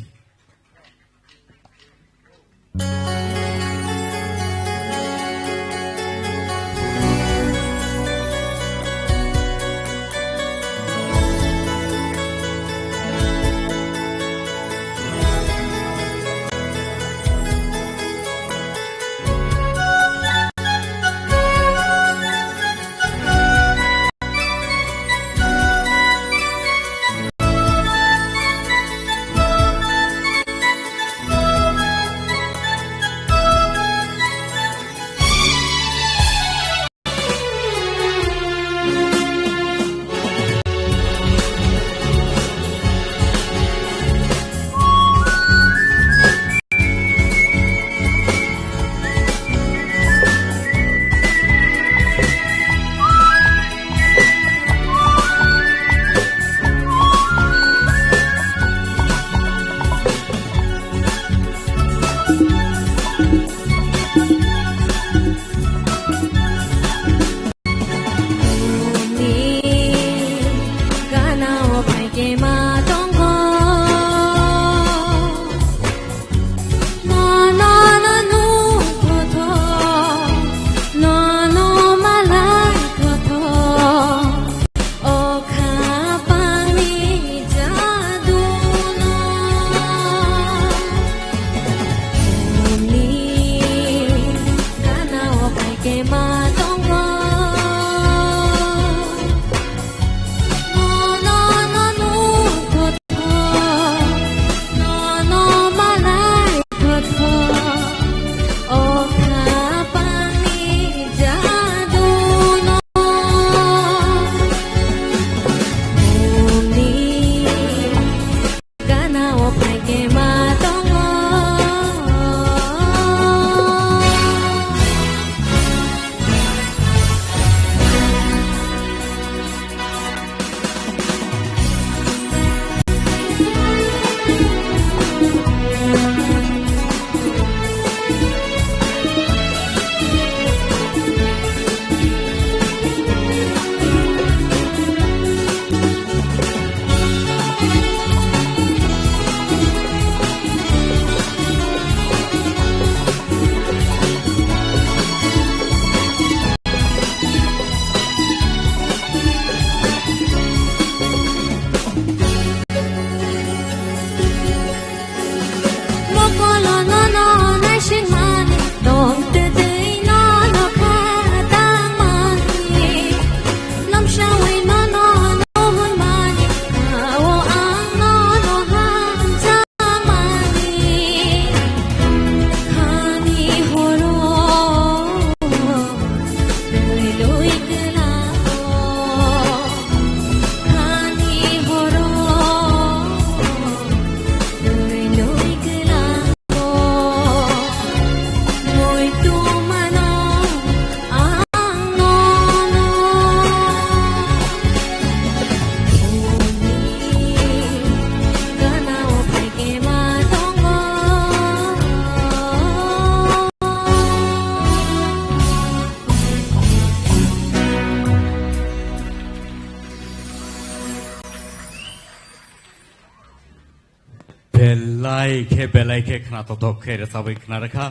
Hai khe belai khe khna totok khe rwchabwi khna rwkha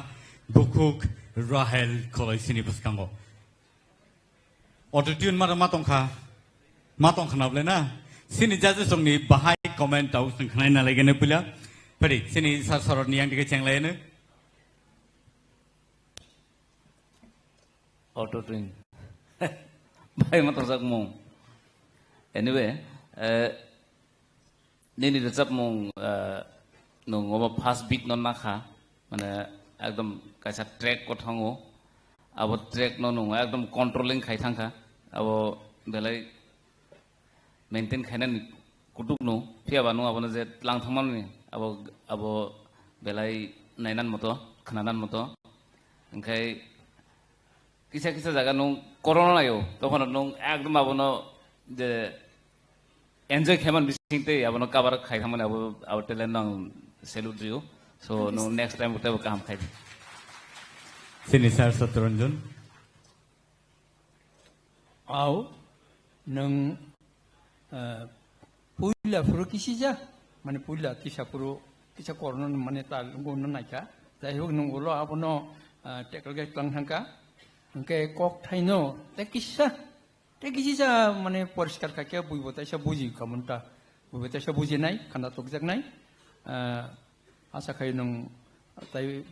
bukhuk Rahel Kholoisini bwskango. Auto tune mara ma tongkha, ma tongkha na bwle na? Sini judges rokni bahai comment tau chwng khwnai na laigene puila. Phadi sini sir sorotni yang dige chenglaino. Auto tune. Bai ma tongjak mung. Anyway, eh, nini rwchapmung, eh, nung obo first beat no nakha, mane ekdom kaisa track o thango, abo track no nung ekdom controlling khai thangkha, abo belai maintain khainani kutuk no, phiya ba nung abono je tlang thangmani, abo, abo belai nainan moto, khnanan moto, hingkhai kisa kisa jaga nung corona laio, tokhono nung ekdom abono je enjoy khaiman bising tei abono cover khai thangmani abo, abo talent no ang salute rio. So, nung next time tebo kaham khai di. Sini sir Satranjan. Au, nung, eh, puila phuru kisija, mane puila kisa phuru, kisa corona mane tal nung naikha. Jai hok nung ulo abono, eh, tackle khe tlang thangkha. Hingkhe kok thaino, tei kisa, tei kisa mane poriskar khaikhe buibo taisa buji kamunta. Buibo taisa bujinai, khanda tokjaknai. Ah, asa khai nung tai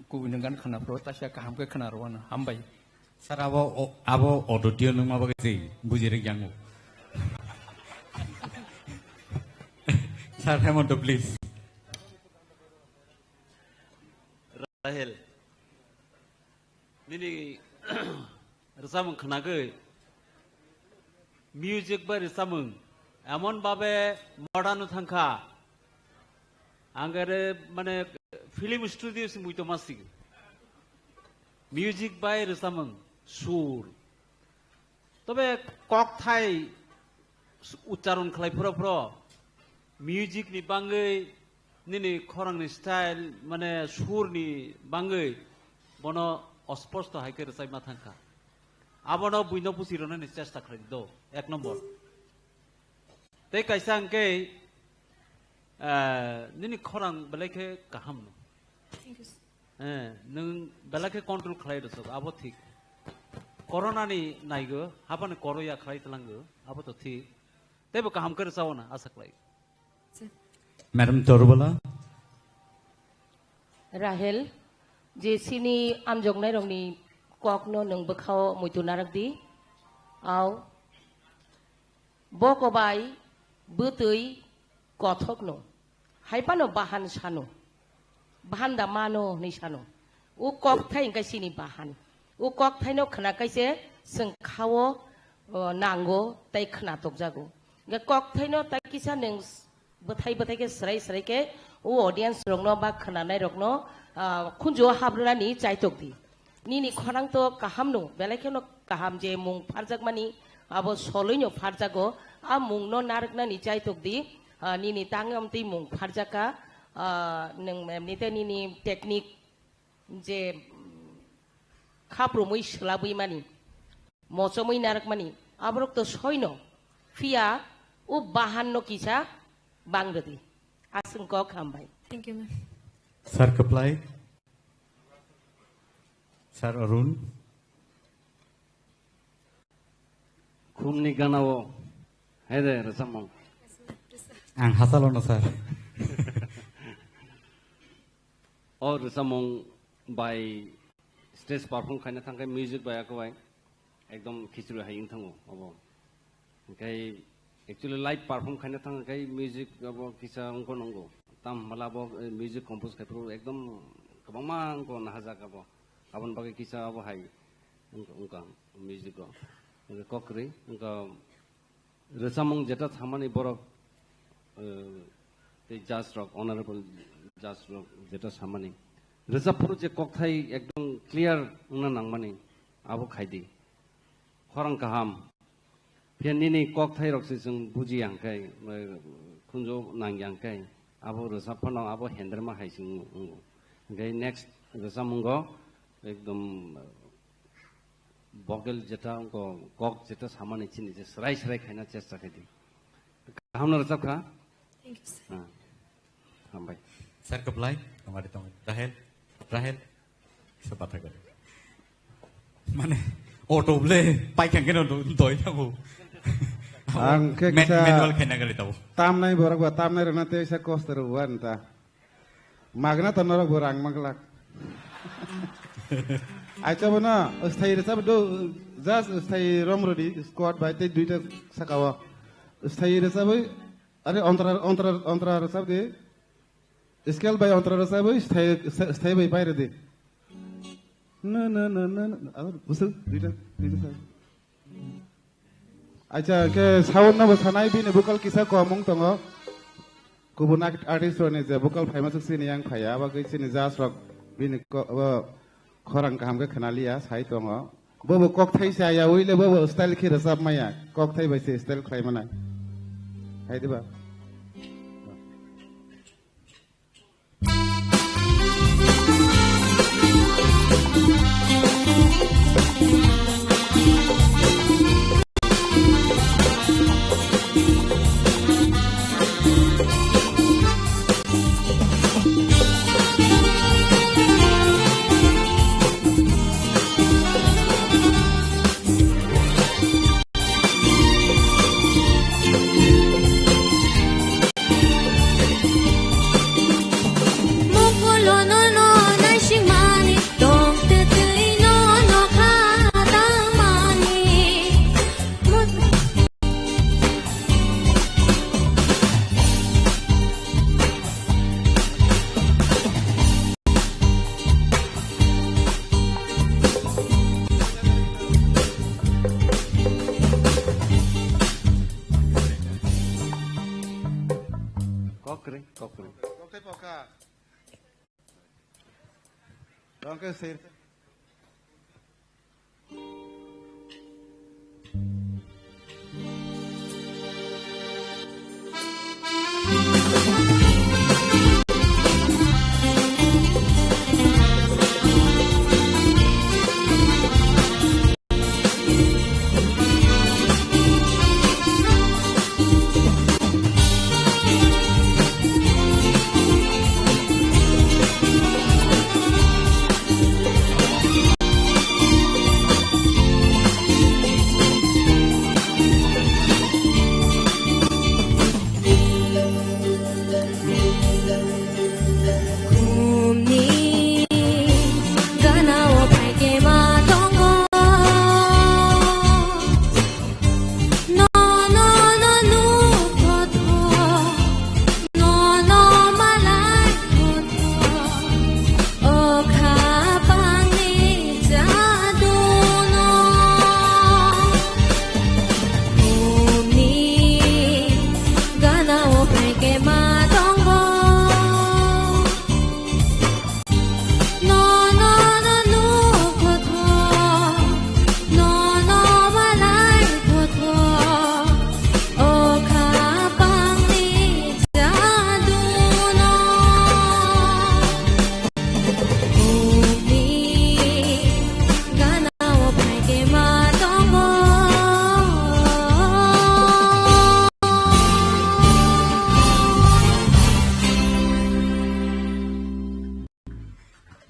kubui nung gan khana pro taisa kaham khe khana rwano. Hambai. Sir, abo, o-, abo auto tune nung ma bagwi se buji rek yango. Sir Hemant, please. Rahel. Nini rwchapmung khnagwi, music bai rwchapmung emon babe modern thangkha, ang ere mane film studio se muitu masig. Music bai rwchapmung, sur, tobe kokthai ucharon khlai phuro phuro music ni bangwi nini khorang ni style mane sur ni bangwi bono osposto hai khe rwchai ma thangkha. Abono buino pusi rwnani chesta khlai do, ek nombor. Tei kaisa hwnkhe, eh, nini khorang belai khe kaham no. Thank you, sir. Eh, nwng belai khe control khlai rwchok, abo thik. Corona ni naigo, habani koro ya khlai tlango, abo to thik. Teibo kaham khe rwchao na asa khlai. Sir. Madam Torbala. Rahel, je sini amjoknai rokni kok no nwng bwkhao muitu narak di. Au. Boko bai bwtwi kothok no. Hai phano bahan sano. Bahan da mano hwnwi sano. O kokthai hwnkhe chini bahan. O kokthaino khna kaise chwng khao, o, nango tei khna tokjago. Hwnkhe kokthaino tai kisa nwng bwthai bwthai khe swrai swrai khe o audience rokno ba khwnanai rokno, ah, khunju o habrwnani chaitok di. Nini khorang to kaham no, belai kheno kaham je mung pharjakmani, abo soloino pharjago, a mungno narwknani chaitok di, ah, nini tangwi amtwi mung pharjakha, ah, nwng emnite nini technique je, mm, khaprumwi swlabwi mani, mochomwi narwkmani, aborok to soino, phiya o bahanno kisa bangrwdi. Aswng kok hambai. Thank you, ma'am. Sir Kaplai. Sir Arun. Khumni ganao. Hai de, rwchapmung. Ang hasalo no, sir. O rwchapmung bai stage perform khaina thangkhe music bai ako bai ekdom khichri hai wng thango obo. Hwnkhe actually live perform khaina thang khe music abo kisa wngkho nongo. Tam hwnba abo, eh, music compose khai phuru ekdom kwbangma wngkho nahajak abo. Aboni bagwi kisa abo hai wngkha, wngkha music o. Hwnkhe kok kwrwi wngkha rwchapmung jeta samani borok, eh, tei judge rok, honorable judge rok jeta samani. Rwchap phuru je kokthai ekdom clear wngna nangmani abo khaidi. Khorang kaham. Phiya nini kokthai rok se chwng buji yang khe, khunju nang yang khe, abo rwchap phano abo henderma hai se wngo. Hwnkhe next rwchapmungo ekdom vocal jeta wngkho, kok jeta samani chini je srai srai khaina chesta khai di. Kaham no rwchap kha? Thank you, sir. Ah, hambai. Sir, keplai, tongari tong. Rahel, Rahel, kisa batha kari. Mane, auto ble, pai kang keno do-, doi na bo. Ang khe Man-, kisa manual khaina kari tabo. Tamnai borok ba, tamnai rwna tei sa kosto rw wan ta. Magna to norok bo rang maglak. Acha bono, sthai rwchap do, just sthai rom rodi, squad bai tei duita saka o. Sthai rwchap bai, are ontra, ontra, ontra rwchap di. Scale bai ontra rwchap bai, sthai, sthai bai pai rodi. Na, na, na, na, na. Aro, busu, duita, duita saka. Acha, ke sound no bo sanai bini vocal kisa komung tongo. Kubun art-, artist rokni je vocal phaima swk chini yang phaiya, abo khe chini judge rok bini ko-, abo khorang kaham khe khnaliya, sai tongo. Bobo kokthai se aya, uile bobo style khe rwchap maya, kokthai bai se style khlai manai. Hai diba? Kokre, kokre.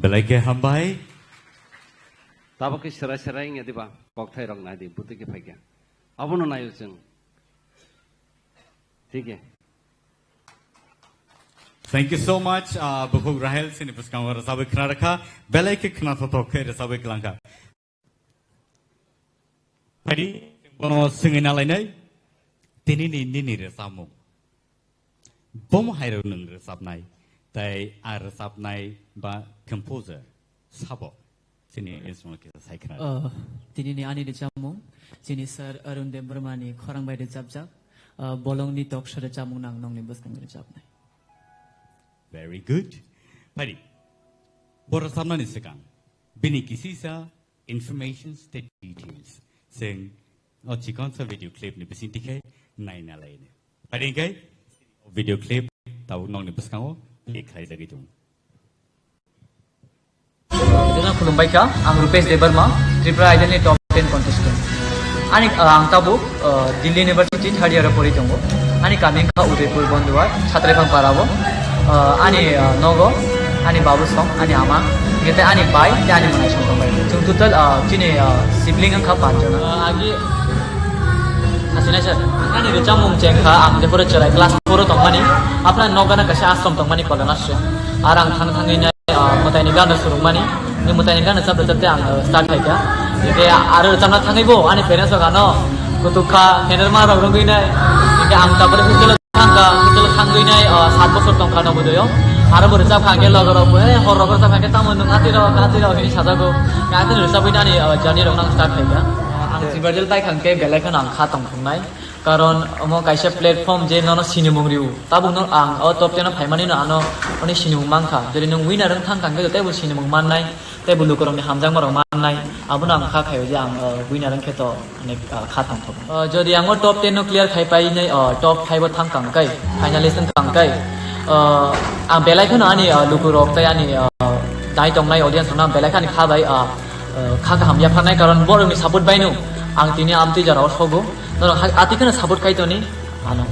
Belai khe hambai. Tabuk khe serai serai wngya diba? Kokthai rok nai di, bwtwi khe phaikha. Abono naio chwng. Thik he. Thank you so much, uh, Bukhuk Rahel, chini bwskango rwchabwi khna rwkha, belai khe khna thothok khe rwchabwi kwlangkha. Phaidi, bono swngwi nalainai, tinini nini rwchapmung. Bomo hairok nwng rwchapnai, tai a rwchapnai ba composer sabo chini instrument kisa sai khna. Uh, tinini ani rwchapmung, chini sir Arun Debbarma ni khorang bai rwchapjak, uh, bolongni toksa rwchapmung nang nongni bwskango rwchapnai. Very good. Phaidi, bo rwchapnani swkang, bini kisisa information state details. Chwng o chikonsa video clip ni bisingtwi khe naina laini. Phaidi hwnkhe video clip tabuk nokni bwskango play khlaijagwi tongo. Jora khulumbai kha, ang Rupesh Debbarma, Tripura Idol ni top ten contestant. Ani, uh, ang tabuk, uh, Delhi University third year o pori tongo. Ani kami wngkha Udaipur Bondwar, Chhatraiphang para o. Ah, ani, ah, nogo, ani babu song, ani ama, hingke tei ani bai, tei ani mwnai song tongbai. Chwng total, ah, chini, ah, sibling wngkha panch jona. Ah, agi, asina sir, ani rwchapmung chengkha, ang jephuru chwrai class four o tongmani, aphra nokgana kaisa ashram tongmani Kolanasya. Ar ang thang thangwi nai, ah, mwtaini gana surungmani, ni mwtaini gana chapte chapte ang, ah, start khaikha. Hingke aro rwchapna thangwi bo, ani parents rok ano kutuk kha, hener ma rok rwgwi nai, hingke ang tabore hostel Thangka, hotel thangwi nai, o, sat bosor tongkha no bodoyo. Aro bo rwchap kha khe logo rok bo, "Eh, hor rok rwchap kha khe tamo nwng atwi rok, atwi rok," hinwi sajago. Khe atwi rwchapwi nani, o, journey rok nang start khaikha. Ang Sibajal tai khang khe belai kheno ang kha tongthoknai. Karon omo kaisa platform je nono sinimung riu. Tabuk no ang o top ten o phaimani no ano oni sinimung mankha. Jodi nwng winner wng thang kha khe teibo sinimung mannai. Tei bo lukurokni hamjakmarok mannai, abono ang kha khaio je ang, uh, winner wngkhe to, ani, uh, kha tongthok. Uh, jodi ang o top ten no clear khai painai, uh, top five o thang kang kai, finalist wng kang kai, uh, ang belai kheno ani, uh, lukurok tei ani, uh, nai tongnai audience rokno ang belai khani kha bai, uh, uh, kha kaham yapharnai, karon borokni support baino ang tini amtwi jora o sogo. Norok ha-, ati kheno support khai toni. Ano.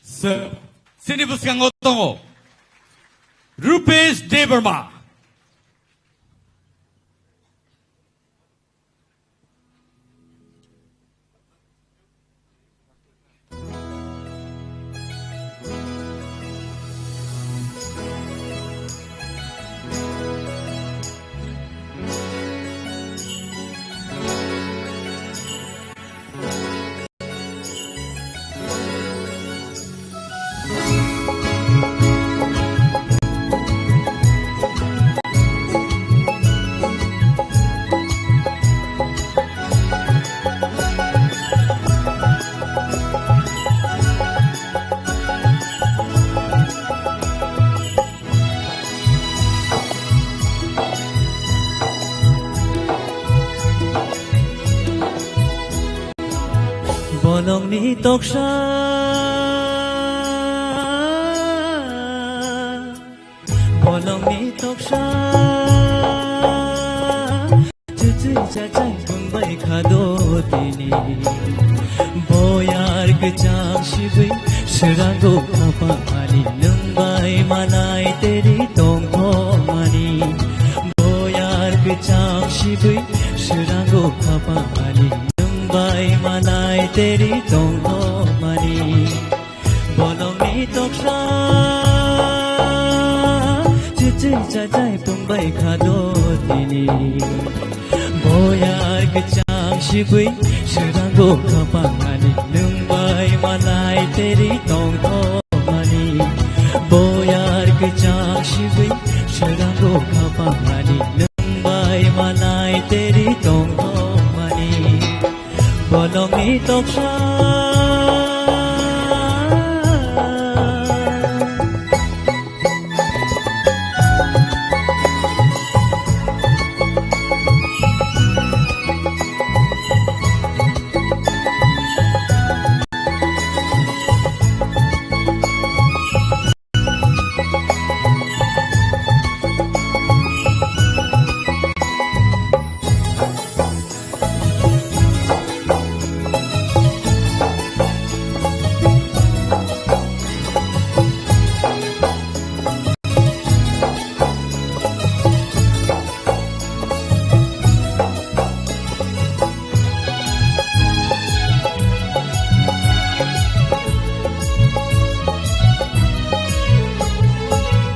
Sir, sini bwskango tongo Rupesh Debbarma. Bolongni toksa, bolongni toksa. Chuchwi chachai tongbai khado tini. Boyar kwcham sibwi swrango khapang ani nwng bai malai teri tongthokmani. Boyar kwcham sibwi swrango khapang ani nwng bai malai teri tongthokmani. Bolongni toksa chuchwi chachai pungbai khado tini. Boyar kwcham sibwi swrango khapang ani nwng bai malai teri tongthokmani. Boyar kwcham sibwi swrango khapang ani nwng bai malai teri tongthokmani. Bolongni toksa.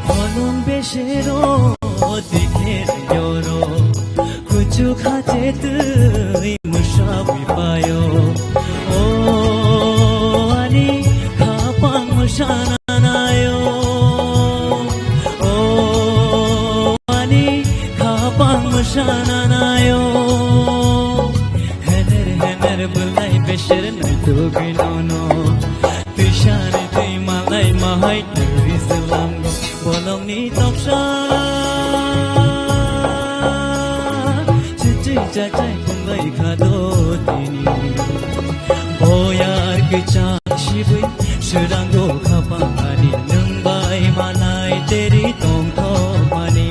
Bolong besero dikher yoro, kuchu khache twi mwsabwi payo. O ani khapang mwsana nayo, o ani khapang Tuginono twisari twi malai mahai twi selango bolongni toksa. Chichi chachai pungbai khado tini. Boyar kichang sibui serango khapang ani nungbai malai teri tongthok mani.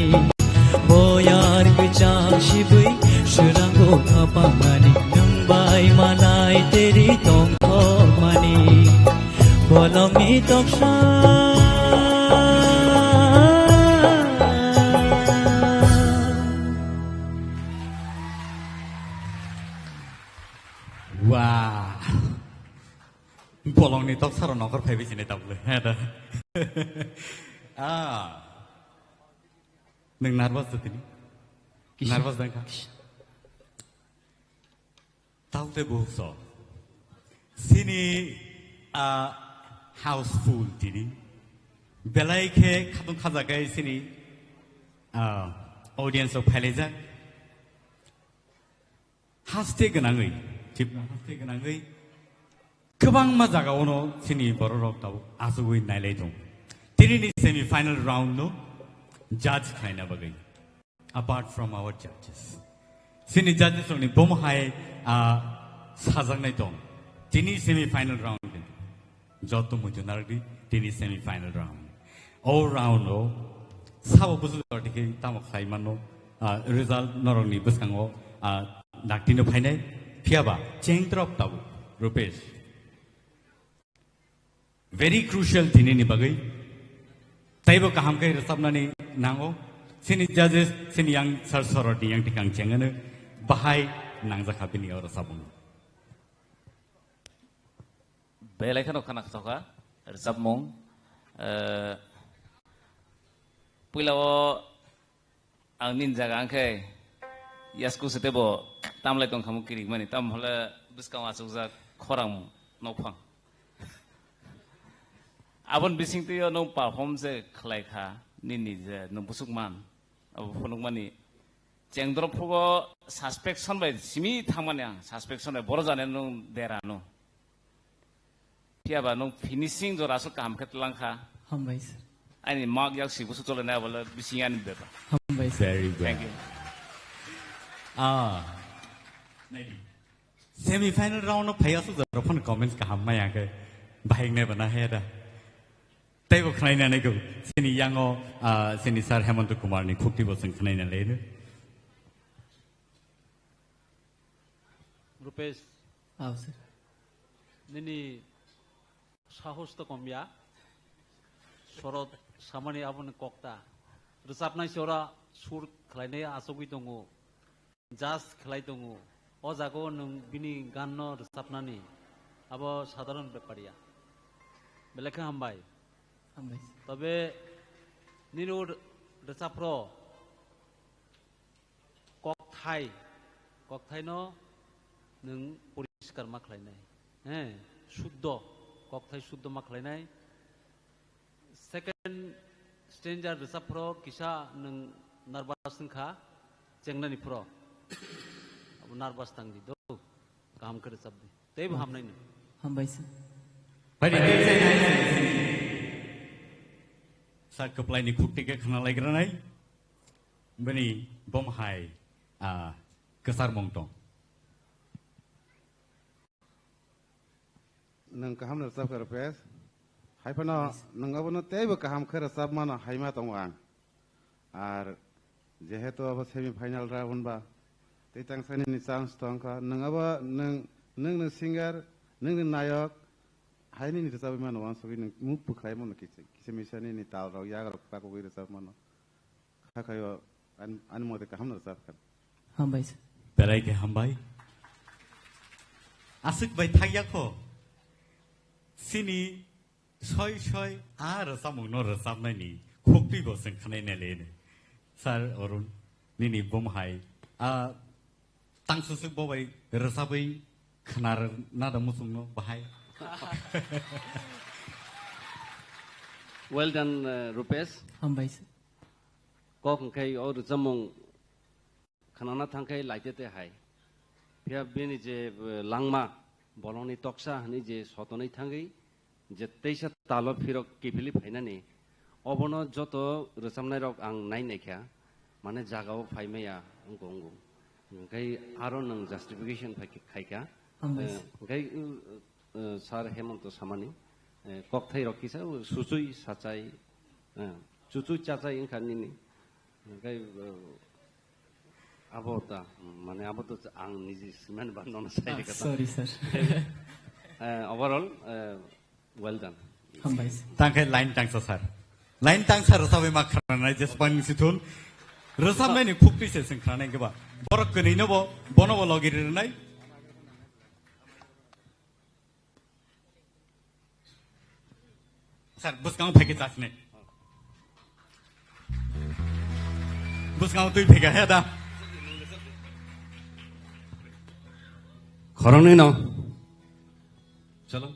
Boyar kichang sibui serango khapang ani nungbai malai teri tongthok mani. Bolongni toksa. Wah. Bolongni toksa ro nokor phaibi sini tabuk le. He da. Ah. Nung nervous da tini? Kisa. Nervous dang kha? Tau te buhuk so. Sini, ah, houseful tini. Belai khe khatung khajakai sini, ah, audience o phailaijak. Haste gwnangwi, Tripura haste gwnangwi kwbangma jagao no chini bororok tabuk achugwi nailai tongo. Tinini semi final round no judge khlaina bagwi, apart from our judges, chini judges rokni bomo hai, ah, sajaknai tong. Tini semi final round ni joto muitu narwkdi tini semi final round. O round o sabo busu jora dikhe tamo khlai mano, ah, result norokni bwskango, ah, daktino phainai, phiyaba chengtrop tabuk Rupesh. Very crucial tini ni bagwi. Taibo kaham khe rwchapnani nango. Chini judges, chini yang sir soroti yang tikang chengano bahai nangjakha bini o rwchapmung. Belai kheno khana kha rwchapmung. Eh, puila o ang nini jaga ang khe yasku se tebo tamlai tong khamu kirik mani tam hole bwskang achukjak khorang nokphang. Abon bising twi o nung perform je khlai kha nini je nung busuk man abo phunuk mani chengdrop phugo suspension bai simi thangmani ang suspension bai boro jani nung dera no. Phiya ba nung finishing jora aswk kaham khe twlang kha. Hambai sir. Ani mak yak si busu chole nai bole bising ani beba. Hambai sir. Very well. Thank you. Ah. Naidi. Semi final round no phai aswk jora phone comments kaham maya khe. Bahing nai bana he da. Tei bo khnaina nai go. Sini yango, ah, sini sir Hemant Kumar ni khukti bo sing khnaina le. Rupesh, ah, sir. Nini sahos to kom ya. Sorot samani aboni kokta. Rwchapnai se ora sur khlainai achugwi tongo. Judge khlai tongo. O jaga o nwng bini gan no rwchapnani abo sadharon bepar ya. Belai khe hambai. Hambai. Tobe nini o rwchapro kokthai, kokthaino nwng poriskar ma khlainai, he, suddo, kokthai suddo ma khlainai. Second stanza rwchap phro kisa nwng nervous wngkha, chengnani phro. Abo nervous tangdi do, kaham khe rwchapdi. Teibo hamnai nwng. Hambai sir. Bai di, tei sai nai sini. Sa kwplaini khukti khe khna laikra nai. Bini bom hai, ah, kwchar mung tong. Nwng kaham rwchap kha Rupesh. Hai phano nwng abono teibo kaham khe rwchap mano hai ma tongo ang. Ar jehetu abo semi final round ba tei tang sani ni chance tong kha. Nwng abo nwng, nwng ni singer, nwng ni nayok, hai nini rwchapwi mano wansugwi nwng muk bwkhlai mano kisa, kisa misa nini tal rok yak rok pakugwi rwchap mano. Hakhaio ani, ani mote kaham no rwchap kha. Hambai sir. Belai khe hambai. Aswk bai thakya kho. Sini soi soi a rwchapmung no rwchapnai ni khukti bo chwng khnai nai le. Sir Arun, nini bom hai. A tang susuk bo bai rwchapwi khnar na da musung no bahai. Well done, uh, Rupesh. Hambai sir. Kok hwnkhe o rwchapmung khnana thangkhe laitete hai. Phiya bini je, eh, langma, Bolongni toksa hwnwi je sotonwi thangwi je teisa talo phirok kiphilwi phainani, obono joto rwchapnairok ang nai naikha, mane jagao phai maya wngkha wngo. Hwnkhe aro nwng justification phai khe khaikha. Hambai. Eh, hwnkhe, eh, eh, Sir Hemonto samani, eh, kokthairok kisa suchui sachai, eh, chuchui chachai wngkha nini. Hwnkhe, eh, Abo ta, mane abo to ang niji siman ba nono sai Ah, kata. Sorry, sir. Eh, overall, eh, well done. Hambai. Tangkhe line tangsa sir. Line tangsa rwchapwi ma khranai jespan sithun. Rwchapnaini khukti se sing khranai keba. Borok kwnwi no bo, bono bo logi rinai. Sir, bwskango phaikhe chasne. Bwskango twi phaikha he da. Khoroknwi no. Chalo.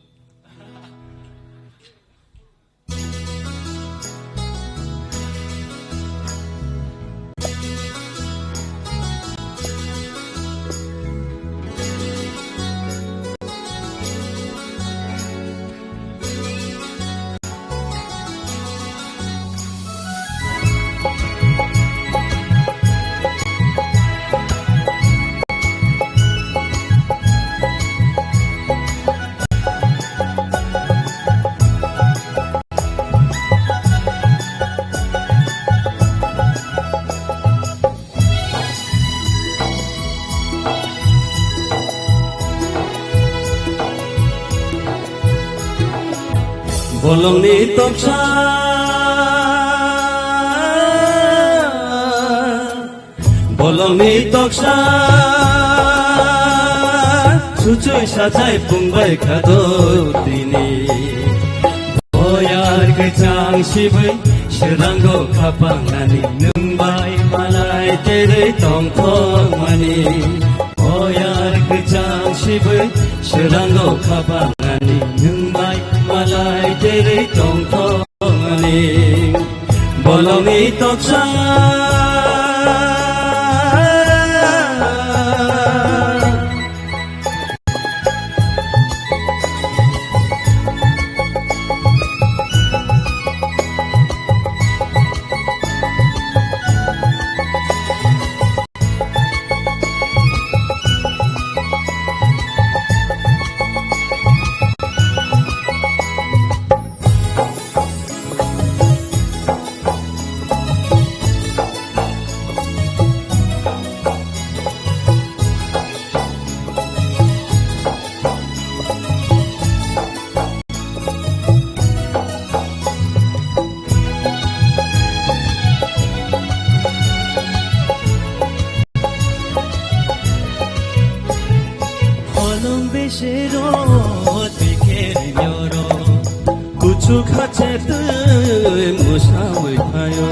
Bolongni toksa, bolongni toksa, suchui sachai pungbai khado tini. Boyar kwchang sibui, swrango khapang nani nwng bai malai terei tongthokmani. Boyar kwchang sibui, swrango khapang nani nwng bai malai terei tongthokmani. Bolongni toksa. Holong besero teker nyoro, kuchuk hache twi musawi phaio.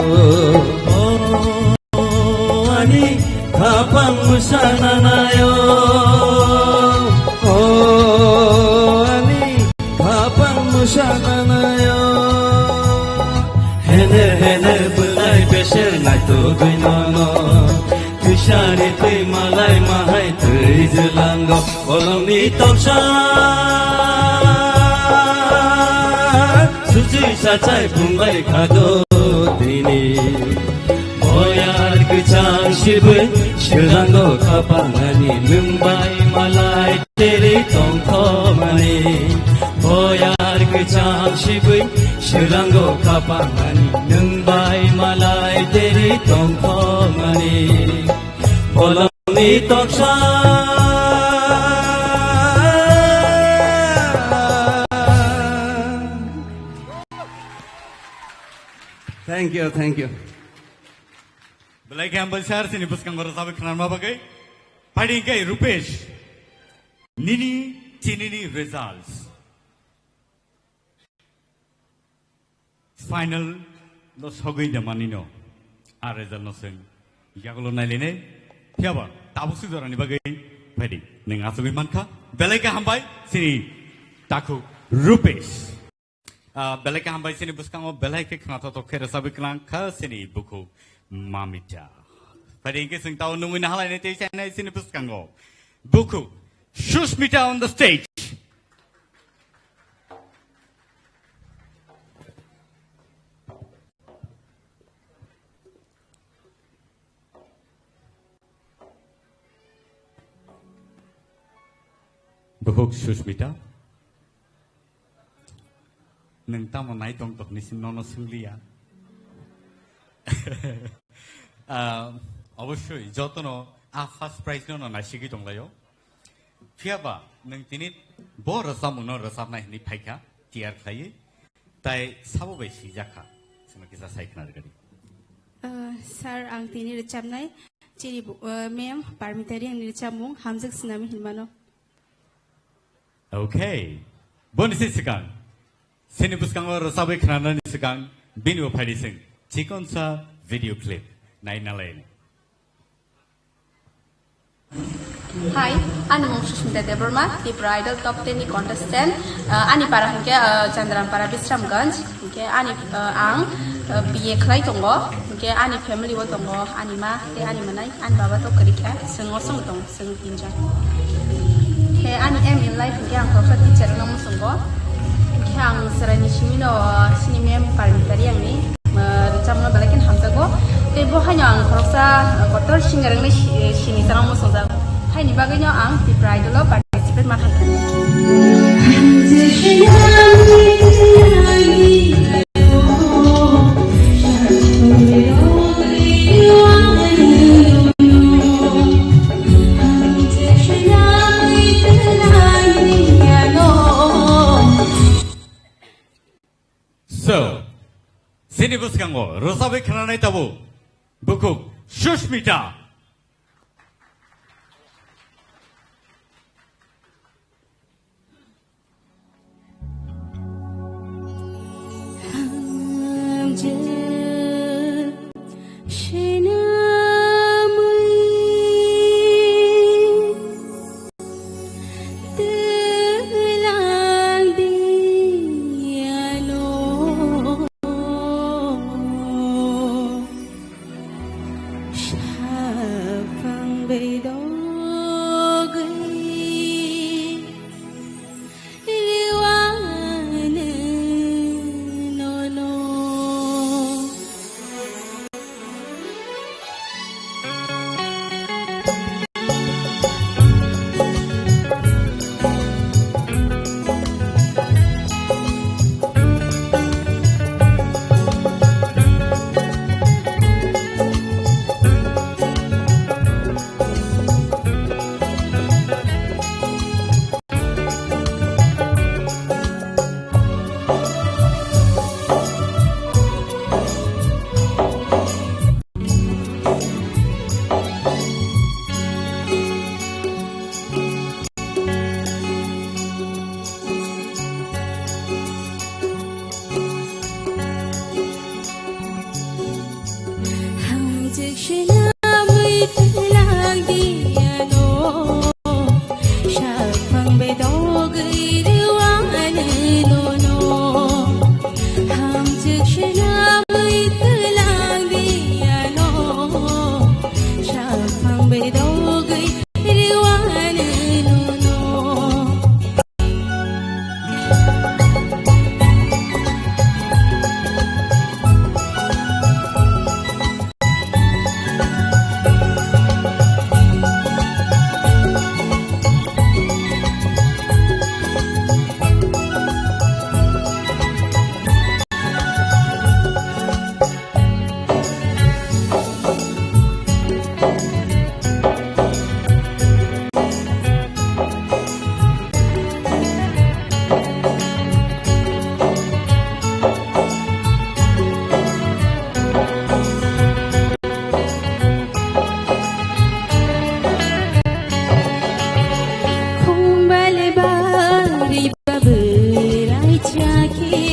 O ani khapang musananaio, o ani khapang musananaio. Hene hene bwlai beser naitugwi nono, kisari twi malai mahai twi jelango. Bolongni toksa, suchui sachai pungbai khado tini. Boyar kwchang sibui, swrango khapang nani nwng bai malai terei tongthokmani. Boyar kwchang sibui, swrango khapang nani nwng bai malai terei tongthokmani. Bolongni toksa. Thank you, thank you. Belai khe hambai sir, chini bwskango rwchapwi khwnarma bagwi. Phaidi hwnkhe Rupesh, nini chinini results. Final no sogwi de manino. A result no seng. Yagulo nailene. Phiyaba tabuk si jorani bagwi phaidi. Neng asugwi mankha. Belai khe hambai chini takhuk Rupesh. Ah, belai khe hambai chini bwskango belai khe khnathok khe rwchapwi kwlang kha chini bukhuk Mamita. Phaidi hwnkhe chwng tao nungwi nahalaini tei chainai chini bwskango. Bukhuk Sushmita on the stage. Bukhuk Susmita. Nwng tamo nai tong tokni simi nono swngliya. Ah, obosoi jotono a first prize no no naisigwi tonglaio. Phiyaba nwng tini bo rwchapmungno rwchapnai hwnwi phaikha tiyar khlaiwi. Tai sabo bai swijak kha. Chwngno kisa sai khna rwgadi. Ah, sir, ang tini rwchapnai chini bu-, ah, ma'am Parmita Reang ni rwchapmung Hamjak Snami hinmano. Okay. Boni se swkang. Sini bwskango rwchabwi khnanani swkang bini bo phaidi chwng chikonsa video clip naina laini. Hi, ani mung Susmita Debbarma, Tripura Idol Top ten ni contestant. Ah, ani para hwnkhe, ah, Chandrampara Bisramganj. Hwnkhe ani, ah, ang, ah, B A khlai tongo. Hwnkhe ani family o tongo, ani ma tei ani mwnai, ani baba to kwrwi kha, chwng osong tong. Chwng tinjon. Khe ani aim in life hwnkhe ang khoroksa teacher wngna muchungo. Khe ang chwraini simi no sini ma'am Parmita Reang ni, uh, rwchapmungno belai kheno hamjago. Tei bo haino ang khoroksa, uh, kotor singer wngwi si-, sini chana muchungjak. Haini bagwino ang Tripura Idol o participate ma khaikha. So, sini bwskango rwchabwi khnanai tabuk bukhuk Sushmita. Khumbal bari babrai chakhe,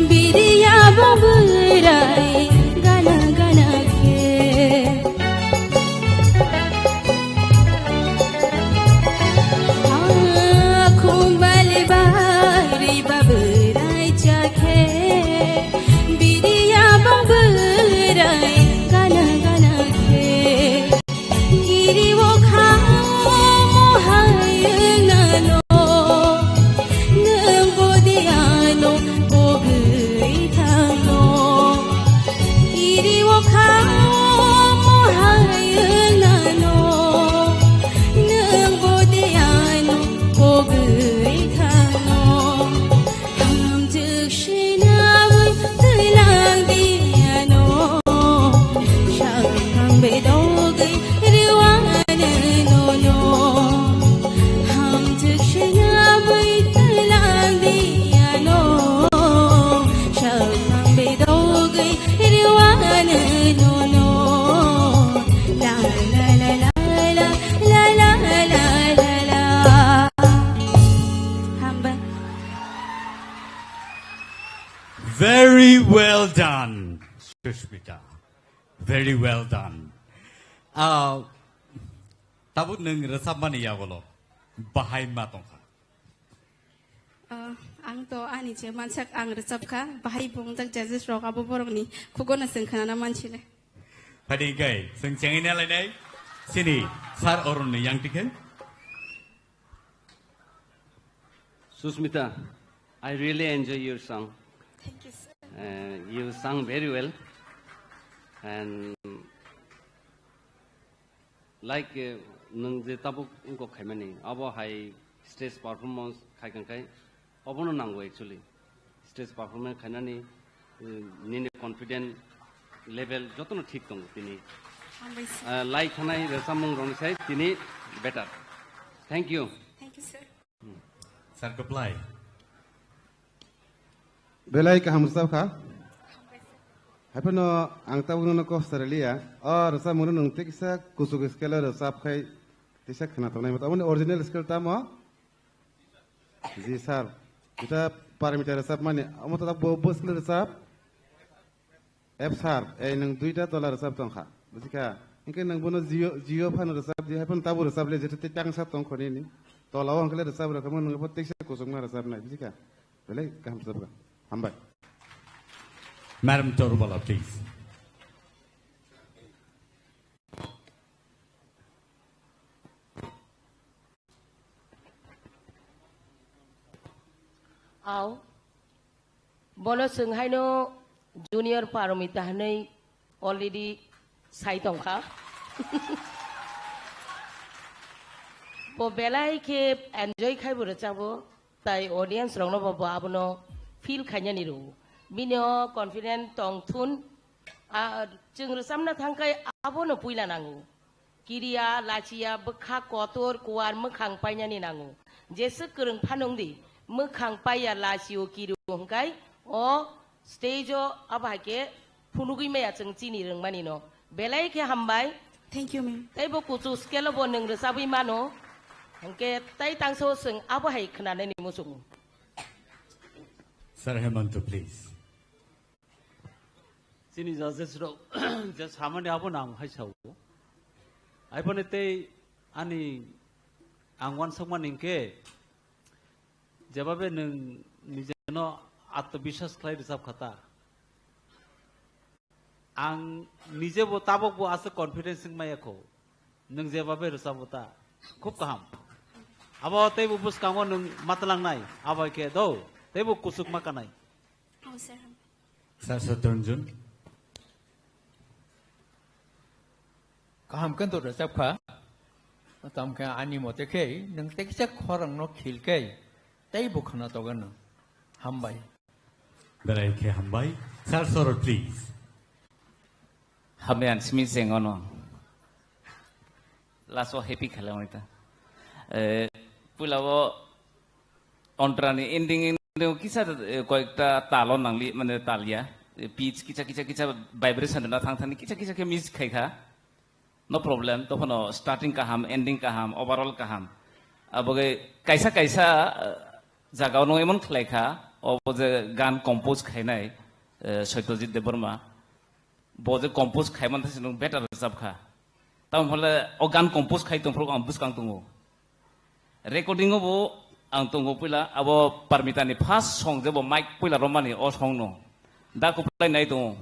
biriya babrai gana gana khe. Ah, khumbal bari babrai chakhe, biriya babrai gana gana khe. Giri o kha mo hai nano, nwng bo de ano bogwi thangno. Giri o kha mo hai nano, nwng bo de ano bogwi Very well done, Sushmita. Very well done. Ah, tabuk nwng rwchapmani yagolo bahai ma tongkha? Ah, ang to ani je mansak ang rwchapkha, bahai bo wngjak judges rok abo borokni khugono chwng khwnana mansinai. Phadi kai, chwng chengina lainai, sini Sir Arun ni yang tikhe. Susmita, I really enjoy your song. Thank you, sir. Uh, you sung very well. And like, uh, nwng je tabuk wngkok khaimani, abo hai stage performance khai kang khai, obono nango actually. Stage performance khainani, uh, nini confident level jotono thik tongo tini. Hambai, sir. Uh, lai thanai rwchapmung rokni sai tini better. Thank you. Thank you, sir. Sir, reply. Belai kaham rwchap kha. Haiphano ang tabuk nono kok sari liya. O rwchapmung no nwng tei kisa kuchuk scale o rwchap khai tisa khwna tongnai. Aboni original scale tamo? Ji sir. Juta Parmita rwchapmani. Omo to bo, bo scale rwchap. F sir, ei nwng duita tola rwchap tongkha, busikha? Hinkhe nwng bono jio, jio phano rwchap di, haiphano tabuk rwchap le, jeto tei tangsa tongkho nini. Tola o hinkhe le rwchap rwkha, nwng bo teisa kuchukma rwchapnai, busikha? Belai kaham rwchapkha. Hambai. Madam Torubala, please. Au. Bono chwng haino Junior Paromita hwnwi already sai tongkha. Bo belai khe enjoy khai bo rwchabo, tai audience rokno bo, bo abono feel khainani rwo. Bini o confident tong thun, a, chwng rwchapna thang khai abono puila nango. Kiriya, lachiya, bwkha kotor, kuar, mwkhang painani nango. Jeswk kwrwng phano wng di, mwkhang paiya, lachio, kirio hwnkhe o stage o abo hai khe phunugwi maya chwng chini rwngmani no. Belai khe hambai. Thank you, ma'am. Tei bo kuchuk scale o bo nwng rwchabwi mano. Hwnkhe tai tangsa o chwng abo hai khwnanani muchungo. Sir Hemanta, please. Chini judges rok je samani abo nang hai sao. Aiboni tei ani ang wansukmani hinkhe jebabe nwng nijeno atmobiswas khlai rwchap kha ta. Ang nijebo tabokbo aswk confidence wng maya kho. Nwng jebabe rwchabo ta. Khub kaham. Abo teibo bwskango nwng matwlangnai. Abo hai khe do. Teibo kuchuk ma kanai. Oh, sir. Sir Satranjan. Kaham khe to rwchap kha. Tamo khe ani mote khe nwng tei kisa khorang no khil khe tei bo khwna togo nwng. Hambai. Belai khe hambai. Sir Sorot, please. Hambai ang simi chengono. Last o happy khalamani ta. Eh, puila o Ontrani ending, ending kisa, eh, koyekta talo nangli, mane talya. Eh, pitch kisa, kisa, kisa vibration na thang thani kisa, kisa khe miss khai kha. No problem. Tophano starting kaham, ending kaham, overall kaham. Aboge kaisa, kaisa, eh, jaga no emon khlai kha, obo je gan compose khainai, eh, Satyajit Debbarma. Bo je compose khaiman thai se nwng better rwchap kha. Tamo hole o gan compose khai tongphuru ang bwskang tongo. Recording o bo ang tongo puila abo Parmita ni first song je bo mic puila romani o song no. Da kuplai nai tongo.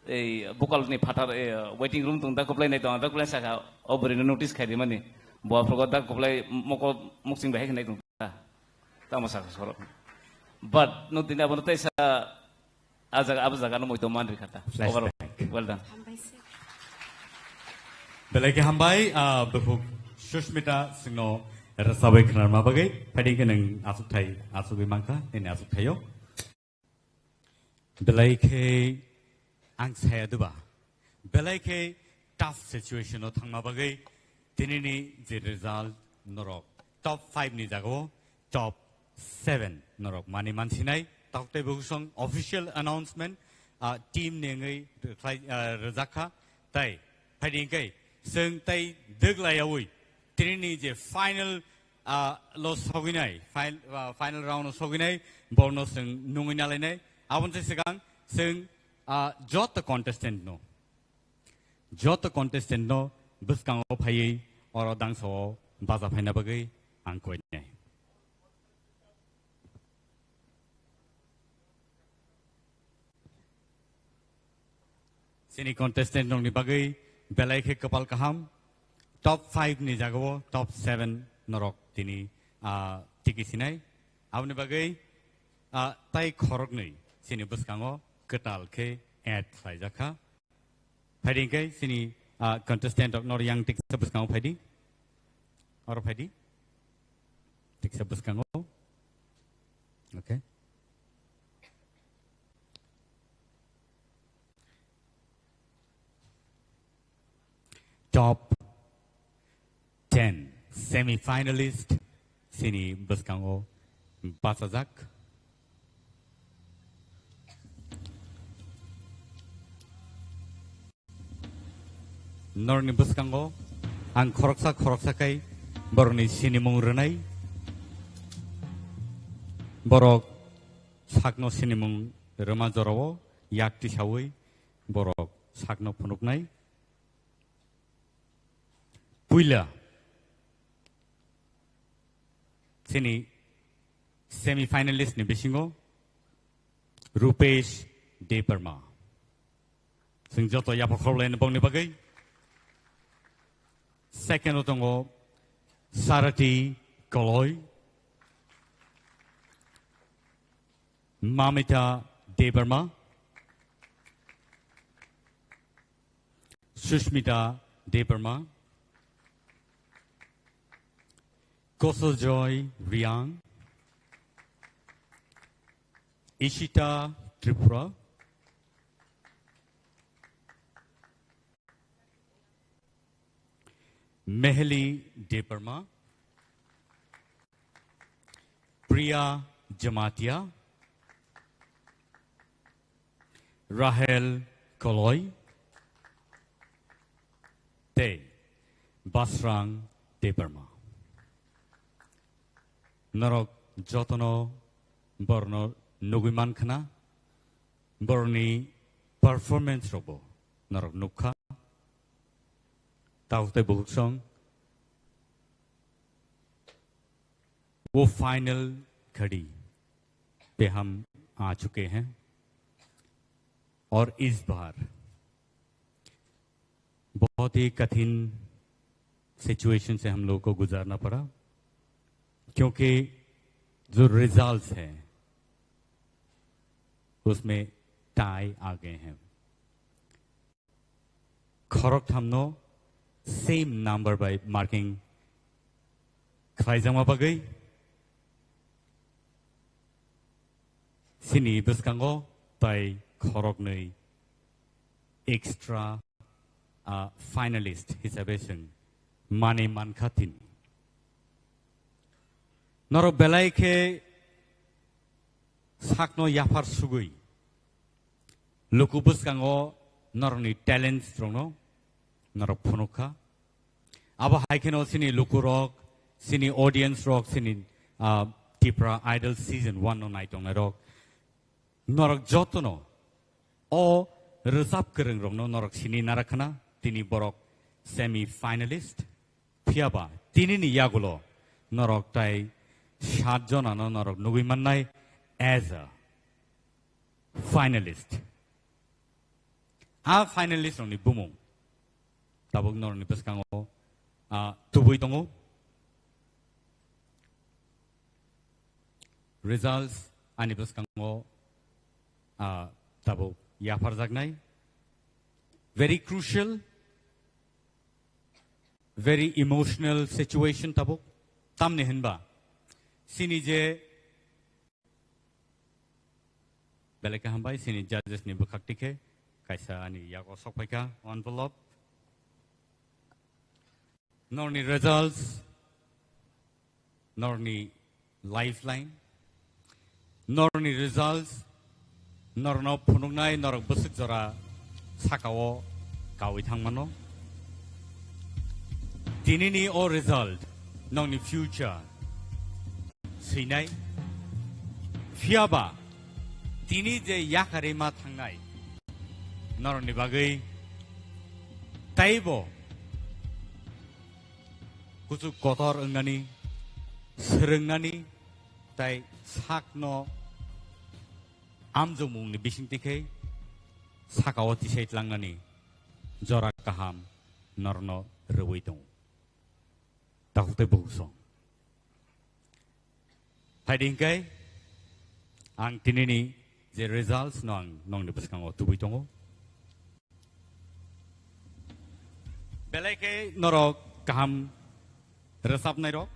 Ei vocal ni phatar, eh, waiting room tong da kuplai nai tongo. Da kuplai saka o bwrwi no notice khai di mani. Bo aphuru da kuplai moko muksing bahai khe nai tong. Tamo saka sorok. But no tini abo no tei sa A jaga, abo jaga no moito man rikha ta. Flashback. Overall, well done. Hambai sir. Belai khe hambai, ah, bukhuk Sushmita singno rwchabwi khwnarma bagwi. Phaidi khe nwng aswk thai, aswkwi mankha, nini aswk thaio. Belai khe ang saya duba. Belai khe tough situation o thangma bagwi tinini je result norok top five ni jaga o top seven norok mani mansinai tok tei bwswng official announcement, ah, team ni wngwi rwkhlai, ah, rwjak kha. Tai phaidi hwnkhe chwng tai dwglaiyaui tinini je final, ah, lo sogwinai, fin-, ah, final round o sogwinai borno chwng nungwi nalainai. Aboni se swkang chwng, ah, joto contestant no, joto contestant no bwskango phaiwi oro dangsa o bacha phaina bagwi ang koinai. Chini contestant rokni bagwi belai khe kwpal kaham. Top five ni jagao top seven norok tini, ah, tiki sinai. Aboni bagwi, ah, tai khoroknwi chini bwskango kwtal khe add khlaijakha. Phaidi hwnkhe chini, ah, contestant rok nor yang tiksa bwskango phaidi. Oro phaidi. Tiksa bwskango. Okay. Top ten semi-finalist chini bwskango bachajak. Norni bwskango ang khoroksa khoroksa kai borokni sinimung rwnai. Borok sakno sinimung rwma jorao yak tisaui borok sakno phunuknai. Puila chini semi-finalist ni bisingo Rupesh Debbarma. Chwng joto yapha khorokhlaini bongni bagwi. Second o tongo Sarati Koloi, Mamita Debbarma, Sushmita Debbarma, Kosojoy Riang, Ishita Tripura, Meheli Debbarma, Priya Jamatia, Rahel Koloi, tei Basrang Debbarma. Norok jotono borno nugui mankhana, borni performance rokbo norok nukha. Tabuk tei bukhuk song, वो फाइनल घड़ी पे हम आ चुके हैं और इस बार बहुत ही कठिन सिचुएशन से हम लोगों को गुजारना पड़ा, क्योंकि जो रिजल्ट्स हैं, उसमें टाई आ गए हैं। Khoroktham no same number by marking khlaijakma bagwi chini bwskango tai khoroknwi extra, ah, finalist hisabe chwng manwi mankha tini. Norok belai khe sakno yaphar sugwi luku bwskango norokni talents rokno norok phunukha. Abo hai kheno chini lukurok, chini audience rok, chini, ah, Tipra Idol season one no naitongnai rok, norok jotono o rwchap kwrwng rokno norok sini narakhana, tini borok semi finalist. Phiyaba tinini yagulo norok tai sat jonano norok nugui mannai as a finalist. A finalist rokni bumung tabuk norokni bwskango, ah, tubui tongo. Results ani bwskango, ah, tabuk yapharjaknai. Very crucial, very emotional situation tabuk. Tamni hinba chini je belai khe hambai chini judges ni bwkhak tikhe kaisa ani yago sok phaikha envelope. Norni results, norni lifeline, norni results, norno phunuknai norok bwswk jora sakao kawi thangmano. Tinini o result nokni future swinai. Phiyaba tini je yakarwi ma thangnai norokni bagwi teibo kuchuk kotor wngnani, swrwngnani tei sakno amjokmungni bisingtwi khe sakao tisai tlangnani jora kaham norokno rwui tongo. Takhuk tei bukhuk song. Phaidi hwnkhe ang tinini je results no ang nongni bwskango tubui tongo. Belai khe norok kaham rwchapnairok.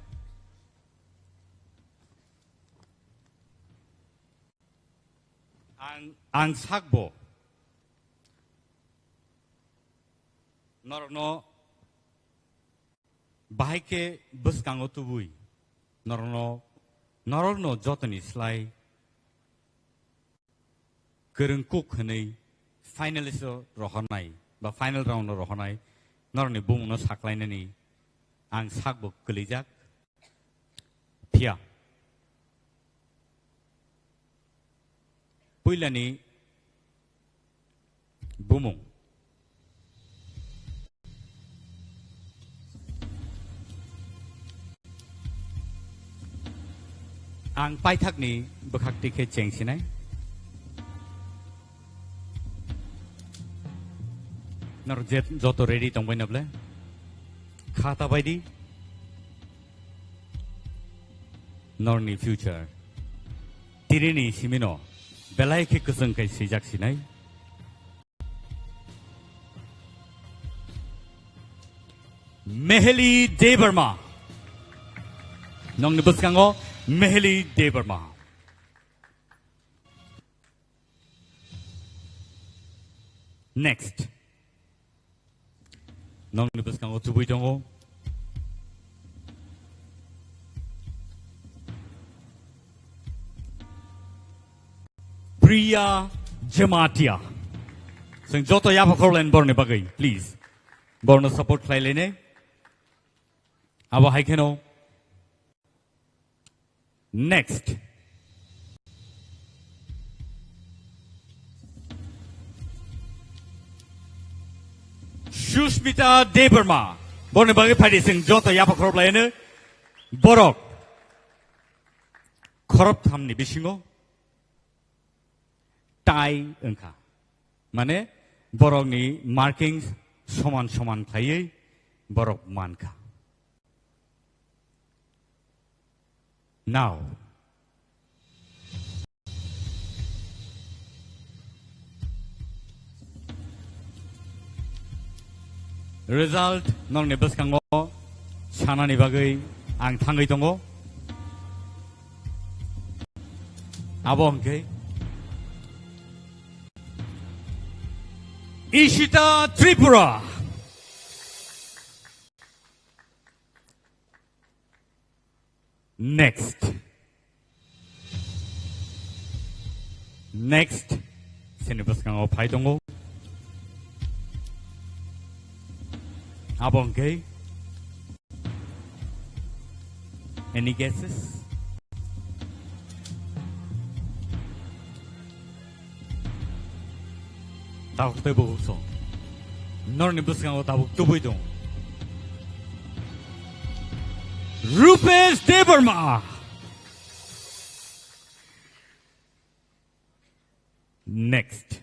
Ang, ang sakbo norokno bahai khe bwskango tubui norokno, norokno jotoni slai kwrwng kuk hwnwi finalist o rohornai ba final round o rohornai norokni bumungno saklainani ang sakbo kwlwijak. Phiya puilani bumung. Ang paithakni bwkhak tikhe chengsinai. Nor jet joto ready tongbai na ble? Khata baidi. Norni future. Tirini simino belai khe kwchwng khai swijak sinai. Meheli Debbarma. Nongni bwskango Meheli Debbarma. Next. Nongni bwskango tubui tongo. Priya Jamatia. Chwng joto yapha khorlaini borni bagwi, please. Borno support khlai laini. Abo hai kheno. Next. Sushmita Debbarma. Borni bagwi phaidi chwng joto yapha khorop laino. Borok khorop thamni bisingo tie wngkha. Mane borokni marking soman soman khlaiwi borok mankha. Now, result nokni bwskango sanani bagwi ang thangwi tongo. Abo hwnkhe Ishita Tripura. Next. Next. Chini bwskango phai tongo. Abo hwnkhe. Any guesses? Tabuk tei bukhuk song. Norni bwskango tabuk tubui tongo. Rupesh Debbarma. Next.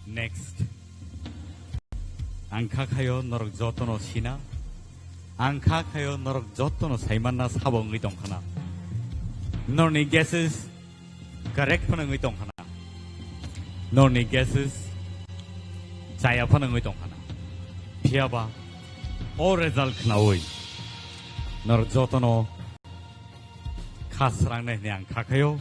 Next. Ang kha khayo norok jotono sina. Ang kha khayo norok jotono saimanna sabo wngwi tongkhana. Norni guesses correct phano wngwi tongkhana. Norni guesses chaya phano wngwi tongkhana. Phiyaba o result khnaui norok jotono kha srangnai hwnwi ang kha khayo.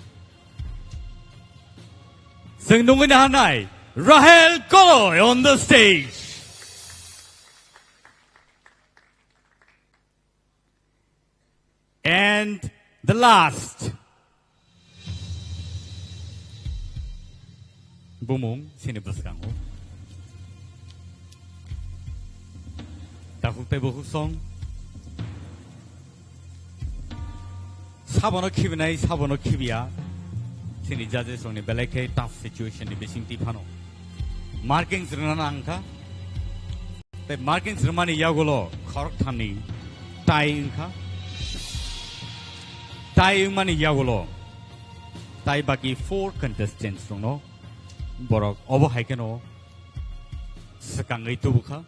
Chwng nungwi naharnai Rahel Koloi on the stage. And the last. Bumung sini bwskango. Takhuk tei bukhuk song. Sabono khibinai, sabono khibiya. Chini judges rokni belai khe tough situation ni bising twi phano. Markings rwna nang kha. Tei markings rwmani yagulo khorok thamni tie wngkha. Tie wngmani yagulo tai baki four contestants rokno borok obo hai kheno swkangwi tubukha.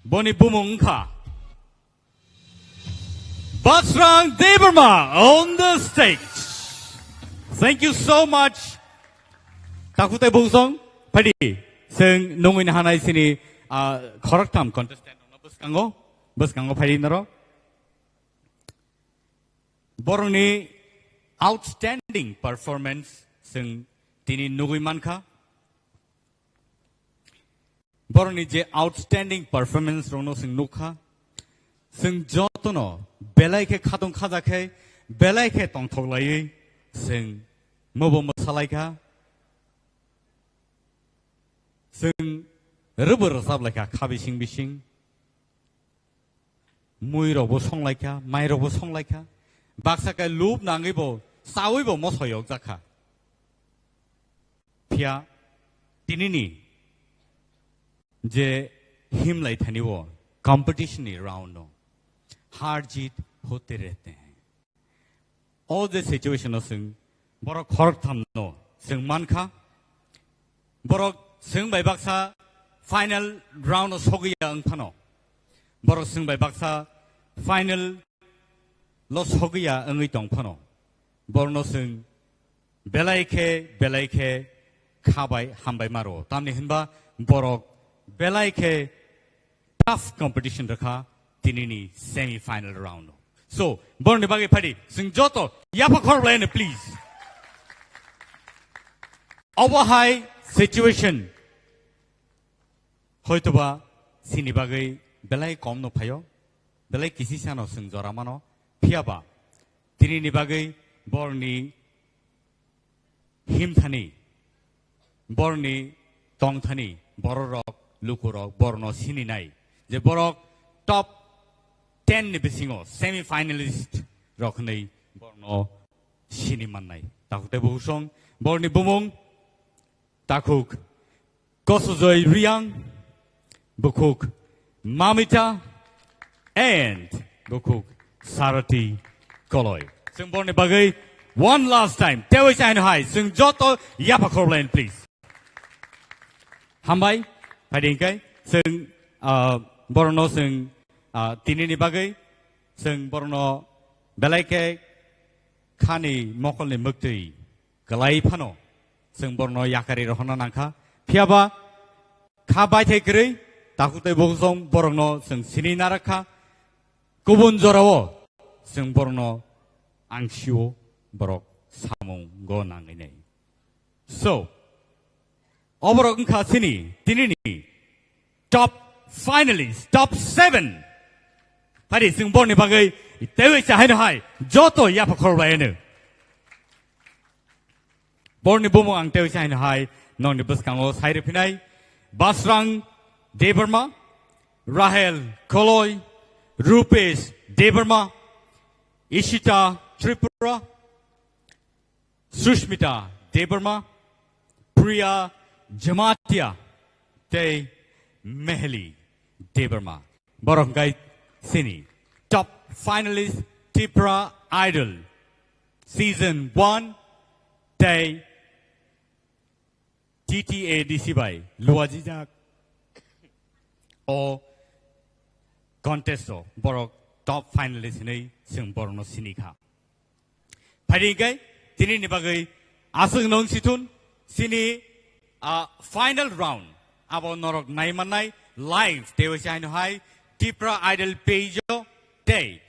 Boni bumung wngkha Basrang Debbarma on the stage. Thank you so much. Takhuk tei buksong, phaidi, chwng nungwi nahanai chini, ah, khoroktham contestant rokno bwskango, bwskango phaidi norok. Borokni outstanding performance chwng tini nugwi mankha. Borokni je outstanding performance rokno chwng nukha, chwng jotono belai khe khatung khaja khe, belai khe tongthok laiwi chwng mobo mwsalaikha, chwng rwbo rwchaplaikha kha bising bising. Mui rokbo songlaikha, mai rokbo songlaikha. Baksa khe lub nangwibo, chawibo mosoi yokjakha. Phiya tinini je himlai thani o competition ni round no har jeet hote rehte hain. O je situation no chwng borok khoroktham no chwng mankha. Borok chwng bai baksa final round o sogwi ya wng phano. Borok chwng bai baksa final lo sogwi ya wngwi tong phano. Borokno chwng belai khe, belai khe kha bai hambai ma rwo. Tamni hwnba borok belai khe tough competition rwkha tinini semi final round o. So, borokni bagwi phaidi, chwng joto yapha khorok laino, please. Obo hai situation. Hoitoba chini bagwi belai kom no phaio, belai kisi sano chwng jora mano, phiyaba tinini bagwi borokni himthani, borokni tongthani, bororok, lukurok, borokno sininai je borok top ten ni bisingo semi finalist rok hwnwi borokno sini mannai. Takhuk tei bukhuk song, borokni bumung takhuk Kosojoy Riang, bukhuk Mamita, and bukhuk Sarati Koloi. Chwng borokni bagwi one last time tewi chaino hai chwng joto yapha khorok laino, please. Hambai, phaidi hwnkhe chwng, ah, borokno chwng, ah, tinini bagwi chwng borokno belai khe khani mokolni mwktwi kwlai phano chwng borokno yakarwi rohorna nangkha. Phiyaba kha baithai kwrwi takhuk tei bukhuk song borokno chwng sini narakha. Kubun jorao chwng borokno ang sio borok samungo nangwi nai. So, oborok wngkha chini tinini top finalist, top seven. Phaidi chwng borokni bagwi tewi chahaino hai joto yapha khorok laino. Borokni bumung ang tewi chahaino hai nokni bwskango sai rwphinai Basrang Debbarma, Rahel Koloi, Rupesh Debbarma, Ishita Tripura, Sushmita Debbarma, Priya Jamatia, tei Meheli Debbarma. Borok hwnkhe chini top finalist Tipra Idol season one tei T T A D C bai luajijak o contest o borok top finalist hinwi chwng borokno sini kha. Phaidi hwnkhe tinini bagwi aswk nung sithun chini, ah, final round abo norok naimannai live tewi chaino hai Tipra Idol page o tei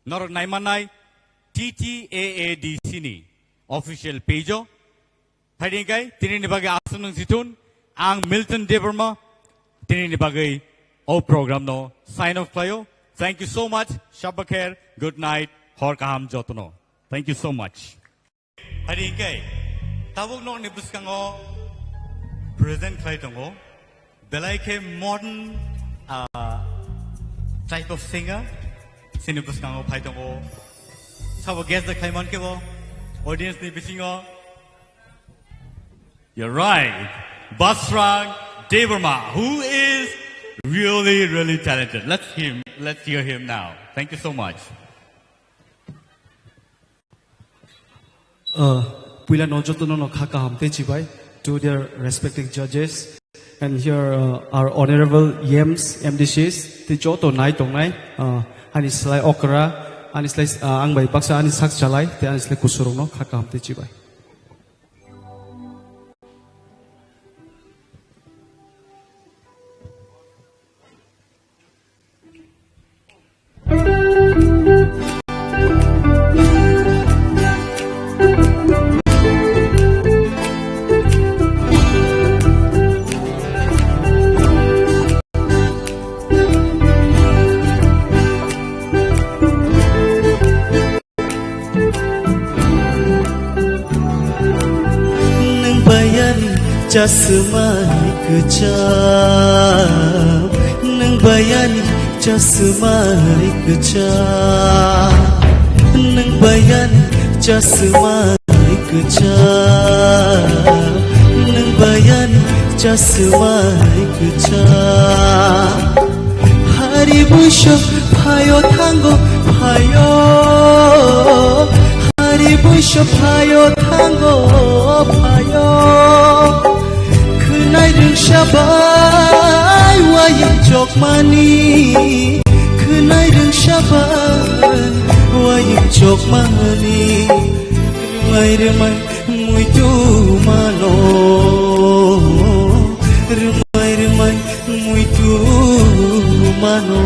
norok naimannai T T A A D C ni official page o. Phaidi hwnkhe tinini bagwi aswk nung sithun ang Milton Debbarma tinini bagwi o program no sign off khlaio. Thank you so much. Shabba kher, good night, hor kaham jotono. Thank you so much. Phaidi hwnkhe tabuk nokni bwskango present khlai tongo belai khe modern, ah, type of singer. Chini bwskango phai tongo. Sabo guess da khai man khe bo audience ni bisingo. You're right. Basrang Debbarma, who is really, really talented. Let's him, let's hear him now. Thank you so much. Uh, puila no joto no no kha kaham tei chibai to their respective judges. And here, uh, our honorable E Ms, M D Cs, tei joto nai tongnai, uh, ani slai okra, ani slai, uh, ang bai baksa ani sak chalai, tei ani slai kusurok no kha kaham tei chibai. Nwng bayani chasmai kwcham, nwng bayani chasmai kwcham, nwng bayani chasmai kwcham, nwng bayani chasmai kwcham. Hari buiso phaio thango phaio, hari buiso phaio thango phaio. Khwnai rwngsa bai wayung chokmani, khwnai rwngsa bai wayung chokmani. Rwmai rwmai muitu mano, rwmai rwmai muitu mano.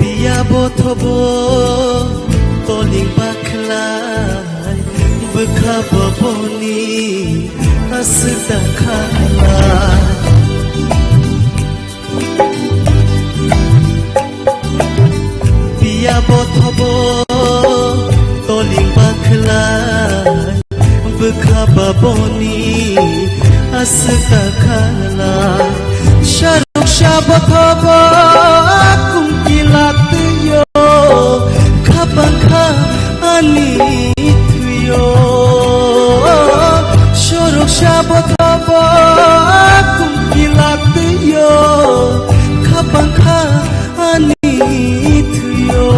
Piya bothobo toling bakhlai. Bwkha boboni aswk da khala. Piya bothobo toling bakhlai. Bwkha boboni aswk da khala. Saruksa bothobo kungkila twiyo. Khapang kha ani thwiyo. Sorok sabo thabo kungkila twiyo. Khapang kha ani thwiyo.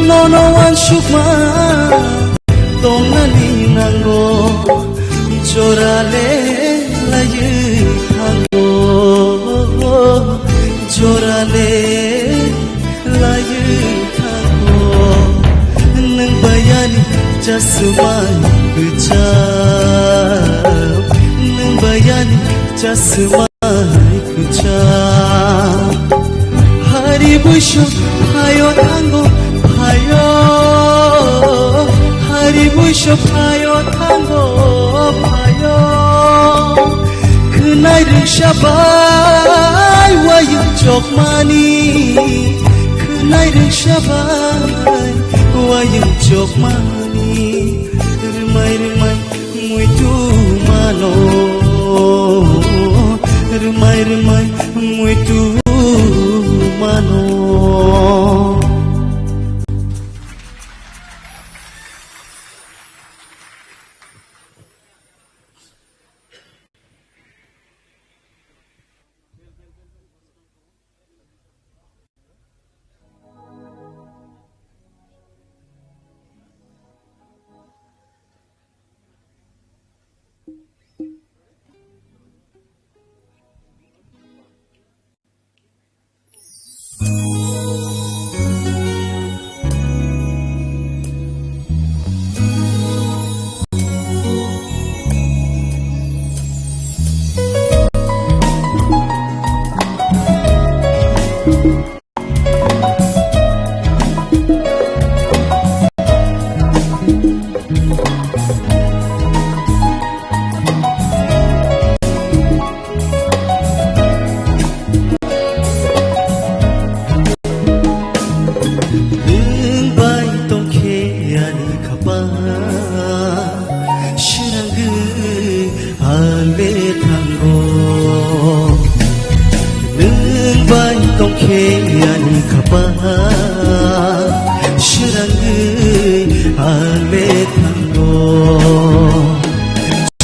Nono wansukma tongnani nango. Jorale laiwi thango, jorale laiwi thango. Nwng bayani chasmai kwcham, nwng bayani chasmai kwcham. Hari buiso phaio thango phaio, hari buiso phaio thango phaio. Khwnai rwngsa bai wayung chokmani, khwnai rwngsa bai wayung chokmani. Rwmai rwmai muitu mano, rwmai rwmai muitu mano. ani khapang srangwi ale thango.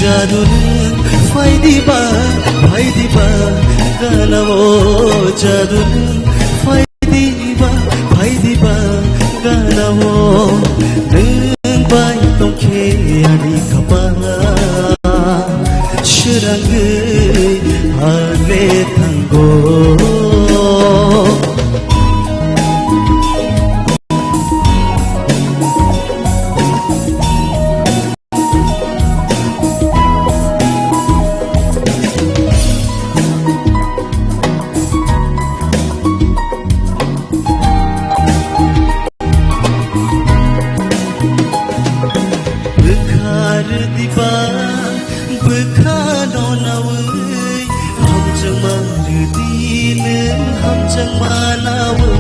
Jadu nwng phai diba, phai diba, gana o. Jadu nwng phai diba, phai diba, gana o. Nwng bai tongkhe ani khapang srangwi ale thango. Bwkha rwdiba, bwkha no nawi, hamjakma rwdi nwng hamjakma nawi.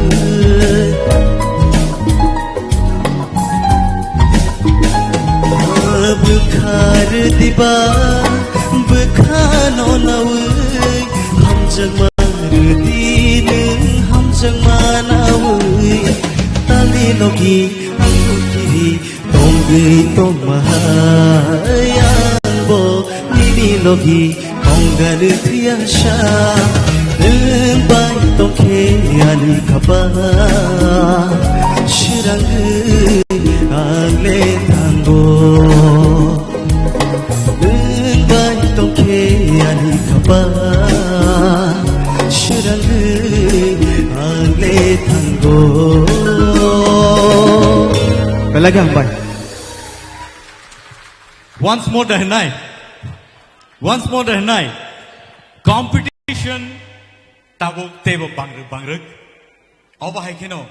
Bwkha rwdiba, bwkha no nawi, hamjakma rwdi nwng hamjakma nawi. Tali logi ang kiri tongwi tongma hai ang bo nini logi tongani thwiya sa. Nwng bai tongkhe ani khapang srangwi ang le thango. Nwng bai tongkhe ani khapang srangwi ang le thango. Belai khe hambai. Once more da hwnai. Once more da hwnai. Competition tabuk teibo bangrwk bangrwk. Obo hai kheno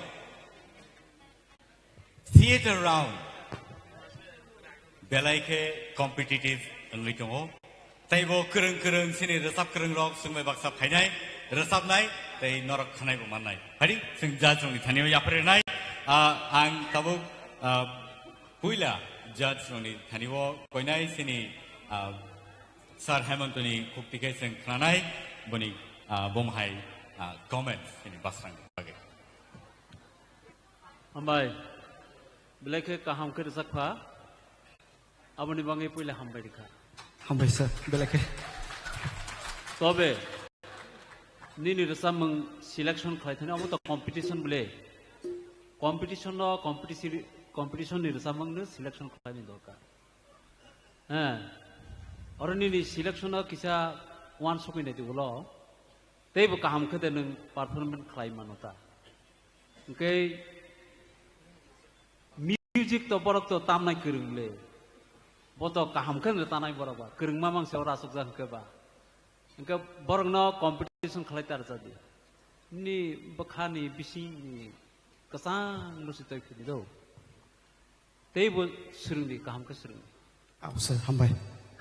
theater round belai khe competitive wngwi tongo. Teibo kwrwng kwrwng chini rwchap kwrwng rok chwngbai baksa phainai, rwchapnai tei norok khwnai bo mannai. Phadi chwng judge rokni thani o yapharwi rwnai. Ah, ang tabuk, ah, puila judge rokni thani o koinai chini, ah, Sir Hemantoni khukti khe chwng khwnanai boni, ah, bomo hai, ah, comments chini Basrang bagwi. Hambai. Belai khe kaham khe rwchap kha. Aboni bagwi puila hambai rikha. Hambai sir, belai khe. Tobe, nini rwchapmung selection khlai thani, omo to competition bole. Competition no, competition, competition ni rwchapmung no selection khlaini dorkar. He. Oro nini selection no kisa uansukwi naidi ulo. Teibo kaham khe de nwng performance khlai mano ta. Hwnkhe music to borok to tamnai kwrwng le. Bo to kaham khe no tanai borok ba. Kwrwngma mang se oro aswk jak hwnkhe ba. Hwnkhe borok no competition khlai ta rwchadi. Ni bwkha ni bising ni kwchang no se toi phini do. Teibo swrwngdi, kaham khe swrwngdi. Abo sir, hambai.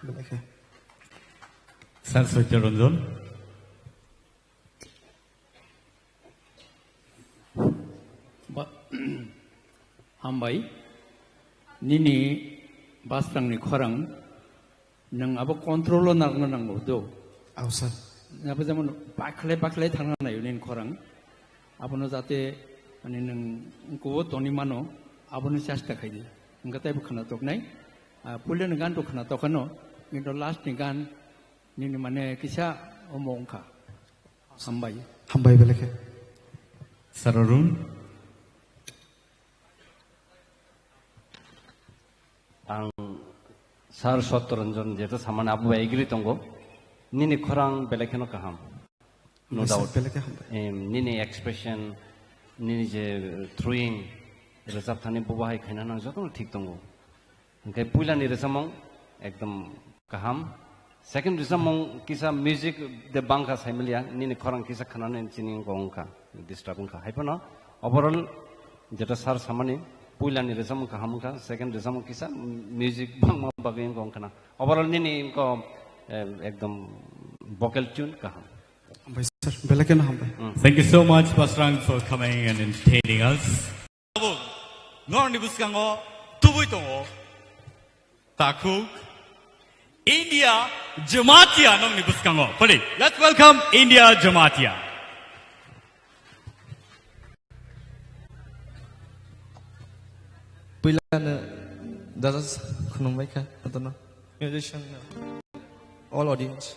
Belai khe. Sir Satya Ranjan. Ba-, hambai. Nini Basrangni khorang nwng abo control o narwkna nango do. Abo sir. Abo jemon bakhlai bakhlai thangna naio nini khorang. Abono jate mane nwng kubo toni mano, abono chesta khaidi. Hwnkhe teibo khwna toknai. Ah, puilani gan to khwna tokano, kintu last ni gan nini mane kisa omo wngkha. Hambai. Hambai belai khe. Sir Arun. Ang Sir Satyaranjan jeto samani abo bai agree tongo. Nini khorang belai kheno kaham. No doubt. Belai khe hambai. Em, nini expression, nini je throwing, rwchap thani bo bahai khaina nang jotono thik tongo. Hwnkhe puilani rwchapmung ekdom kaham. Second rwchapmung kisa music de bangkha saimaliya, nini khorang kisa khwnani chini wngkha, wngkha, disturb wngkha. Haiphano overall jeta sir samani puilani rwchapmung kaham wngkha, second rwchapmung kisa music bangma bagwi wngkha, wngkha na. Overall nini wngkha, eh, ekdom vocal tune kaham. Hambai sir, belai kheno hambai. Mm. Thank you so much, Basrang, for coming and entertaining us. Tabuk, norokni bwskango tubui tongo. Takhuk, India Jamatia nokni bwskango. Pwdi, let's welcome India Jamatia. Puila no judges khulumbai kha, jotono musician no, all audience.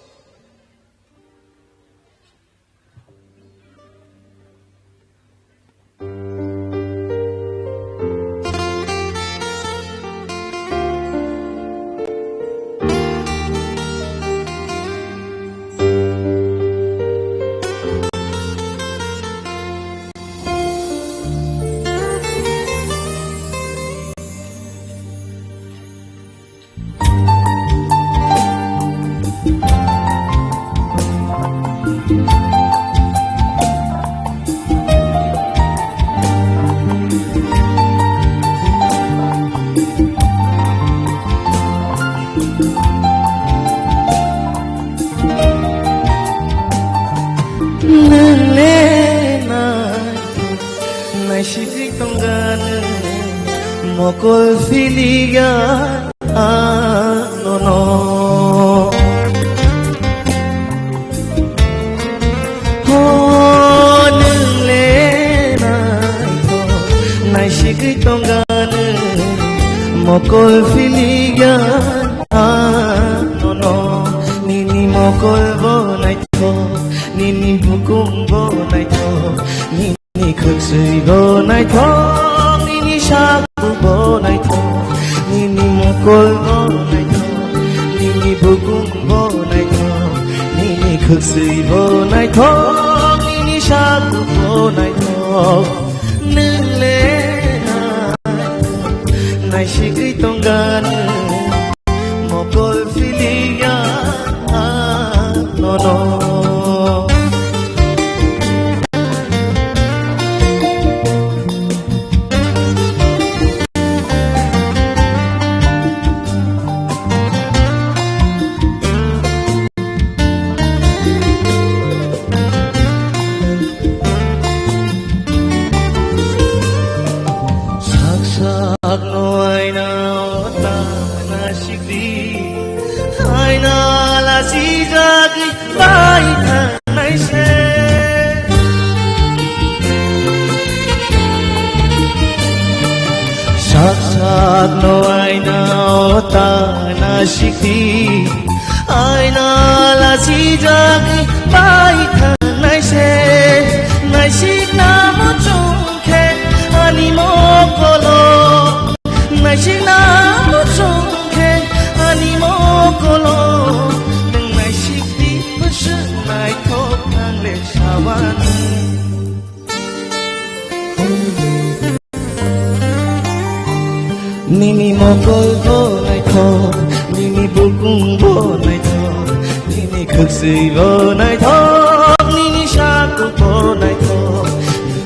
Nwng le nai, naisigwi tongganw, mokol siliya anono. Ho, nwng le nai, naisigwi tongganw, mokol siliya anono. Nini mokol bo naithok, nini bukum bo naithok, nini khwksui bo naithok, nini saku bo naithok, nini mokol bo naithok, nini bukum bo naithok, nini khwksui bo naithok, nini saku bo naithok. Nwng le naisigwi tongganw, mokol siliya nono. Sak sak no aina o ta nasikdi, aina lasijagwi bai thangnai se. Sak sak no aina o ta nasikdi, aina lasijagwi bai thangnai se. Naisikna muchung khe ani mokolo, naisikna muchung khe ani mokolo, nwng naisikdi bwswk naithok ang le sawani. Nini mokol bo naithok, nini bukum bo naithok, nini khwksui bo naithok, nini saku bo naithok,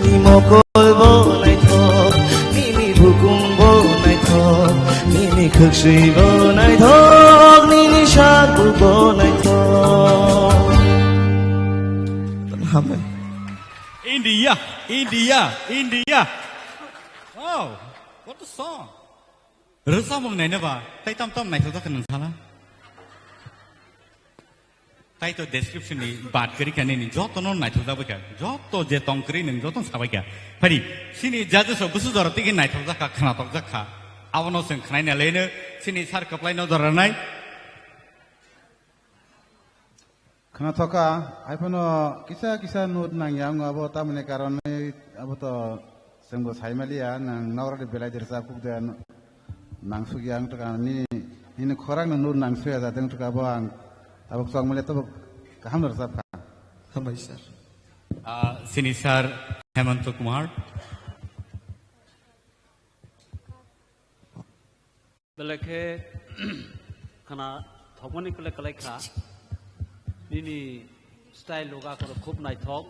nini mokol bo naithok, nini bukum bo naithok, nini khwksui bo naithok, nini saku bo naithok. Hambai. India, India, India. Wow, what a song. Rwchapmung naina ba, tai tam tam naithok jak nang sala. Tai to description ni bat kari kani ni joto no naithok jak bai kha. Joto je tong kri nang joto sabai kha. Phari, sini judges rok busu jora tigi naithok jak kha, khnatok jak kha. Abono seng khnai na leno, sini sar kaplai no jora nai. Khna thoka, hai phano kisa kisa note nangya wng abo, tamoni karonwi abo to chwngbo saimaliya, nang nogra de belai de rwchap kuk de, nang sukya wng tongkha, nini, nini khorang no note nang suya jate wng tongkha, abo ang tabuk chokmaliya, tabuk kaham no rwchap kha. Hambai sir. Ah, sini sir Hemanta Kumar. Belai khe khna thokmani kle kwlai kha. Nini style loga khoro khub naithok,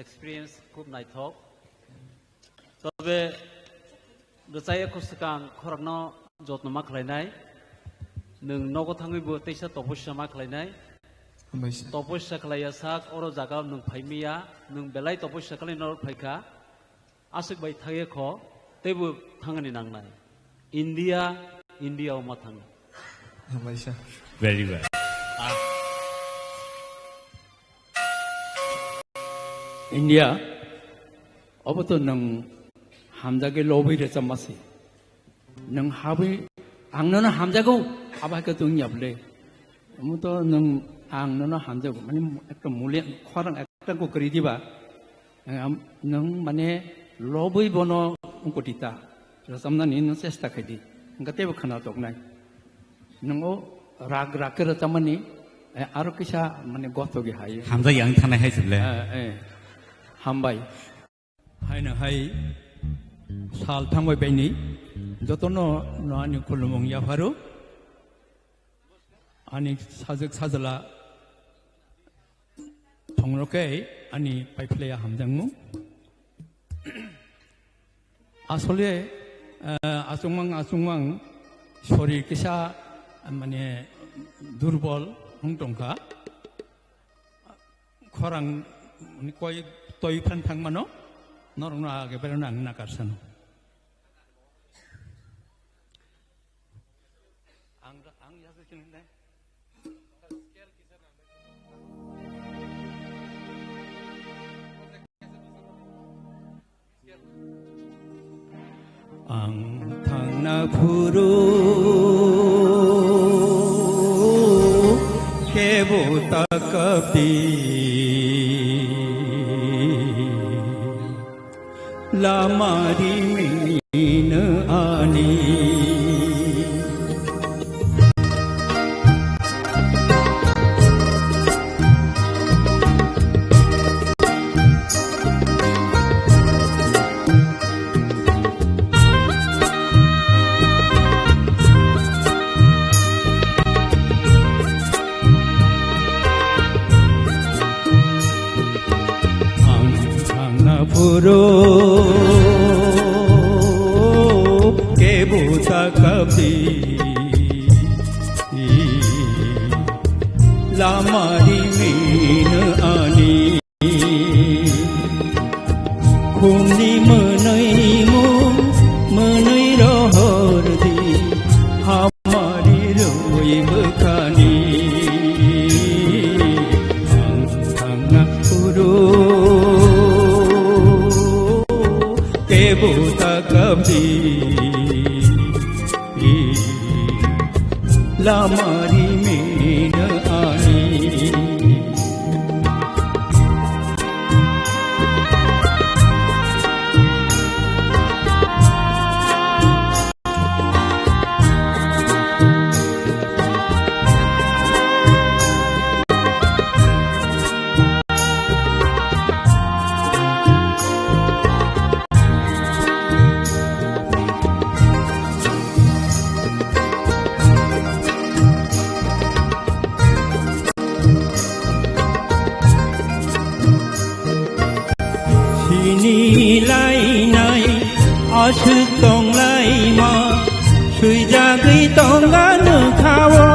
experience khub naithok. Tobe rwchaya kho swkang khorokno jotno ma khlainai. Nwng nogo thangwi bo teisa toposia ma khlainai. Hambai sir. Toposia khlaiya sak oro jaga nwng phaimiya, nwng belai toposia khlai norok phaikha. Aswk bai thangya kho, teibo thangani nangnai. India, India o ma thang. Hambai sir. Very well. India, obo to nwng hamjagwi lobwi rwchapma se. Nwng habwi ang nono hamjago, abo hai khe tong ya bwle. Omo to nwng ang nono hamjago, mane ekta muli khorang ekta ko kwrwi diba. Ang, nwng mane lobwi bono wngkotita rwchapnani nwng chesta khaidi, hwnkhe teibo khwnathoknai. Nwng o rag rag khe rwchapmani, eh, aro kisa mane gothogwi hai. Hamjak yang thanai hai se bwle. Eh, eh. Hambai. Haino hai sal thangbai baini jotono no ani khulumung yapharo. Ani sajwk sajla thongrokhe ani paiphlaiya hamjakmung. Asole, eh, achukmang achukmang sorir kisa, mane, durbol wng tongkha. Khorang, mane, koi toi phan thangmano, norokno age berano ang nakarsano. Ang, ang yasa sini deh. Ang thangna phuru kebo takapdi. Lama rimino ani. Ang thangna phuru kebo takapdi. Lama rimino ani. Khumni mwnwi mung, mwnwi rohor di, hamari rwi bwkhani. Ang thangna phuru kebo takapdi. Lama rimino ani. Sini lainai aswk tonglaima, swijagwi tonga nokha-o.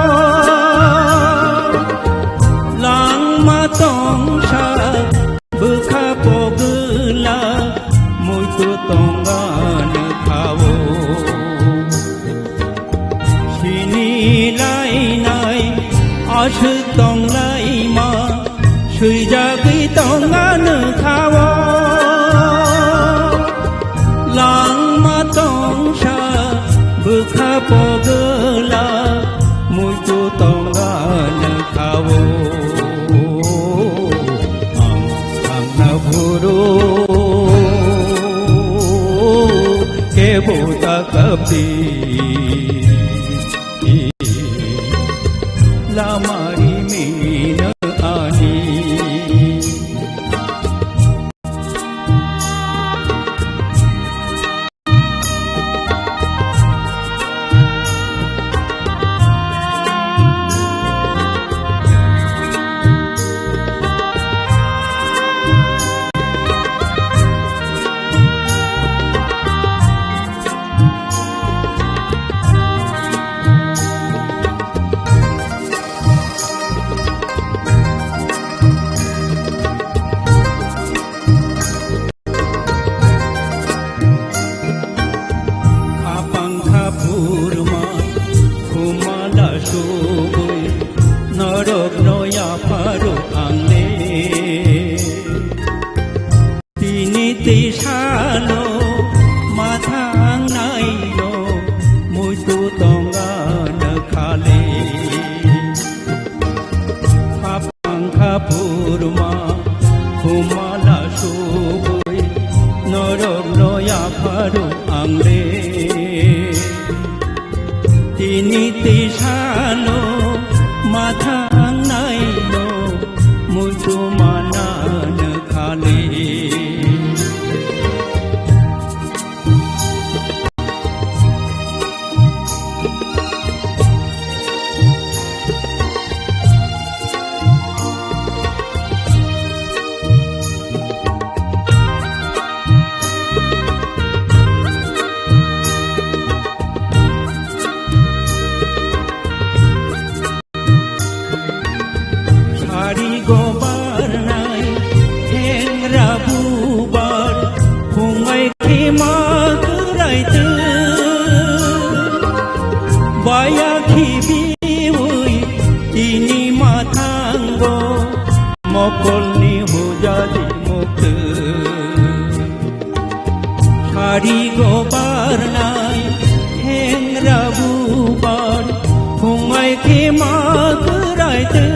Langma tongsa bwkha pogwla, muitu tonga nokha-o. Sini lainai aswk tonglaima, swijagwi tonga nokha-o. Langma tongsa bwkha pogwla, Kubui norokno yapharo ang le. Tini tisano mathang naino muitu manano khali. Sari gobar nai, hengra bubar, phungai khima kwrai twi. Baya khibiwi tini mathango, mokolni hujadi muktu. Sari gobar nai, hengra bubar, phungai khima kwrai twi.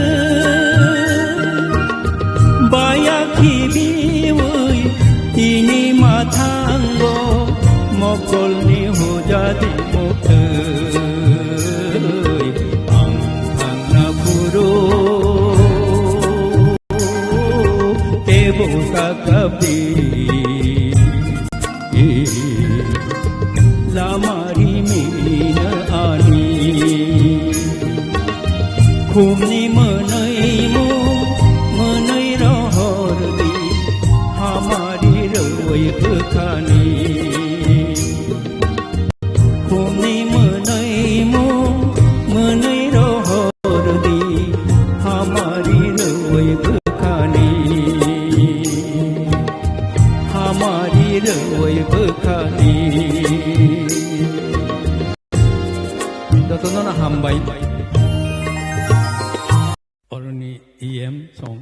Baya khibiwi tini mathango, mokolni hujadi muktu. Ang thangna phuru kebo ta kapdi. Lamari mina ani khumni mwnwi mu mwnwi rohor di hamari roi bwkhani. Khumni mwnwi mu mwnwi rohor di hamari roi bwkhani. Hamari roi bwkhani. Jotono no hambai. Oroni E M song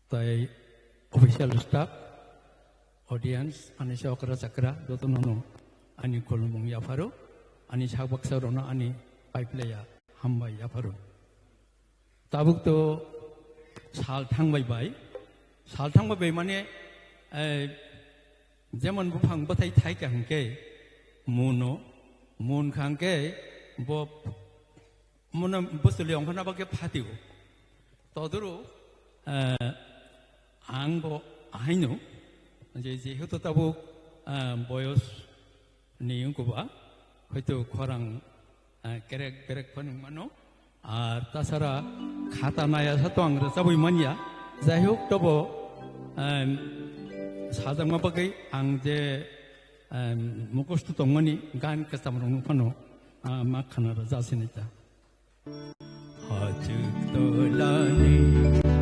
tai official staff, audience, ani se okra chakra, jotono no ani khulumung yapharo, ani sak baksa rono ani paiplaya hambai yapharo. Tabuk to sal thangbai bai. Sal thangbai bai mane, eh, jemon buphang bwthai thai ka hwnkhe muno, mun kha hwnkhe bo muno bwswli ongkhorna bagwi phatio. Todoro, eh, ang bo ahaino je, jehetu tabuk, eh, boyos ni wngkha ba, hoito khorang, eh, kerek berek phano wngmano. Ar tasara khata naya sa to ang rwchabwi manya. Jai hok, tobo, em, sajakma bagwi ang je, em, mukhusto tongmani gan kwcham rokno phano, ah, ma khana rwja sinita. Hachwk tolani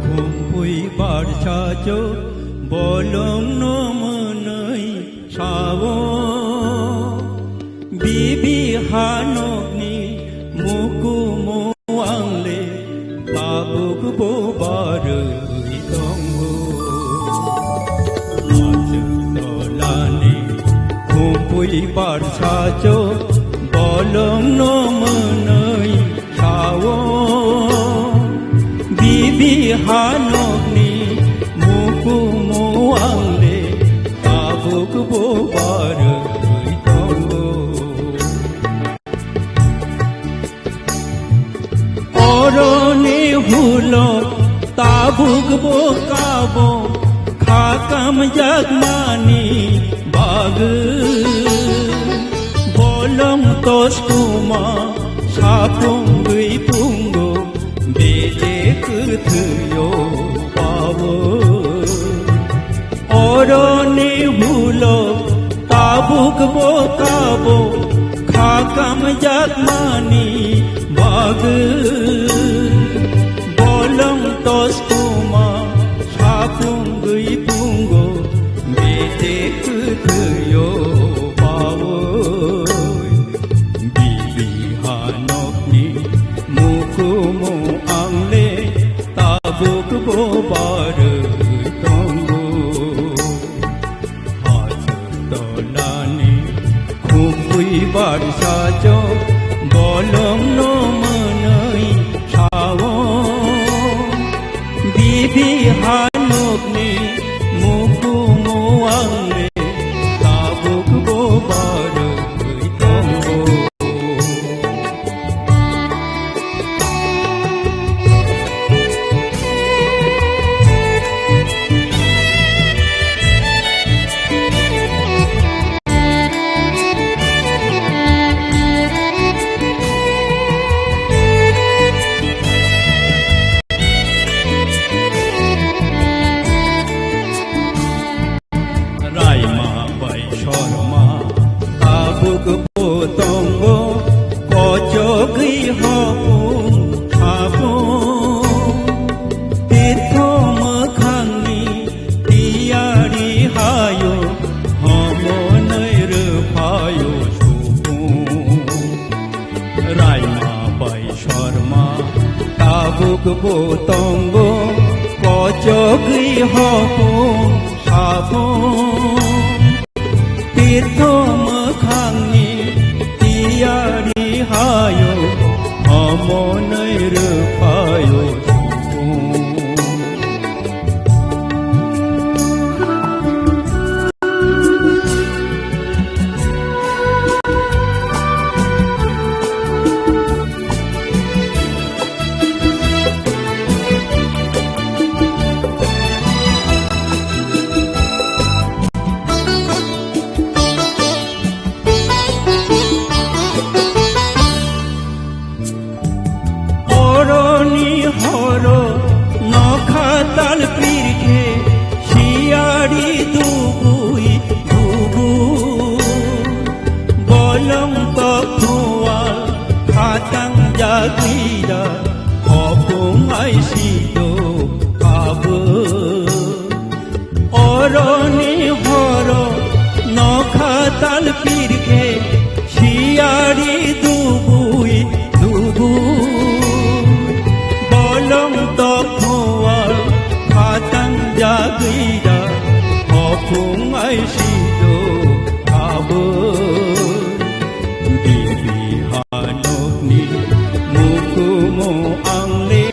khumpui barsa cho bolongno mwnwi sao. Bibi hanokni mukumu angle tabuk bo barwi tongo. Hachwk tolani khumpui barsa cho bolongno mwnwi sao. Bibi hanokni mukumu angle tabuk bo barwi tongo. Oroni hulo tabuk bo kabo khakam jakmani bagwi bolong toskuma sapung gwi pungo bede kwthwio pawo. Oroni hulo tabuk bo kabo khakam jakmani bagwi bolong toskuma sapung gwi pungo bete kwthwio pawo. Bibi hanokni mukumu angle tabuk bo barwi tongo. Hachwk tolani khumpui barsa cho bolongno mwnwi sao. Bibi hanokni mu Kubo tongo kochogwi hopung sapung, tirtho mwkhangni tiyari hayo, omonwi rwphayo songkung. Oroni horo nokha tal pirkhe siyari dubui dubu. Bolong tokhual khatang jagwida hopung aisido abo. Oroni horo nokha tal pirkhe siyari dubui dubu. Bolong tokhual khatang jagwida hopung aisido abo. Bibi hanokni mukumu angle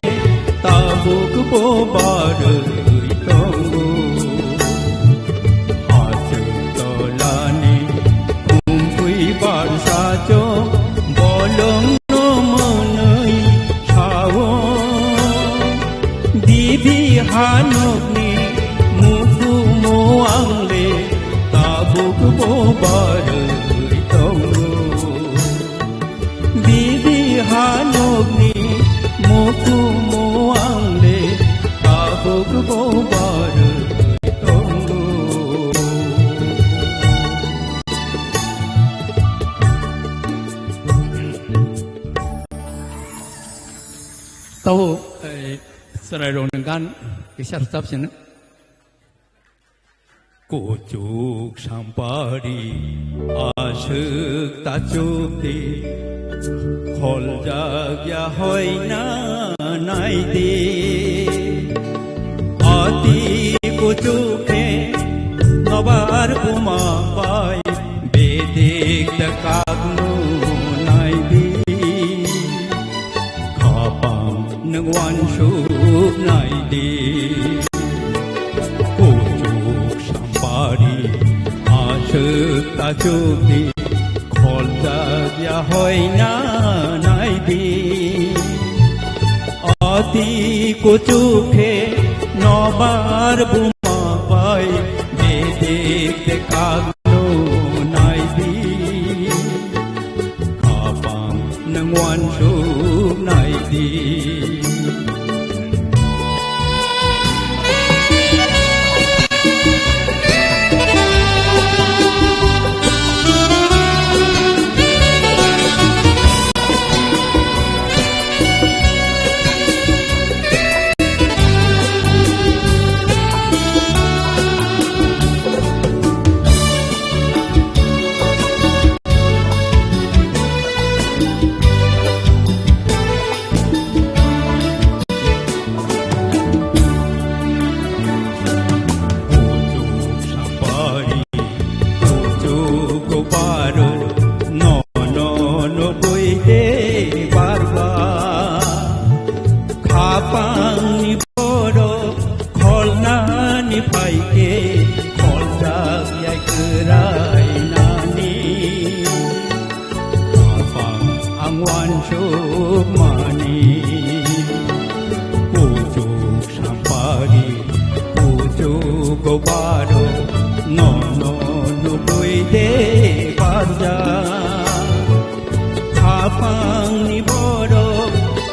tabuk bo barwi tongo. Hachwk tolani kumpui barsa cho bolongno mwnwi sao. Bibi hanokni mukumu angle tabuk bo barwi tongo. Bibi hanokni mukumu angle tabuk bo barwi tongo. Tau, eh, chwrairokni gan kisa rwchap sino. Kuchuk sampari aswk tachuk di, kholjak ya hoina nai di. Ati kuchuk khe nobar buma pai bedik da kagnu nai di. Khapang nwng uansuk nai di. Kuchuk sampari aswk tachuk di, kholjak ya hoina nai di. Ati kuchuk khe nobar buma pai bedik de kagnu nai di. Khapang nwng uansuk nai di. Kuchuk sampari, kuchuk baro, no, no, no, koi de barba. Khapangni borok kholnani phaikhe, kholjak yai kwrainani. Khapang ang uansukmani. Kuchuk sampari, kuchuk baro, no, no, nukui de barjak. Khapangni borok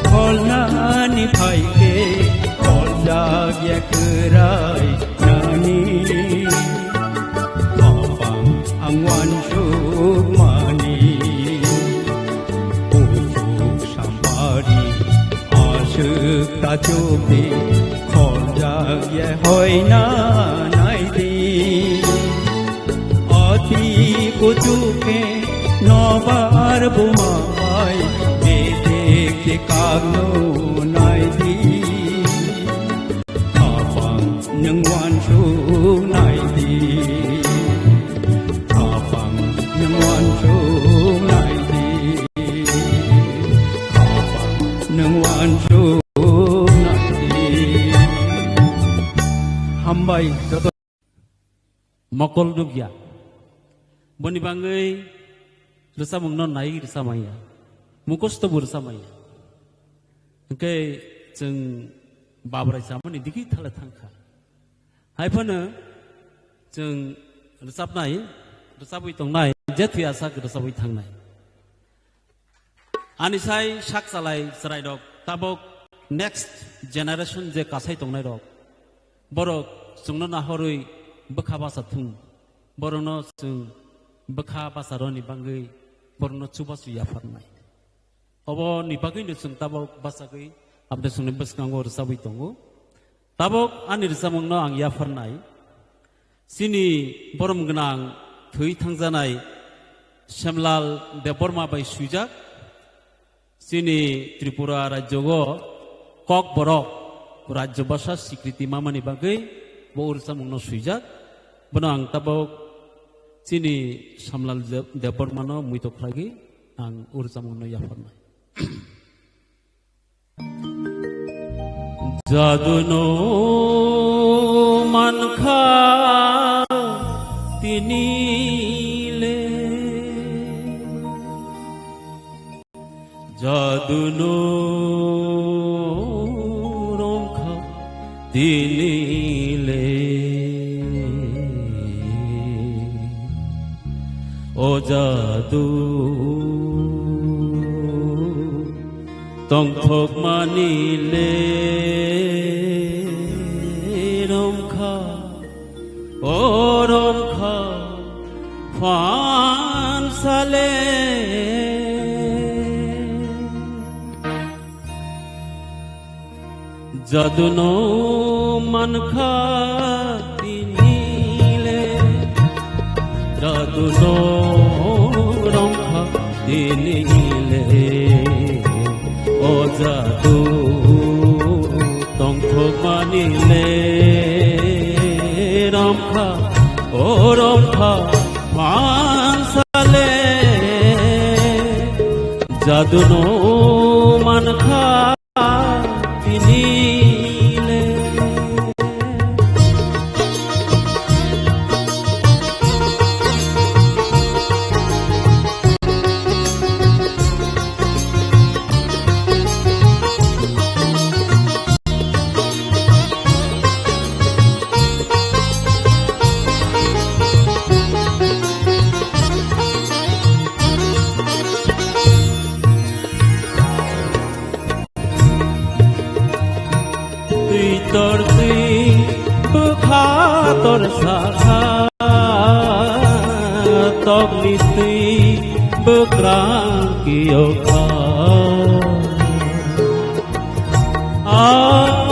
kholnani phaikhe, kholjak ya kwrainani. Khapang ang uansukmani. Kuchuk sampari, aswk tachuk di, kholjak ya hoina nai di. Ati kuchuk khe nobar buma bai, bedik de kagno nai di. Nwng uansuk nai di, khapang nwng uansuk nai di, khapang nwng uansuk nai di. Hambai joto. Mokol nukya. Boni bangwi rwchapmungno nai rwchapmaya. Mukosto bo rwchapmaya. Hwnkhe chwng Babrai chamani digi thale thangkha. Hai phano chwng rwchapnai, rwchapwi tongnai, je thwi asak rwchapwi thangnai. Ani sai sak chalai chwrairok tabok next generation je kasai tongnairok, borok chwngno nahorwi bwkha basa thung, borokno chwng bwkha basa rwni bangwi borokno chubachu yapharnai. Oboni bagwino chwng tabok bachagwi amtwsongni bwskango rwchabwi tongo. Tabok ani rwchapmungno ang yapharnai. Chini borom gwnang thwi thangjanai Semlal Debbarma bai swijak. Chini Tripura rajyo o Kokborok rajyo bhasha sikriti mamani bagwi bo rwchapmungno swijak. Bono ang tabok chini Semlal Deb-, Debbarmano muito khlaigwi ang rwchapmungno yapharnai. Jadu no mankha tini le, jadu no romkha tini le. O jadu tongthokmani le romkha, o romkha phansale. Jadu no mankha tini le, jadu no romkha tini le, o jadu tongthokmani le romkha, o romkha phansale. Jadu no mankha tini le. Twi tor twi bwkha tor sakha, tokni twi bwkrang kiyokha. Ah,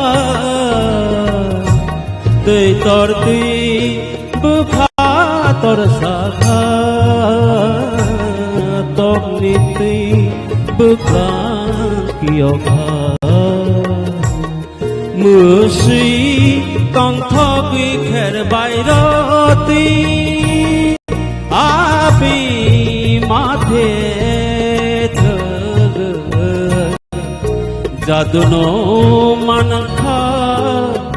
twi tor twi bwkha tor sakha, tokni twi bwkrang kiyokha. Mwswi tongthogwi kher bai rw twi, abi mathe thwgwi. Jadu no mankha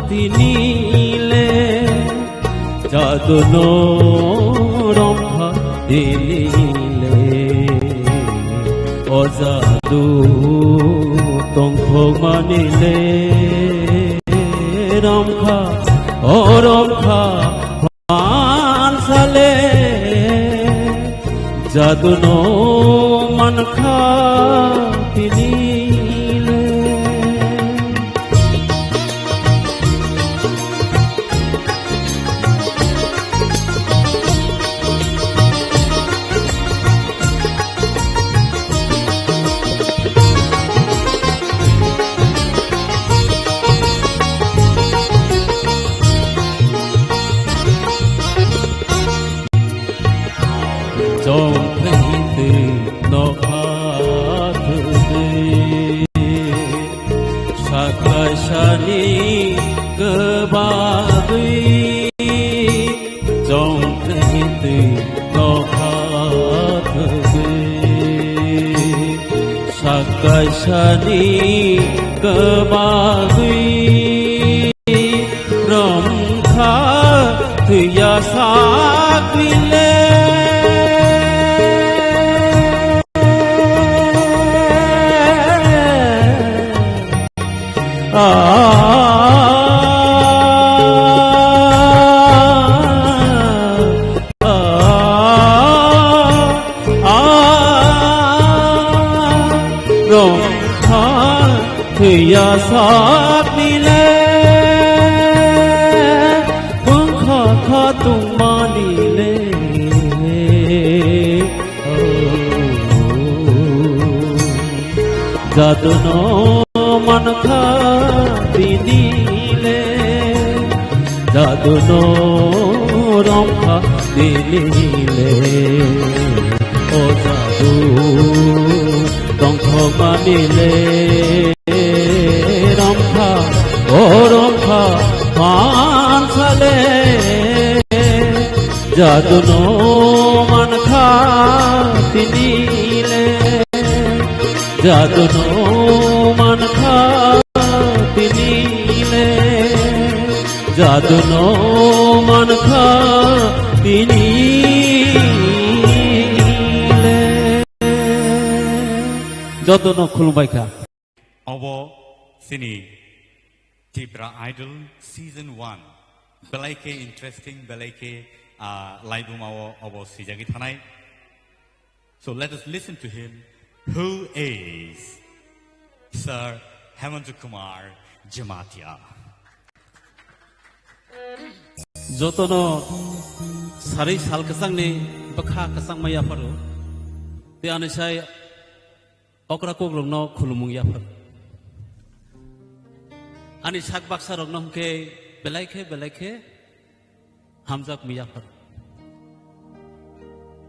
tini le, jadu no romkha tini le. O jadu tongthokmani le romkha, o romkha phansale. Jadu no mankha tini le. Chongthai twi Kaisani kwbagwi romkha thwiya sakile. Romkha thwiya sakni le, bwngkha kha tongmani le. Jaduno mankha tini le, jaduno romkha tini le. O jadu tongthokmani le romkha, o romkha mansa le. Jaduno mankha tini le, jaduno mankha tini le, jaduno mankha tini le. Jotono khulumbai kha. Obo chini Tipra Idol Season one. Belai khe interesting, belai khe, ah, laibuma-o obo swijagwi thanai. So let us listen to him, who is Sir Hemanta Kumar Jamatia. Jotono sari sal kwchangni bwkha kwchangma yapharo. Tei ani sai okra kokrokno khulumung yaphar. Ani sak baksa rokno hwnkhe belai khe, belai khe hamjakmung yaphar.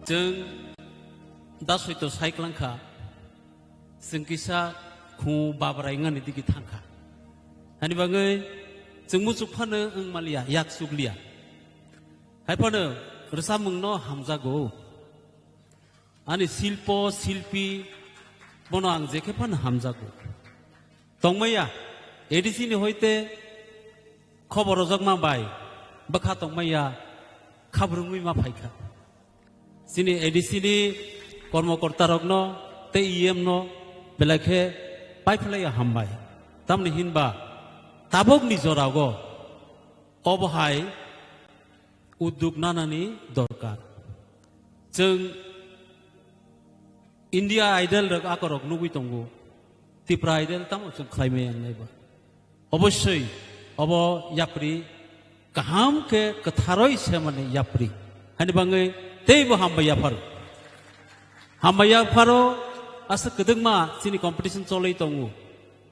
Chwng da soito sai klangkha, chwng kisa khu babrai wngani digi thangkha. Ani bagwi chwng muchuk phano wng manliya, yak chukliya. Hai phano rwchapmungno hamjago. Ani silpo, silpi, bono ang je khe phano hamjago. Tongmaya, A D C ni hoite khobor rwjakma bai bwkha tongmaya, khabrwngwi ma phaikha. Chini A D C ni kormokorta rokno tei E M no belai khe paiphlaiya hambai. Tamni hinba tabukni jorao obo hai udduk nanani dorkar. Chwng India Idol rok akorok nugwi tongo. Tipra Idol tamo chwng khlaimaya wngnai ba. Obossoi obo yapri kaham khe kwtharoi semani yapri. Hani bangwi teibo hambai yapharo. Hambai yapharo asa kwdwkma chini competition cholwi tongo.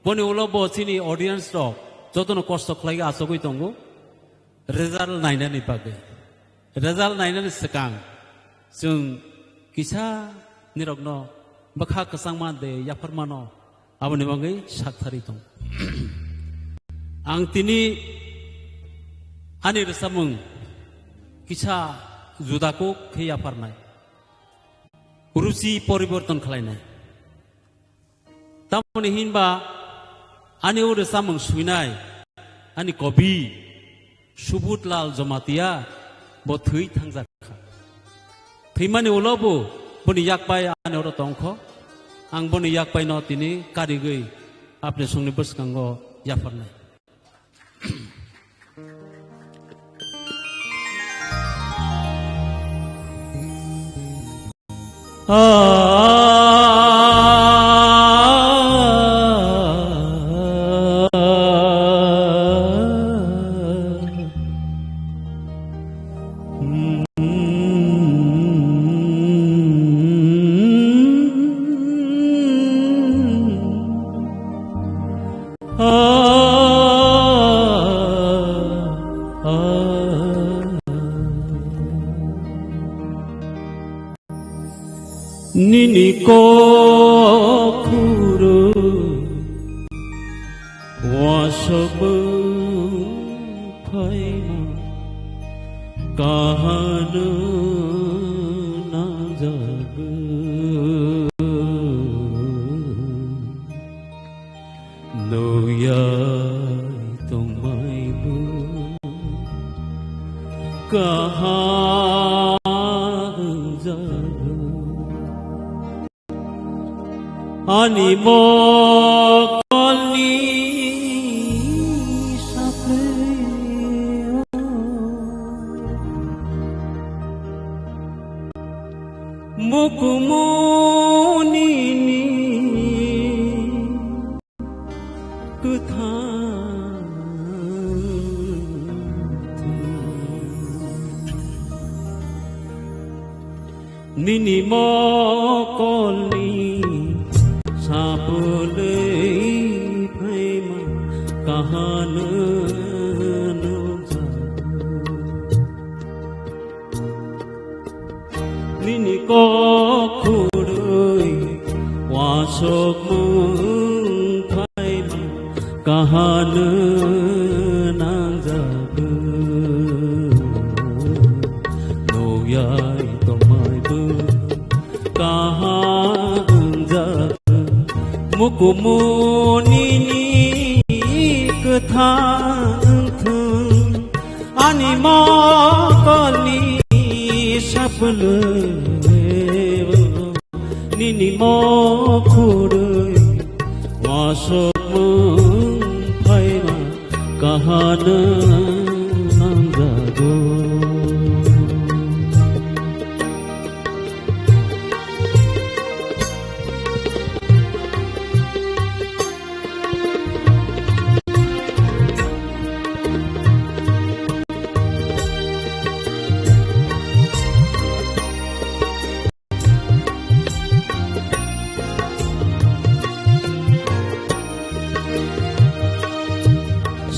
Boni ulo bo chini audience rok jotono kosto khlaiwi achugwi tongo. Result nainani bagwi. Result nainani swkang chwng kisa nirokno bwkha kwchangma de yapharmano aboni bagwi sakthari tong. Ang tini ani rwchapmung kisa juda kuk khe yapharnai. Ruchi poriborton khlainai. Tamoni hinba ani o rwchapmung swinai ani kobi Subut Lal Jamatia bo thwi thangjak kha. Thwimani ulo bo boni yakpai ani oro tongkho. Ang boni yakpaino tini karigwi apni songni bwskango yapharnai. Nini kokhuru wasok phaima kahano najago. Kaham wngjago ani mokolni sapleo. Mukumunini kwthang nini mokolni sapulwi phaima kahano nukjago. Nini kok khurwi uansukmung phaima kahano nangjago. Nukyai tongmaibo kaham wngjago. Mukumunini kwthang wngthung ani mokolni sapulwi. Nini mokhorwi uansukmung phaima kahano nangjago.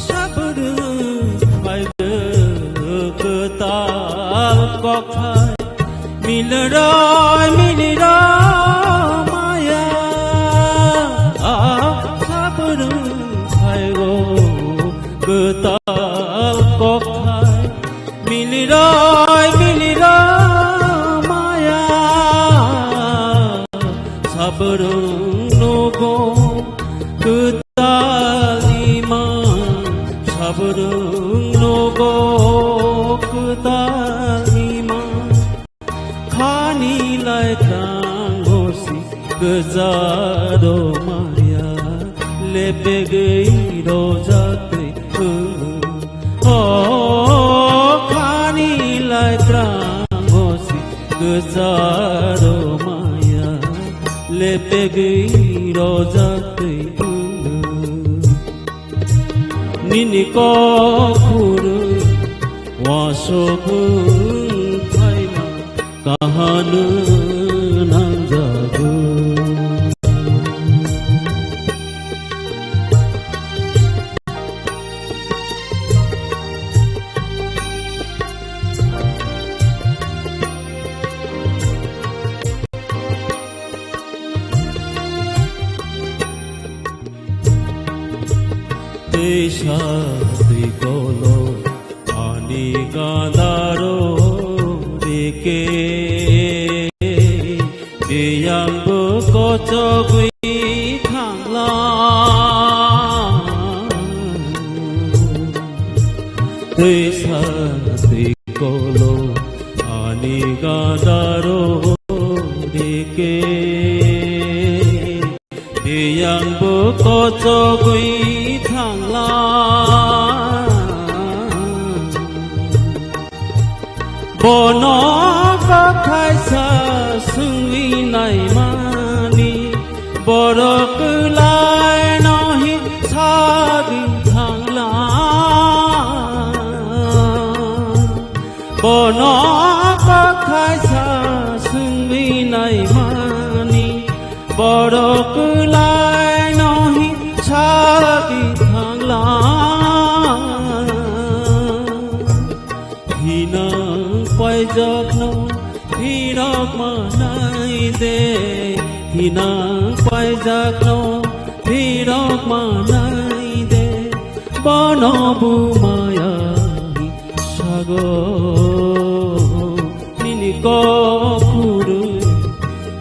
Sabrwng phaio kwtal kokthai, milroi milroi maya. Sabrwng phaio kwtal kokthai, miliroi, miliroi maya. Sabrwng nogo kwtal ima, sabrwng nogo kwtal ima. Khani lai krango si gwja rw maya, lepegwi rwjak twi hwngo. O khani lai krango si gwja rw maya, lepegwi rwjak twi hwngo. Nini kok khurwi uansukmung phaima kahano nangjago. Twisa twi kolo ani gandaro rike, biyangbo kochogwi thangla. Twisa twi kolo ani gandaro rike, biyangbo kochogwi thangla. Bono kwthaisa swngwi naimani, borok kwlaino hi sagwi thangla. Bono kwthaisa swngwi naimani, borok kwlaino hi sagwi thangla. Hinang paijakno phirok manai de, hinang paijakno phirok manai de, bono bumaya sago. Nini kok khurwi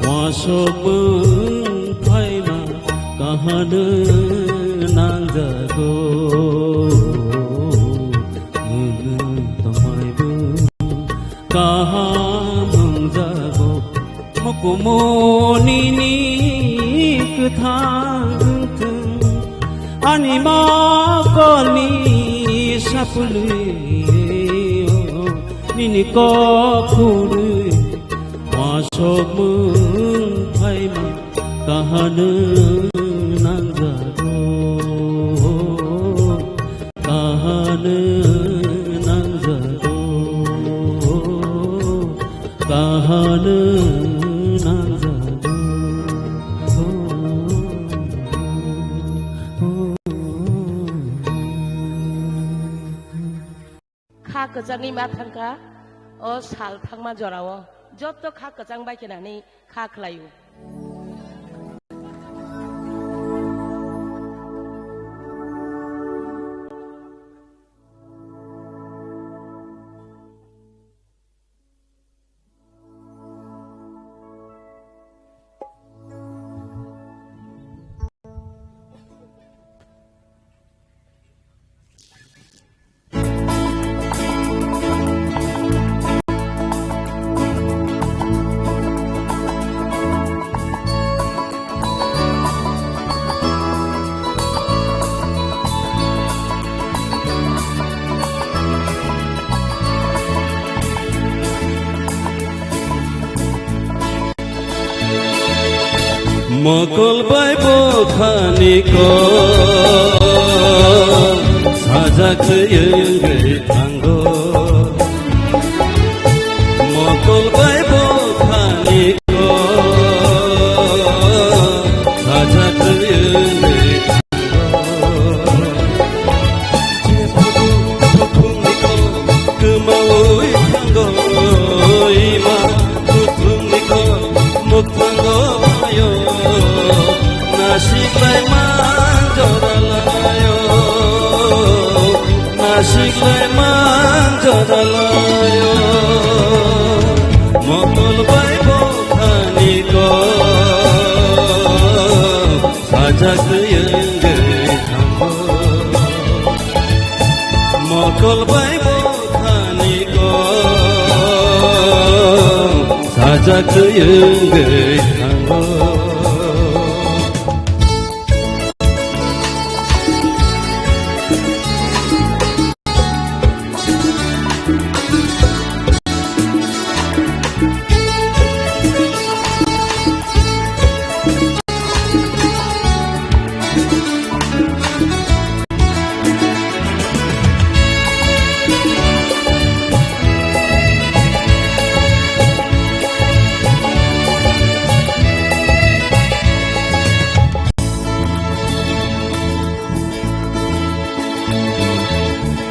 uansukmung phaima kahano nangjago. Nwng tongmaibo Kaham wngjago mukumu nini kwthang thwng, ani mokolni sapulwi o nini kok khurwi asok mung phaima kahano nangjago. Kahano nangjago, kahano nangjago. Kha kwchangwi ma thangkha, o sal thangma jorao joto kha kwchang bai khe nani kha khlaio. Mokol bai bokhani kok sajak twi wngwi thango. Mokol bai bokhani kok sajak twi wngwi Kwmaui thango ima, kuthumni kok mukhango ayo, nasiklai manjoralayo, nasiklai manjoralayo, mokol bai bokhani kok sajak wngwi thango. Mokol bai bokhani kok sajak wngwi thango.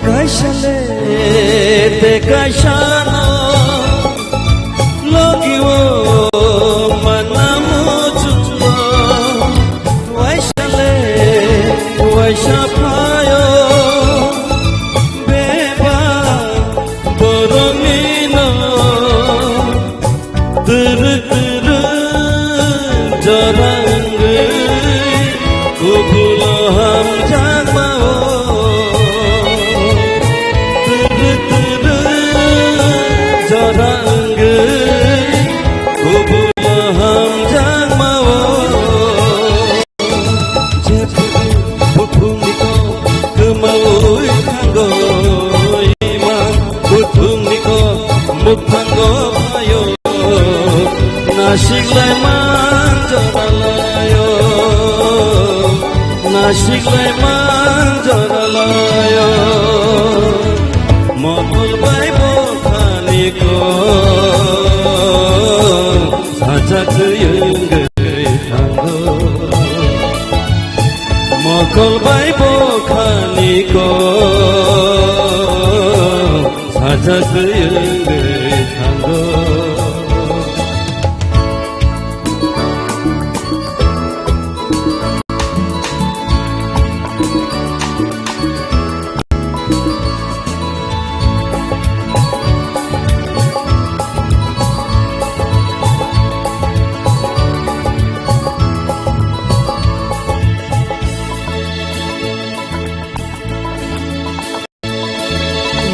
Kaisa le te kaisa no logi o manna muchungo, waisa le waisa phaio beba borokni no. Twrwk twrwk jora wngwi kubulo hamjakma-o. Twrwk twrwk jora wngwi kubulo hamjakma-o. Jephuru buthumni kok kwmaui thango, ima buthumni kok mukhango phaio. Nasiklai manjoralaio, nasiklai manjoralaio. Mokol bai bokhani kok sajak wngwi thango. Mokol bai bokhani kok sajak wngwi thango.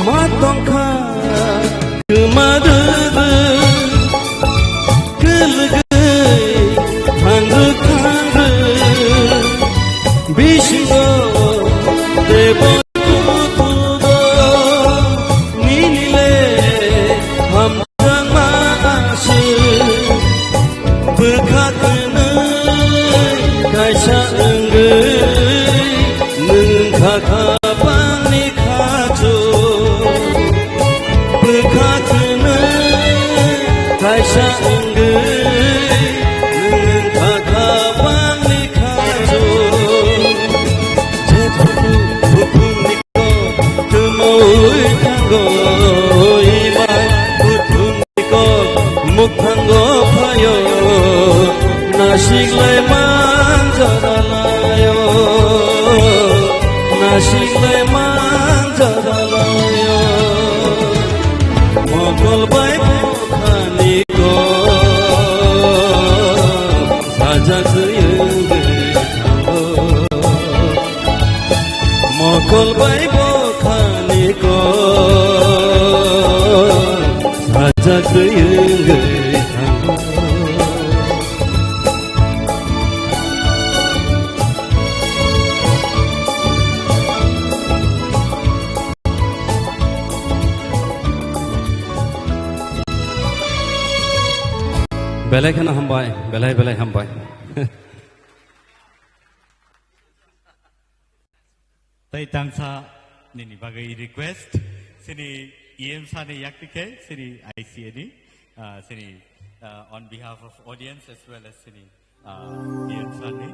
Ma tongkha kwma Thango phayo, nasiklai manjarayo, nasiklai manjarayo. Mokol bai bokhani ko, sajak wngwi thango. Mokol bai bokhani ko, sajak wngwi thango. Belai kheno hambai, belai belai hambai. Tai tangsa nini bagwi request, sini E M sani yakti khe, sini I C A ni, ah, sini, ah, on behalf of audience as well as sini, ah, E M sani.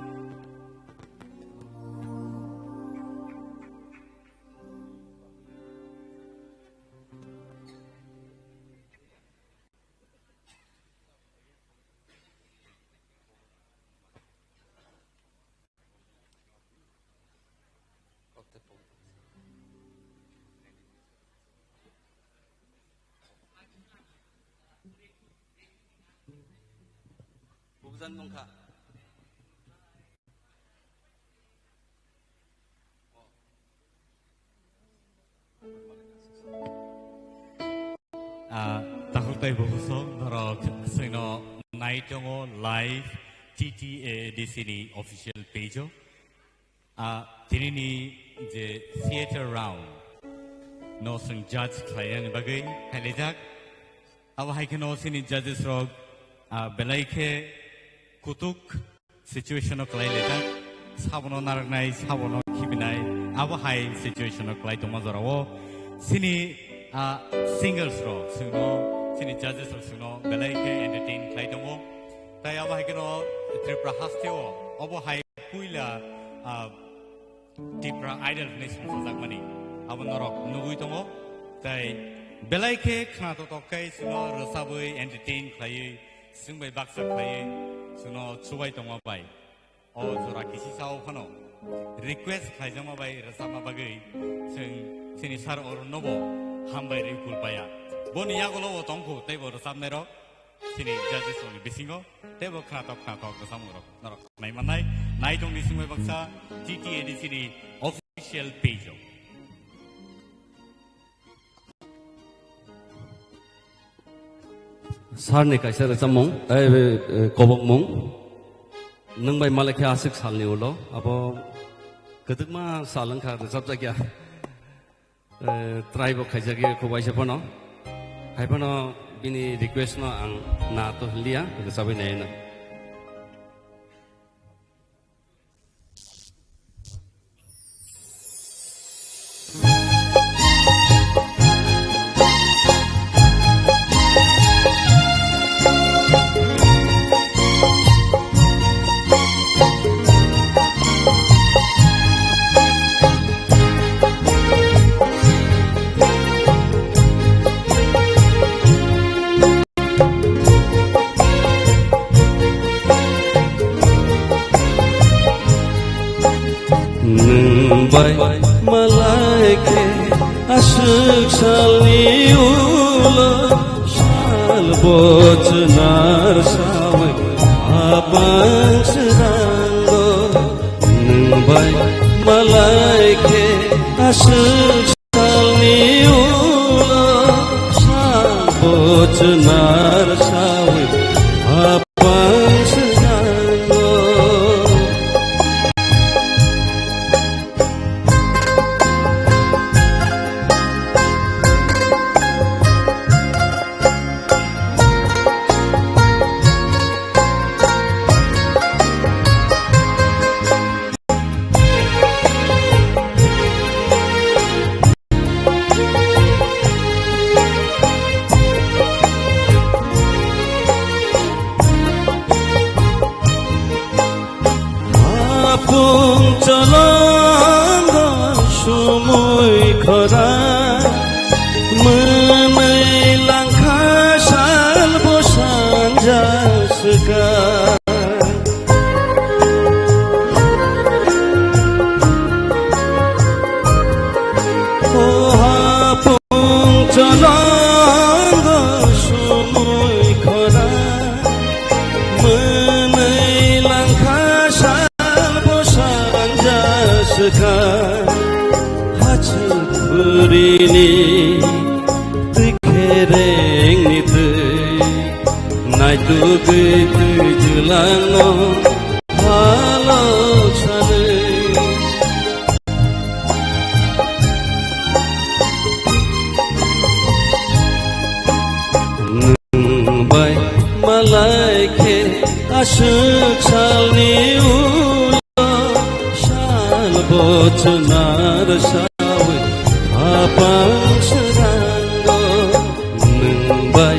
Bubujang tongkha. Ah, takhuk tai bubuso norok chwngno nai tongo live T T A D C ni official page o. Ah, tinini je theater round no chwng judge khlainani bagwi phailaijak. Abo hai kheno chini judges rok, ah, belai khe kutuk situation o kwlai laijak, sabono narwknai, sabono khibinai, abo hai situation o kwlai tongma jorao chini, ah, singers rok chwngno, chini judges rok chwngno belai khe entertain khlai tongo. Tai abo hai kheno Tripura hasteo obo hai puila, ah, Tipra Idol hwnwi songchajakmani abo norok nugwi tongo. Tai belai khe khna totok khe chwngno rwchabwi entertain khlaiwi, chwng bai baksa khlaiwi chwngno chubai tongma bai. O jora kisi sao phano request khlaijakma bai rwchapma bagwi chwng chini sir Arun nobo hambai rwi kulpaya. Boni yagulo bo tongkhu teibo rwchapnairok chini judges rokni bisingo teibo khnatok khnatok rwchapmung rok norok nai mannai. Nai tongni singbai baksa T T A D C ni official page o. Sir ni kaisa rwchapmung, eh, eh, kobokmung. Nwng bai malai khe aswk salni ulo, abo kwdwkma sal wngkha rwchapjakya. Eh, try bo khaijakya kho waisa phano. Hai phano bini request no ang na to hwnliya, rwchabwi naino. Nwng bai malai khe aswk salni ulo sal bochwnar sawi apang srango. Nwng bai malai khe aswk salni ulo sal bochwnar sawi apang swnango. Apung cholongo sumui khora, mwnwi langkha sal bwsa. Tubui twi jwlangno halok sanwi. Nwng bai malai khe aswk salni ulo sal bo chwnar sawi hapang srango. Nwng bai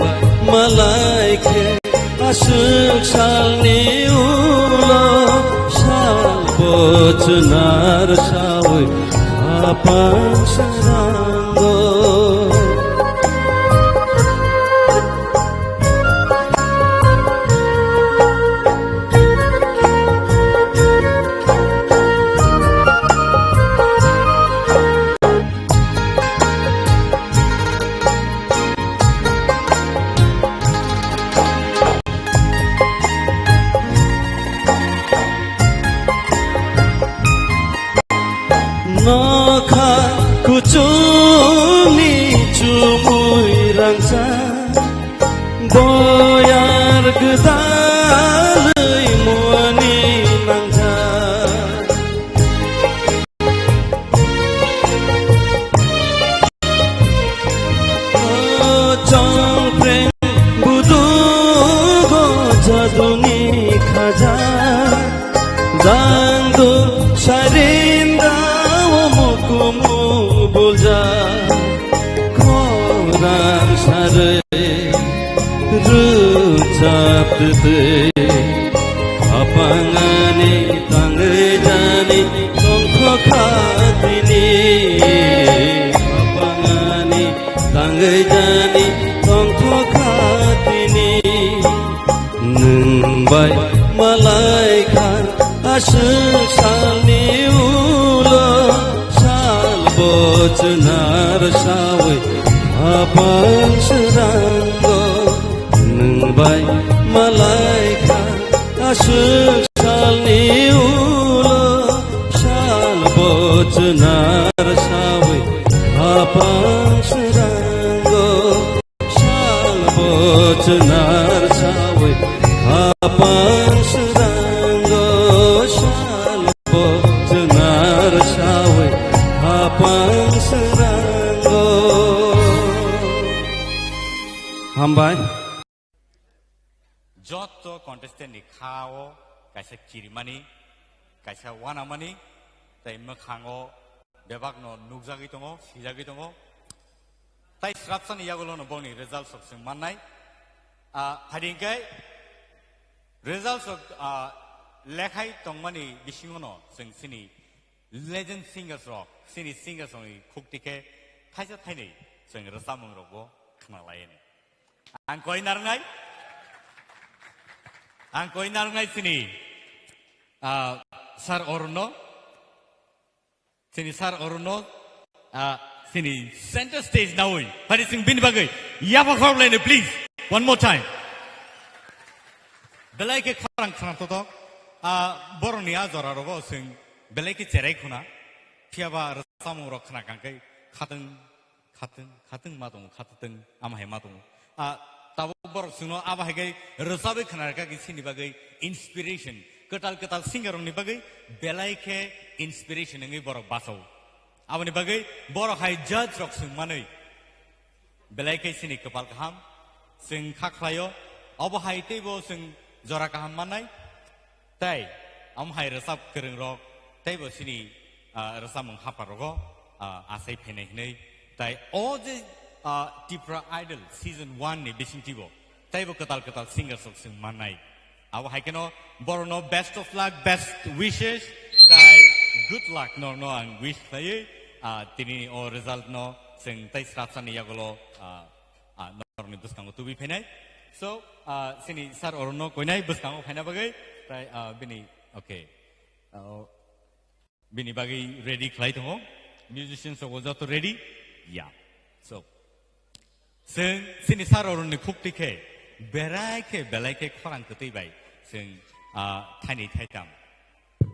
malai khe aswk salni ulo sal bo chwnar sawi hapang srango. Nokha kuchungni chumui rangchak, boyar gwdalwi muani nangjak. O chongpreng budugo jaduni khaja, jangdu sarinda o mukumu bulja, khorang sare rwchap twtwi, khapangani tangwi jani tongthokha tini, khapangani tangwi jani tongthokha tini. Nwng bai malai kha aswk salni ulo sal bo chwnar sawi hapang srango. Nwng bai malai kha aswk salni ulo sal bo chwnar sawi hapang srango. Sal bo chwnar sawi hapang srango, sal bo chwnar sawi hapang srango. Hambai. Jotto contestant ni kha o kaisa kirimani, kaisa wanamani, tei mwkhango bebakno nukjagwi tongo, swijagwi tongo. Tai srapsani yagulono bongni result sok chwng mannai. Ah, phaidi hwnkhe result sok, ah, lekhai tongmani bisingono chwng chini legend singers rok, chini singers rokni khukti khe thaisa thainwi chwng rwchapmung rokbo khna laiyani. Ang koi narwngnai, ang koi narwngnai chini, ah, Sir Arun no. Chini Sir Arun no, ah, chini center stage nawi. Phaidi chwng bini bagwi yapha khorok laino, please. One more time. Belai khe khorang khna totok. Ah, borokni a jora rogo chwng belai khe cherai khuna. Phiya ba rwchapmung rok khna kangkhe khatwng, khatwng, khatwng ma tongo, khatwng ama hai ma tongo. Ah, tabuk borok chwngno abo hai khe rwchabwi khna rwkha khe chini bagwi inspiration. Kwtal kwtal singer rokni bagwi belai khe inspiration wngwi borok bachao. Aboni bagwi borok hai judge rok chwng manwi belai khe chini kwpal kaham chwng kha khlaio. Obo hai teibo chwng jora kaham mannai. Tei, omo hai rwchap kwrwng rok, teibo chini, ah, rwchapmung hapar rogo, ah, achai phainai hwnwi. Tai o je, ah, Tipra Idol season one ni bisingtwibo, teibo kwtal kwtal singers rok chwng mannai. Abo hai kheno borokno best of luck, best wishes, tai good luck norokno ang wish khlaiwi, ah, tini o result no chwng tei srapsani yagulo, ah, ah, norokni bwskango tubui phainai. So, ah, chini Sir Arun no koinai bwskango phaina bagwi, tai, ah, bini, okay. Ah, bini bagwi ready khlai tongo. Musicians rok joto ready? Yeah. So, chwng chini Sir Arun ni khukti khe, berai khe, belai khe khorang kwtwi bai chwng, ah, thaini thaitam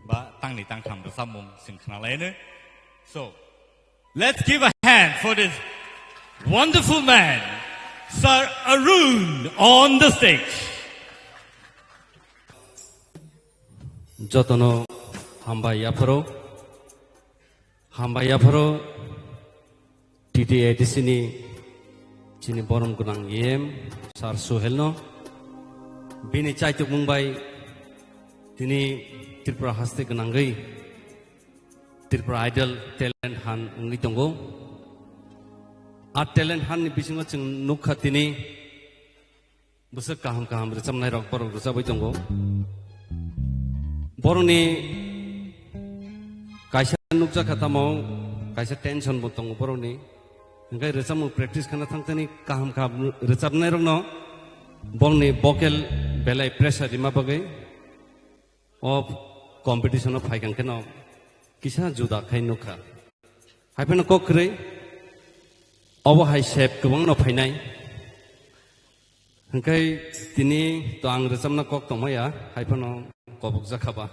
ba tangni tangtham rwchapmung chwng khna laino. So, let's give a hand for this wonderful man, Sir Arun, on the stage. Jotono hambai yapharo, hambai yapharo T T A D C ni chini borom gwnang E M Sir Suhel no. Bini chaitukmung bai tini Tripura haste gwnangwi Tripura Idol Talent Hunt wngwi tongo. A Talent Hunt ni bisingo chwng nukha tini bwswk kaham kaham rwchapnai rok borok rwchapwi tongo. Borokni kaisa nukjakha tamo kaisa tension bo tongo borokni. Hwnkhe rwchapmung practice khana thangthani kaham kaham rwchapnai rokno bongni vocal belai pressure rima bagwi o competition o phaikang kheno kisa juda khai nukha. Haiphano kok kwrwi obo hai sep kwbangno phainai. Hwnkhe tini to ang rwchapna kok tongmaya, haiphano kobok jakha ba.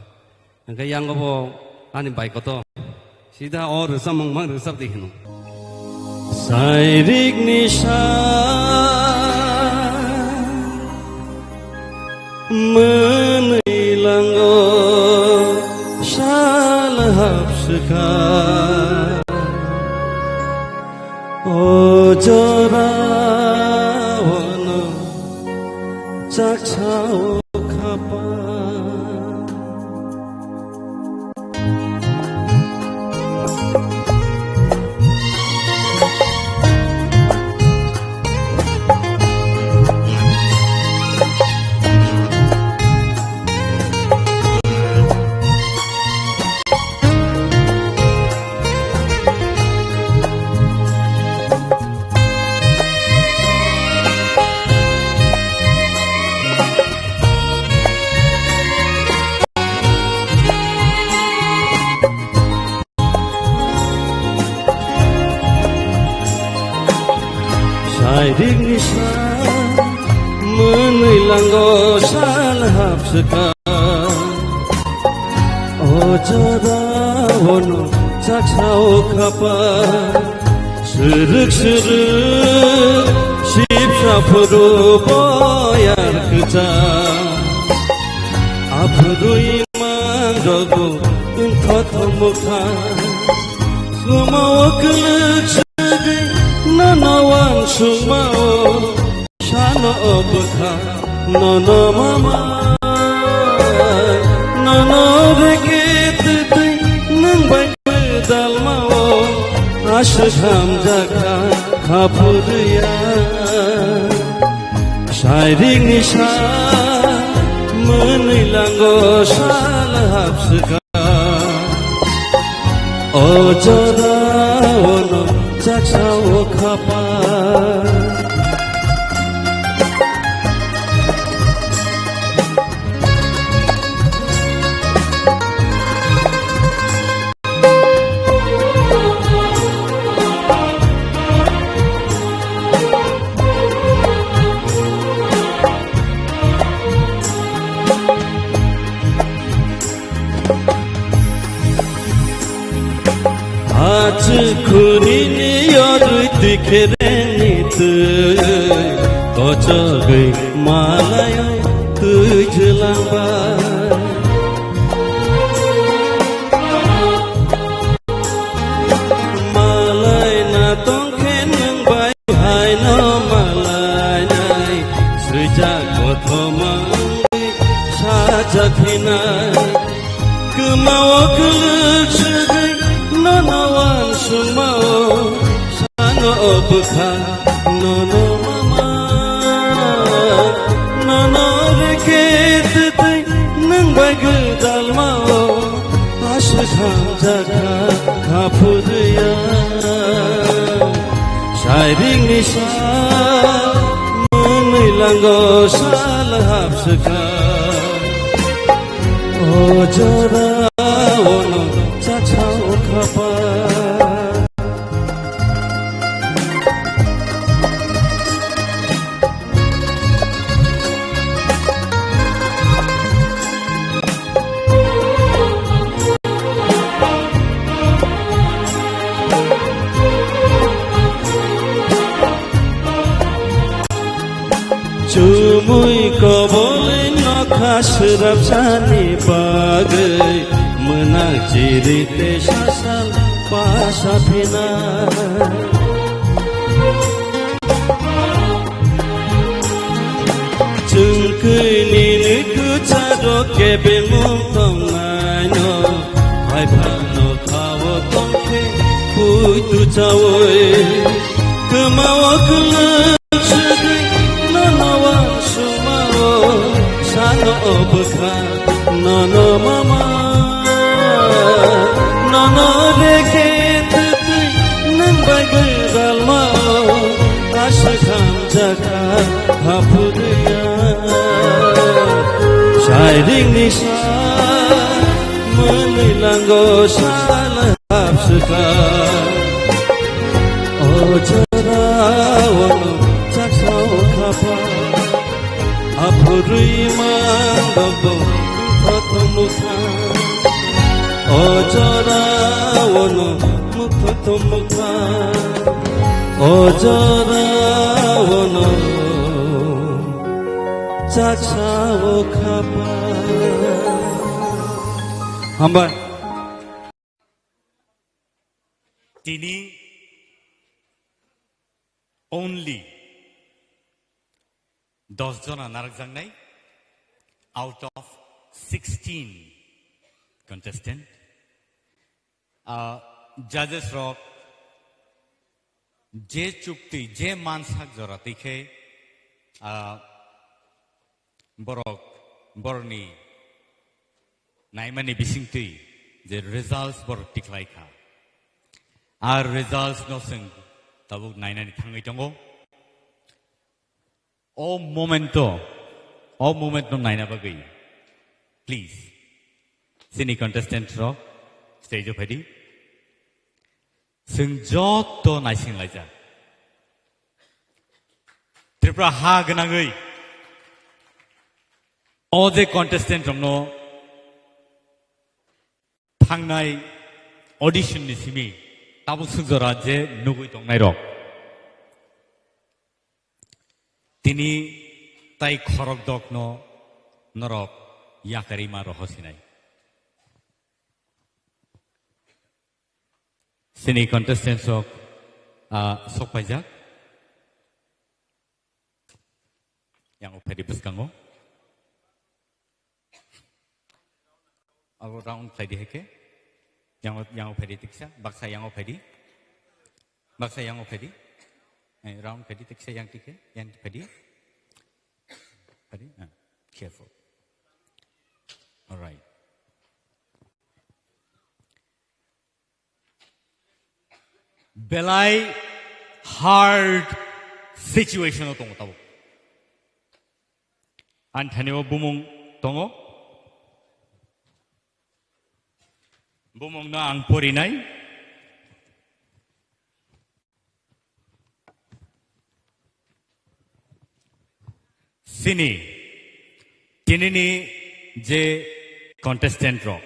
Hwnkhe yang obo ani bai koto. Sida o rwchapmung mang rwchap di hino. Sairik ni sa mwnwi lango sal hapswkha. O jora ono chaksa o khapa. Sairik ni sa mwnwi lango sal hapswkha. O jora ono chaksa o khapa. Srwk srwk sipsa phuru boyar kwchang. Aphuru imang rogo wngthothok mwkhang. Sumao kwlwk swgwi nono wansukmao. Sano o bwkha nono mama, nono reke twtwi nwng bai gwdalmao aswk hamjakha kha phurya. Sairik ni sa mwnwi lango sal hapswkha. O jora ono chaksa o khapa. Achukhurini yorwi tikhereni twi kochogwi malayo twijlangba. Malai na tongkhe nwng bai haino malai nai, swijak kothoma wngwi sajak hinai. Kwmao kwlwk swgwi nono wansukmao, sano o bwkha nono mama, nono reke twtwi nwng bai gwdalmao. Aswk hamjakha kha phurya. Sairik ni sa mwnwi lango sal hapswkha. O jora ono chaksa o khapa. Chumui koboli nokha Aswrapsani bagwi mwnang chiri tei sasal pasaphina. Chwng kwi nini kwcharo kebengmung tongnaino, hai phano khao tongkhe puitu chaui. Kwmao kwlwng swgwi nono wansukmao, sano bwkha nono mama. Nono rege twtwi nwng bai gwdalmao, aswk hamjakha haphurya. Sairingni sa mwnwi lango sal hapswkha. O jorao no chaksao khapa, aphurwi mangbabo mukha to mukha. O jorao no mukha to mukha. O jorao no chaksao khapa. Hambai. Tini only dos jona narwkjaknai out of sixteen contestant. Ah, judges rok je chukti, je mansak jora twi khe, ah, borok, borokni naimani bisingtwi je results borok tikhlai kha. Ar results no chwng tabuk nainani thangwi tongo. O momento, o moment no naina bagwi, please, chini contestant rok stage o phaidi. Chwng joto naising laijak. Tripura ha gwnangwi o je contestant rokno thangnai audition ni simi tabuk swk jora je nugwi tongnai rok. Tini tai khorok dokno norok yakarima roho sinai. Sini contestants rok, ah, sok paijak. Yang o phaidi bwskango. Abo round khlai di hai khe. Yang o, yang o phaidi tiksa, baksa yang o phaidi. Baksa yang o phaidi. Eh, round phaidi tiksa yang tikhe, yang phaidi. Phaidi, ah, careful. All right. Belai hard situation o tongo tabuk. Ani thani o bumung tongo. Bumung no ang porinai. Sini, tinini je contestant rok.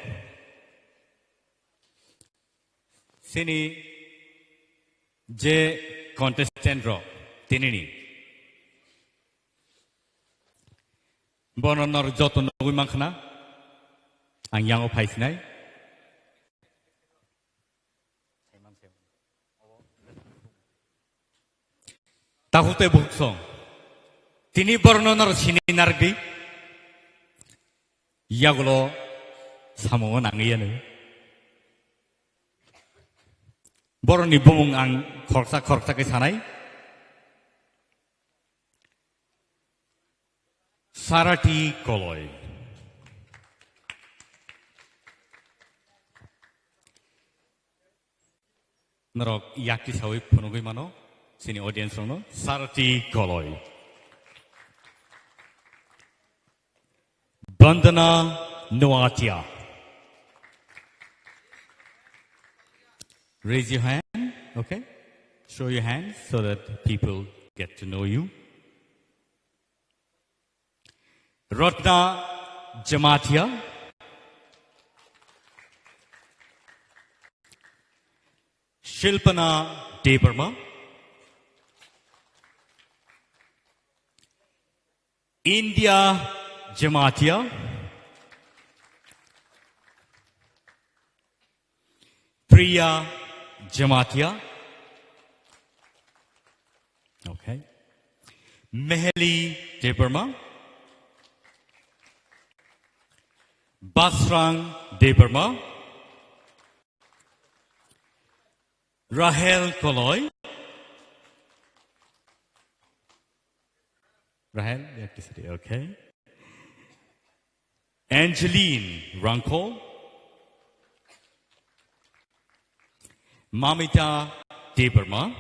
Sini je contestant rok, tinini. Bono nor joto nugwi mankha na? Ang yango phaisinai. Takhuk tei bukhuk song. Tini borokno norok sini narwkdi. Yagulo samungo nangwi yanu. Borokni bumung ang khoroksa khoroksa khe sanai. Sarati Koloi. Norok yakti sawi phunugwi mano, chini audience rokno, Sarati Koloi. Bandana Noatia. Raise your hand, okay? Show your hand so that people get to know you. Ratna Jamatia. Shilpana Debbarma. India Jamatia. Priya Jamatia. Okay. Meheli Debbarma. Basrang Debbarma. Rahel Koloi. Rahel, you have to sit here, okay. Angeline Rangkol. Mamita Debbarma.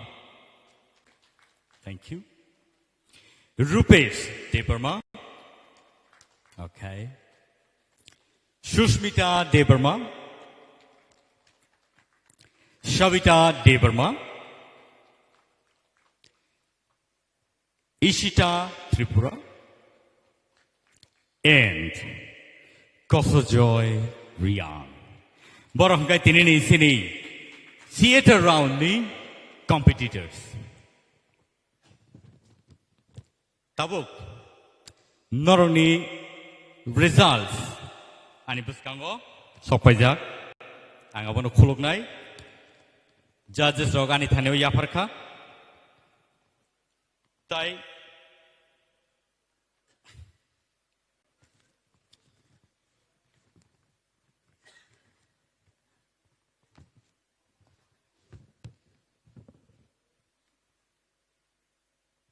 Thank you. Rupesh Debbarma. Okay. Sushmita Debbarma. Savita Debbarma. Ishita Tripura. And Kosojoy Riang. Borok hwnkhe tinini sini theater round ni competitors. Tabuk norokni results ani bwskango sokpaijak. Ang abono khuluknai. Judges rok ani thanio yapharkha. Tai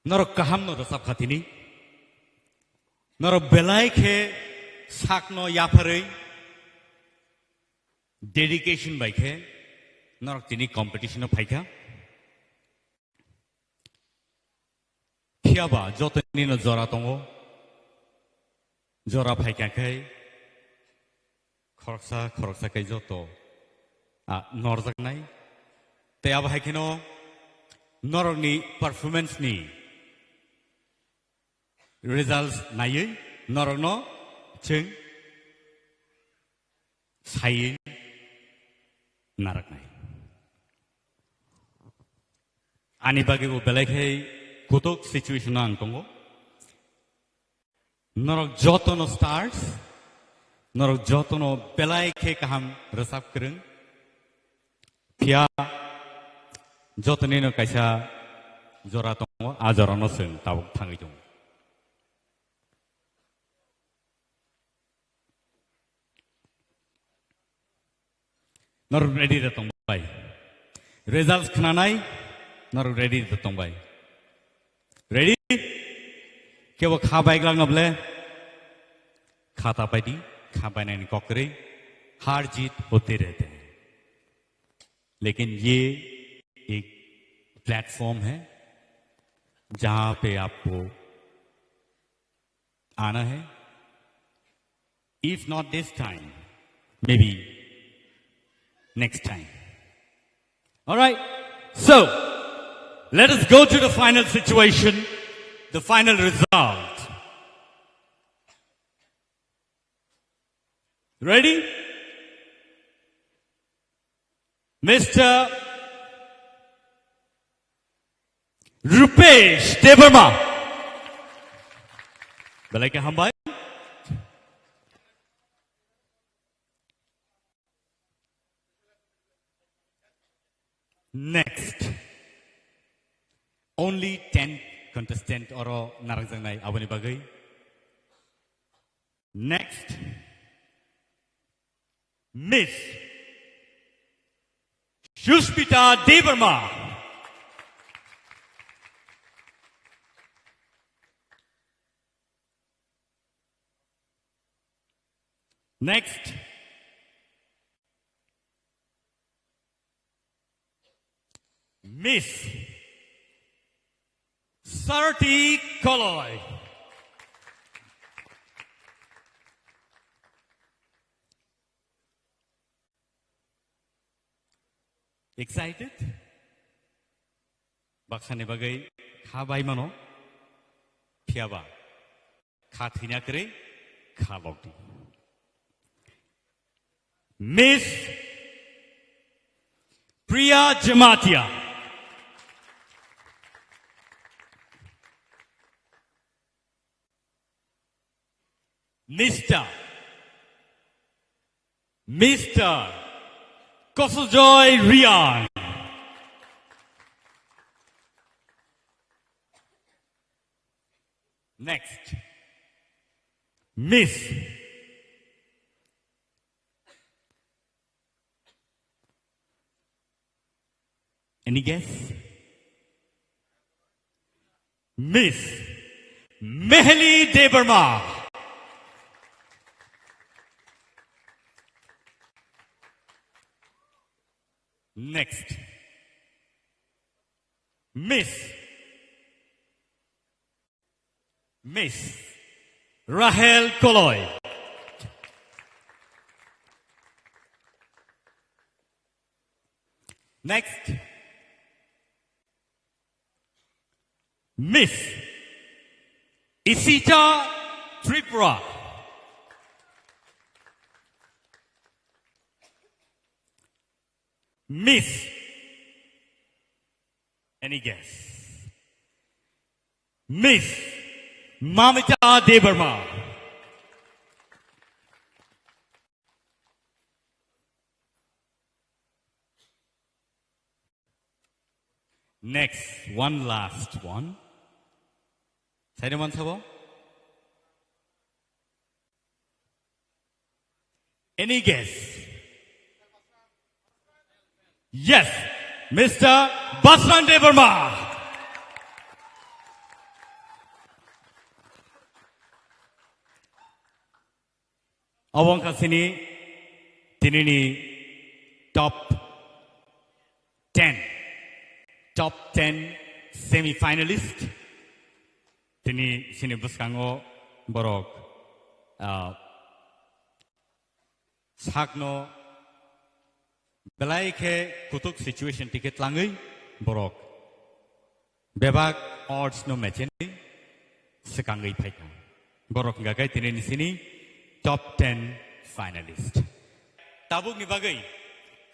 norok kaham no rwchap kha tini. Norok belai khe sakno yapharwi dedication bai khe norok tini competition o phaikha. Phiya ba jotoni no jora tongo. Jora phaikha khai khoroksa khoroksa khai joto, ah, norjaknai. Tei abo hai kheno norokni performance ni results naiwi norokno chwng saiwi narwknai. Ani bagwi bo belai khai kutuk situation o ang tongo. Norok jotono stars, norok jotono belai khe kaham rwchap kwrwng. Phiya jotonino kaisa jora tongo, a jorano chwng tabuk thangwi tongo. Norok ready da tongbai. Results khnanai, norok ready da tongbai. Ready? Kebo kha bai glak noble? Kha ta pai di, kha bai nani kokri, har jeet hote rehte hain. Lekin ye ek platform hai, jahan pe aapko aana hai. If not this time, maybe next time. All right. So, let us go to the final situation, the final result. Ready? Mister Rupesh Debbarma. Belai khe hambai. Next. Only ten contestant oro narwkjaknai aboni bagwi. Next. Miss Sushmita Debbarma. Next. Miss Sarati Koloi. Excited? Baksani bagwi kha bai mano, phiya ba kha thwina kwrwi kha lok di. Miss Priya Jamatia. Mister, Mister Kosojoy Riang. Next, Miss. Any guess? Miss Mehli Debbarma. Next, Miss Miss Rahel Koloi. Next, Miss Isita Tripura. Miss, any guess? Miss Mamita Debbarma. Next, one last one. Saireman sabo? Any guess? Yes, Mister Basran Debbarma. Obo wngkha chini tinini top ten, top ten semi finalist. Tini chini bwskango borok, ah, sakno belai khe kutuk situation tike tlangwi borok bebak odds no mechenwi swkangwi phaikha. Borok hwnkha khe tini ni sini top ten finalist. Tabukni bagwi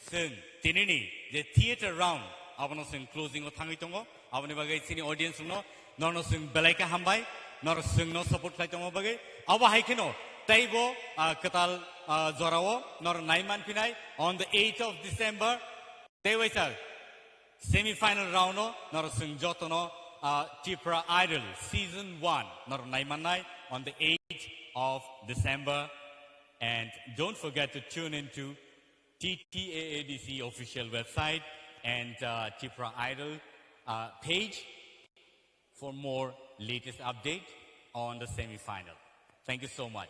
chwng tinini je theater round abono chwng closing o thangwi tongo. Aboni bagwi chini audience no norno chwng belai khe hambai, nor chwngno support khlai tongma bagwi. Abo hai kheno teibo, ah, kwtal, ah, jorao nor nai manphinai on the eighth of December. Tei waisa semi final round o nor chwng jotono, ah, Tipra Idol season one nor nai mannai on the eighth of December. And don't forget to tune in to T T A A D C official website and, uh, Tipra Idol, uh, page for more latest update on the semi-final. Thank you so much.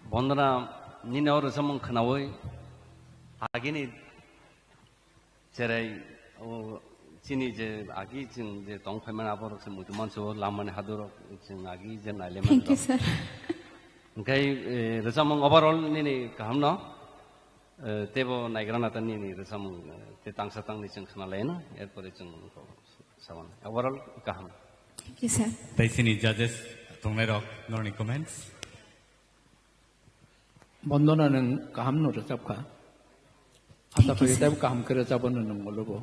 Bondona, nini o rwchapmung khwnaui agini cherai o chini je agi chwng je tong phaimani aborok se muitu mansu lamani hadurok chwng agi je naile Thank you, manrok. Sir. Hwnkhe, eh, rwchapmung overall nini kahamno, eh, teibo naigrana ta nini rwchapmung, eh, te tangsa tangni chwng khwnalaino, erpore chwng sabana. Overall kaham. Thank you, sir. Tei chini judges tongnairok norni comments. Bondona nwng kaham no rwchap kha. Asa Thank you, khayo sir. Teibo kaham khe rwchapano nwng olobo.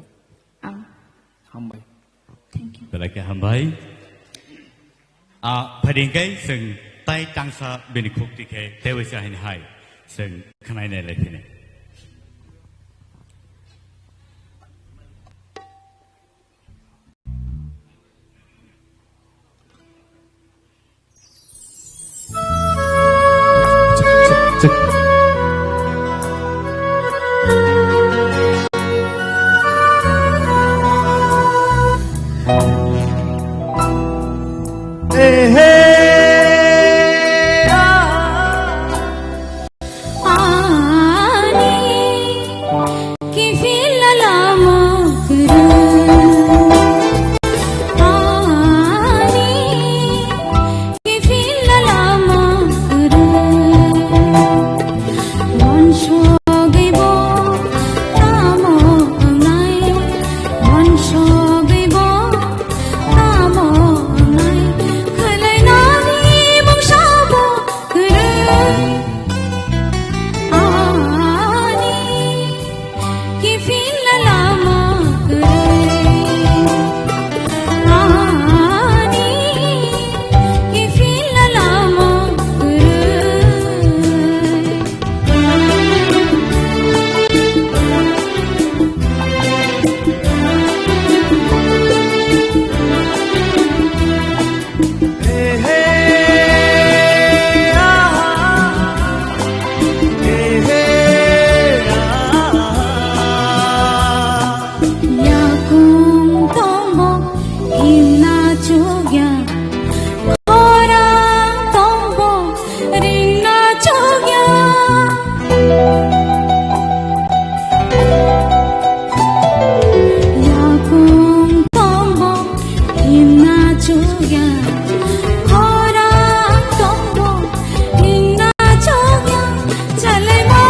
Ang. Hambai. Thank you. Belai khe hambai. A, phaidi hwnkhe chwng tai tangsa bini khuk tikhe teibo se haini hai chwng khwnai nai lai phini. Ani kiphilna lama kwrwi. Ani kiphilna lama kwrwi. Wansugwi bo tamo wngnai, wansugwi bo tamo wngnai, khwlainani mungsa bo kwrwi. Ani kiphilna lama kwrwi. Ani kiphilna lama kwrwi. Yakung tongbo himna chukya, khorang tongbo ringna chukya. Yakung tongbo himna chukya, khorang tongbo himna chukya, chalaima,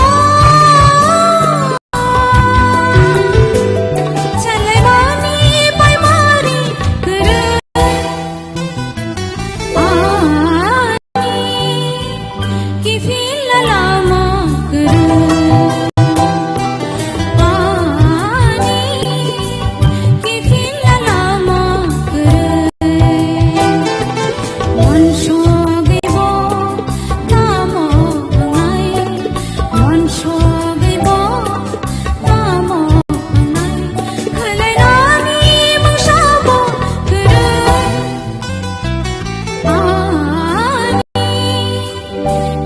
chalaimani paimari kwrwi. Ani kiphilna lama kwrwi. Ani kiphilna lama kwrwi. Wansugwi bo tamo wngnai, wansugwi bo tamo wngnai, khwlainani mungsa bo kwrwi. Ani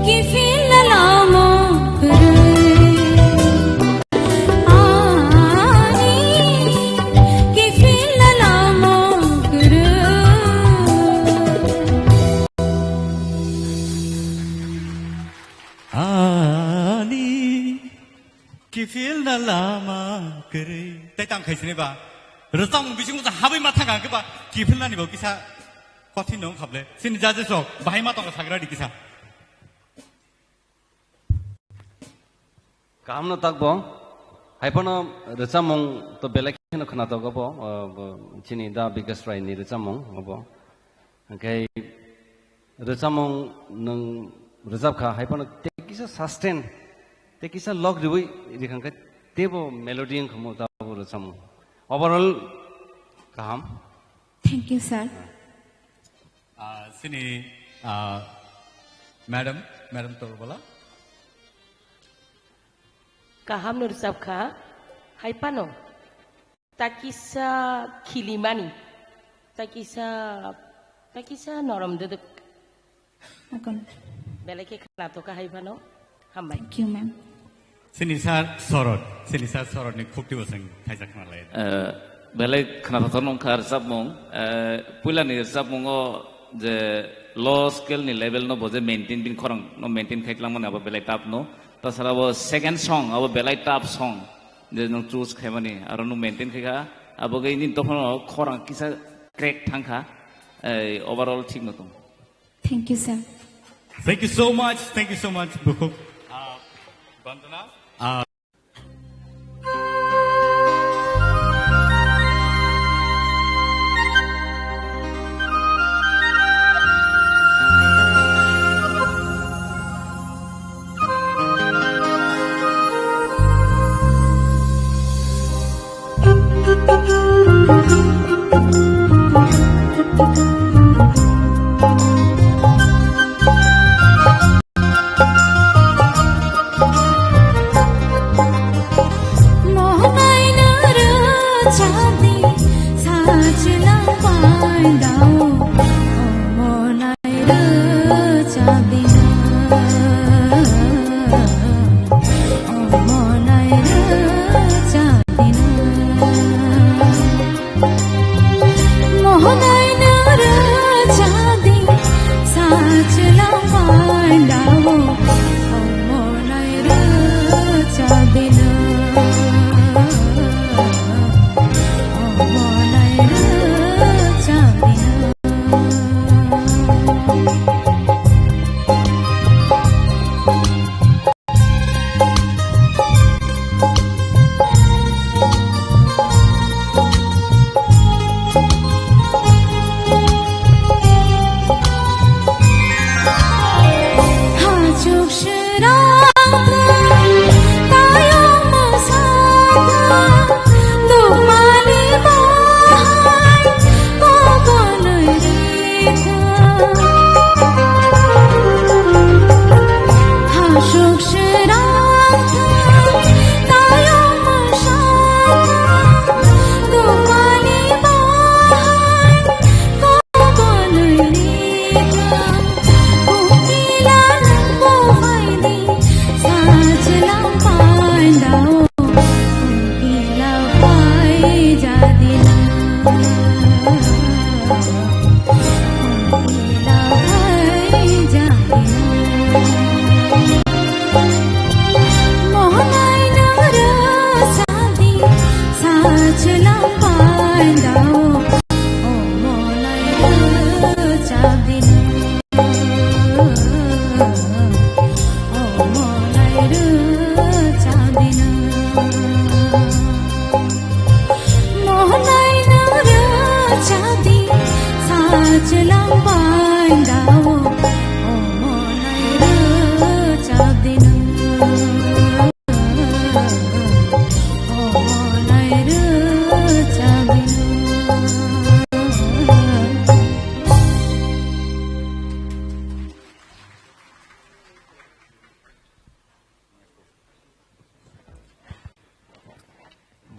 kiphilna lama kwrwi. Ani kiphilna lama kwrwi. Ani kiphilna lama kwrwi. Tei tang khai sini ba. Rwchapmung bisingo sa habwi ma thang khe ba kiphilnani bo kisa kothin no khable. Sini judges rok bahai ma tong sagra di kisa. Kaham no takbo. Haiphano rwchapmung to belai kheno khwnatok obo, uh, bo chini da Bikas Rai ni rwchapmung obo. Hwnkhe rwchapmung nwng rwchapkha, haiphano tei kisa sustain, tei kisa log riwi rikhangkhe teibo melody wngkha mo tabuk rwchapmung. Overall kaham. Thank you, sir. Ah, sini, ah, madam, madam Torbala. Kaham no rwchapkha, hai phano takisa khilimani, takisa, takisa norom duduk. Akon. Belai khe khwnathok kha hai phano. Hambai. Thank you, ma'am. Sini sir Sorot, sini sir Sorot ni khukti bo seng thaisa khna lai. Eh, belai khwnathok nong kha rwchapmung. Eh, puila ni rwchapmungo je low scale ni level no bo je maintain, bini khorang no maintain khai klang mani abo belai tough no. Tasara bo second song abo belai tough song je nong choose khai mani aro nong maintain khai kha abo ge nini tokhono khorang kisa crack thang kha. Eh, overall thik no tong. Thank you, sir. Thank you so much. Thank you so much, Bukhuk. Uh, Vandana. Uh,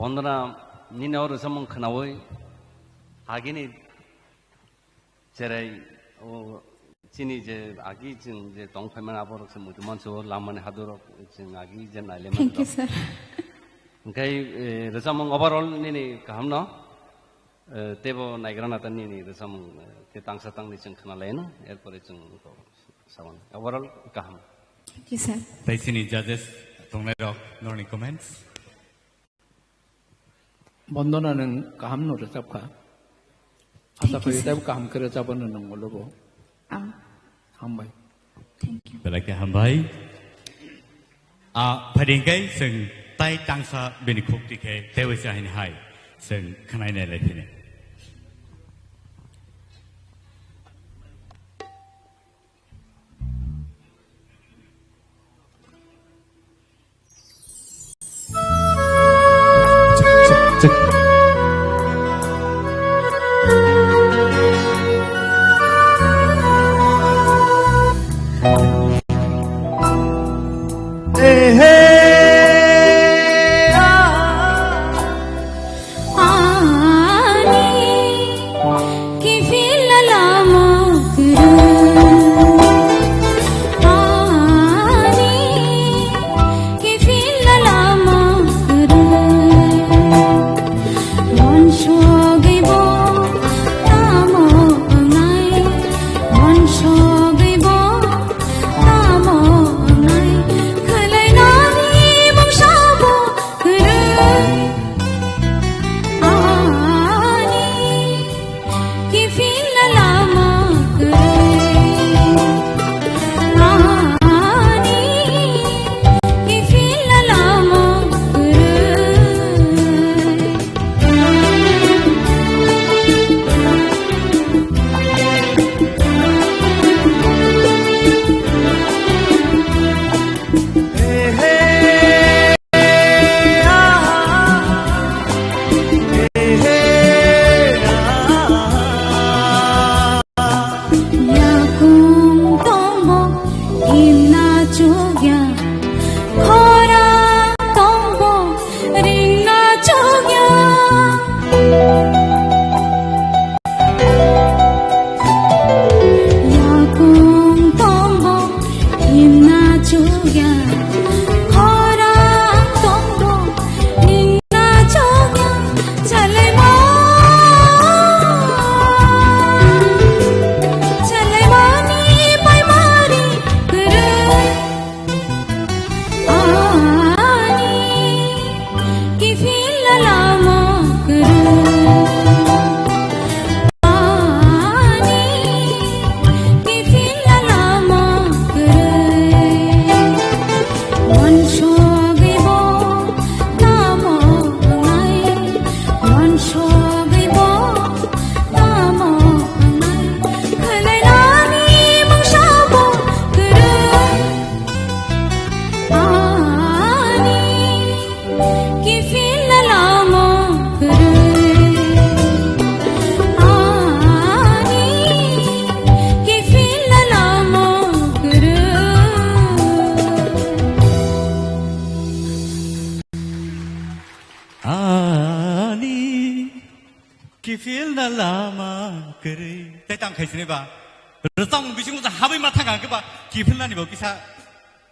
Bondona, nini o rwchapmung khwnaui agini cherai o chini je agi chwng je tong phaimani aborok se muitu mansu o lamani hadurok chwng agi je nailaimani Thank you, rok. Sir. Hwnkhe, eh, rwchapmung overall nini kaham no, eh, teibo naigra nata nini rwchapmung, eh, khe tangsa tangni chwng khwnalaino, erpore chwng sawan. Overall kaham. Thank you, sir. Tei chini judges tongnai rok norni comments. Bondona nwng kaham no rwchap kha. Asa Thank you, khaio sir. Teibo kaham khe rwchapano nwng ulobo. Ang. Hambai. Thank you. Belai khe hambai. A, phaidi hwnkhe chwng tai tangsa bini khukti khe teibo se haini hai chwng khwnai nai lai phini. na lama kwrwi. Tei tang khai sini ba. Rwchapmung bisingo ja habwi ma thang ang khe ba kiphilnani bo kisa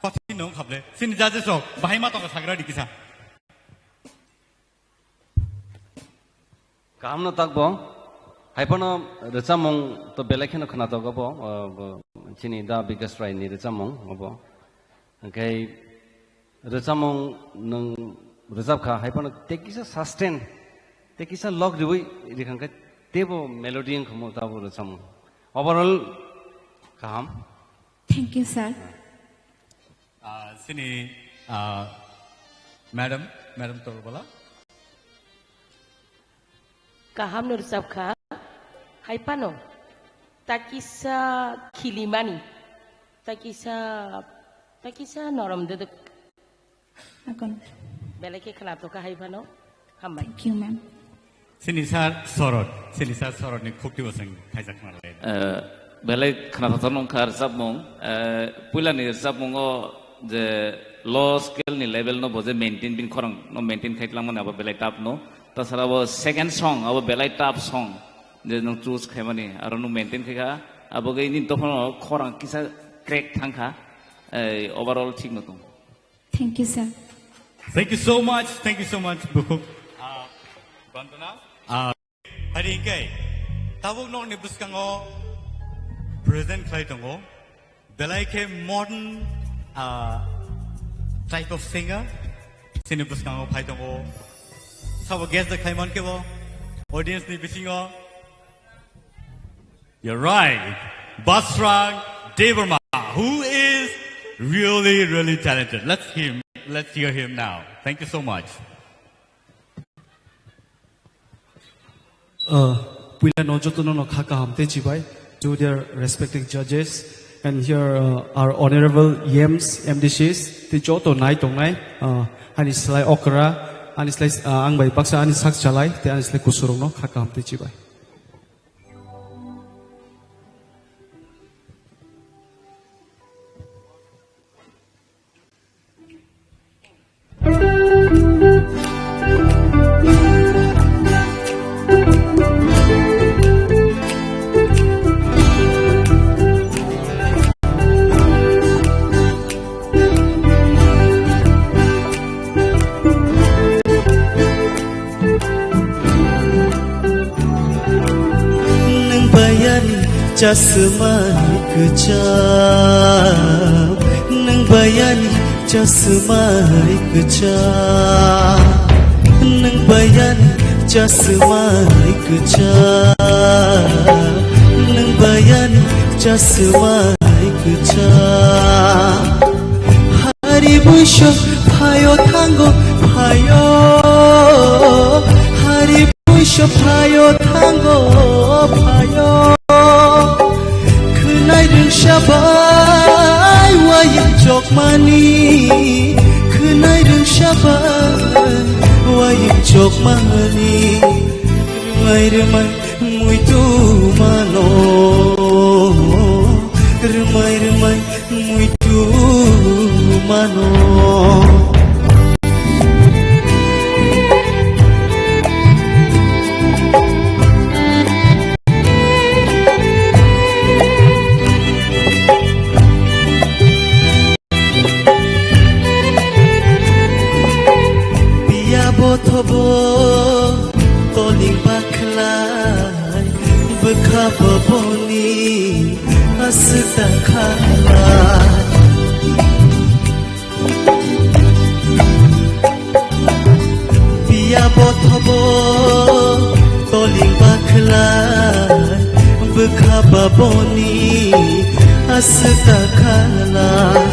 kothin nung khable. Sini judges rok bahai ma tongo sagra di kisa. Kaham no tak bo. Hai phano rwchapmung to belai kheno khwnatok abo, uh, bo chini da Bikas Rai ni rwchapmung abo. Hwnkhe rwchapmung nwng rwchap kha, hai phano tei kisa sustain, tei kisa log riwi rikhang khe teibo melody wng kha mo tabo rwchapmung. Overall kaham. Thank you, sir. Ah, sini, ah, madam, madam Tolbala. Kaham no rwchap kha, hai phano ta kisa khilimani, ta kisa, ta kisa norom dwdwk. Akon. Belai khe khwnatok kha hai phano. Hambai. Thank you, ma'am. Sini sir Sorot, sini sir Sorot ni khukti bo chwng khaijak nalai. Eh, belai khwnathok nung kha rwchapmung. Eh, puila ni rwchapmung o je low scale ni level no bo je maintain, bini khorang no maintain khai tlangmani abo belai tough no. Tasara bo second song abo belai tough song je nung choose khaimani aro nung maintain khai kha abo ge nini dophano khorang kisa crack thang kha. Eh, overall thik no tong. Thank you, sir. Thank you so much. Thank you so much, Bukhuk. Ah, Bandana. Ah, hari hingke, tabuk nokni bwskango present khlai tongo. Belai khe modern, ah, type of singer. Sini bwskango phai tongo. Sabo guest da khlai man khe bo. Audience ni bisingo. You're right. Basrang Debbarma, who is really, really talented. Let's him, let's hear him now. Thank you so much. Uh, puila no joto no no kha kaham tei chibai to their respective judges, and here, uh, our honorable E Ms, M D Cs, tei joto nai tongnai, uh, ani slai okra, ani slai, uh, ang bai baksa ani sak chalai, tei ani slai kusurok no kha kaham tei chibai. Nwng bayani chasmai kwcham, nwng bayani chasmai kwcham, nwng bayani chasmai kwcham, nwng bayani chasmai kwcham. Hari buiso phaio thango phaio, hari buiso phaio thango phaio. Khwnai rwngsa bai wayung chokmani, khwnai rwngsa bai wayung chokmani. Rwmai rwmai muitu mano, rwmai rwmai muitu mano. Piya bothobo toling bakhlai, bwkha boboni aswk ta khalai. Piya bothobo toling bakhlai, bwkha baboni aswk ta khalai.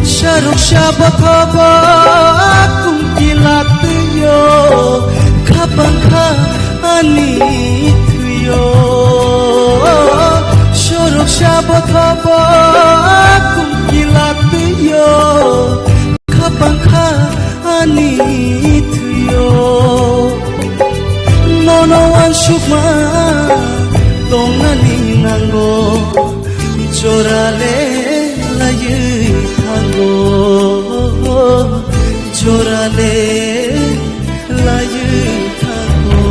Saruk sa bothobo kungkila twiyo, khapang kha ani thwiyo. Saruk sa bothobo kungkila twiyo, khapang kha ani thwiyo. Nono wansukma tongnani nango, jorale laiwi thango, jorale laiwi thango.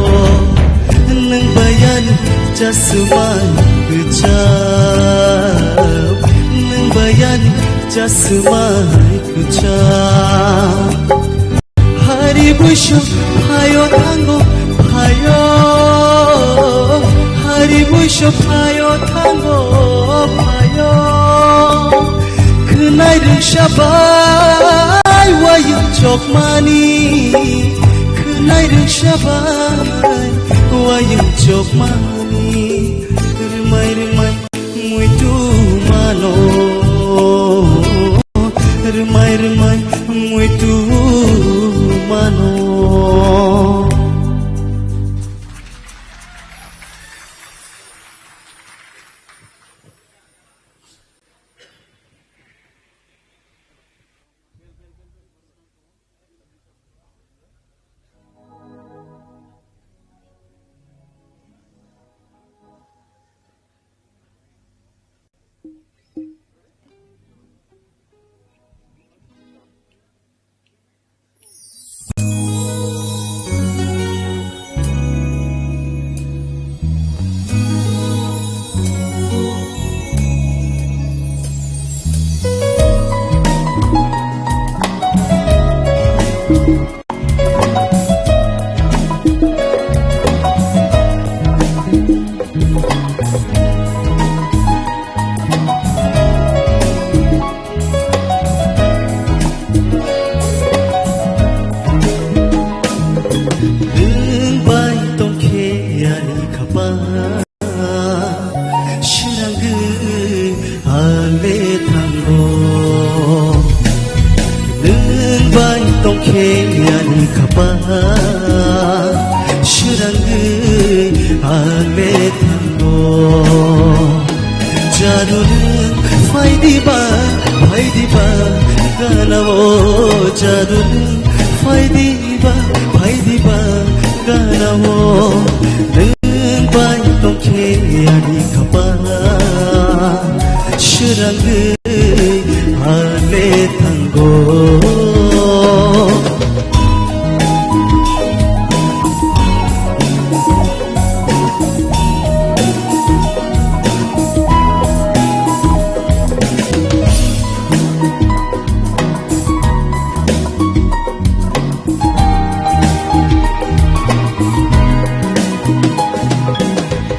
Nwng bayani Chasma kwcham, nwng bai ani chasma kwcham. Hari buiso phaio thango phaio, hari buiso phaio thango phaio. Khwnai rwngsa bai wayung chokmani, khwnai rwngsa bai wayung chokmani. Rwmai rwmai muitu mano, rwmai rwmai muitu mano. Nwng bai tongkhe ani khapang, srangwi ale thango. Nwng bai tongkhe ani khapang, srangwi ale thango. Jadu nwng phai diba, phai diba, gana o jadu nwng phai diba, phai diba, gana o nwng bai tongkhe ani khapang, srangwi ale thango.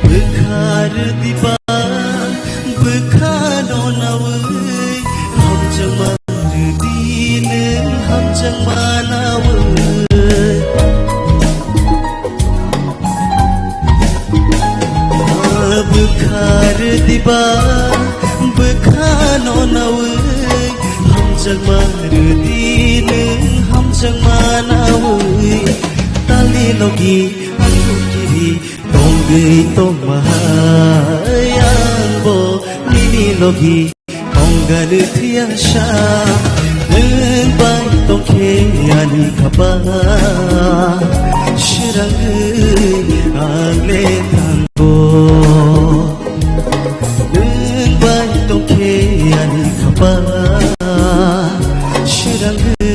Bwkha rwdiba, bwkha no nawi, hamjakma rwdi nwng hamjakma nawi. Bwkha rwdiba, bwkha no nawi, hamjakma rwdi nwng hamjakma nawi. Talni logi ang kiri tongwi tongma hai, ang bo nini logi tongani thiyasa. Nwng bai tongkhe ani khapang, srangwi ang le thango. Nwng bai tongkhe ani khapang, srangwi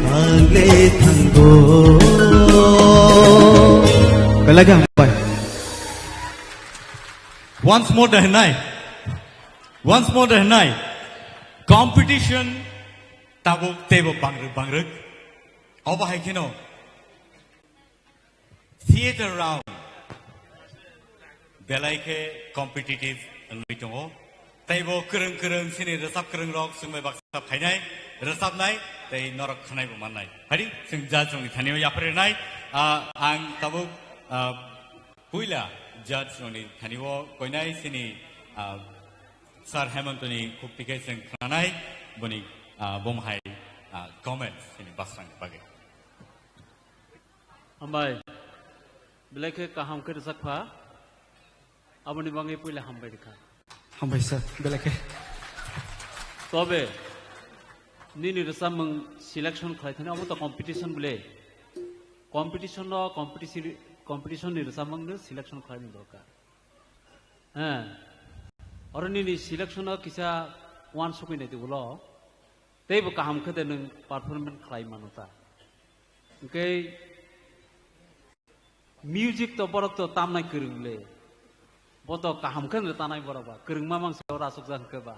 ang le thango. Belai khe hambai. Once more da hwnai. Once more da hwnai. Competition tabuk teibo bangrwk bangrwk. Obo hai kheno theater round belai khe competitive wngwi tongo. Teibo kwrwng kwrwng chini rwchap kwrwng rok chwng bai baksa khainai, rwchapnai tei norok khwnai bo mannai. Phai di, chwng judge rokni thani o yaphar rinai. Ah, ang tabuk, ah, puila judge rokni thani o koinai chini, ah, Sir Hemantoni khuk tikhe chwng khnanai boni, ah, bom hai, ah, comments chini basrangni bagwi. Hambai. Belai khe kaham khe rwchapkha. Aboni bagwi puila hambai rwkha. Hambai sir, belai khe. Tobe, nini rwchapmung selection khlai thani, omo to competition bole. Competition no, competition, competition ni rwchapmung no selection khlaini dorkar. He. Oro nini selection o kisa uansukwi nai di ulo. Teibo kaham khe de nwng performance khlai mano ta. Hwnkhe music to borok to tamnai kwrwng le. Bodo kaham khe no tanai borok ba, kwrwngma mangsa o rasukjak hwnkhe ba.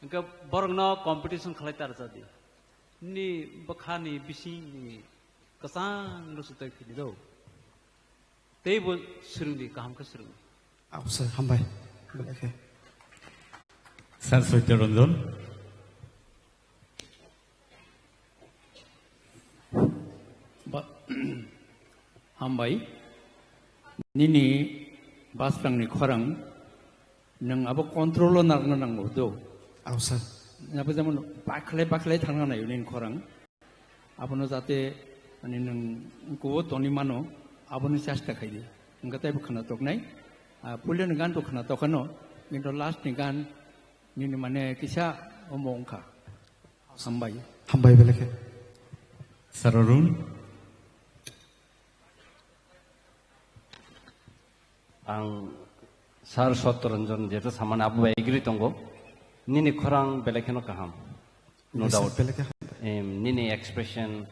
Hwnkhe borokno competition khlai ta rwjadi. Nini bwkhani bisingni kwchang no swtwi phini do. Teibo swrwngdi, kaham khe swrwngdi. Aw, sir, hambai. Belai khe. Sir Satya Ranjan. Ba-, hambai. Nini basrangni khorang nwng abo control o narwkna nango do. Aw, sir. Abo jemon bakhlai bakhlai thangna naio nini khorang. Abono jate, mane, nwng kubo toni mano, aboni chesta khaidi. Hwnkhe teibo khwna toknai. Ah, puilani gan to khwna tokhano, kintu last ni gan nini, mane, kisa omo wngkha. Hambai. Hambai belai khe. Sir Arun. Ang Sir Satya Ranjan jeto samani abo bai agree tongo. Nini khorang belai kheno kaham. No doubt. Belai khe hambai. Em, nini expression,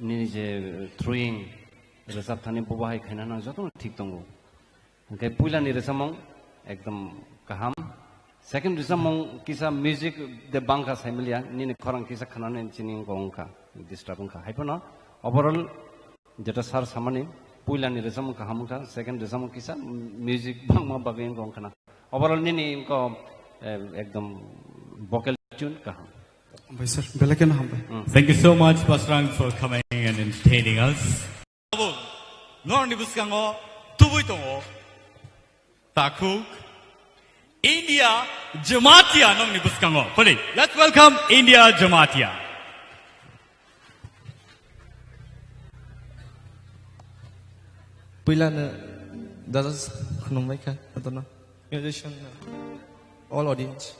nini je throwing, rwchap thani bo bahai khaina nang jotono thik tongo. Hwnkhe puilani rwchapmung ekdom kaham. Second rwchapmung kisa music de bangkha saimiliya, nini khorang kisa khanani chini wngkha, disturb wngkha. Haiphano overall Jeta sir samani, puilani rwchapmung kaham wngkha, second rwchapmung kisa music bangma bagwi wngkha wngkhana. Overall nini wngkha, eh, ekdom vocal tune kaham. Hambai sir, belai kheno hambai. Mm. Thank you so much, Basrang, for coming and entertaining us. Norokni bwskango tubui tongo. Takhuk, India Jamatia nokni bwskango. Pwlwi, let's welcome India Jamatia. Puilano judges khwnwngbaikha, jotono. Musician, all audience.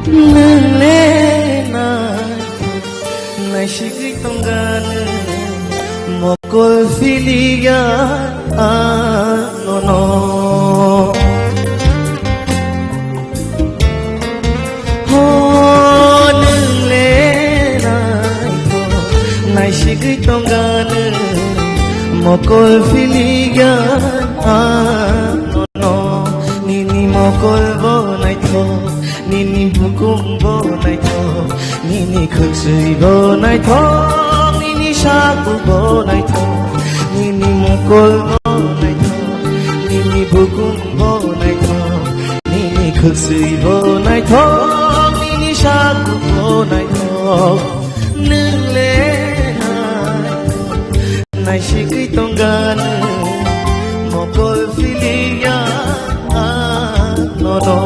Nwng le naithok naisigwi tongganw, mokol philiya anono. Ho nwng le naithok naisigwi tongganw, mokol philiya anono. Nini mokol bo naithok, nini hukum bo naithok, nini khwksui bo naithok, nini saku bo naithok, nini mokol bo naithok, nini hukum bo naithok, nini khwksui bo naithok, nini saku bo naithok. Nwng le naithok. Naisigwi tongganw mokol philiya anono.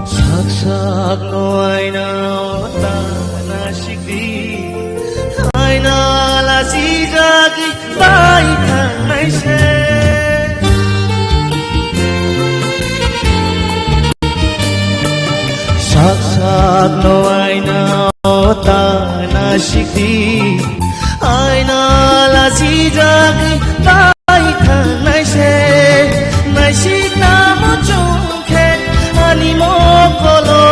Sak sak no aina o ta nasikdi, aina lasijagwi bai thangnai se. Sak sak no aina o ta nasikdi, aina lasijagwi bai thangnai se. Naisikna muchung khe ani mokolo,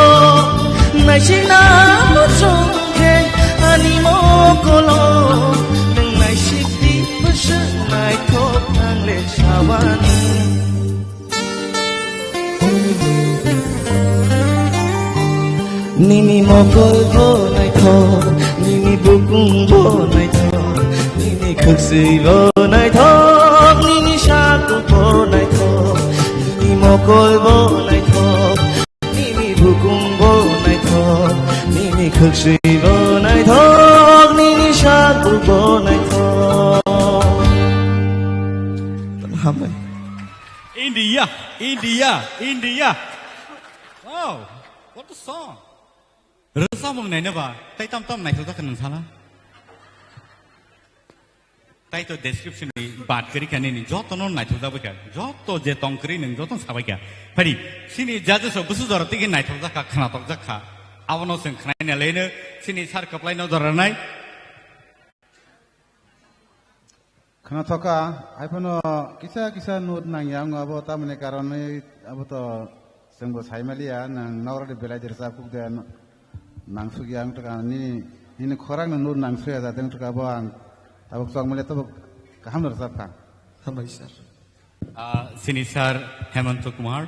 naisikna muchung khe ani mokolo. Nwng naisikdi bwswk naithok ang le sawani. Nini mokol bo naithok, nini Bukung bo naithok, nini khwswi bo naithok, nini saku bo naithok, nini mokol bo naithok, nini bukung bo naithok, nini khwswi bo naithok, nini saku bo naithok. Hambai. India, India, India. Wow, what a song. Rwchapmung naina ba, tai tam tam naithok jak nang sala. Tai to description ni bat kari kha nini, joto no naithok jak bai kha, joto je tong kri nang joto sabai kha. Phari, sini jaje so busu jora tigi naithok jak kha, khnatok jak kha. Abono seng khnai na leno, sini sar kaplai no jora nai. Khna thoka, haiphano kisa kisa note nangya wng abo, tamoni karonwi abo to chwngbo saimaliya, nang nokrokni belai de rwchap kuk de, nang sukya wng tongkha, nini, nini khorang no note nang suya jateng tongkha, abo ang tabuk chokmaliya, tabuk kaham no rwchap kha. Hambai sir. Ah, sini sir Hemanta Kumar.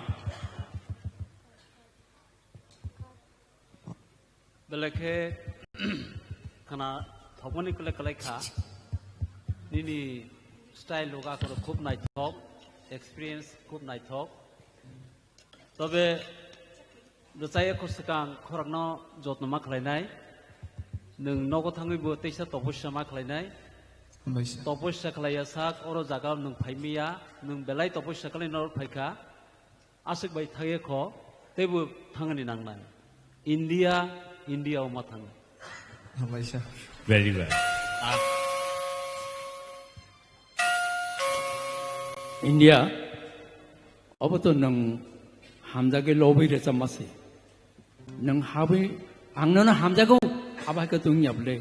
Belai khe khna thokmani kwlai kwlai kha. Nini style rok akhoro khub naithok, experience khub naithok. Tobe rwchaya kho swkang khorokno jotno ma khlainai. Nwng nogo thangwi bo teisa topossa ma khlainai. Hambai sir. Topossa khlaiya sak oro jaga nwng phaimiya, nwng belai topossa khlai norok phaikha. Aswk bai thangya kho, teibo thangani nangnai. India, India o ma thang. Hambai sir. Very well. Ah. India, obo to nwng hamjagwi lobwi rwchapma se. Nwng habwi ang nono hamjago, abo hai khe tong ya bwle.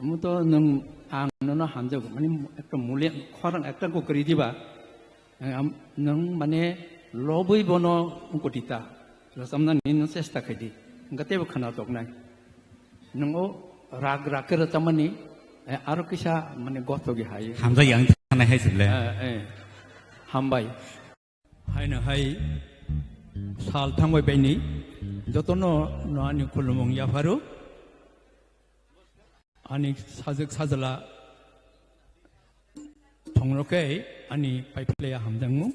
Omo to nwng ang nono hamjago, mane ekta mule khorang ekta ko kwrwi diba. Ang am-, nwng mane lobwi bono wngkotita. Rwchapnani nwng chesta khaidi. Hwnkhe teibo khna toknai. Nwng o rag rag khe rwchapmani, eh, aro kisa mane gothogwi hai. Hamjak yang thanai hai sibole. Eh, eh. Hambai. Haino hai sal thangbai baini jotono no ani khulumung yapharo. Ani sajwk sajla thongno khe ani paiphlaiya hamjakmung.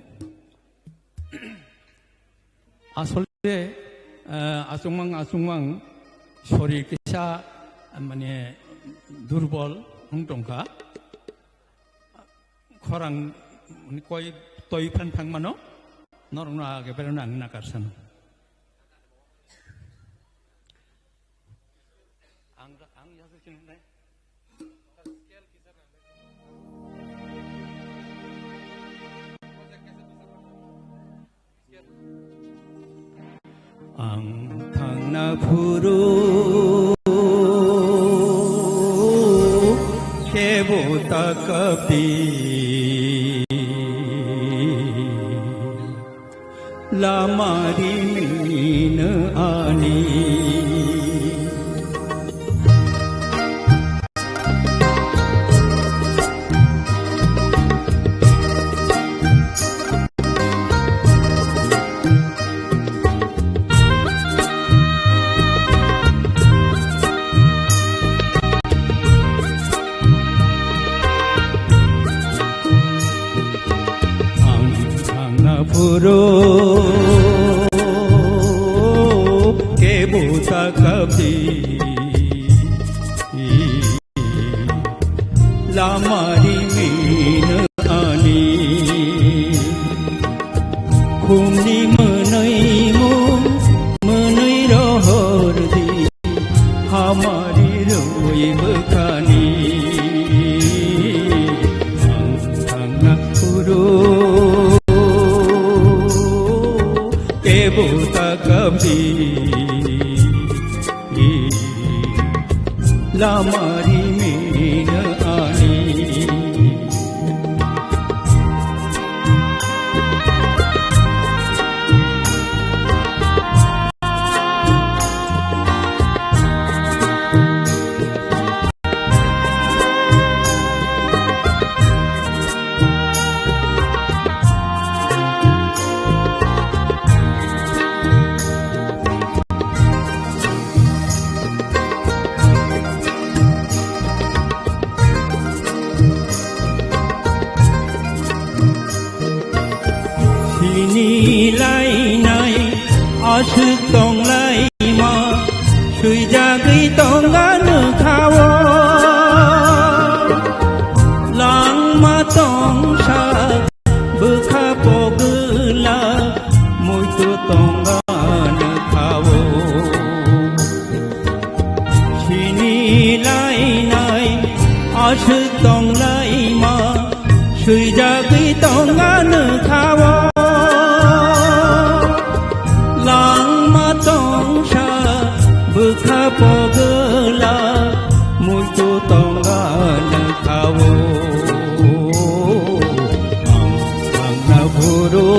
Asole, eh, achukmang achukmang sorir kisa, mane, durbol wng tongkha. Khorang, mane, koi toi phan thangmano, norokno age berano ang nakar sano. Ang, ang yasuk sini nai. Ang thangna phuru kebo ta kapi. Lama rimino ani. Ang thangna phuru kebo ta kapi. Lama rimino ani. Khumni mwnwi mung mwnwi rohor di. Hamari roi bwkhani ang thangna phuru kebo ta kapi. Lama rimino ani. Lainai aswk tonglaima, swijagwi tonga nokha-o. Langma tongsa bwkha pogwlak, muitu tonga nokha-o. Sini lainai aswk tonglaima, swijagwi tonga nokha-o. Langma tongsa bwkha pogwlak, muitu tonga nokha-o. Ang thangna phuru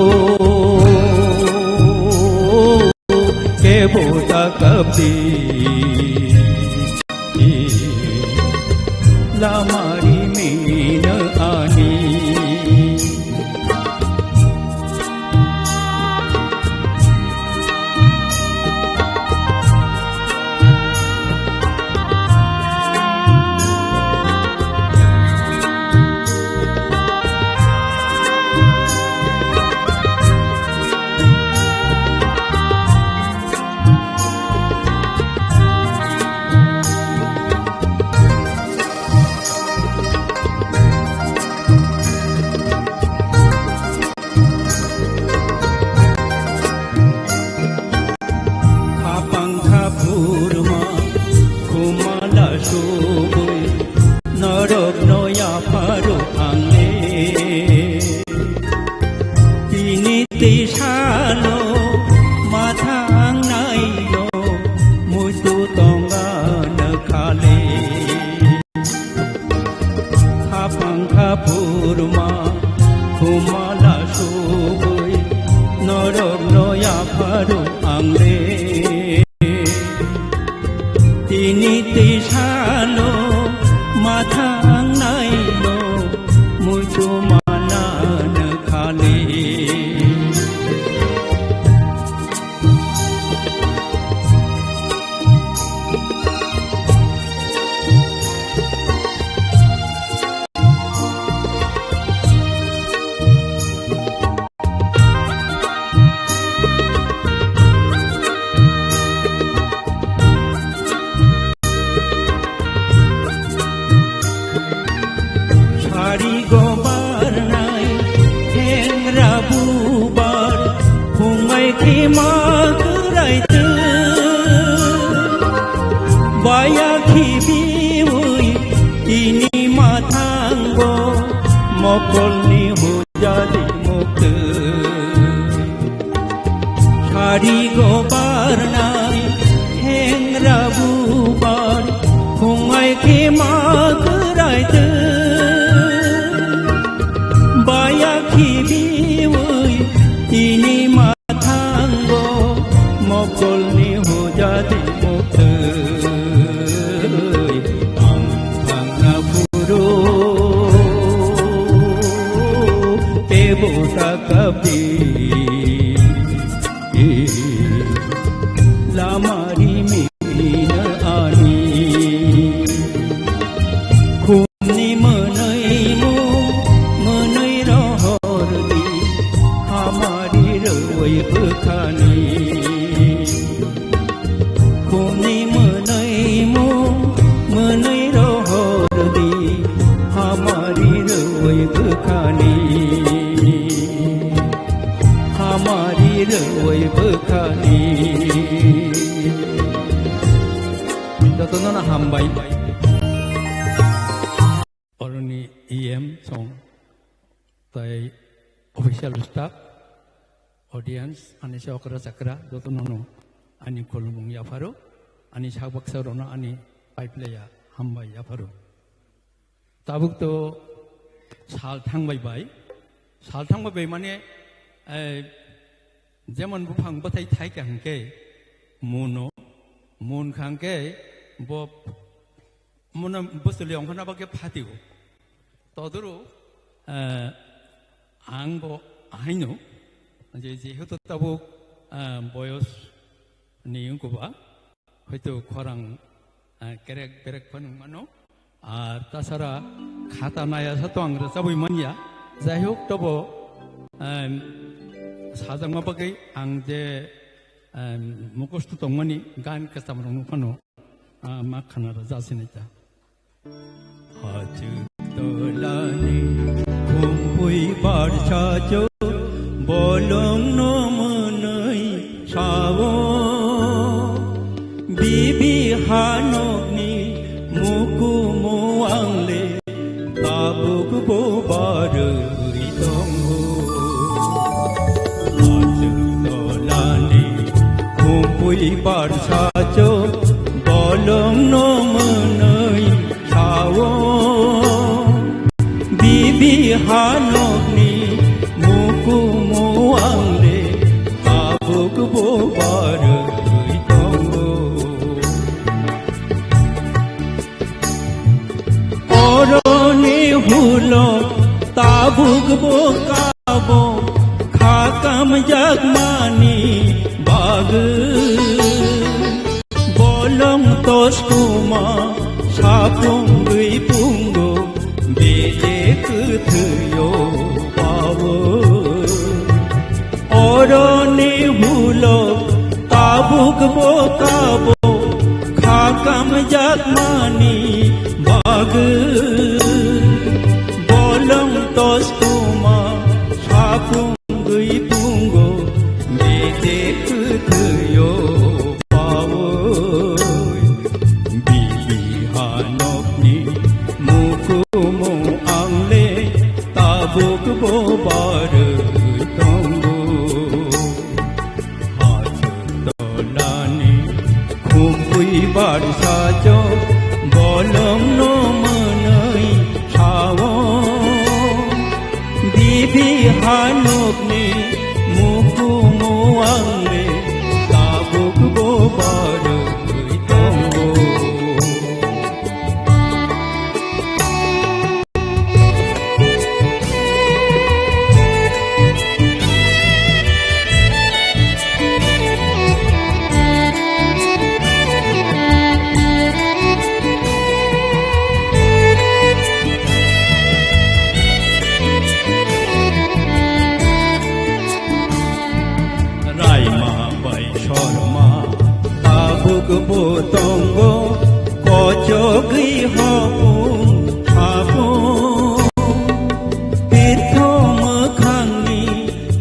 kebo ta kapdi, lama rimino ani. Khapang khaphurma khumala subui, norokno yapharo ang le. Tini tei salo mathang naino, muitu tonga nokha le. Khapang khaphurma khumala subui, norokno yapharo ang le. Tini tei salo mathang naino, muitu mana nokha le. Sari go barnai thengra bubar, phungai khima kwrai twi. Baya khibiwi tini mathango, mokolni hujadi muktwi. Sari go barnai thengra bubar, phungai khima kwrai twi. Baya khibiwi tini mathango, mokolni hujadi muktwi. Ang thangna phuru kebo ta kapdi, lama rimino ani. Khumni mwnwi mung mwnwi rohordi, hamari rwi bwkhani. Khumni mwnwi mung mwnwi rohordi, hamari rwi bwkhani. Hamari rwi bwkhani. Jotono no hambai. Oroni E M song, tai official staff, audience, ani se okra chakra, jotono no ani khulumung yapharo, ani sak baksa rono ani paiplaya hambai yapharo. Tabuk to sal thangbai bai, sal thangbai bai mane, eh, jemon buphang bwthai thai kha hwnkhe muno, mun kha hwnkhe bo muno bwswli ongkhorna bagwi phatio. Todoro, eh, ang bo ahaino, je, jehetu tabuk, eh, boyos ni wngkha ba, hoito khorang, eh, kerek berek phano wngmano. Ar tasara khata naya sa to ang rwchabwi manya. Jai hok, tobo, em, Sajakma bagwi ang je, em, mukhustu tongmani gan kwcham rokno phano, ah, ma khana rwja sinai ta. Hachwk tolani khumpui barsa cho bolongno mwnwi sao. Bibi hanokni mukumu angle tabuk bo barwi tongo. Hachwk tolani khumpui barsa cho bolongno mwnwi sao. Bibi hanokni mukumu angle tabuk bo barwi tongo. Oroni hulo tabuk bo kabo khakam jakmani bagwi. Bolong toskuma sapungwi pungo bede kwthwio bawo. Oroni hulo tabuk bo kabo khakam jakmani bagwi. Bolong toskuma sapungwi pungo bede kwthwio bawo. Bibi hanokni mukumu angle tabuk bo barwi tongo. Hachwk tolani khumpui barsa cho bolongno mwnwi sao. Bibi hanokni mukumu angle tabuk bo barwi tongo. Raima bai Sorma tabuk bo tongo, kochogwi hopung hapung. Tirtho mwkhangni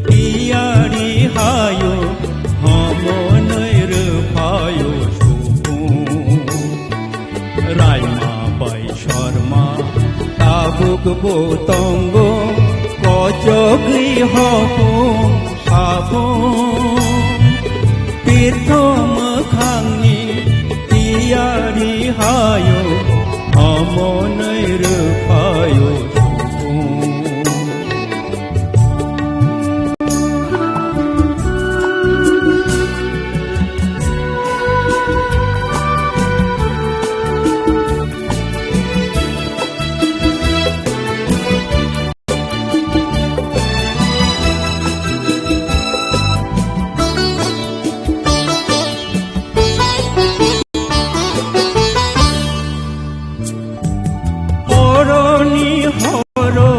tiyari hayo, homonwi rwphayo supung. Raima bai Sorma tabuk bo tongo, kochogwi hopung hapung. Tirtho mwkhangni tiyari hayo, homonwi rwphayo supung. Oroni horo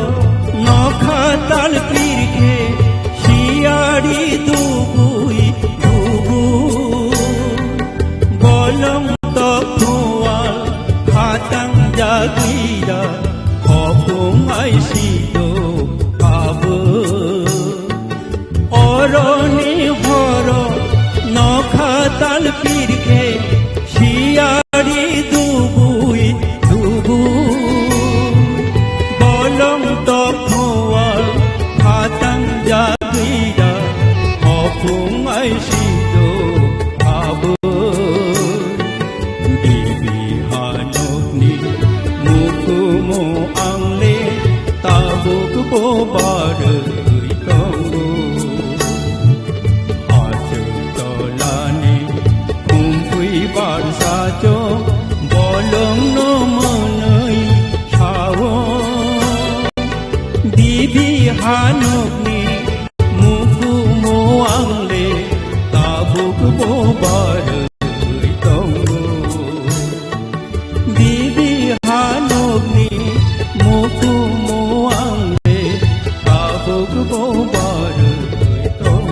nokha tal pirkhe siyari dugui dugu. Bolong tok thual khatang jagira hopung ai sido abo. Oroni horo nokha tal pirkhe siyari dugui dugu. Bolong tok thual khatang jagira hopung ai sido abo. Bibi hanokni mukumu angle tabuk bo barwi tongo. Hachwk tolani khumpui barsa cho bolongno mwnwi sao. Bibi hanokni mukumu angle tabuk bo barwi tongo. Bibi hanokni mukumu angle tabuk bo barwi tongo.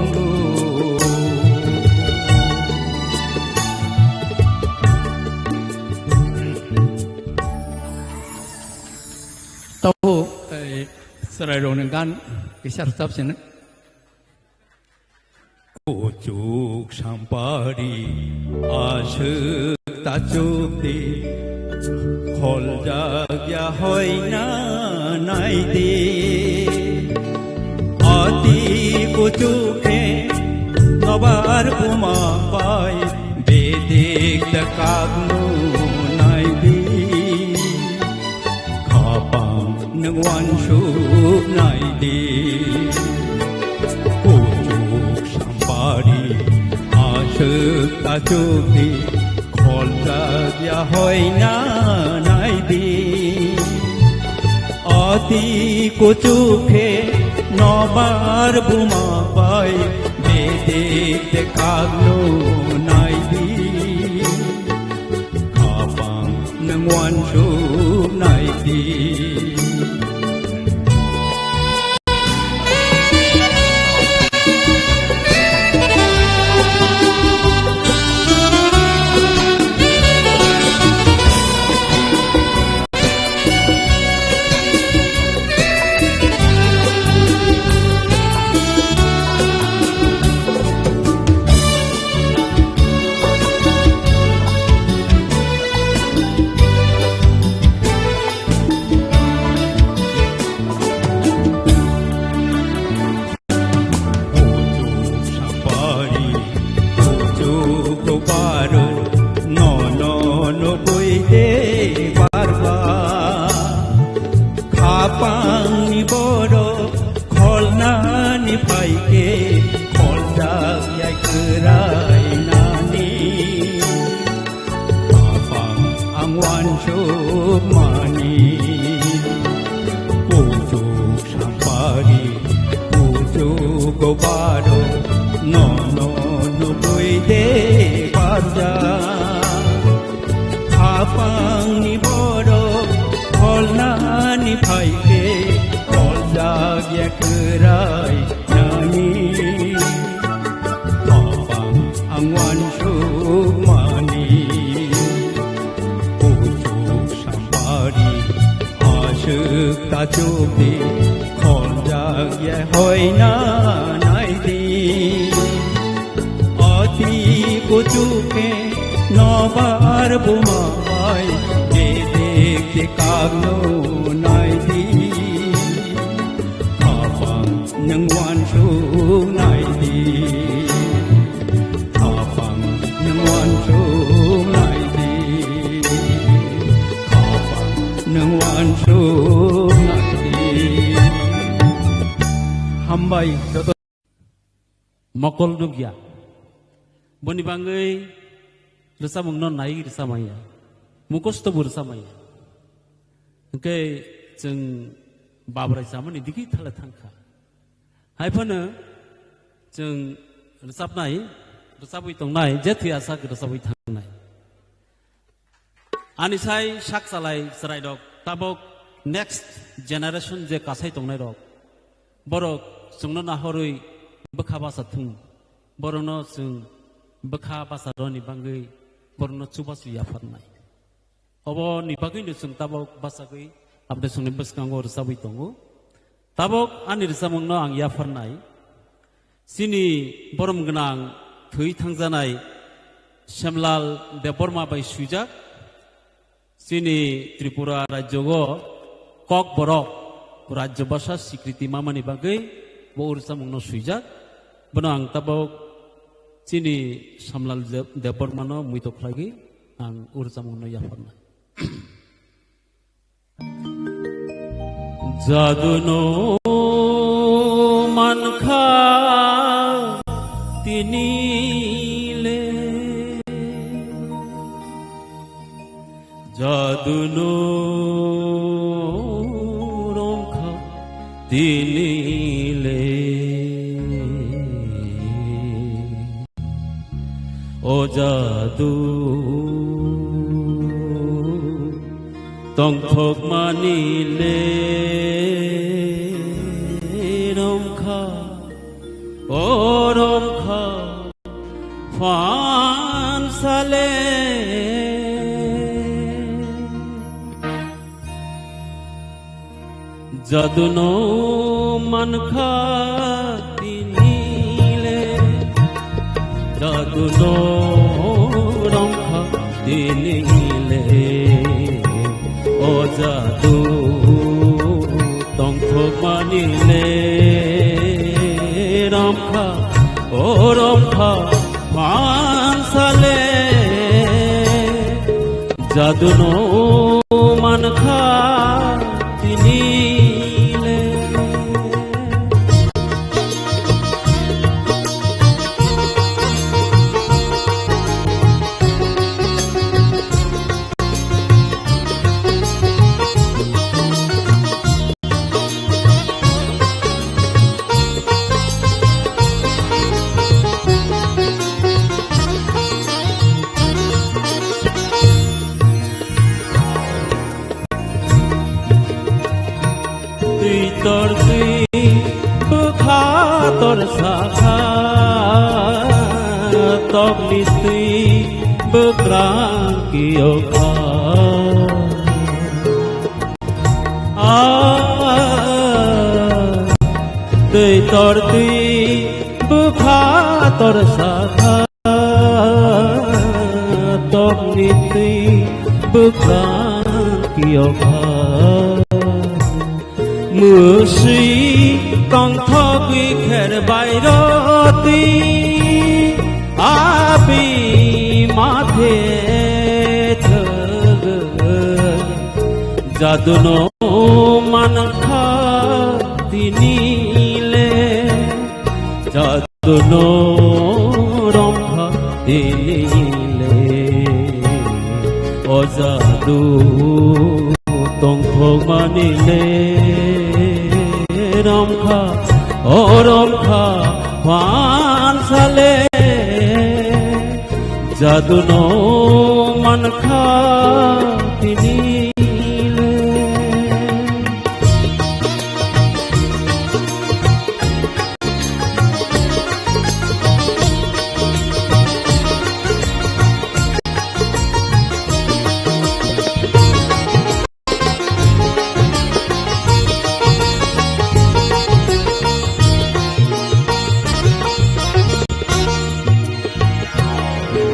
Chwrairokni gan kisa rwchap sino. Kuchuk sampari aswk tachuk di, kholjak ya hoina nai di. Ati kuchuk khe nobar buma bai bedik da kagnu nai di. Khapang nwng uansuk nai di. Kuchuk sampari aswk tachuk di, kholjak ya hoina nai di. Ati kuchuk khe nobar buma bai bedik de kagnu nai di. Khapang nwng uansuk nai di. Kuchuk sampari, kuchuk kuparo, nono nukui de barba. Khapangni borok kholnani phaikhe, kholjak ya kwrainani. Khapang ang uansuk mani, kuchuk sampari, kuchuk kuparo, nono nukui de barja. Khapangni borok kholnani phaikhe, kholjak ya kwrainani. Khapang ang uansuk mani, kuchuk sampari aswk tachuk di, kholjak ya hoina nai di. Ati kuchuk khe nobar buma bai bedik de kagnu nai di. Khapang nwng uansuk nai di. Khapang nwng uansuk nai di. Khapang nwng uansuk nai di. Hambai joto. Mokol nukya. Boni bangwi rwchapmungno nai rwchapmaya. Mukosto bo rwchapmaya. Hwnkhe chwng babrai chamani digi thale thangkha. Hai phano chwng rwchapnai, rwchapwi tongnai, je thwi asak rwchapwi thangnai. Ani sai sak chalai chwrairok tabok next generation je kasai tongnairok, borok chwngno nahorwi bwkha basa thung, borokno chwng bwkha basa rwni bangwi borokno chubachu yapharnai. Oboni bagwino chwng tabok bachagwi Amtwsongni bwskango rwchabwi tongo. Tabok ani rwchapmungno ang yapharnai. Chini borom gwnang thwi thangjanai Semlal Debbarma bai swijak. Chini Tripura rajyogo Kokborok Rajya Bhasha Swikriti mamani bagwi bo rwchapmungno swijak. Bono ang tabok chini Semlal Deb-, Debbarmano muito khlaigwi ang rwchapmungno yapharnai. Jaduno mankha tinile, jaduno romkha tinile. O jadu tongthokmani le romkha, o romkha phansale. Jadu no mankha tini le, jadu no romkha tini le, o jadu tongthokmani le romkha, o romkha phansale. Jadu no mankha tini le. Twi tor twi bwkha tor sakha, tokni twi bwkrang kiyokha. Ah, twi tor twi bwkha tor sakha, tokni twi bwkrang kiyokha. Mwswi tongthogwi kher bai roti, abi mathe thwgwi. Jadu no mankha tini le, jadu no romkha tini le, o jadu tongthokmani le romkha, o romkha phansale. Jadu no mankha tini le.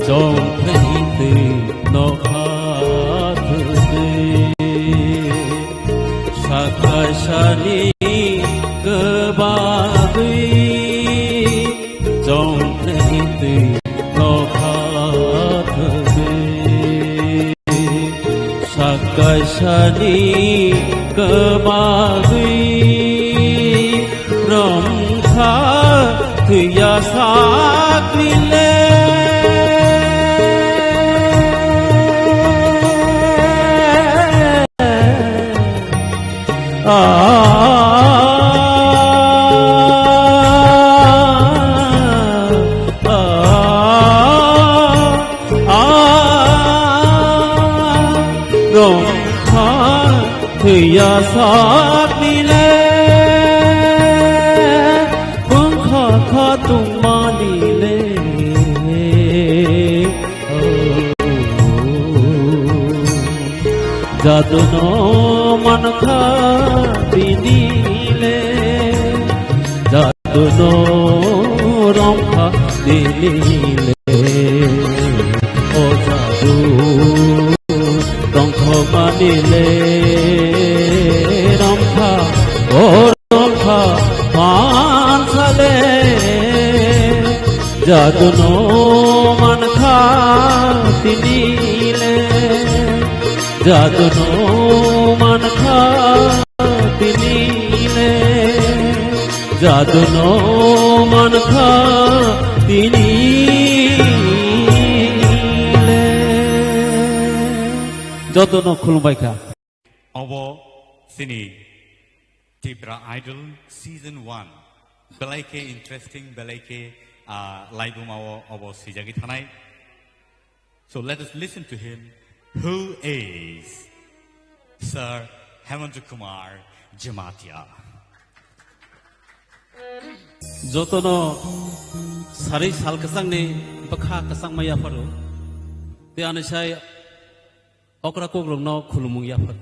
Chongthai twi nokha thwgwi, sakaisani kwbagwi. Chongthai twi nokha thwgwi, sakaisani kwbagwi romkha thwiya sakni le. Ah, ah, ah, romkha thwiya sakni le, bwkha kha tongmani le. Jadu no mankha tini le, jadu no romkha tini le, o jadu tongthokmani le romkha, o romkha phansale. Jadu no mankha tini le, jadu no mankha tini le, jadu no mankha tini le. Joto no khulumbai kha. Obo chini Tipra Idol Season one. Belai khe interesting, belai khe, ah, laibuma o obo swijagwi thanai. So let us listen to him, who is Sir Hemanta Kumar Jamatia. Jotono sari sal kwchangni bwkha kwchangma yapharo. Tei ani sai okra kokrokno khulumung yaphar.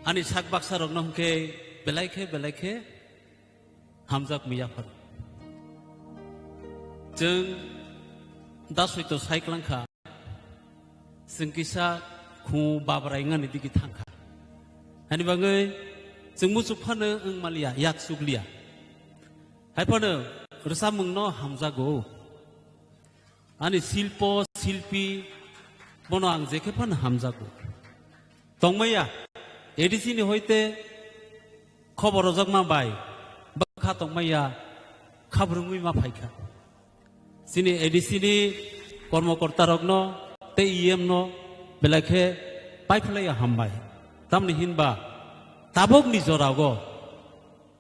Ani sak baksa rokno hwnkhe belai khe belai khe hamjak miya phar. Chwng da soito sai klang kha, chwng kisa khu babrai wngani digi thang kha. Hani bagwi chwng muchuk phano wng maliya, yak chukliya. Hai phano rwchapmungno hamjago. Ani silpo, silpi, bono ang jekhe phano hamjago. Tongmaya, A D C ni hoite khobor rojakma bai, bwkha tongmaya, khabrwngwi ma phaikha. Chini A D C ni kormokorta rokno tei E M no belai khe paiphlaiya hambai. Tamni hinba tabukni jorao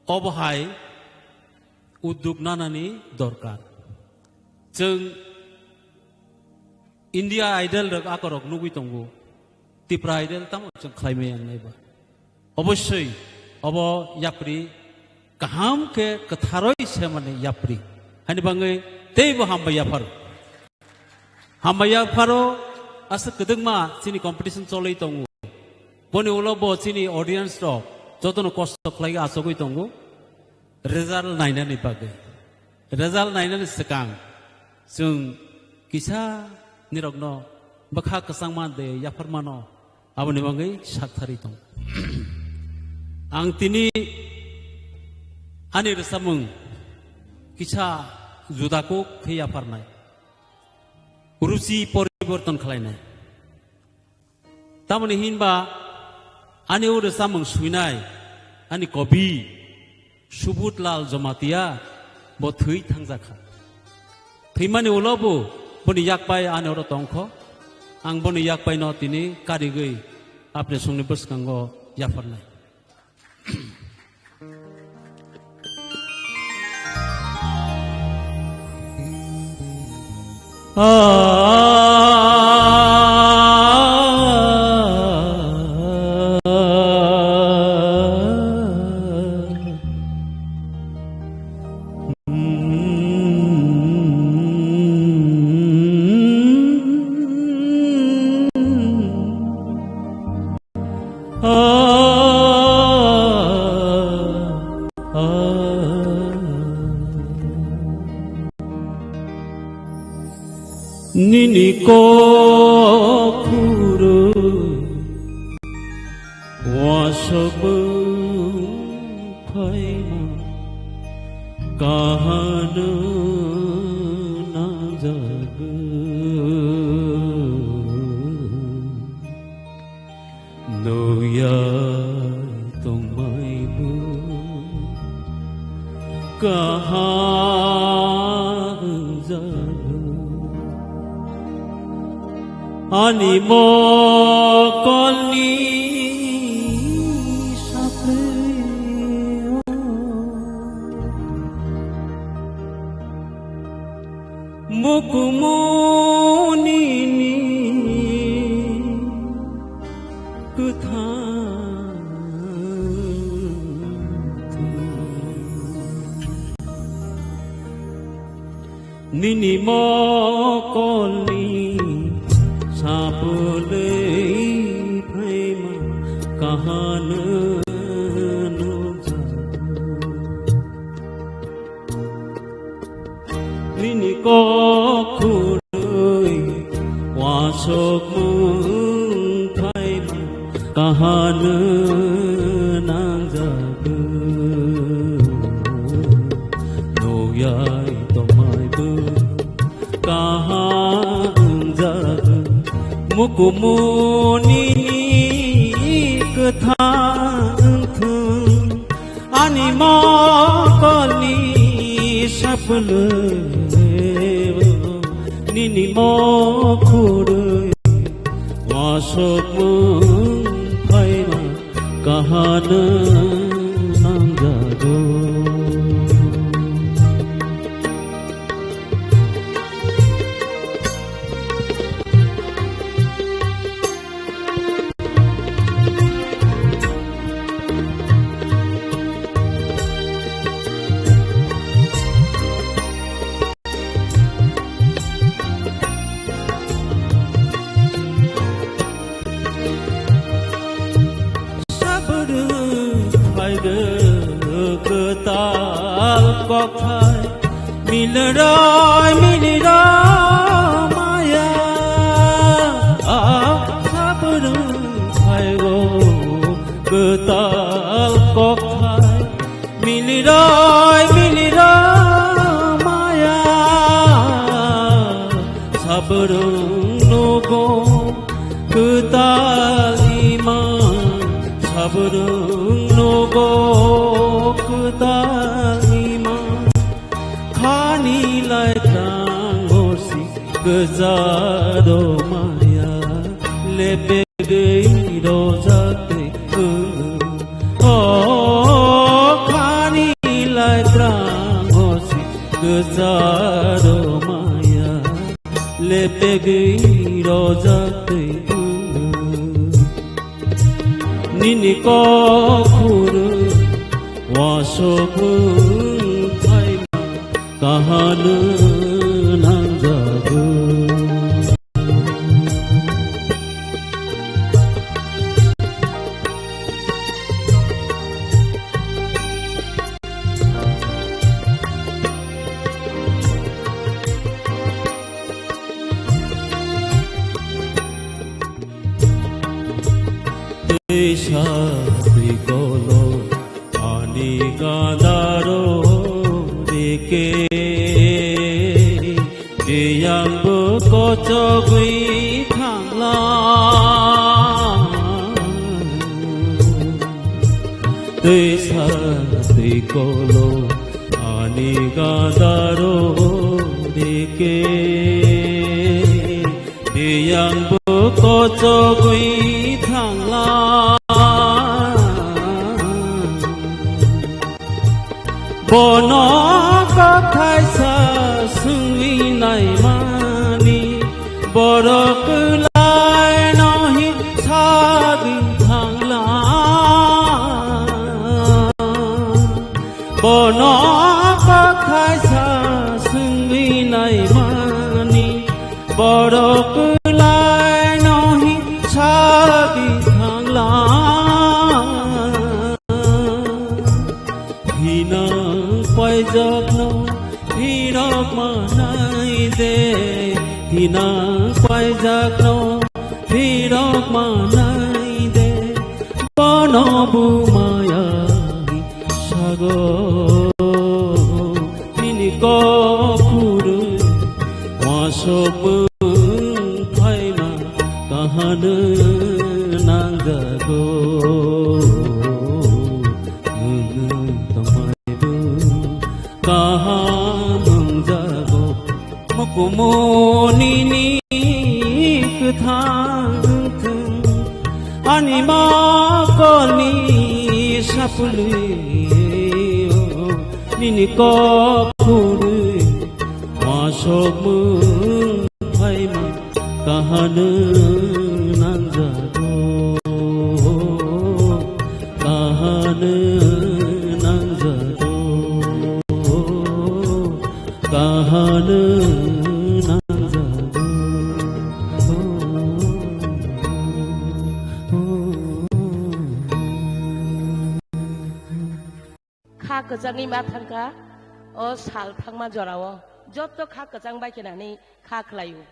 obo hai udduk nanani dorkar. Chwng India Idol rok akorok nugwi tongo. Tipra Idol tamo chwng khlai maya wngnai ba. Obossoi obo yapri kaham khe kwtharoi semani yapri. Hani bagwi teibo hambai yapharo. Hambai yapharo aswk kwdwkma chini competition cholwi tongo. Boni ulo bo chini audience rok jotono kosto khlai achugwi tongo. Result nainani bagwi. Result nainani swkang chwng kisa nirokno bwkha kwchangma de yapharmano aboni bagwi saktharwi tong. Ang tini ani rwchapmung kisa juda kuk khe yapharnai. Ruchi poriborton khlainai. Tamoni hinba ani o rwchapmung swinai ani kobi Subut Lal Jamatia bo thwi thangjakha. Thwimani ulo bo boni yakpai ani oro tongkho. Ang boni yakpai no tini karigwi apni songni bwskango yapharnai. Nini kok phuru wasok phaima kahano nangjago. Nukya tongmaibo kaham wngjago. Ani mokolni saplio Mukumuni ni kwthang thwi. Nini mokolni sapulwi phaima kahano nukjago. Nini kok khurui wasok mung phaima kahano nangjago. Nukyai tongmaibo kaham wngjago. Mukumuni kwthang thung. Ani mokolni sapulwi nini mokhorwi wasok mung phaima kahano nangjago. Sabo Phaigo kwtal kokthai, miliroi miliroi maya. Ah, sabrung phaigo kwtal kokthai, miliroi miliroi maya. Sabrung nogo kwtal ima, sabrung nogo kwtal ima. Khani lai tang osi kwjaro maya, lepegwi rojak twi kwrwng. O khani lai tang osi kwjaro maya, lepegwi rojak twi kwrwng. Nini kok phuru wasok wng phaima kahano nangjago. Twisa twi kolo ani gadaro rike, tiyangbo kochogwi thangla. Twisa twi kolo ani gadaro rike, tiyangbo kochogwi thangla. Bono kokthai sa swngwi naimani, borok kwlaino hi sagwi thangla. Bono kokthai sa swngwi naimani, borok kwlaino hi sagwi thangla. Hinang paijakno phirok manai de, hinang paijakno phirok manai de, bono bumaya sago. Nini kok phuru wasok wng phaima kahano nangjago. Nwng tongmaibo kaham wngjago. Mukumu nini kwthang thung, ani mokolni sapulwi, o nini kok phurwi, wasok mung phaima kahano nangjago, kahano nangjago. Kahano nangjago. Kha kwchangwi ma thangkha, o sal thangma jorao joto kha kwchang bai khe nani kha khlaio.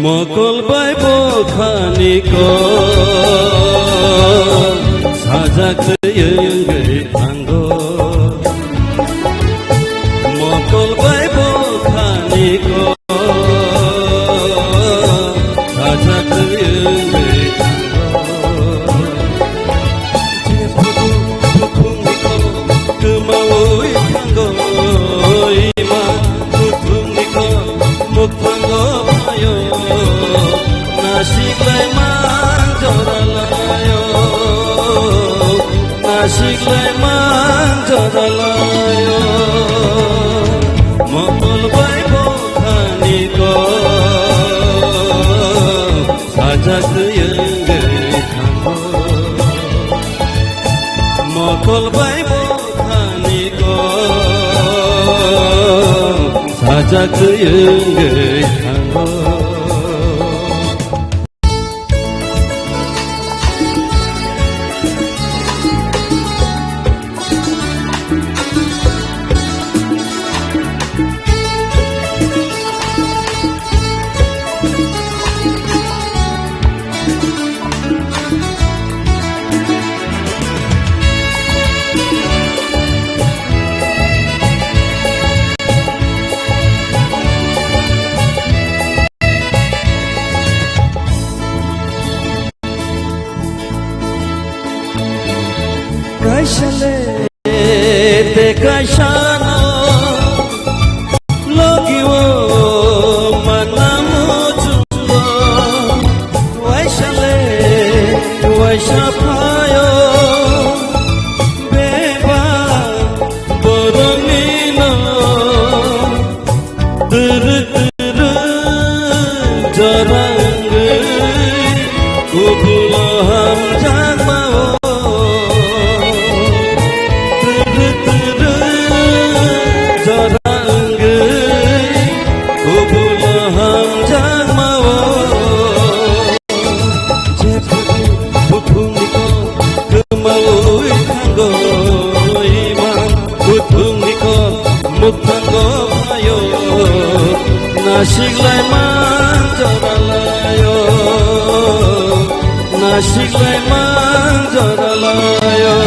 Mokol bai bokhani kok sajak twi wngwi thango. Mokol bai bokhani kok sajak twi wngwi thango. Siklai man jora laio, mokol bai bokhani kok sajak twi wngwi thango. Mokol bai bokhani kok sajak twi wngwi thango. Kaisa le te kaisa no logi o manamo chulo. Waisa le waisa phaio beba boroni no. Turu turu jora wngwi kubulo hamjakma o. Turu turu jora wngwi kubulo hamjakma o. Jephru buphungni kok kwmawi thango, iman buphungni kok mukthango phaio. Nasiklai man jora laio, nasiklai man jora laio.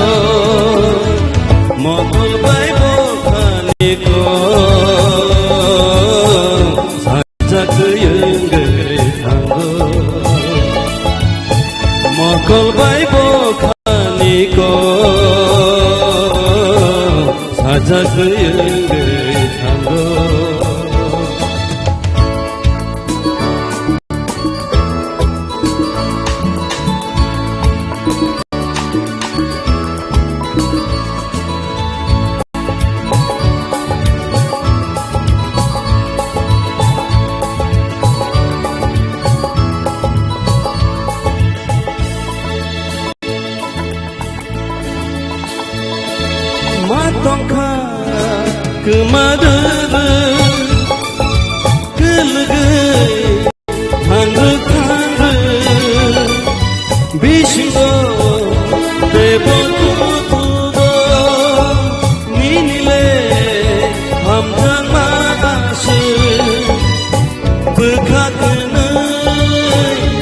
Mokol bai bokhani kok sajak wngwi thango. Mokol bai bokhani kok sajak wngwi thango. Ma tongkha kwma rwrwk, kwlwgwi thangrwk thangrwk, bisingo teibo tubugo nini le hamjakma aswk. Bwkha kwnwi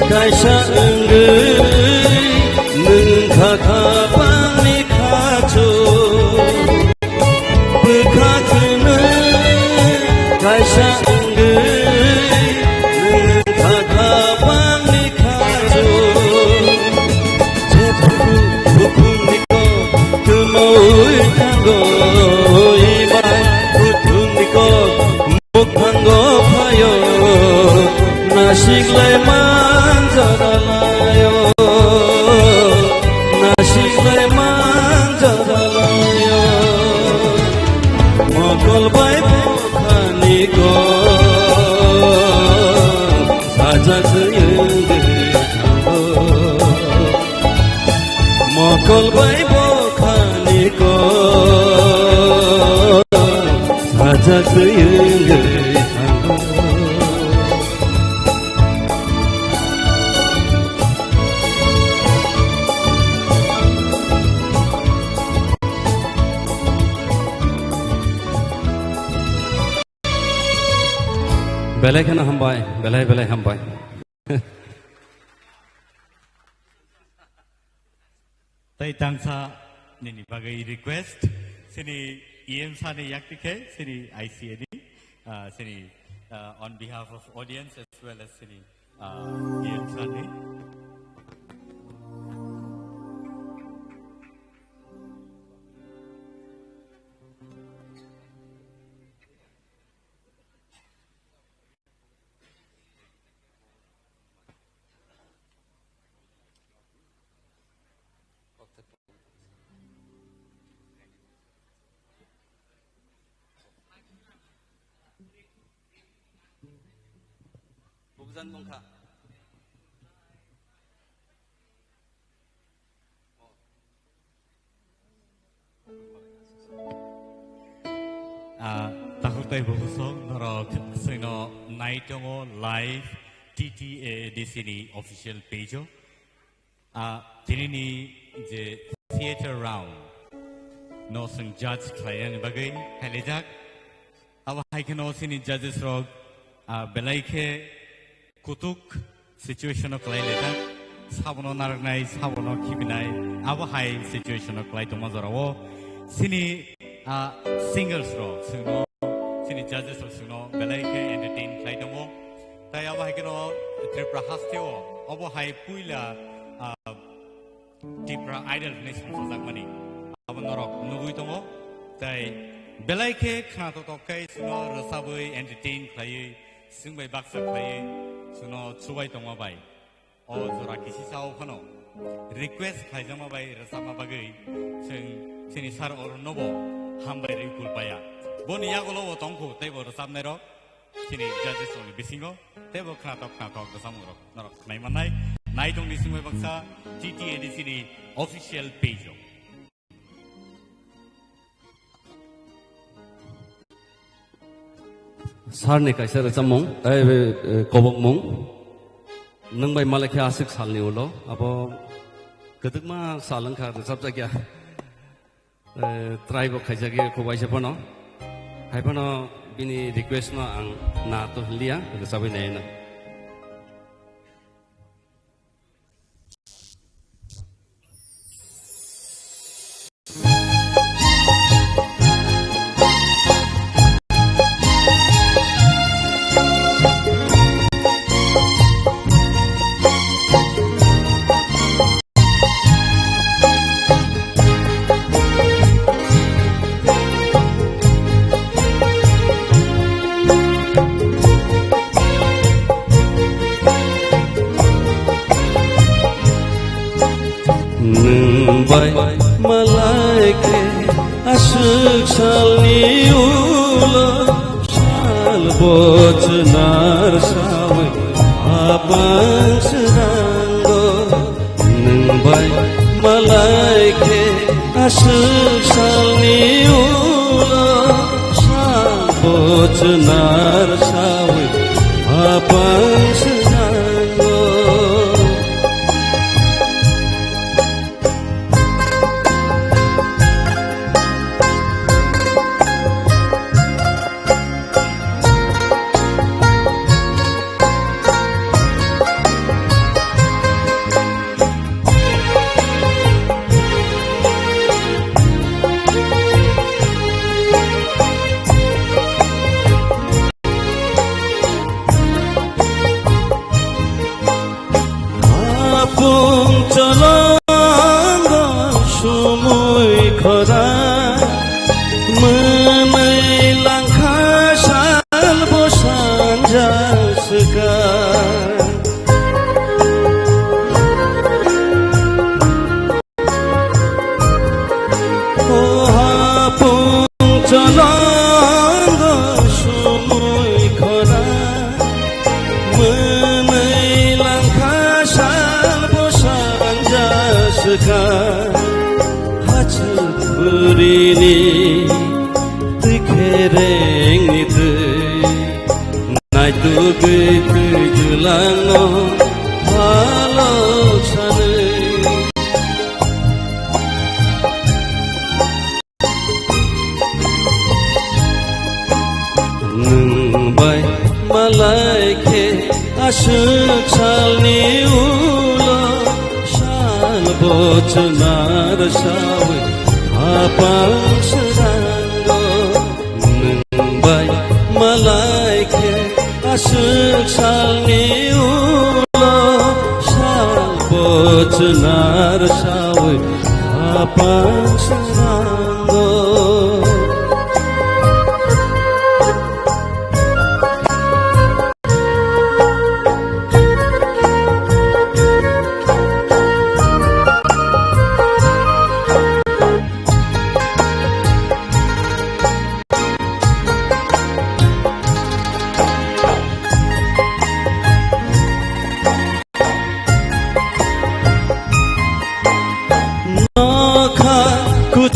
kaisa wngwi nwng kha kha bangni khachu. Bwkha kwnwi kaisa wngwi nwng kha kha bangni khachu. Jephru buphungni kok kwmawi thango, iman buphungni kok mukthango phaio. Nasiklai man jora laio, nasiklai man jora laio. Mokol bai bokhani kok sajak wngwi thango. Mokol bai bokhani kok sajak twi wngwi thango. Belai kheno hambai, belai belai hambai. Tei tangsa nini bagwi request, sini E M sani yakti khe, sini I C A ni, ah, sini, ah, on behalf of audience as well as sini, ah, E M sani. Thanmungkha. Ah, takhuk tei bukhuk song norok chwngno nai tongo live T T A D C ni official page o. Ah, tinini je theater round no chwng judge khlainani bagwi hailaijak. Abo hai kheno chini judges rok, ah, belai khe kutuk situation o kwlai laijak, sabono narwknai, sabono khibinai, abo hai situation o kwlai tongma jorao chini, ah, singers rok chwngno, chini judges rok chwngno belai khe entertain khlai tongo. Tai abo hai kheno Tripura hasteo obo hai puila, ah, Tipra Idol hwnwi songchajakmani abo norok nugwi tongo. Tai belai khe khnathokthok khe chwngno rwchabwi entertain khlaiwi, chwng bai baksa khlaiwi chwngno chubai tongma bai. O jora kisisa o phano request khlaijakma bai rwchapma bagwi chwng chini sir Arun nobo hambai rwi kulpaya. Boni yagulo bo tongkhu teibo rwchapnairok chini judges rokni bisingo teibo khnathok khnathok rwchapmung rok norok khnai mannai. Nai tongni singbai baksa T T A D C ni official page o. Sir ni kaisa rwchapmung, eh, eh, kobokmung. Nwng bai malai khe aswk salni ulo, abo kwdwkma sal wngkha rwchapjakya. Eh, try bo khaijakya kho waisa phano. Hai phano bini request no ang na to hwnliya, rwchabwi naina. Nwng bai malai khe aswk salni ulo sal bochwnar sawi apang swnango. Nwng bai malai khe aswk salni ulo sal bochwnar sawi apang swnango. Apung cholongo sumui khora, mwnwi langkha salbo sanja swka. O hapung cholongo sumui khora, mwnwi langkha salbo sanja swka. Hachuk burini twi kherengni twi, naitugwi twi jwlangno halok sanwi. Nwng bai malai khe aswk salni ulo sal bochwnar sawi apang swnango. Nwng bai malai khe aswk salni ulo sal bochwnar sawi apang swnango.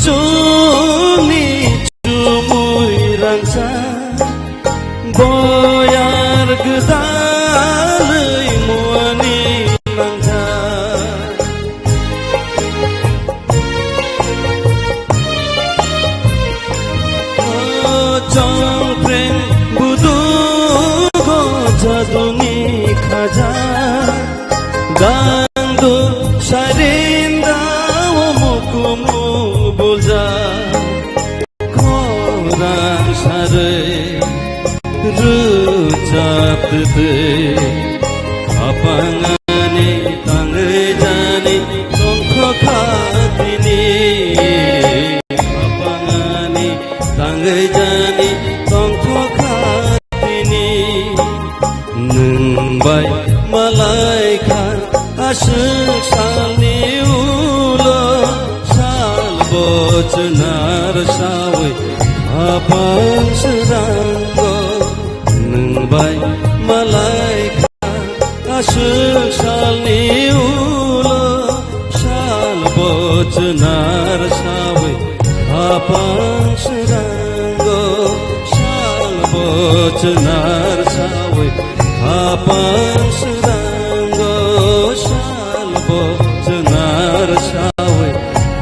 Chumni chumui rangcha, boyar gwdalwi muani nangkha. O chongpreng budugo jaduni khaja, gangdu sarinda o mukumu bulja. Khorang sarwi rwchaptwi, khapangani tangwi jani tongthokha tini. Khapangani tangwi jani tongthokha tini. Nwng bai malai kha aswk salni ulo, sal bochwnar sawi khapang srango. Nwng bai malai kha aswk salni ulo, sal bochwnar sawi khapang srango, sal bochwnar sawi khapang srango, sal bochwnar sawi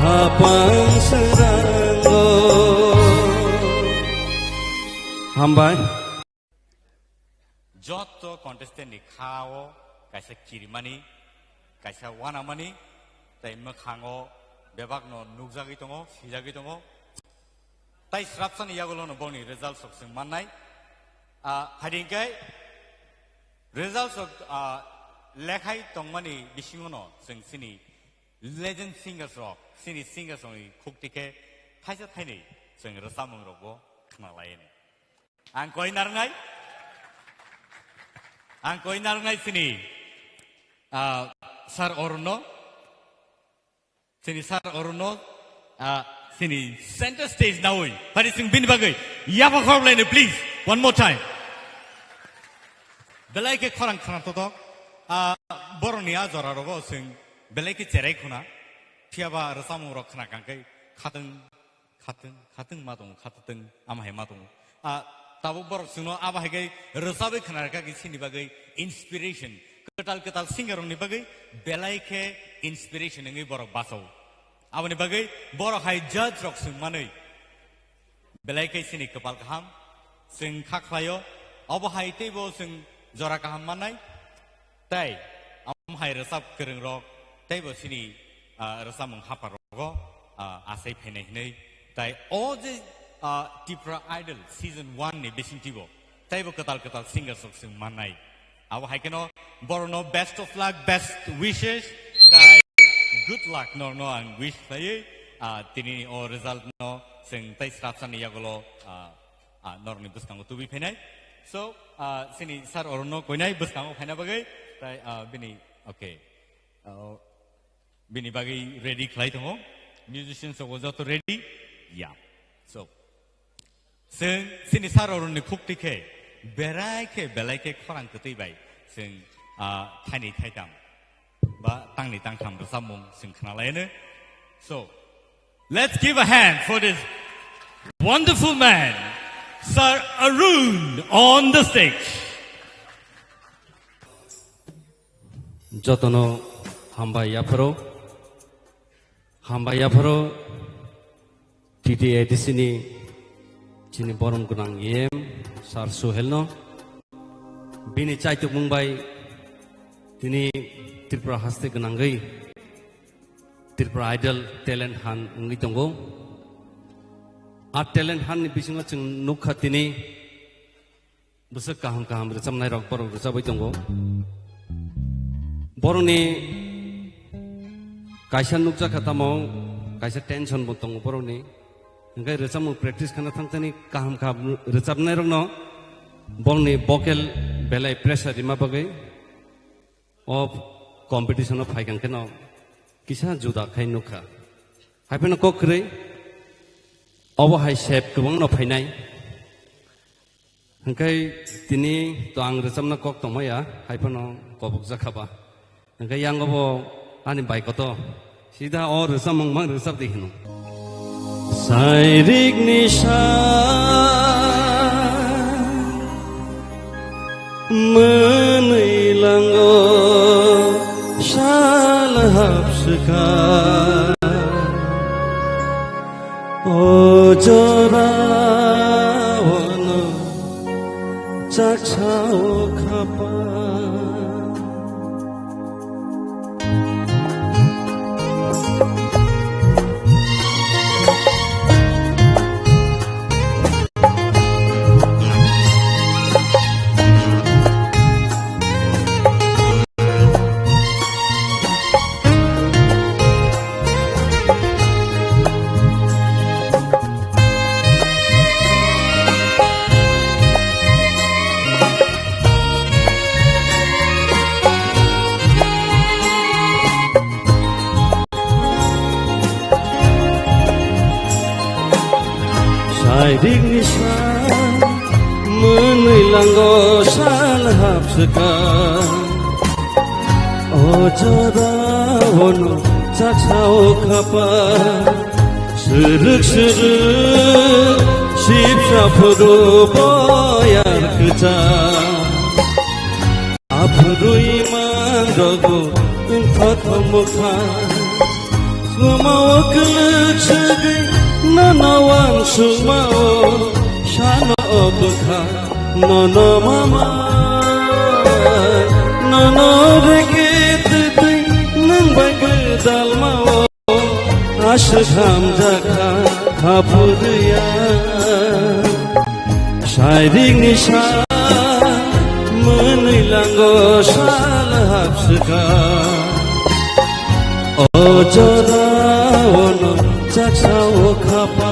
khapang srango. Hambai. Jotto contestant ni kha o kaisa kirimani, kaisa wanamani, tai mwkhango bebakno nukjagwi tongo, swijagwi tongo. Tai srapsani yagulono boni result sok chwng mannai. Ah, haidingkhe result sok, ah, lekhai tongmani bisingono chwng chini legend singers rok, chini singers rokni khukti khe thaisa thainwi chwng rwchapmung rokbo khna laini. Ang koi narwngnai, ang koi narwngnai chini, ah, Sir Arunno, chini Sir Arunno, ah, chini center stage nawi. Phari chwng bini bagwi yapha khorok laini, please, one more time. Belai khe khorang khna totok, ah, borokni a jora rogo chwng belai khe cherai khuna, phiyaba rwchapmung rok khna kangkhe khatwng khatwng, khatwng ma tongo, khatwng ama hai ma tongo. Ah, tabuk borok chwngno abo hai khe rwchabwi khna rwkha khe chini bagwi inspiration. Kwtal kwtal singer rokni bagwi belai khe inspiration wngwi borok bachao. Aboni bagwi borok hai judge rok chwng manwi belai khe chini kwpal kaham chwng kha khlaio. Obo hai teibo chwng jora kaham mannai. Tei, am hai rwchap kwrwng rok, teibo chini, ah, rwchapmung hapar rogo, ah, asai phainai hinwi. Tai o je, ah, Tipra Idol season one ni bisingtwibo, teibo kwtal kwtal singers rok chwng mannai. Abo hai kheno borokno best of luck, best wishes, tai good luck norokno ang wish khlaiwi, ah, tini o result no chwng tei srapsani yagulo, ah, ah, norokni bwskango tubui phainai. So, ah, chini Sir Arunno koinai bwskango phaina bagwi, tai, ah, bini, okay. Ah, bini bagwi ready khlai tongo. Musicians rok joto ready? Ya. So, chwng chini Sir Arunni khukti khe, berai khe, belai khe khorang kwtwi bai chwng, ah, thaini thaitam ba tangni tangtham rwchapmung chwng khna laino. So, let's give a hand for this wonderful man, Sir Arun on the stage. Jotono hambai yapharo, hambai yapharo T T A D C ni chini borom gwnang E M Sir Suhelno. Bini chaitukmung bai tini Tripura haste gwnangwi Tripura Idol talent hunt wngwi tongo. A talent hunt ni bisingo chwng nukha tini bwswk kaham kaham rwchapnai rok borok rwchabwi tongo. Borokni kaisa nukjakha tamo kaisa tension bo tongo borokni. Hwnkhe rwchapmung practice khana thangthani kaham kaham rwchapnai rokno borokni vocal belai pressure rima bagwi o competition o phaikang kheno kisa juda khai nukha. Haiphano kok kwrwi obo hai sep kwbangno phainai. Hwnkhe tini to ang rwchapna kok tongmaya, haiphano kobokjakha ba. Hwnkhe yango bo ani bai koto sida o rwchapmung mang rwchap di hino. Tairikni sa mwnwi lango sal hapswkha. O jora ono chaksa o khapa. Sairikni sa mwnwi lango sal hapswkha. O jora ono chaksa o khapa. Srwk srwk sipsa phuru boyar kwchak. Aphuru iman rogo wngkha thomokha. Swmao kwlwk swgwi nono wansukmao sano o bwkha. Nono mama, nono rege twtwi nwng bai gwdalmao. Aswk hamjakha haphurya. Sairikni sa mwnwi lango sal hapswkha. O jora ono chaksa o khapa.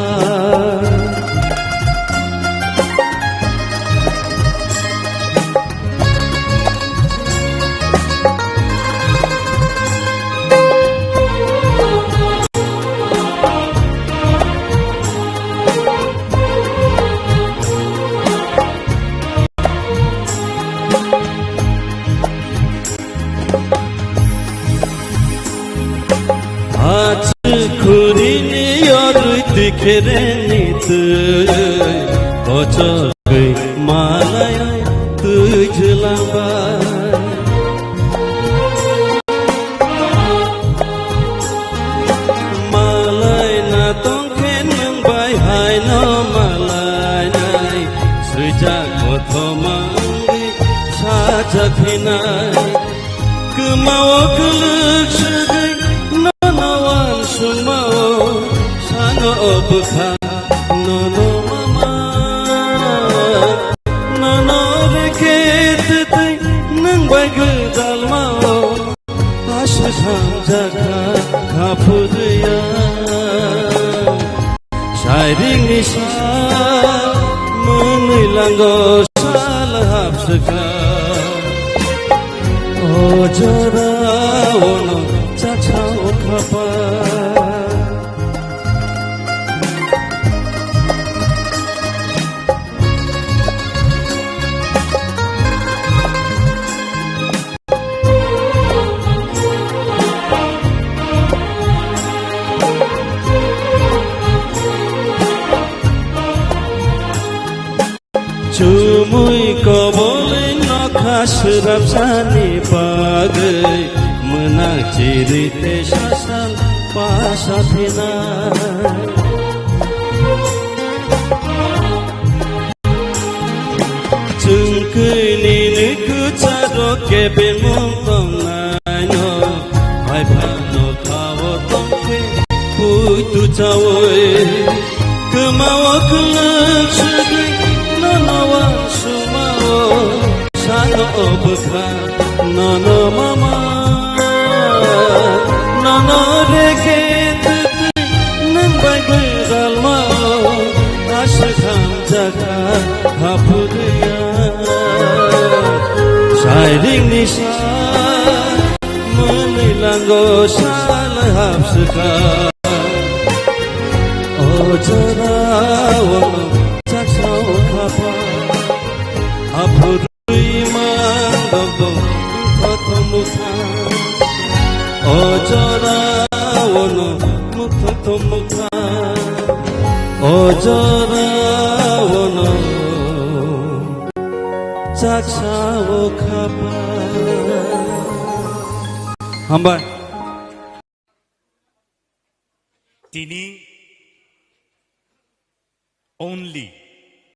Achukhurini yorwi tikhereni twi, kochogwi malai twijlangbai. Malai na tongkhe nwng bai haino malai nai, swijak kothoma wngwi sajak hinai. Kwmao kwlwk swgwi nono wansukmao sano o bwkha. Nono mama, nono rege twtwi nwng bai gwdalmao aswk hamjakha haphurya. Sairikni sa mwnwi lango sal hapswkha. O jora ono chaksa o khapa. Chumui kobolwi nokha swrapsani bagwi, mwnak chiri tei sasal pasa phinai. Chwng kwi nini kwcharo kebengmung tongnaino, hai phano khao tongkhe puitu chaui. Kwmao kwlwk swgwi nono wansukmao, sano o bwkha nono mama, nono rege twtwi nwng bai gwdalmao aswk hamjakha haphurya. Sairikni sa mwnwi lango sal hapswkha. O jorao chaksa o khapa, aphuru Rwi mang rok bo mukthothom mukha. O jorao no mukthothom mukha. O jorao no chaksa o khapa. Hambai. Tini only